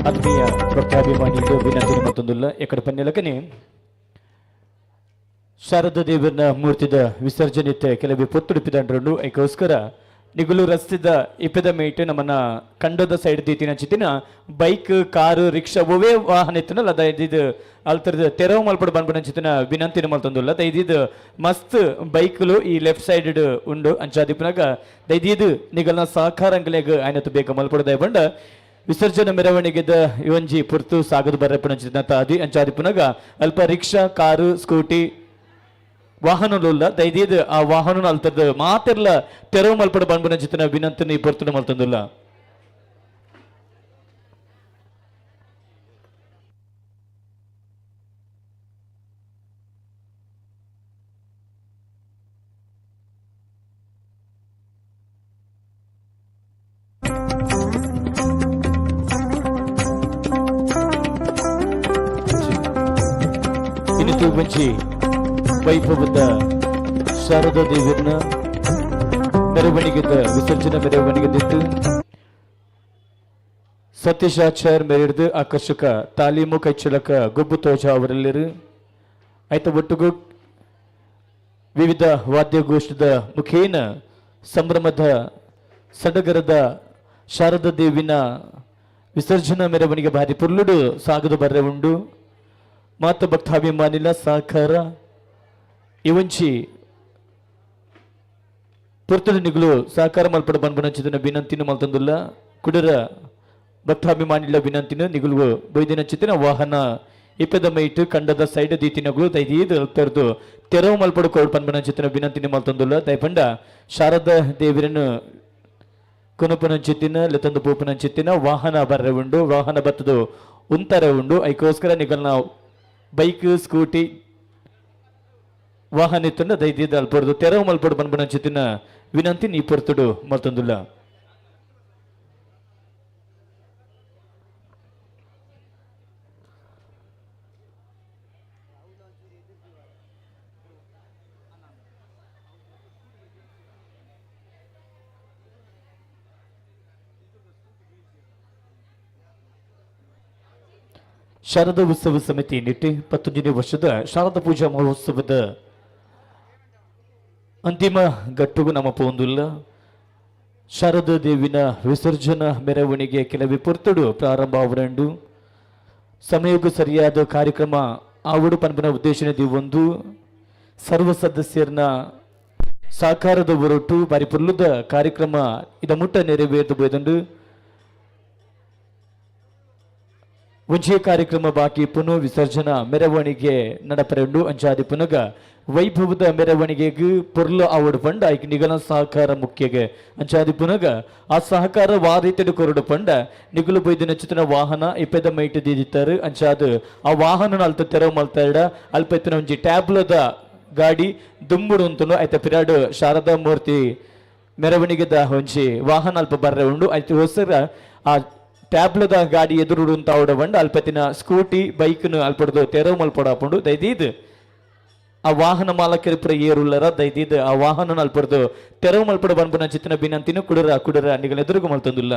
ಆತ್ಮೀಯ ಭಕ್ತಾಭಿಮಾನಿಗಳು ವಿನಂತಿ ಮತ್ತೊಂದಿಲ್ಲ ಎಕಡೆ ಪನ್ನೆಲಕನೆ ಶಾರದಾ ದೇವರನ ಮೂರ್ತಿದ ವಿಸರ್ಜನೆ ಕೆಲವು ಪೊತ್ತುಡುಪಿದಂಡ್ರು ಐಕೋಸ್ಕರ ನಿಗುಲು ರಸ್ತೆದ ಇಪ್ಪದ ಮೇಟ್ ನಮ್ಮನ್ನ ಕಂಡದ ಸೈಡ್ ದೀತಿನ ಚಿತ್ತಿನ ಬೈಕ್ ಕಾರು ರಿಕ್ಷಾ ಒವೇ ವಾಹನ ಇತ್ತನಲ್ಲ ಅದ ಇದು ಅಲ್ತರದ ತೆರವು ಮಲ್ಪಡು ಬಂದ್ಬಿಡ ಚಿತ್ತಿನ ವಿನಂತಿನ ಮಲ್ತೊಂದುಲ್ಲ. ದೈದಿದ್ ಮಸ್ತ್ ಬೈಕ್ಲು ಈ ಲೆಫ್ಟ್ ಸೈಡ್ ಉಂಡು ಅಂಚಾದಿಪ್ಪನಾಗ ದೈದಿದ್ ನಿಗಲ್ನ ಸಹಕಾರ ಅಂಗಲೆಗ್ ಆಯ್ನತ್ತು ಬೇಗ ಮಲ್ಪಡು ದಯಬಂಡ ವಿಸರ್ಜನೆ ಮೆರವಣಿಗೆದ ಇವೊಂಜಿ ಪುರ್ತು ಸಾಗದು ಬರ್ರಪ್ಪನ ತಾದಿ ಅಂಚಾದಿಪ್ಪನಾಗ ಅಲ್ಪ ರಿಕ್ಷಾ ಕಾರು ಸ್ಕೂಟಿ ವಾಹನಲುಲ್ಲ ದೈದೀದ್ ಆ ವಾಹನ ಅಲ್ತದ ಮಾತೆರ್ಲ ತೆರವು ಮಲ್ಪಡ ಬಂದ್ಬಿನ ಚಿತ್ತಿನ ವಿನಂತಿನ ಈ ಪೊರ್ತುಡು ಮಲ್ತೊಂದುಲ್ಲ. ಇನ್ನು ಒಂಜಿ ವೈಭವದ ಶಾರದಾ ದೇವಿಯನ್ನ ಮೆರವಣಿಗೆದ ವಿಸರ್ಜನೆ ಮೆರವಣಿಗೆದಿತ್ತು ಸತೀಶಾಚಾರ್ ಮೆರೆದು ಆಕರ್ಷಕ ತಾಲೀಮು ಕೈಚಳಕ ಗೊಬ್ಬು ತೋಜ ಅವರಲ್ಲಿರು ಆಯ್ತ ಒಟ್ಟಿಗೂ ವಿವಿಧ ವಾದ್ಯಗೋಷ್ಠದ ಮುಖೇನ ಸಂಭ್ರಮದ ಸಡಗರದ ಶಾರದಾ ದೇವಿನ ವಿಸರ್ಜನಾ ಮೆರವಣಿಗೆ ಭಾರಿ ಪುರ್ಲುಡು ಸಾಗದು ಬರ್ರೆ ಉಂಡು. ಮಾತ ಭಕ್ತಾಭಿಮಾನಿಲ ಸಹಕಾರ ಇವಂಚಿ ಪುರ್ತುಡು ನಿಗುಲು ಸಹಕಾರ ಮಲ್ಪಡ ಬನ್ಬನಂಚಿನ ವಿನಂತಿನ ಮಲ್ತಂದುಲ್ಲ. ಕುಡರ ಭಕ್ತಾಭಿಮಾನಿಲ ವಿನಂತಿನ ನಿಗುಲು ಬೈದಿನ ಚಿತ್ತಿನ ವಾಹನ ಇಪ್ಪದ ಮೈಟ್ ಕಂಡದ ಸೈಡ್ ದೀತಿನಗುಲು ದೈದೀದ್ ತೆರೆದು ತೆರವು ಮಲ್ಪಡು ಕೋಡ್ ಪನ್ಬನಂಚಿತ್ತಿನ ವಿನಂತಿನ ಮಲ್ತಂದುಲ್ಲ. ದಯಪಂಡ ಶಾರದಾ ದೇವಿರನ್ನು ಕೊನಪನಂಚಿತ್ತಿನ ಲೆತಂದು ಪೋಪನಂಚಿತ್ತಿನ ವಾಹನ ಬರ್ರೆ ಉಂಡು, ವಾಹನ ಬತ್ತದು ಉಂತಾರೆ ಉಂಡು. ಐಕೋಸ್ಕರ ನಿಗಲ್ನ ಬೈಕ್ ಸ್ಕೂಟಿ ವಾಹನ ಇತ್ತಂಡ ದೈದೀದ್ ಅಲ್ಪಡ್ದು ತೆರವು ಮಲ್ಪಡು ಪನ್ಪನಂಚಿತ್ತಿನ ವಿನಂತಿ ನೀ ಪೊರ್ತುಡು ಮಲ್ತಂದುಲ್ಲ. ಶಾರದಾ ಉತ್ಸವ ಸಮಿತಿ ನಿಟ್ಟೆ 19ನೇ ವರ್ಷದ ಶಾರದಾ ಪೂಜಾ ಮಹೋತ್ಸವದ ಅಂತಿಮ ಗಟ್ಟುಗು ನಮ್ಮ ಪೋಂದುಲ್ಲ. ಶಾರದಾ ದೇವಿನ ವಿಸರ್ಜನಾ ಮೆರವಣಿಗೆ ಕೆಲವೇ ಪೊರ್ತುಡು ಪ್ರಾರಂಭ ಆವರಂಡು. ಸಮಯಕ್ಕೂ ಸರಿಯಾದ ಕಾರ್ಯಕ್ರಮ ಆವಡು ಪನ್ಪನ ಉದ್ದೇಶನ ಒಂದು ಸರ್ವ ಸದಸ್ಯರನ್ನ ಸಹಕಾರದ ಹೊರಟು ಬಾರಿ ಪುರ್ಲುದ ಕಾರ್ಯಕ್ರಮ ಇದ ಮುಟ್ಟ ನೆರವೇರ್ದು ಬೋಯ್ದುಂಡು. ಒಂಜೇ ಕಾರ್ಯಕ್ರಮ ಬಾಕಿ ಪುನಃ ವಿಸರ್ಜನಾ ಮೆರವಣಿಗೆ ನಡಪರೆಂಡು. ಅಂಚಾದಿ ಪುನಗ ವೈಭವದ ಮೆರವಣಿಗೆಗೆ ಪೊರ್ಲು ಆವಡು ಪಂಡ ಐಕ್ ನಿಗಲ ಸಹಕಾರ ಮುಖ್ಯಗೆ. ಅಂಚಾದಿ ಪುನಗ ಆ ಸಹಕಾರ ವಾರೀತಿಡು ಕೊರಡು ಪಂಡ ನಿಗುಲು ಬೊಯ್ದಿನ ಚಿತ್ರನ ವಾಹನ ಇಪ್ಪೆದ ಮೈಟ್ ದೀದಿತ್ತಾರೆ. ಅಂಚಾದ ಆ ವಾಹನ ಅಲ್ತ ತೆರವು ಮಲ್ತಾಡ ಅಲ್ಪ ಇತ್ತಿನ ಒಂಜಿ ಟ್ಯಾಬ್ಲದ ಗಾಡಿ ದುಂಬುಡು ಉಂತುನು. ಐತ ಪಿರಾಡು ಶಾರದಾ ಮೂರ್ತಿ ಮೆರವಣಿಗೆದ ಒಂಜಿ ವಾಹನ ಅಲ್ಪ ಬರ್ರೆ ಉಂಡು. ಐತ ಹೊಸರ ಆ ಟ್ಯಾಬ್ಲದ ಗಾಡಿ ಎದುರು ಉಂತಾವಡ ಬಂಡ ಅಲ್ಪತಿನ ಸ್ಕೂಟಿ ಬೈಕ್ನು ಅಲ್ಪಡ್ದು ತೆರವು ಮಲ್ಪಡ ದೈದೀದ್ ಆ ವಾಹನ ಮಾಲಕರ ಪುರ ಏರುಲ್ಲರ ದೈದೀದ್ ಆ ವಾಹನ ಅಲ್ಪಡ್ದು ತೆರವು ಮಲ್ಪಡ ಬಂದ್ಬನ ಚಿತ್ತಿನ ಬಿನಂತಿನ ಕುಡರ ಕುಡರ ನಿಗಲ ಎದುರುಗು ಮಲ್ತೊಂದುಲ್ಲ.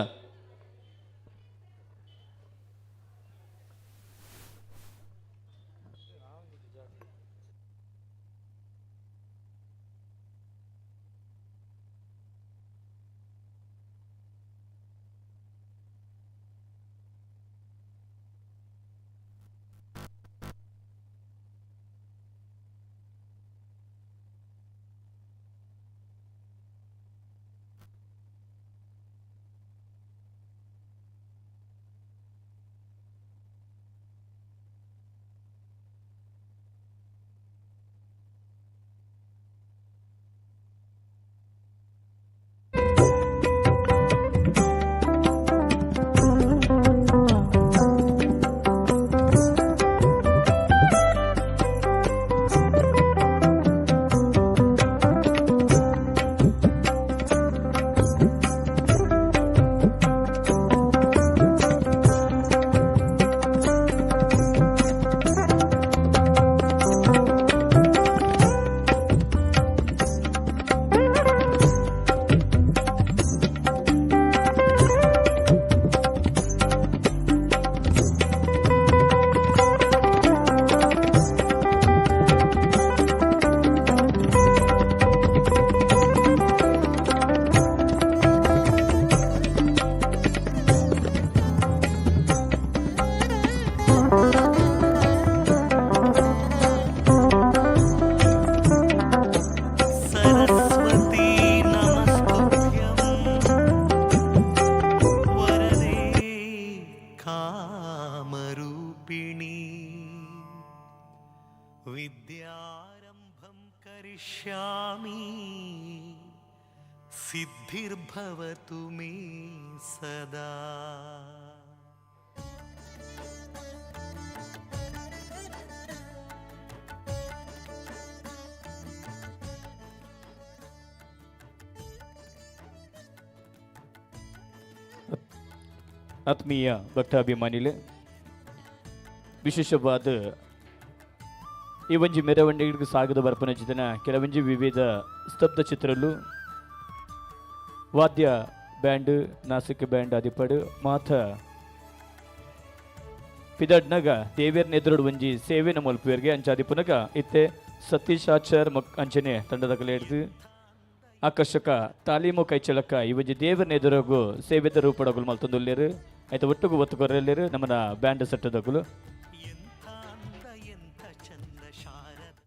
सिद्धिर्भवतु मे सदा. ಆತ್ಮೀಯ ಭಕ್ತಾಭಿಮಾನಿಲೆ, ವಿಶೇಷವಾದ ಈ ಒಂಜಿ ಮೆರವಣಿಗೆ ಸಾಗದ ಬರ್ಪನ ಚಿತನ ಕೆಲವೊಂಜಿ ವಿವಿಧ ಸ್ತಬ್ಧ ಚಿತ್ರಲು ವಾದ್ಯ ಬ್ಯಾಂಡ್ ನಾಸಿಕ್ ಬ್ಯಾಂಡ್ ಆದಿಪಡು ಮಾಥ ಪಿದಡ್ನಗ ದೇವೇರ್ನ ಎದುರುಡು ಒಂಜಿ ಸೇವೆನ ಮಲ್ಪುವೆರ್ಗೆ. ಅಂಚಾದಿ ಪುನಗ ಇತ್ತೆ ಸತೀಶ್ ಆಚಾರ್ ಮಕ್ ಅಂಚನೆ ತಂಡದ ಕಲೆ ಹಿಡ್ದು ಆಕರ್ಷಕ ತಾಲೀಮು ಕೈಚಳಕ ಈ ಒಂಜಿ ದೇವರನ ಎದುರುಗು ಸೇವೆದ ರೂಪಡಗುಲು ಮಲ್ತೊಂದುಲ್ಲೆರ್. ಐತ ಒಟ್ಟುಗು ಒತ್ತು ಕೊರಲ್ಲೆರ್ ನಮ್ಮನ ಬ್ಯಾಂಡ್ ಸೆಟ್ಟದಗುಲು. ಎಂಥ ಅಂದ ಎಂಥ ಚಂದ ಶಾರದ.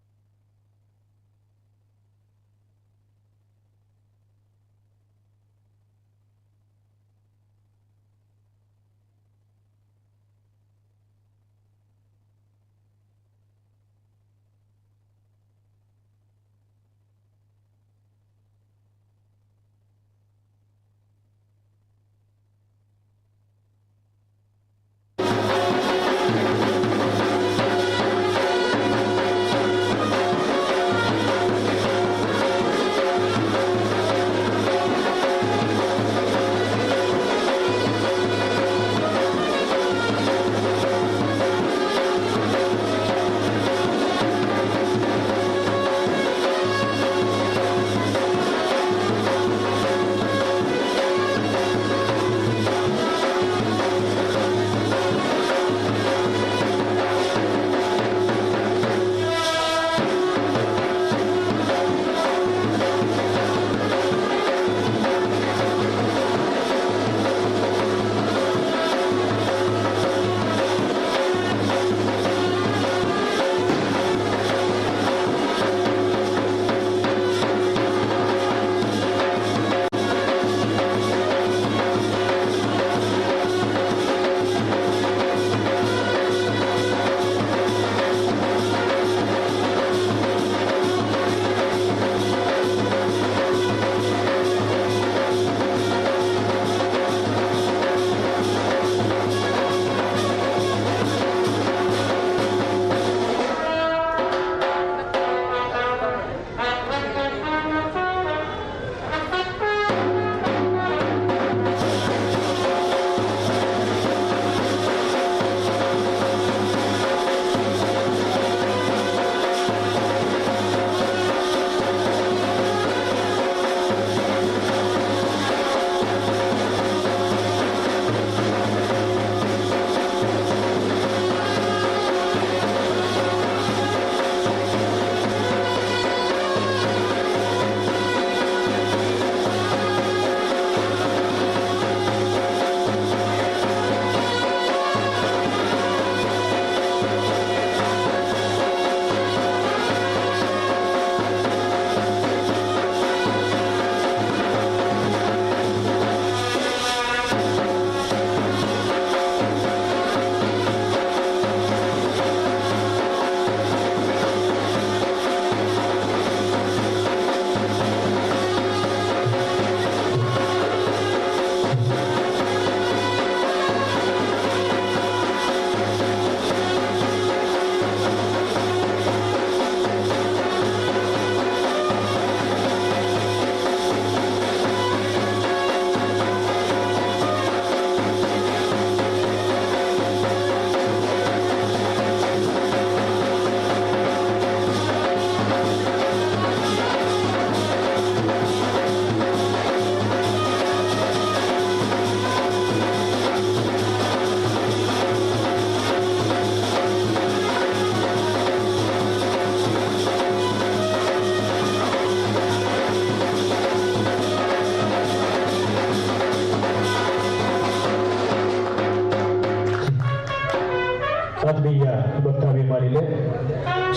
ಆತ್ಮೀಯ ಭಕ್ತಾಭಿಮಾನಿಲೆ,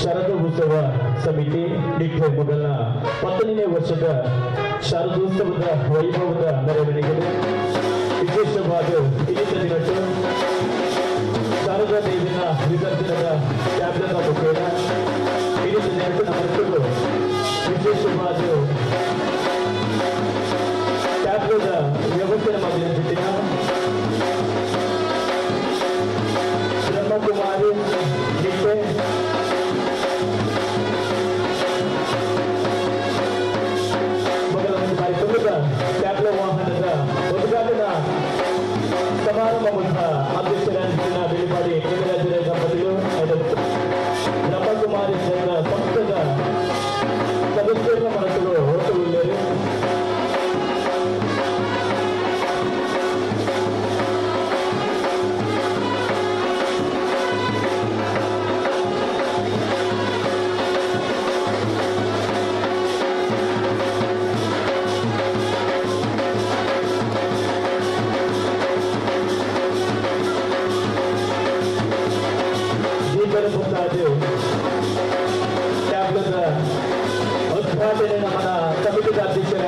ಶಾರದೋತ್ಸವ ಸಮಿತಿ ನಿಟ್ಟೆ ಮೊದಲ 10ನೇ ವರ್ಷದ ಶಾರದೋತ್ಸವದ ವೈಭವದ ಮೆರವಣಿಗೆ ವಿಶೇಷವಾದ ಇನ್ನಿತ ದಿನಕ್ಕೆ ಶಾರದಾ ದೇವಿನ ವಿಸರ್ಜನದ ಟ್ಯಾಬ್ಲೆಟ್ ಮುಖೇನ ಇನ್ನಿತ ದಿನಕ್ಕೆ ನಮ್ಮ ವಿಶೇಷವಾದ ಟ್ಯಾಬ್ಲೆಟ್ ವ್ಯವಸ್ಥೆ ಮಾಡಿದ ಬ್ರಹ್ಮಕುಮಾರಿ ನಿಟ್ಟೆ ಮೊದಲ ಕಾರ್ಯಕ್ರಮದ ಟ್ಯಾಬ್ಲೋ ವಾಹನದ ಉದ್ಘಾಟನಾ ಸಮಾರಂಭ ಅಧ್ಯಕ್ಷರಾದ ಬೆಳಿಪಾಡಿ ಲಿಂಗರಾಜರ ದಂಪತಿಗಳು ಬ್ರಹ್ಮಕುಮಾರಿ ಸಂಘ ಸಂಸ್ಥೆದ ಸದಸ್ಯರ ಮನಸ್ಸುಗಳು ಹೊರಟು.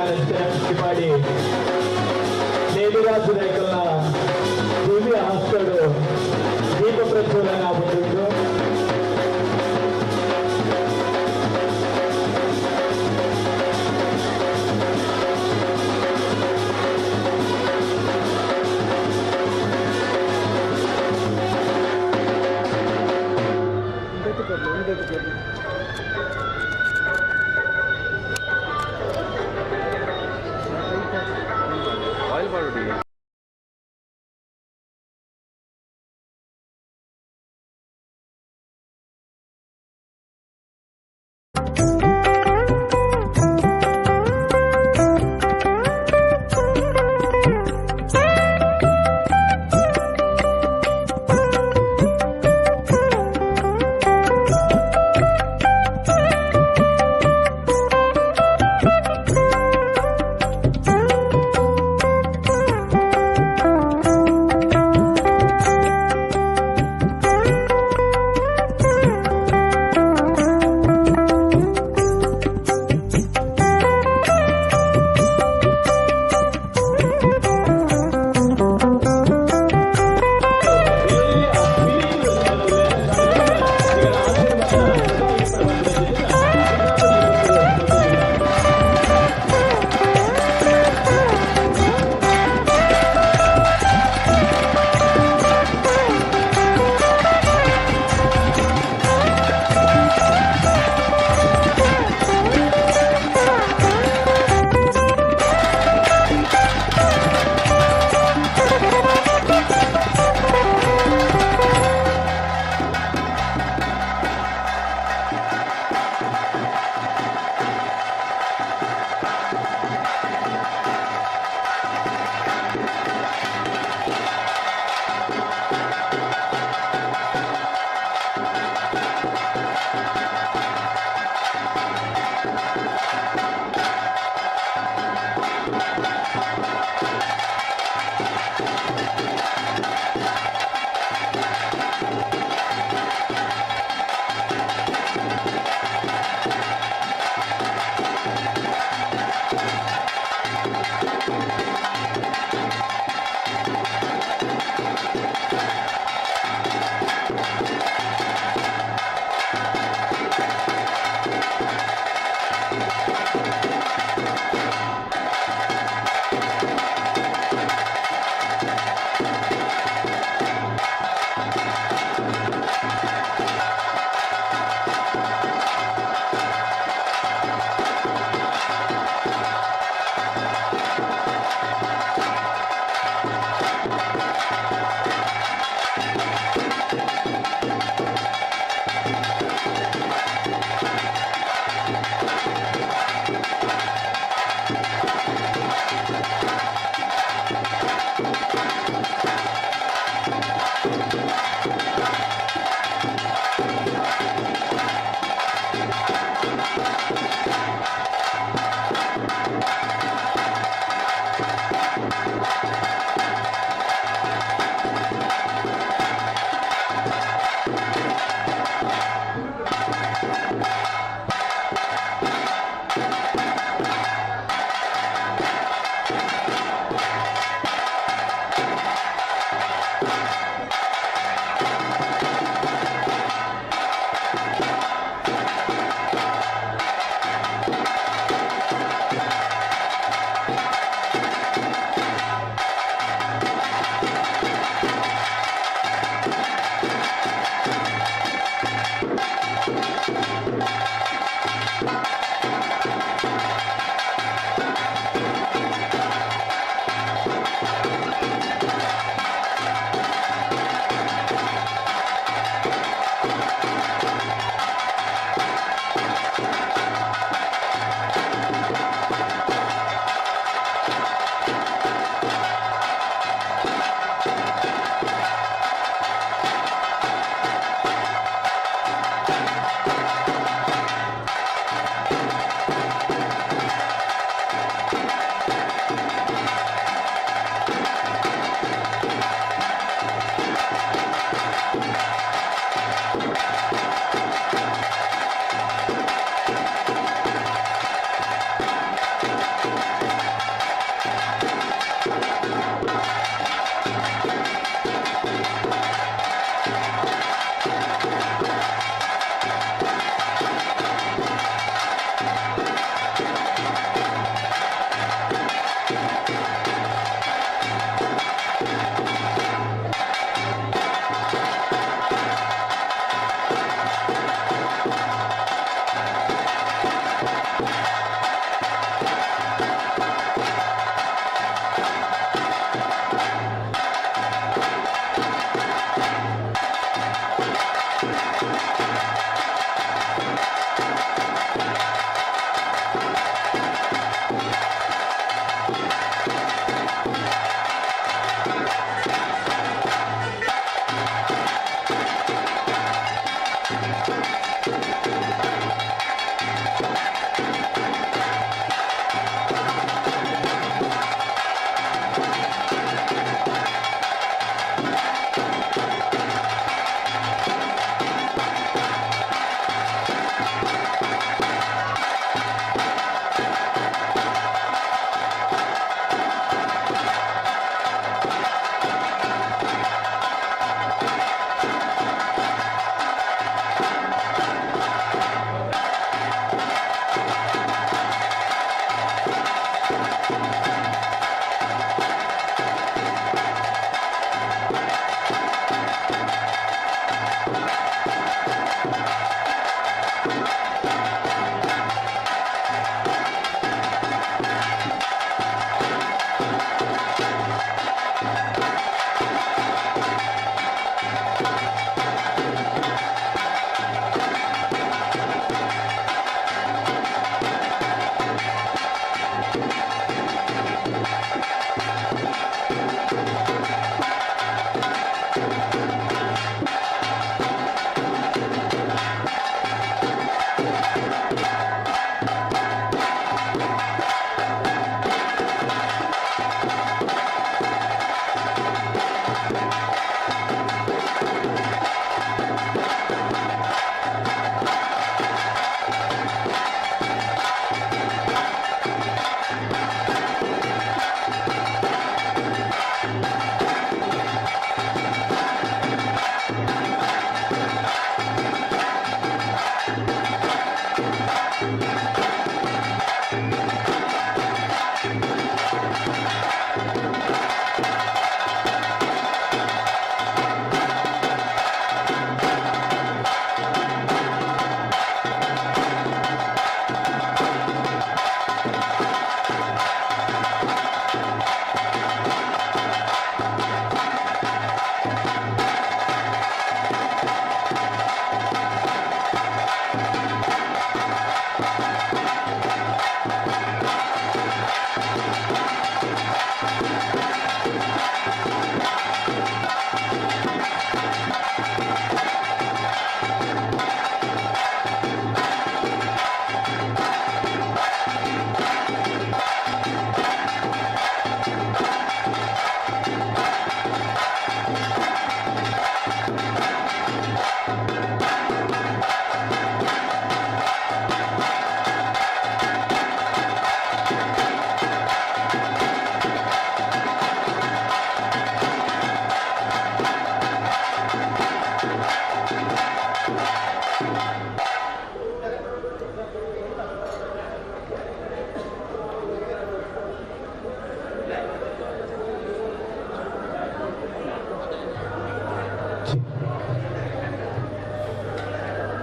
ರಚನೆ ನೇಮಿರಾಜು ರೈಕಲ್ನ ದಿವ್ಯ ಹಸ್ತಡು ದೀಪ ಪ್ರಜ್ವಲನ ಆಗುತ್ತಿದ್ದು.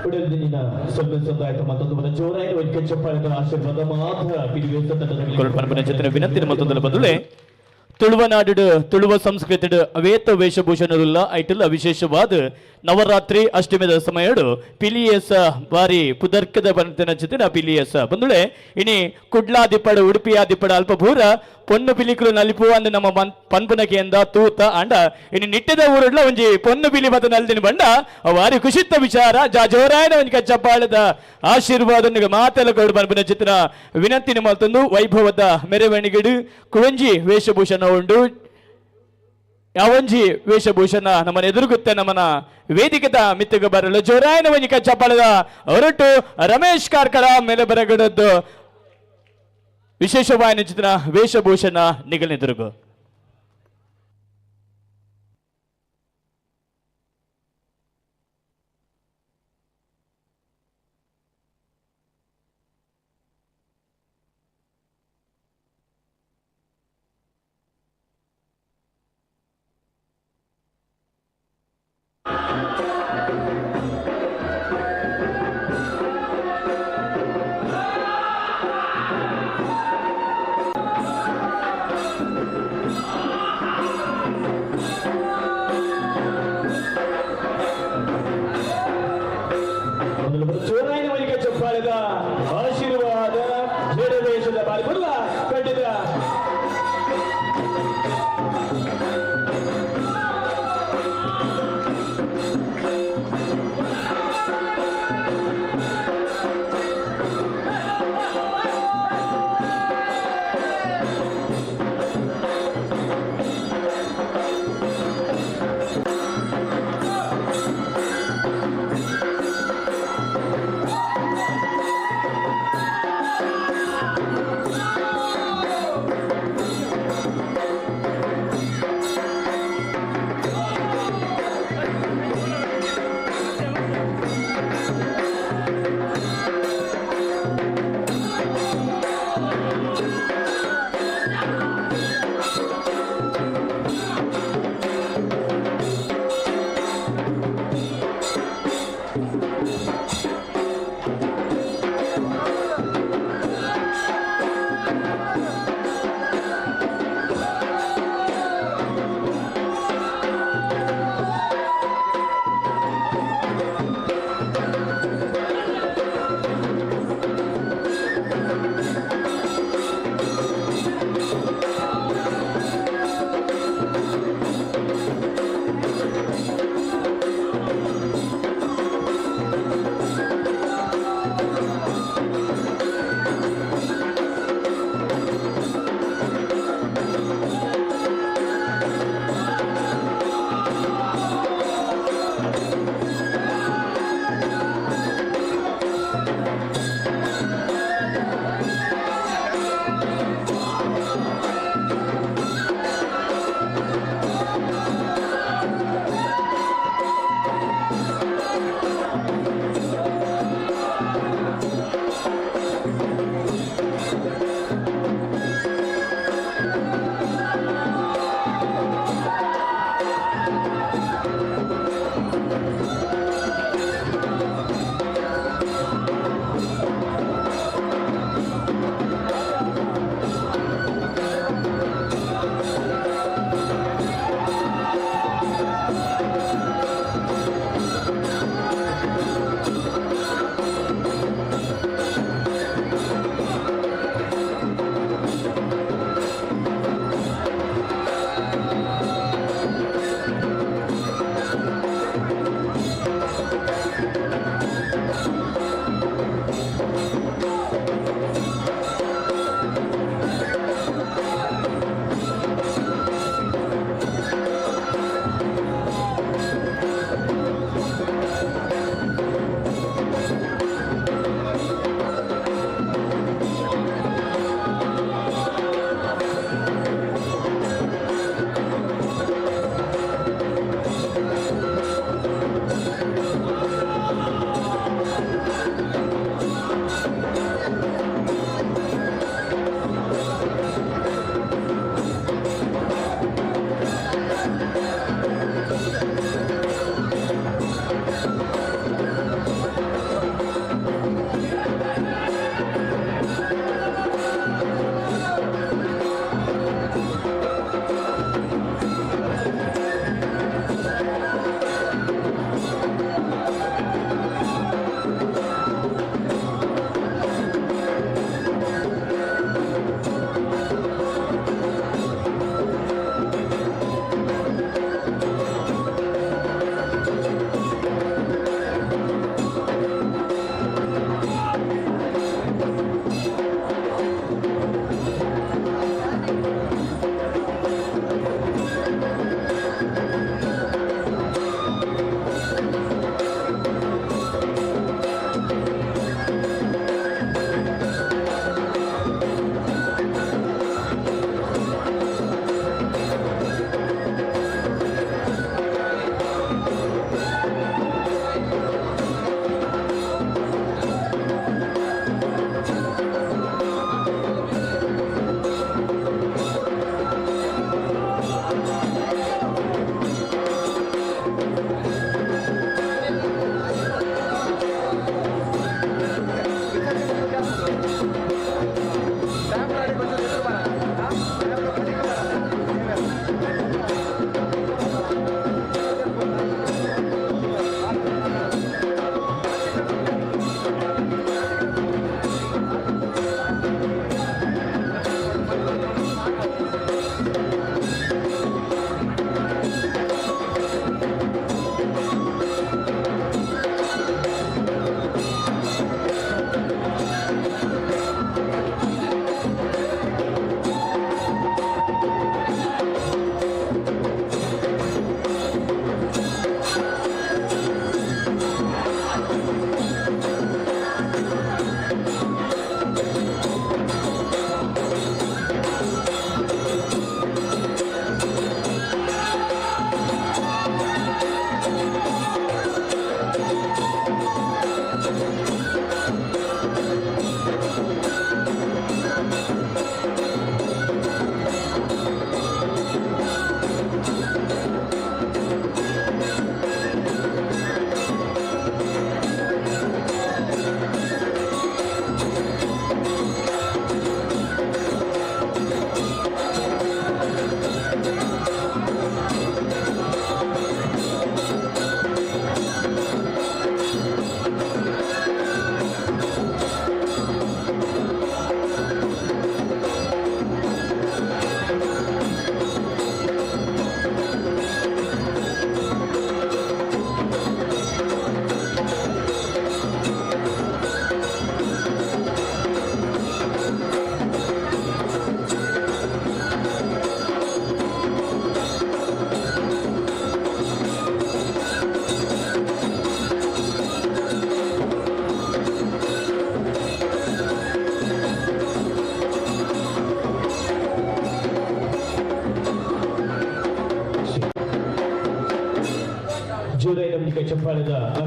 ಉಡಲ್ದಿನ ಸೊಲ್ಮೆ ಸಂದಾಯತ ಮತ್ತೊಂದು ಮನ ಜೋರಾಯಿ ವೈದ್ಯ ಚಪ್ಪಾಳೆದ ಆಶೀರ್ವಾದ ಮಾತ್ರ ಪಿಲಿವೇಸ ತಂಡದ ಕೊರಡು ಜೊತೆ ವಿನಂತಿ ಮತ್ತೊಂದರ ಬಂದುಳೆ ತುಳುವನಾಡು ತುಳುವ ಸಂಸ್ಕೃತಿಡು ಅವೇತ ವೇಷಭೂಷಣರುಲ್ಲ ಐಟಲ್ ವಿಶೇಷವಾದ ನವರಾತ್ರಿ ಅಷ್ಟಮಿದ ಸಮಯಡು ಪಿಲಿಯಸ ಬಾರಿ ಪುದರ್ಕದ ಬಂತನ ಜೊತೆ ಪಿಲಿಯಸ ಬಂದುಳೆ ಇನಿ ಕುಡ್ಲಾದಿಪ್ಪಡ ಉಡುಪಿಯಾದಿಪ್ಪಡ ಅಲ್ಪಭೂರ ಪೊನ್ನು ಪಿಲಿಕುಲು ನಲಿಪು ಅಂದ ನಮ್ಮ ಪನ್ಪುನಕೆಯಿಂದ ತೂತ ಅಂಡ ಇನಿ ನಿಟ್ಟದ ಊರುಡ್ಲ ಒಂಜಿ ಪೊನ್ನು ಪಿಲಿ ಬತ್ತ ನಲ್ದಿನ ಬಂಡ ವಾರಿ ಖುಷಿತ್ತ ವಿಚಾರ ಜಾ ಜೋರಾಯನ ಒಂಜಿ ಕಚ್ಚಪ್ಪಾಳದ ಆಶೀರ್ವಾದ ಮಾತೆಲ್ಲ ಕೊಡು ಪನ್ಪುನ ಚಿತ್ರ ವಿನಂತಿ ಮಲ್ತೊಂದು ವೈಭವದ ಮೆರವಣಿಗೆಡು ಕುವಂಜಿ ವೇಷಭೂಷಣ ಉಂಡು. ಯಾವೊಂಜಿ ವೇಷಭೂಷಣ ನಮ್ಮನ ಎದುರುಗುತ್ತೆ ನಮ್ಮನ ವೇದಿಕೆದ ಮಿತ್ತಗ ಬರಲು ಜೋರಾಯನ ಒಂಜಿ ಕಚ್ಚಪ್ಪಾಳದ ಹೊರಟು ರಮೇಶ್ ಕಾರ್ಕಳ ಮೇಲೆ ಬರಗಡದ್ದು ವಿಶೇಷವಾಯಿನ ಚಿತ್ರ ವೇಷಭೂಷಣ ನಿಗಲೆದುರುಗು.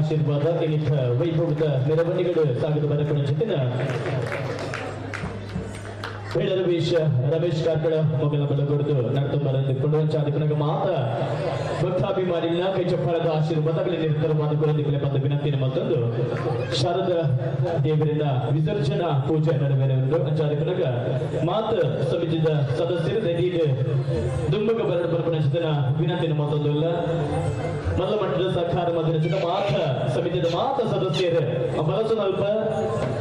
ಆಶೀರ್ವಾದ ಇನ್ನಿತ ವೈಭವದ ಮೆರವಣಿಗೆಗಳು ಸಾಗದ ಬರಕಣ ಜೊತೆನ ರವೀಶ್ ರಮೇಶ್ ಕಾರ್ಕಳ ಮಗನ ಬೆಳಗೊಡ್ದು ನಡ್ತು ಬರಂದುಕೊಂಡು ಚಾದಿಪನಗ ಮಾತ ಭಕ್ತಾಭಿಮಾನಿಗಳ ಕೈ ಚಪ್ಪಾಳದ ಆಶೀರ್ವಾದಗಳಲ್ಲಿ ನಿರಂತರವಾದ ಕುಲದಿಕ್ಕಲೆ ಬಂದ ವಿನಂತಿಯನ್ನು ಮತ್ತೊಂದು ಶಾರದ ದೇವರಿಂದ ವಿಸರ್ಜನಾ ಪೂಜೆ ನೆರವೇರುವುದು. ಅಂಚಾದಿಪನಗ ಮಾತ ಸಮಿತಿದ ಸದಸ್ಯರು ದೈದೀಗ ದುಂಬಗ ಬರಡು ಬರ್ಪಣ ಜೊತೆನ ವಿನಂತಿಯನ್ನು ಮತ್ತೊಂದು ಇಲ್ಲ. ಮಲ್ಲ ಮಟ್ಟದ ಸಹಕಾರ ಮದಿನ ಜೊತೆ ಮಾತ ಸಮಿತಿದ ಮಾತ ಸದಸ್ಯರು ಬಲಸುನಲ್ಪ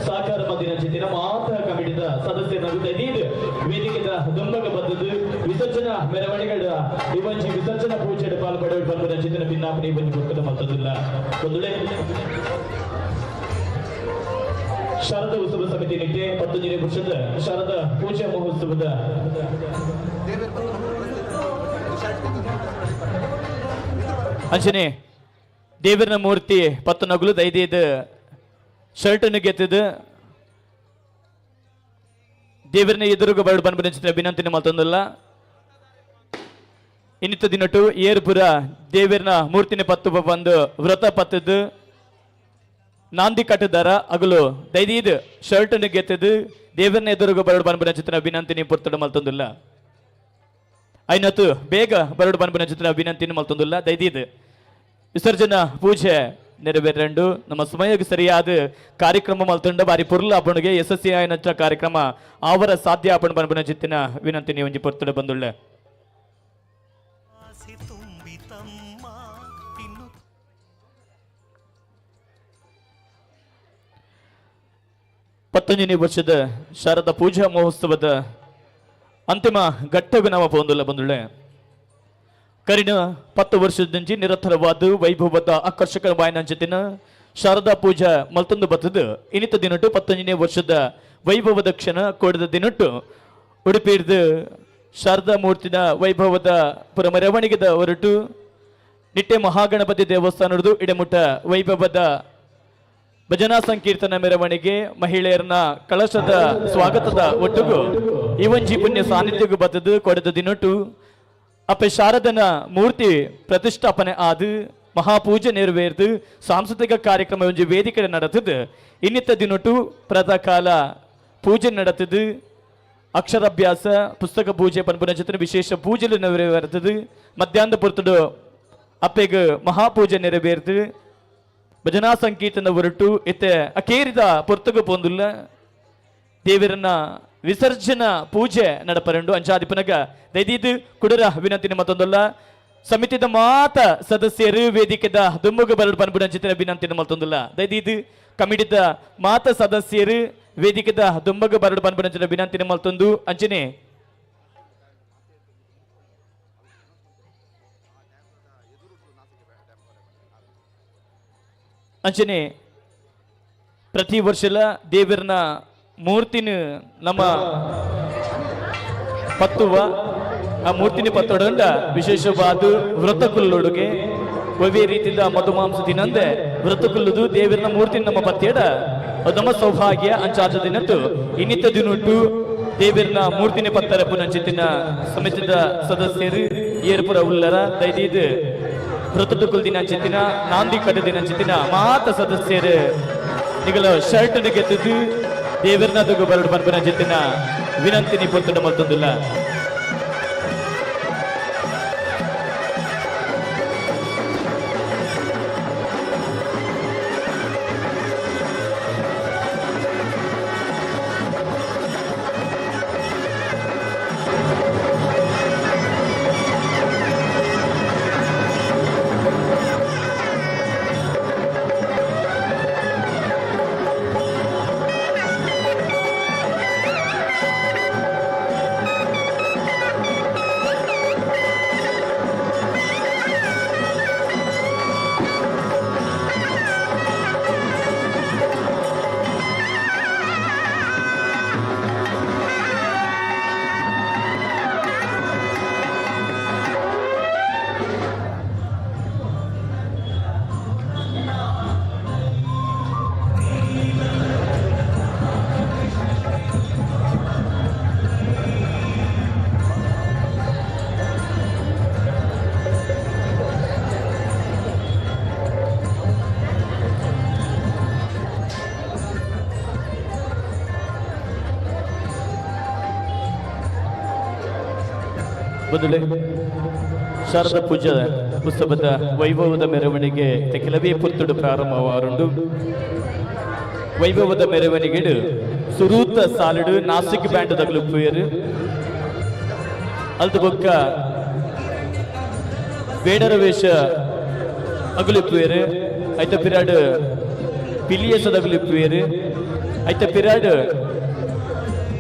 ಸಹಕಾರ ಮದಿನ ಜೊತೆನ ಮಾತ ಕಮಿಟಿದ ಸದಸ್ಯರ ದೈದೀಗ ವೇದಿಕೆದ ದುಂಬಗ ಬದ್ದದ್ದು ವಿಸರ್ಜನಾ ಮೆರವಣಿಗೆಗಳ ಇವಂಜಿ ವಿಸರ್ಜನಾ ಪೂಜೆ ಪಾಲ್ಪಡೆ ಬಂದ ಚಿಂತನ ಭಿನ್ನಾಪನೆ ಬಂದು ಕೊಟ್ಟದ ಮತ್ತದಿಲ್ಲ. ಒಂದುಳೆ ಶಾರದಾ ಉತ್ಸವ ಸಮಿತಿ ನಿಟ್ಟೆ 19ನೇ ವರ್ಷದ ಶಾರದಾ ಪೂಜಾ ಮಹೋತ್ಸವದ ಅಂಚನೆ ದೇವರನ ಮೂರ್ತಿ ಪತ್ತು ನಗುಲು ದೈದೇದ ಶರ್ಟನ್ನು ಗೆತ್ತಿದ ದೇವರನ್ನ ಎದುರುಗ ಬರಡು ಬಂದ ವಿನಂತಿನ ಮತ್ತೊಂದಲ್ಲ. ಇನ್ನಿತ ದಿನಟು ಏರ್ಪುರ ದೇವರನ ಮೂರ್ತಿನ ಪತ್ತು ಬಂದು ವ್ರತ ಪತ್ತದ್ದು ನಾಂದಿ ಕಟ್ಟದಾರ ಅಗಲು ದೈದೀದ್ ಶರ್ಟನ್ನು ಗೆತ್ತದು ದೇವರನ್ನ ಎದುರುಗ ಬರಡು ಬಂದ ಚಿತ್ರ ವಿನಂತಿನಿ ಪುರ್ತಡ ಮಲ್ತೊಂದಿಲ್ಲ. ಐನತ್ತು ಬೇಗ ಬರಡು ಬಂದ ಚಿತ್ರ ವಿನಂತಿನ ಮಲ್ತೊಂದಿಲ್ಲ. ದೈದೀದ್ ವಿಸರ್ಜನಾ ಪೂಜೆ ನೆರವೇರಂಡು ನಮ್ಮ ಸಮಯಕ್ಕೆ ಸರಿಯಾದ ಕಾರ್ಯಕ್ರಮ ಮಲ್ತುಂಡ ಬಾರಿ ಪುರ್ಲ ಅಪ್ಪಣಿಗೆ ಯಶಸ್ವಿ ಆಯನಂತ ಕಾರ್ಯಕ್ರಮ ಅವರ ಸಾಧ್ಯ ಅಪ್ಪಣ ಬನ್ಬನ ಚಿತ್ತಿನ ವಿನಂತಿ ಒಂಜಿ ಪೊರ್ತುಡ ಬಂದುಳ್ಳ. 19ನೇ ವರ್ಷದ ಶಾರದಾ ಪೂಜಾ ಮಹೋತ್ಸವದ ಅಂತಿಮ ಘಟ್ಟಗೂ ನಾವು ಪೋಂದುಲ್ಲ ಬಂದುಳ್ಳೆ. ಕರಿನ 10 ವರ್ಷದಿಂಚಿ ನಿರಂತರವಾದ ವೈಭವದ ಆಕರ್ಷಕ ವಾಯನಂಚಿತಿನ ಶಾರದಾ ಪೂಜಾ ಮಲ್ತೊಂದು ಬತ್ತದು. ಇನ್ನಿತ ದಿನಟು 19ನೇ ವರ್ಷದ ವೈಭವದ ಕ್ಷಣ ಕೊಡದ ದಿನಟು ಉಡುಪಿಡ್ದು ಶಾರದಾ ಮೂರ್ತಿನ ವೈಭವದ ಪುರ ಮೆರವಣಿಗೆದ ಹೊರಟು ನಿಟ್ಟೆ ಮಹಾಗಣಪತಿ ದೇವಸ್ಥಾನದ ಇಡಮುಟ್ಟ ವೈಭವದ ಭಜನಾ ಸಂಕೀರ್ತನ ಮೆರವಣಿಗೆ ಮಹಿಳೆಯರನ್ನ ಕಳಶದ ಸ್ವಾಗತದ ಒಟ್ಟುಗು ಇವಂಜಿ ಪುಣ್ಯ ಸಾನ್ನಿಧ್ಯಗೂ ಬತ್ತದು. ಕೊಡದ ದಿನಟು ಅಪ್ಪೆ ಶಾರದನ ಮೂರ್ತಿ ಪ್ರತಿಷ್ಠಾಪನೆ ಆದು ಮಹಾಪೂಜೆ ನೆರವೇರ್ದು ಸಾಂಸ್ಕೃತಿಕ ಕಾರ್ಯಕ್ರಮ ಒಂಜಿ ವೇದಿಕೆ ನಡೆತದು. ಇನ್ನಿತ ದಿನಟು ಪ್ರಾತಃ ಕಾಲ ಪೂಜೆ ನಡೆತದು. ಅಕ್ಷರಾಭ್ಯಾಸ ಪುಸ್ತಕ ಪೂಜೆ ಪನ್ಪುನ ಜೊತೆ ವಿಶೇಷ ಪೂಜೆ ನೆರವೇರ್ತದೆ. ಮಧ್ಯಾಹ್ನದ ಪೊರ್ತುಡು ಅಪ್ಪೆಗ್ ಮಹಾಪೂಜೆ ನೆರವೇರ್ದು ಭಜನಾ ಸಂಕೀರ್ತನ ಹೊರಟು ಇತ್ತೆ ಅಕೇರಿದ ಪೊರ್ತುಗು ಪೊಂದುಲ್ಲ ದೇವರನ್ನ ವಿಸರ್ಜನಾ ಪೂಜೆ ನಡಪರಂಡು. ಅಂಚಾದಿಪನಗ ದೈದೀದು ಕುಡರ ವಿನಂತಿನ ಮತ್ತೊಂದಲ್ಲ ಸಮಿತಿದ ಮಾತ ಸದಸ್ಯರು ವೇದಿಕೆದ ದುಮ್ಮುಗ ಬರಡು ಪನ್ಪುನ ಚಿತ್ರ ವಿನಂತಿನ ಮತ್ತೊಂದಲ್ಲ. ದೈದೀದು ಕಮಿಟಿದ ಮಾತ ಸದಸ್ಯರು ವೇದಿಕೆದ ದುಂಬಗ ಬರಡು ಪನ್ಪುನ ಚಿತ್ರ ವಿನಂತಿನ ಮಲ್ತೊಂದು. ಅಂಚನೆ ಅಂಚನೆ ಪ್ರತಿ ವರ್ಷಲ ದೇವರನ ಮೂರ್ತಿನ ನಮ್ಮ ಪತ್ತುವ ಆ ಮೂರ್ತಿನ ಪತ್ತೊಡಂಡ ವಿಶೇಷವಾದ ವ್ರತಕುಲ್ಲೊಡುಗೆ ಒವ್ವೇ ರೀತಿಯಿಂದ ಮಧುಮಾಂಸ ದಿನಂದೆ ವ್ರತಕುಲ್ಲುದು ದೇವರನ ಮೂರ್ತಿನ ನಮ್ಮ ಪತ್ತೇಡ ಅದು ನಮ್ಮ ಸೌಭಾಗ್ಯ. ಅಂಚಾಚ ದಿನತ್ತು ಇನ್ನಿತ ದಿನುಟ್ಟು ದೇವರನ ಮೂರ್ತಿನ ಪತ್ತರ ಪುನಂಚಿತಿನ ಸಮಿತಿದ ಸದಸ್ಯರು ಏರ್ಪುರ ಉಲ್ಲರ ದೈದೀದ್ ವ್ರತಟುಕುಲ್ ದಿನ ಚಿತ್ತಿನ ನಾಂದಿ ಕಟ್ಟ ದಿನ ಚಿತ್ತಿನ ಮಾತ ಸದಸ್ಯರು ನಿಗಲ ಶರ್ಟ್ ಗೆದ್ದುದು ದೇವರನ ತಗು ಬರಡು ಪನ್ಪನ ಚಿತ್ತಿನ ವಿನಂತಿನಿ ಪೊತ್ತಡ ಮಲ್ತೊಂದುಲ್ಲ. ಬದಲೆ ಶಾರದಾ ಪೂಜಾ ಉತ್ಸವದ ವೈಭವದ ಮೆರವಣಿಗೆ ಕೆಲವೇ ಪುತ್ತುಡು ಪ್ರಾರಂಭವಾರುಂಡು. ವೈಭವದ ಮೆರವಣಿಗೆಡು ಸುರೂತ ಸಾಲಿಡು ನಾಸಿಕ್ ಬ್ಯಾಂಡ್ ದಗಲು ಅಲ್ತ ಬೊಕ್ಕ ಬೇಡರ ವೇಷ ಅಗಲಿಪ್ಪುವೇರು. ಐತ ಪಿರಾಡು ಪಿಲಿಯಸದಗಲಿಪ್ಪುವೇರು. ಐತ ಪಿರಾಡು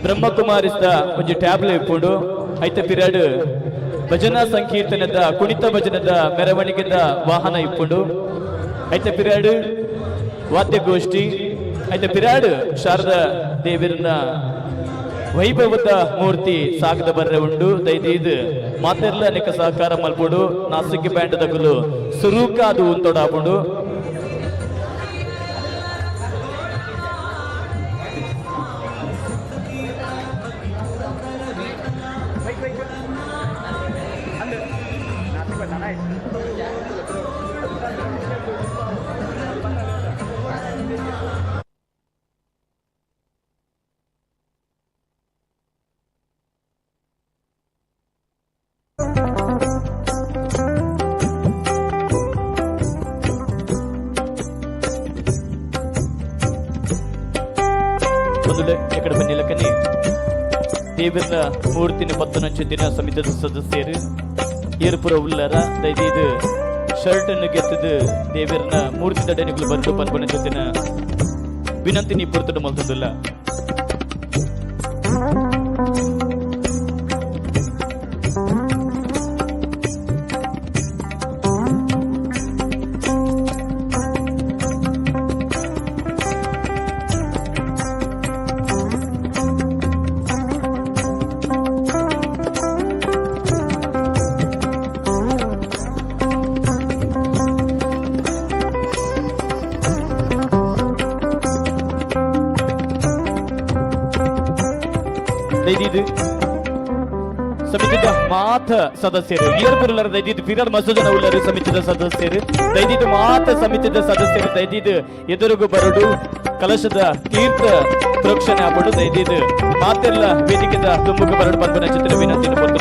ಬ್ರಹ್ಮಕುಮಾರಿಸ್ದ ಒಂಜಿ ಟ್ಯಾಬ್ಲೆ ಇಪ್ಪುಂಡು. ಐತ ಪಿರಾಡು ಭಜನಾ ಸಂಕೀರ್ತನದ ಕುಣಿತ ಭಜನದ ಮೆರವಣಿಗೆದ ವಾಹನ ಇಪ್ಪುಂಡು. ಐತ ಪಿರಾಡು ವಾದ್ಯಗೋಷ್ಠಿ. ಐತ ಪಿರಾಡು ಶಾರದಾ ದೇವಿರನ ವೈಭವದ ಮೂರ್ತಿ ಸಾಗದ ಬರ್ರೆ ಉಂಡು. ದೈದೀದ್ ಮಾತೆರ್ಲ ಅನೇಕ ಸಹಕಾರ ಮಲ್ಪುಂಡು. ನಾಸಿಕ್ ಬ್ಯಾಂಡ್ ದಗುಲು ಸುರೂಕಾದು ಉಂತೊಡಾಪುಂಡು. ಮೊದಲೇ ಎಕಡೆ ಬನ್ನಿಲಕನಿ ದೇವರ ಮೂರ್ತಿನ ಪತ್ತನಂಚು ದಿನ ಸಮಿತಿದ ಸದಸ್ಯರು ಏರ್ಪುರ ಉಲ್ಲರ ದೈದೀದು ಶರ್ಟ್ ಅನ್ನು ಗೆತ್ತದು ದೇವರನ ಮೂರ್ತಿ ದಡನಿಗಳು ಬಂದು ಪನ್ಪನ ಜೊತೆನ ವಿನಂತಿ ನೀ ಪುರ್ತಡು ಮಲ್ತದಿಲ್ಲ. ದೈದೀದು ಸಮಿತಿದ ಮಾತ ಸದಸ್ಯರು ಏರ್ಪುರುಲರ ದೈದೀದು ಪಿರರ್ ಮಸೂಜನ ಉಲ್ಲರು ಸಮಿತಿದ ಸದಸ್ಯರು ದೈದೀದು ಮಾತ ಸಮಿತಿದ ಸದಸ್ಯರು ದೈದೀದು ಎದುರುಗು ಬರಡು ಕಲಶದ ತೀರ್ಥ ಪ್ರೋಕ್ಷಣೆ ಆಪಡು. ದೈದೀದು ಮಾತೆಲ್ಲ ವೇದಿಕೆದ ತುಂಬುಗು ಬರಡು ಪನ್ಪನ ಚಿತ್ರ ವಿನಂತಿನ.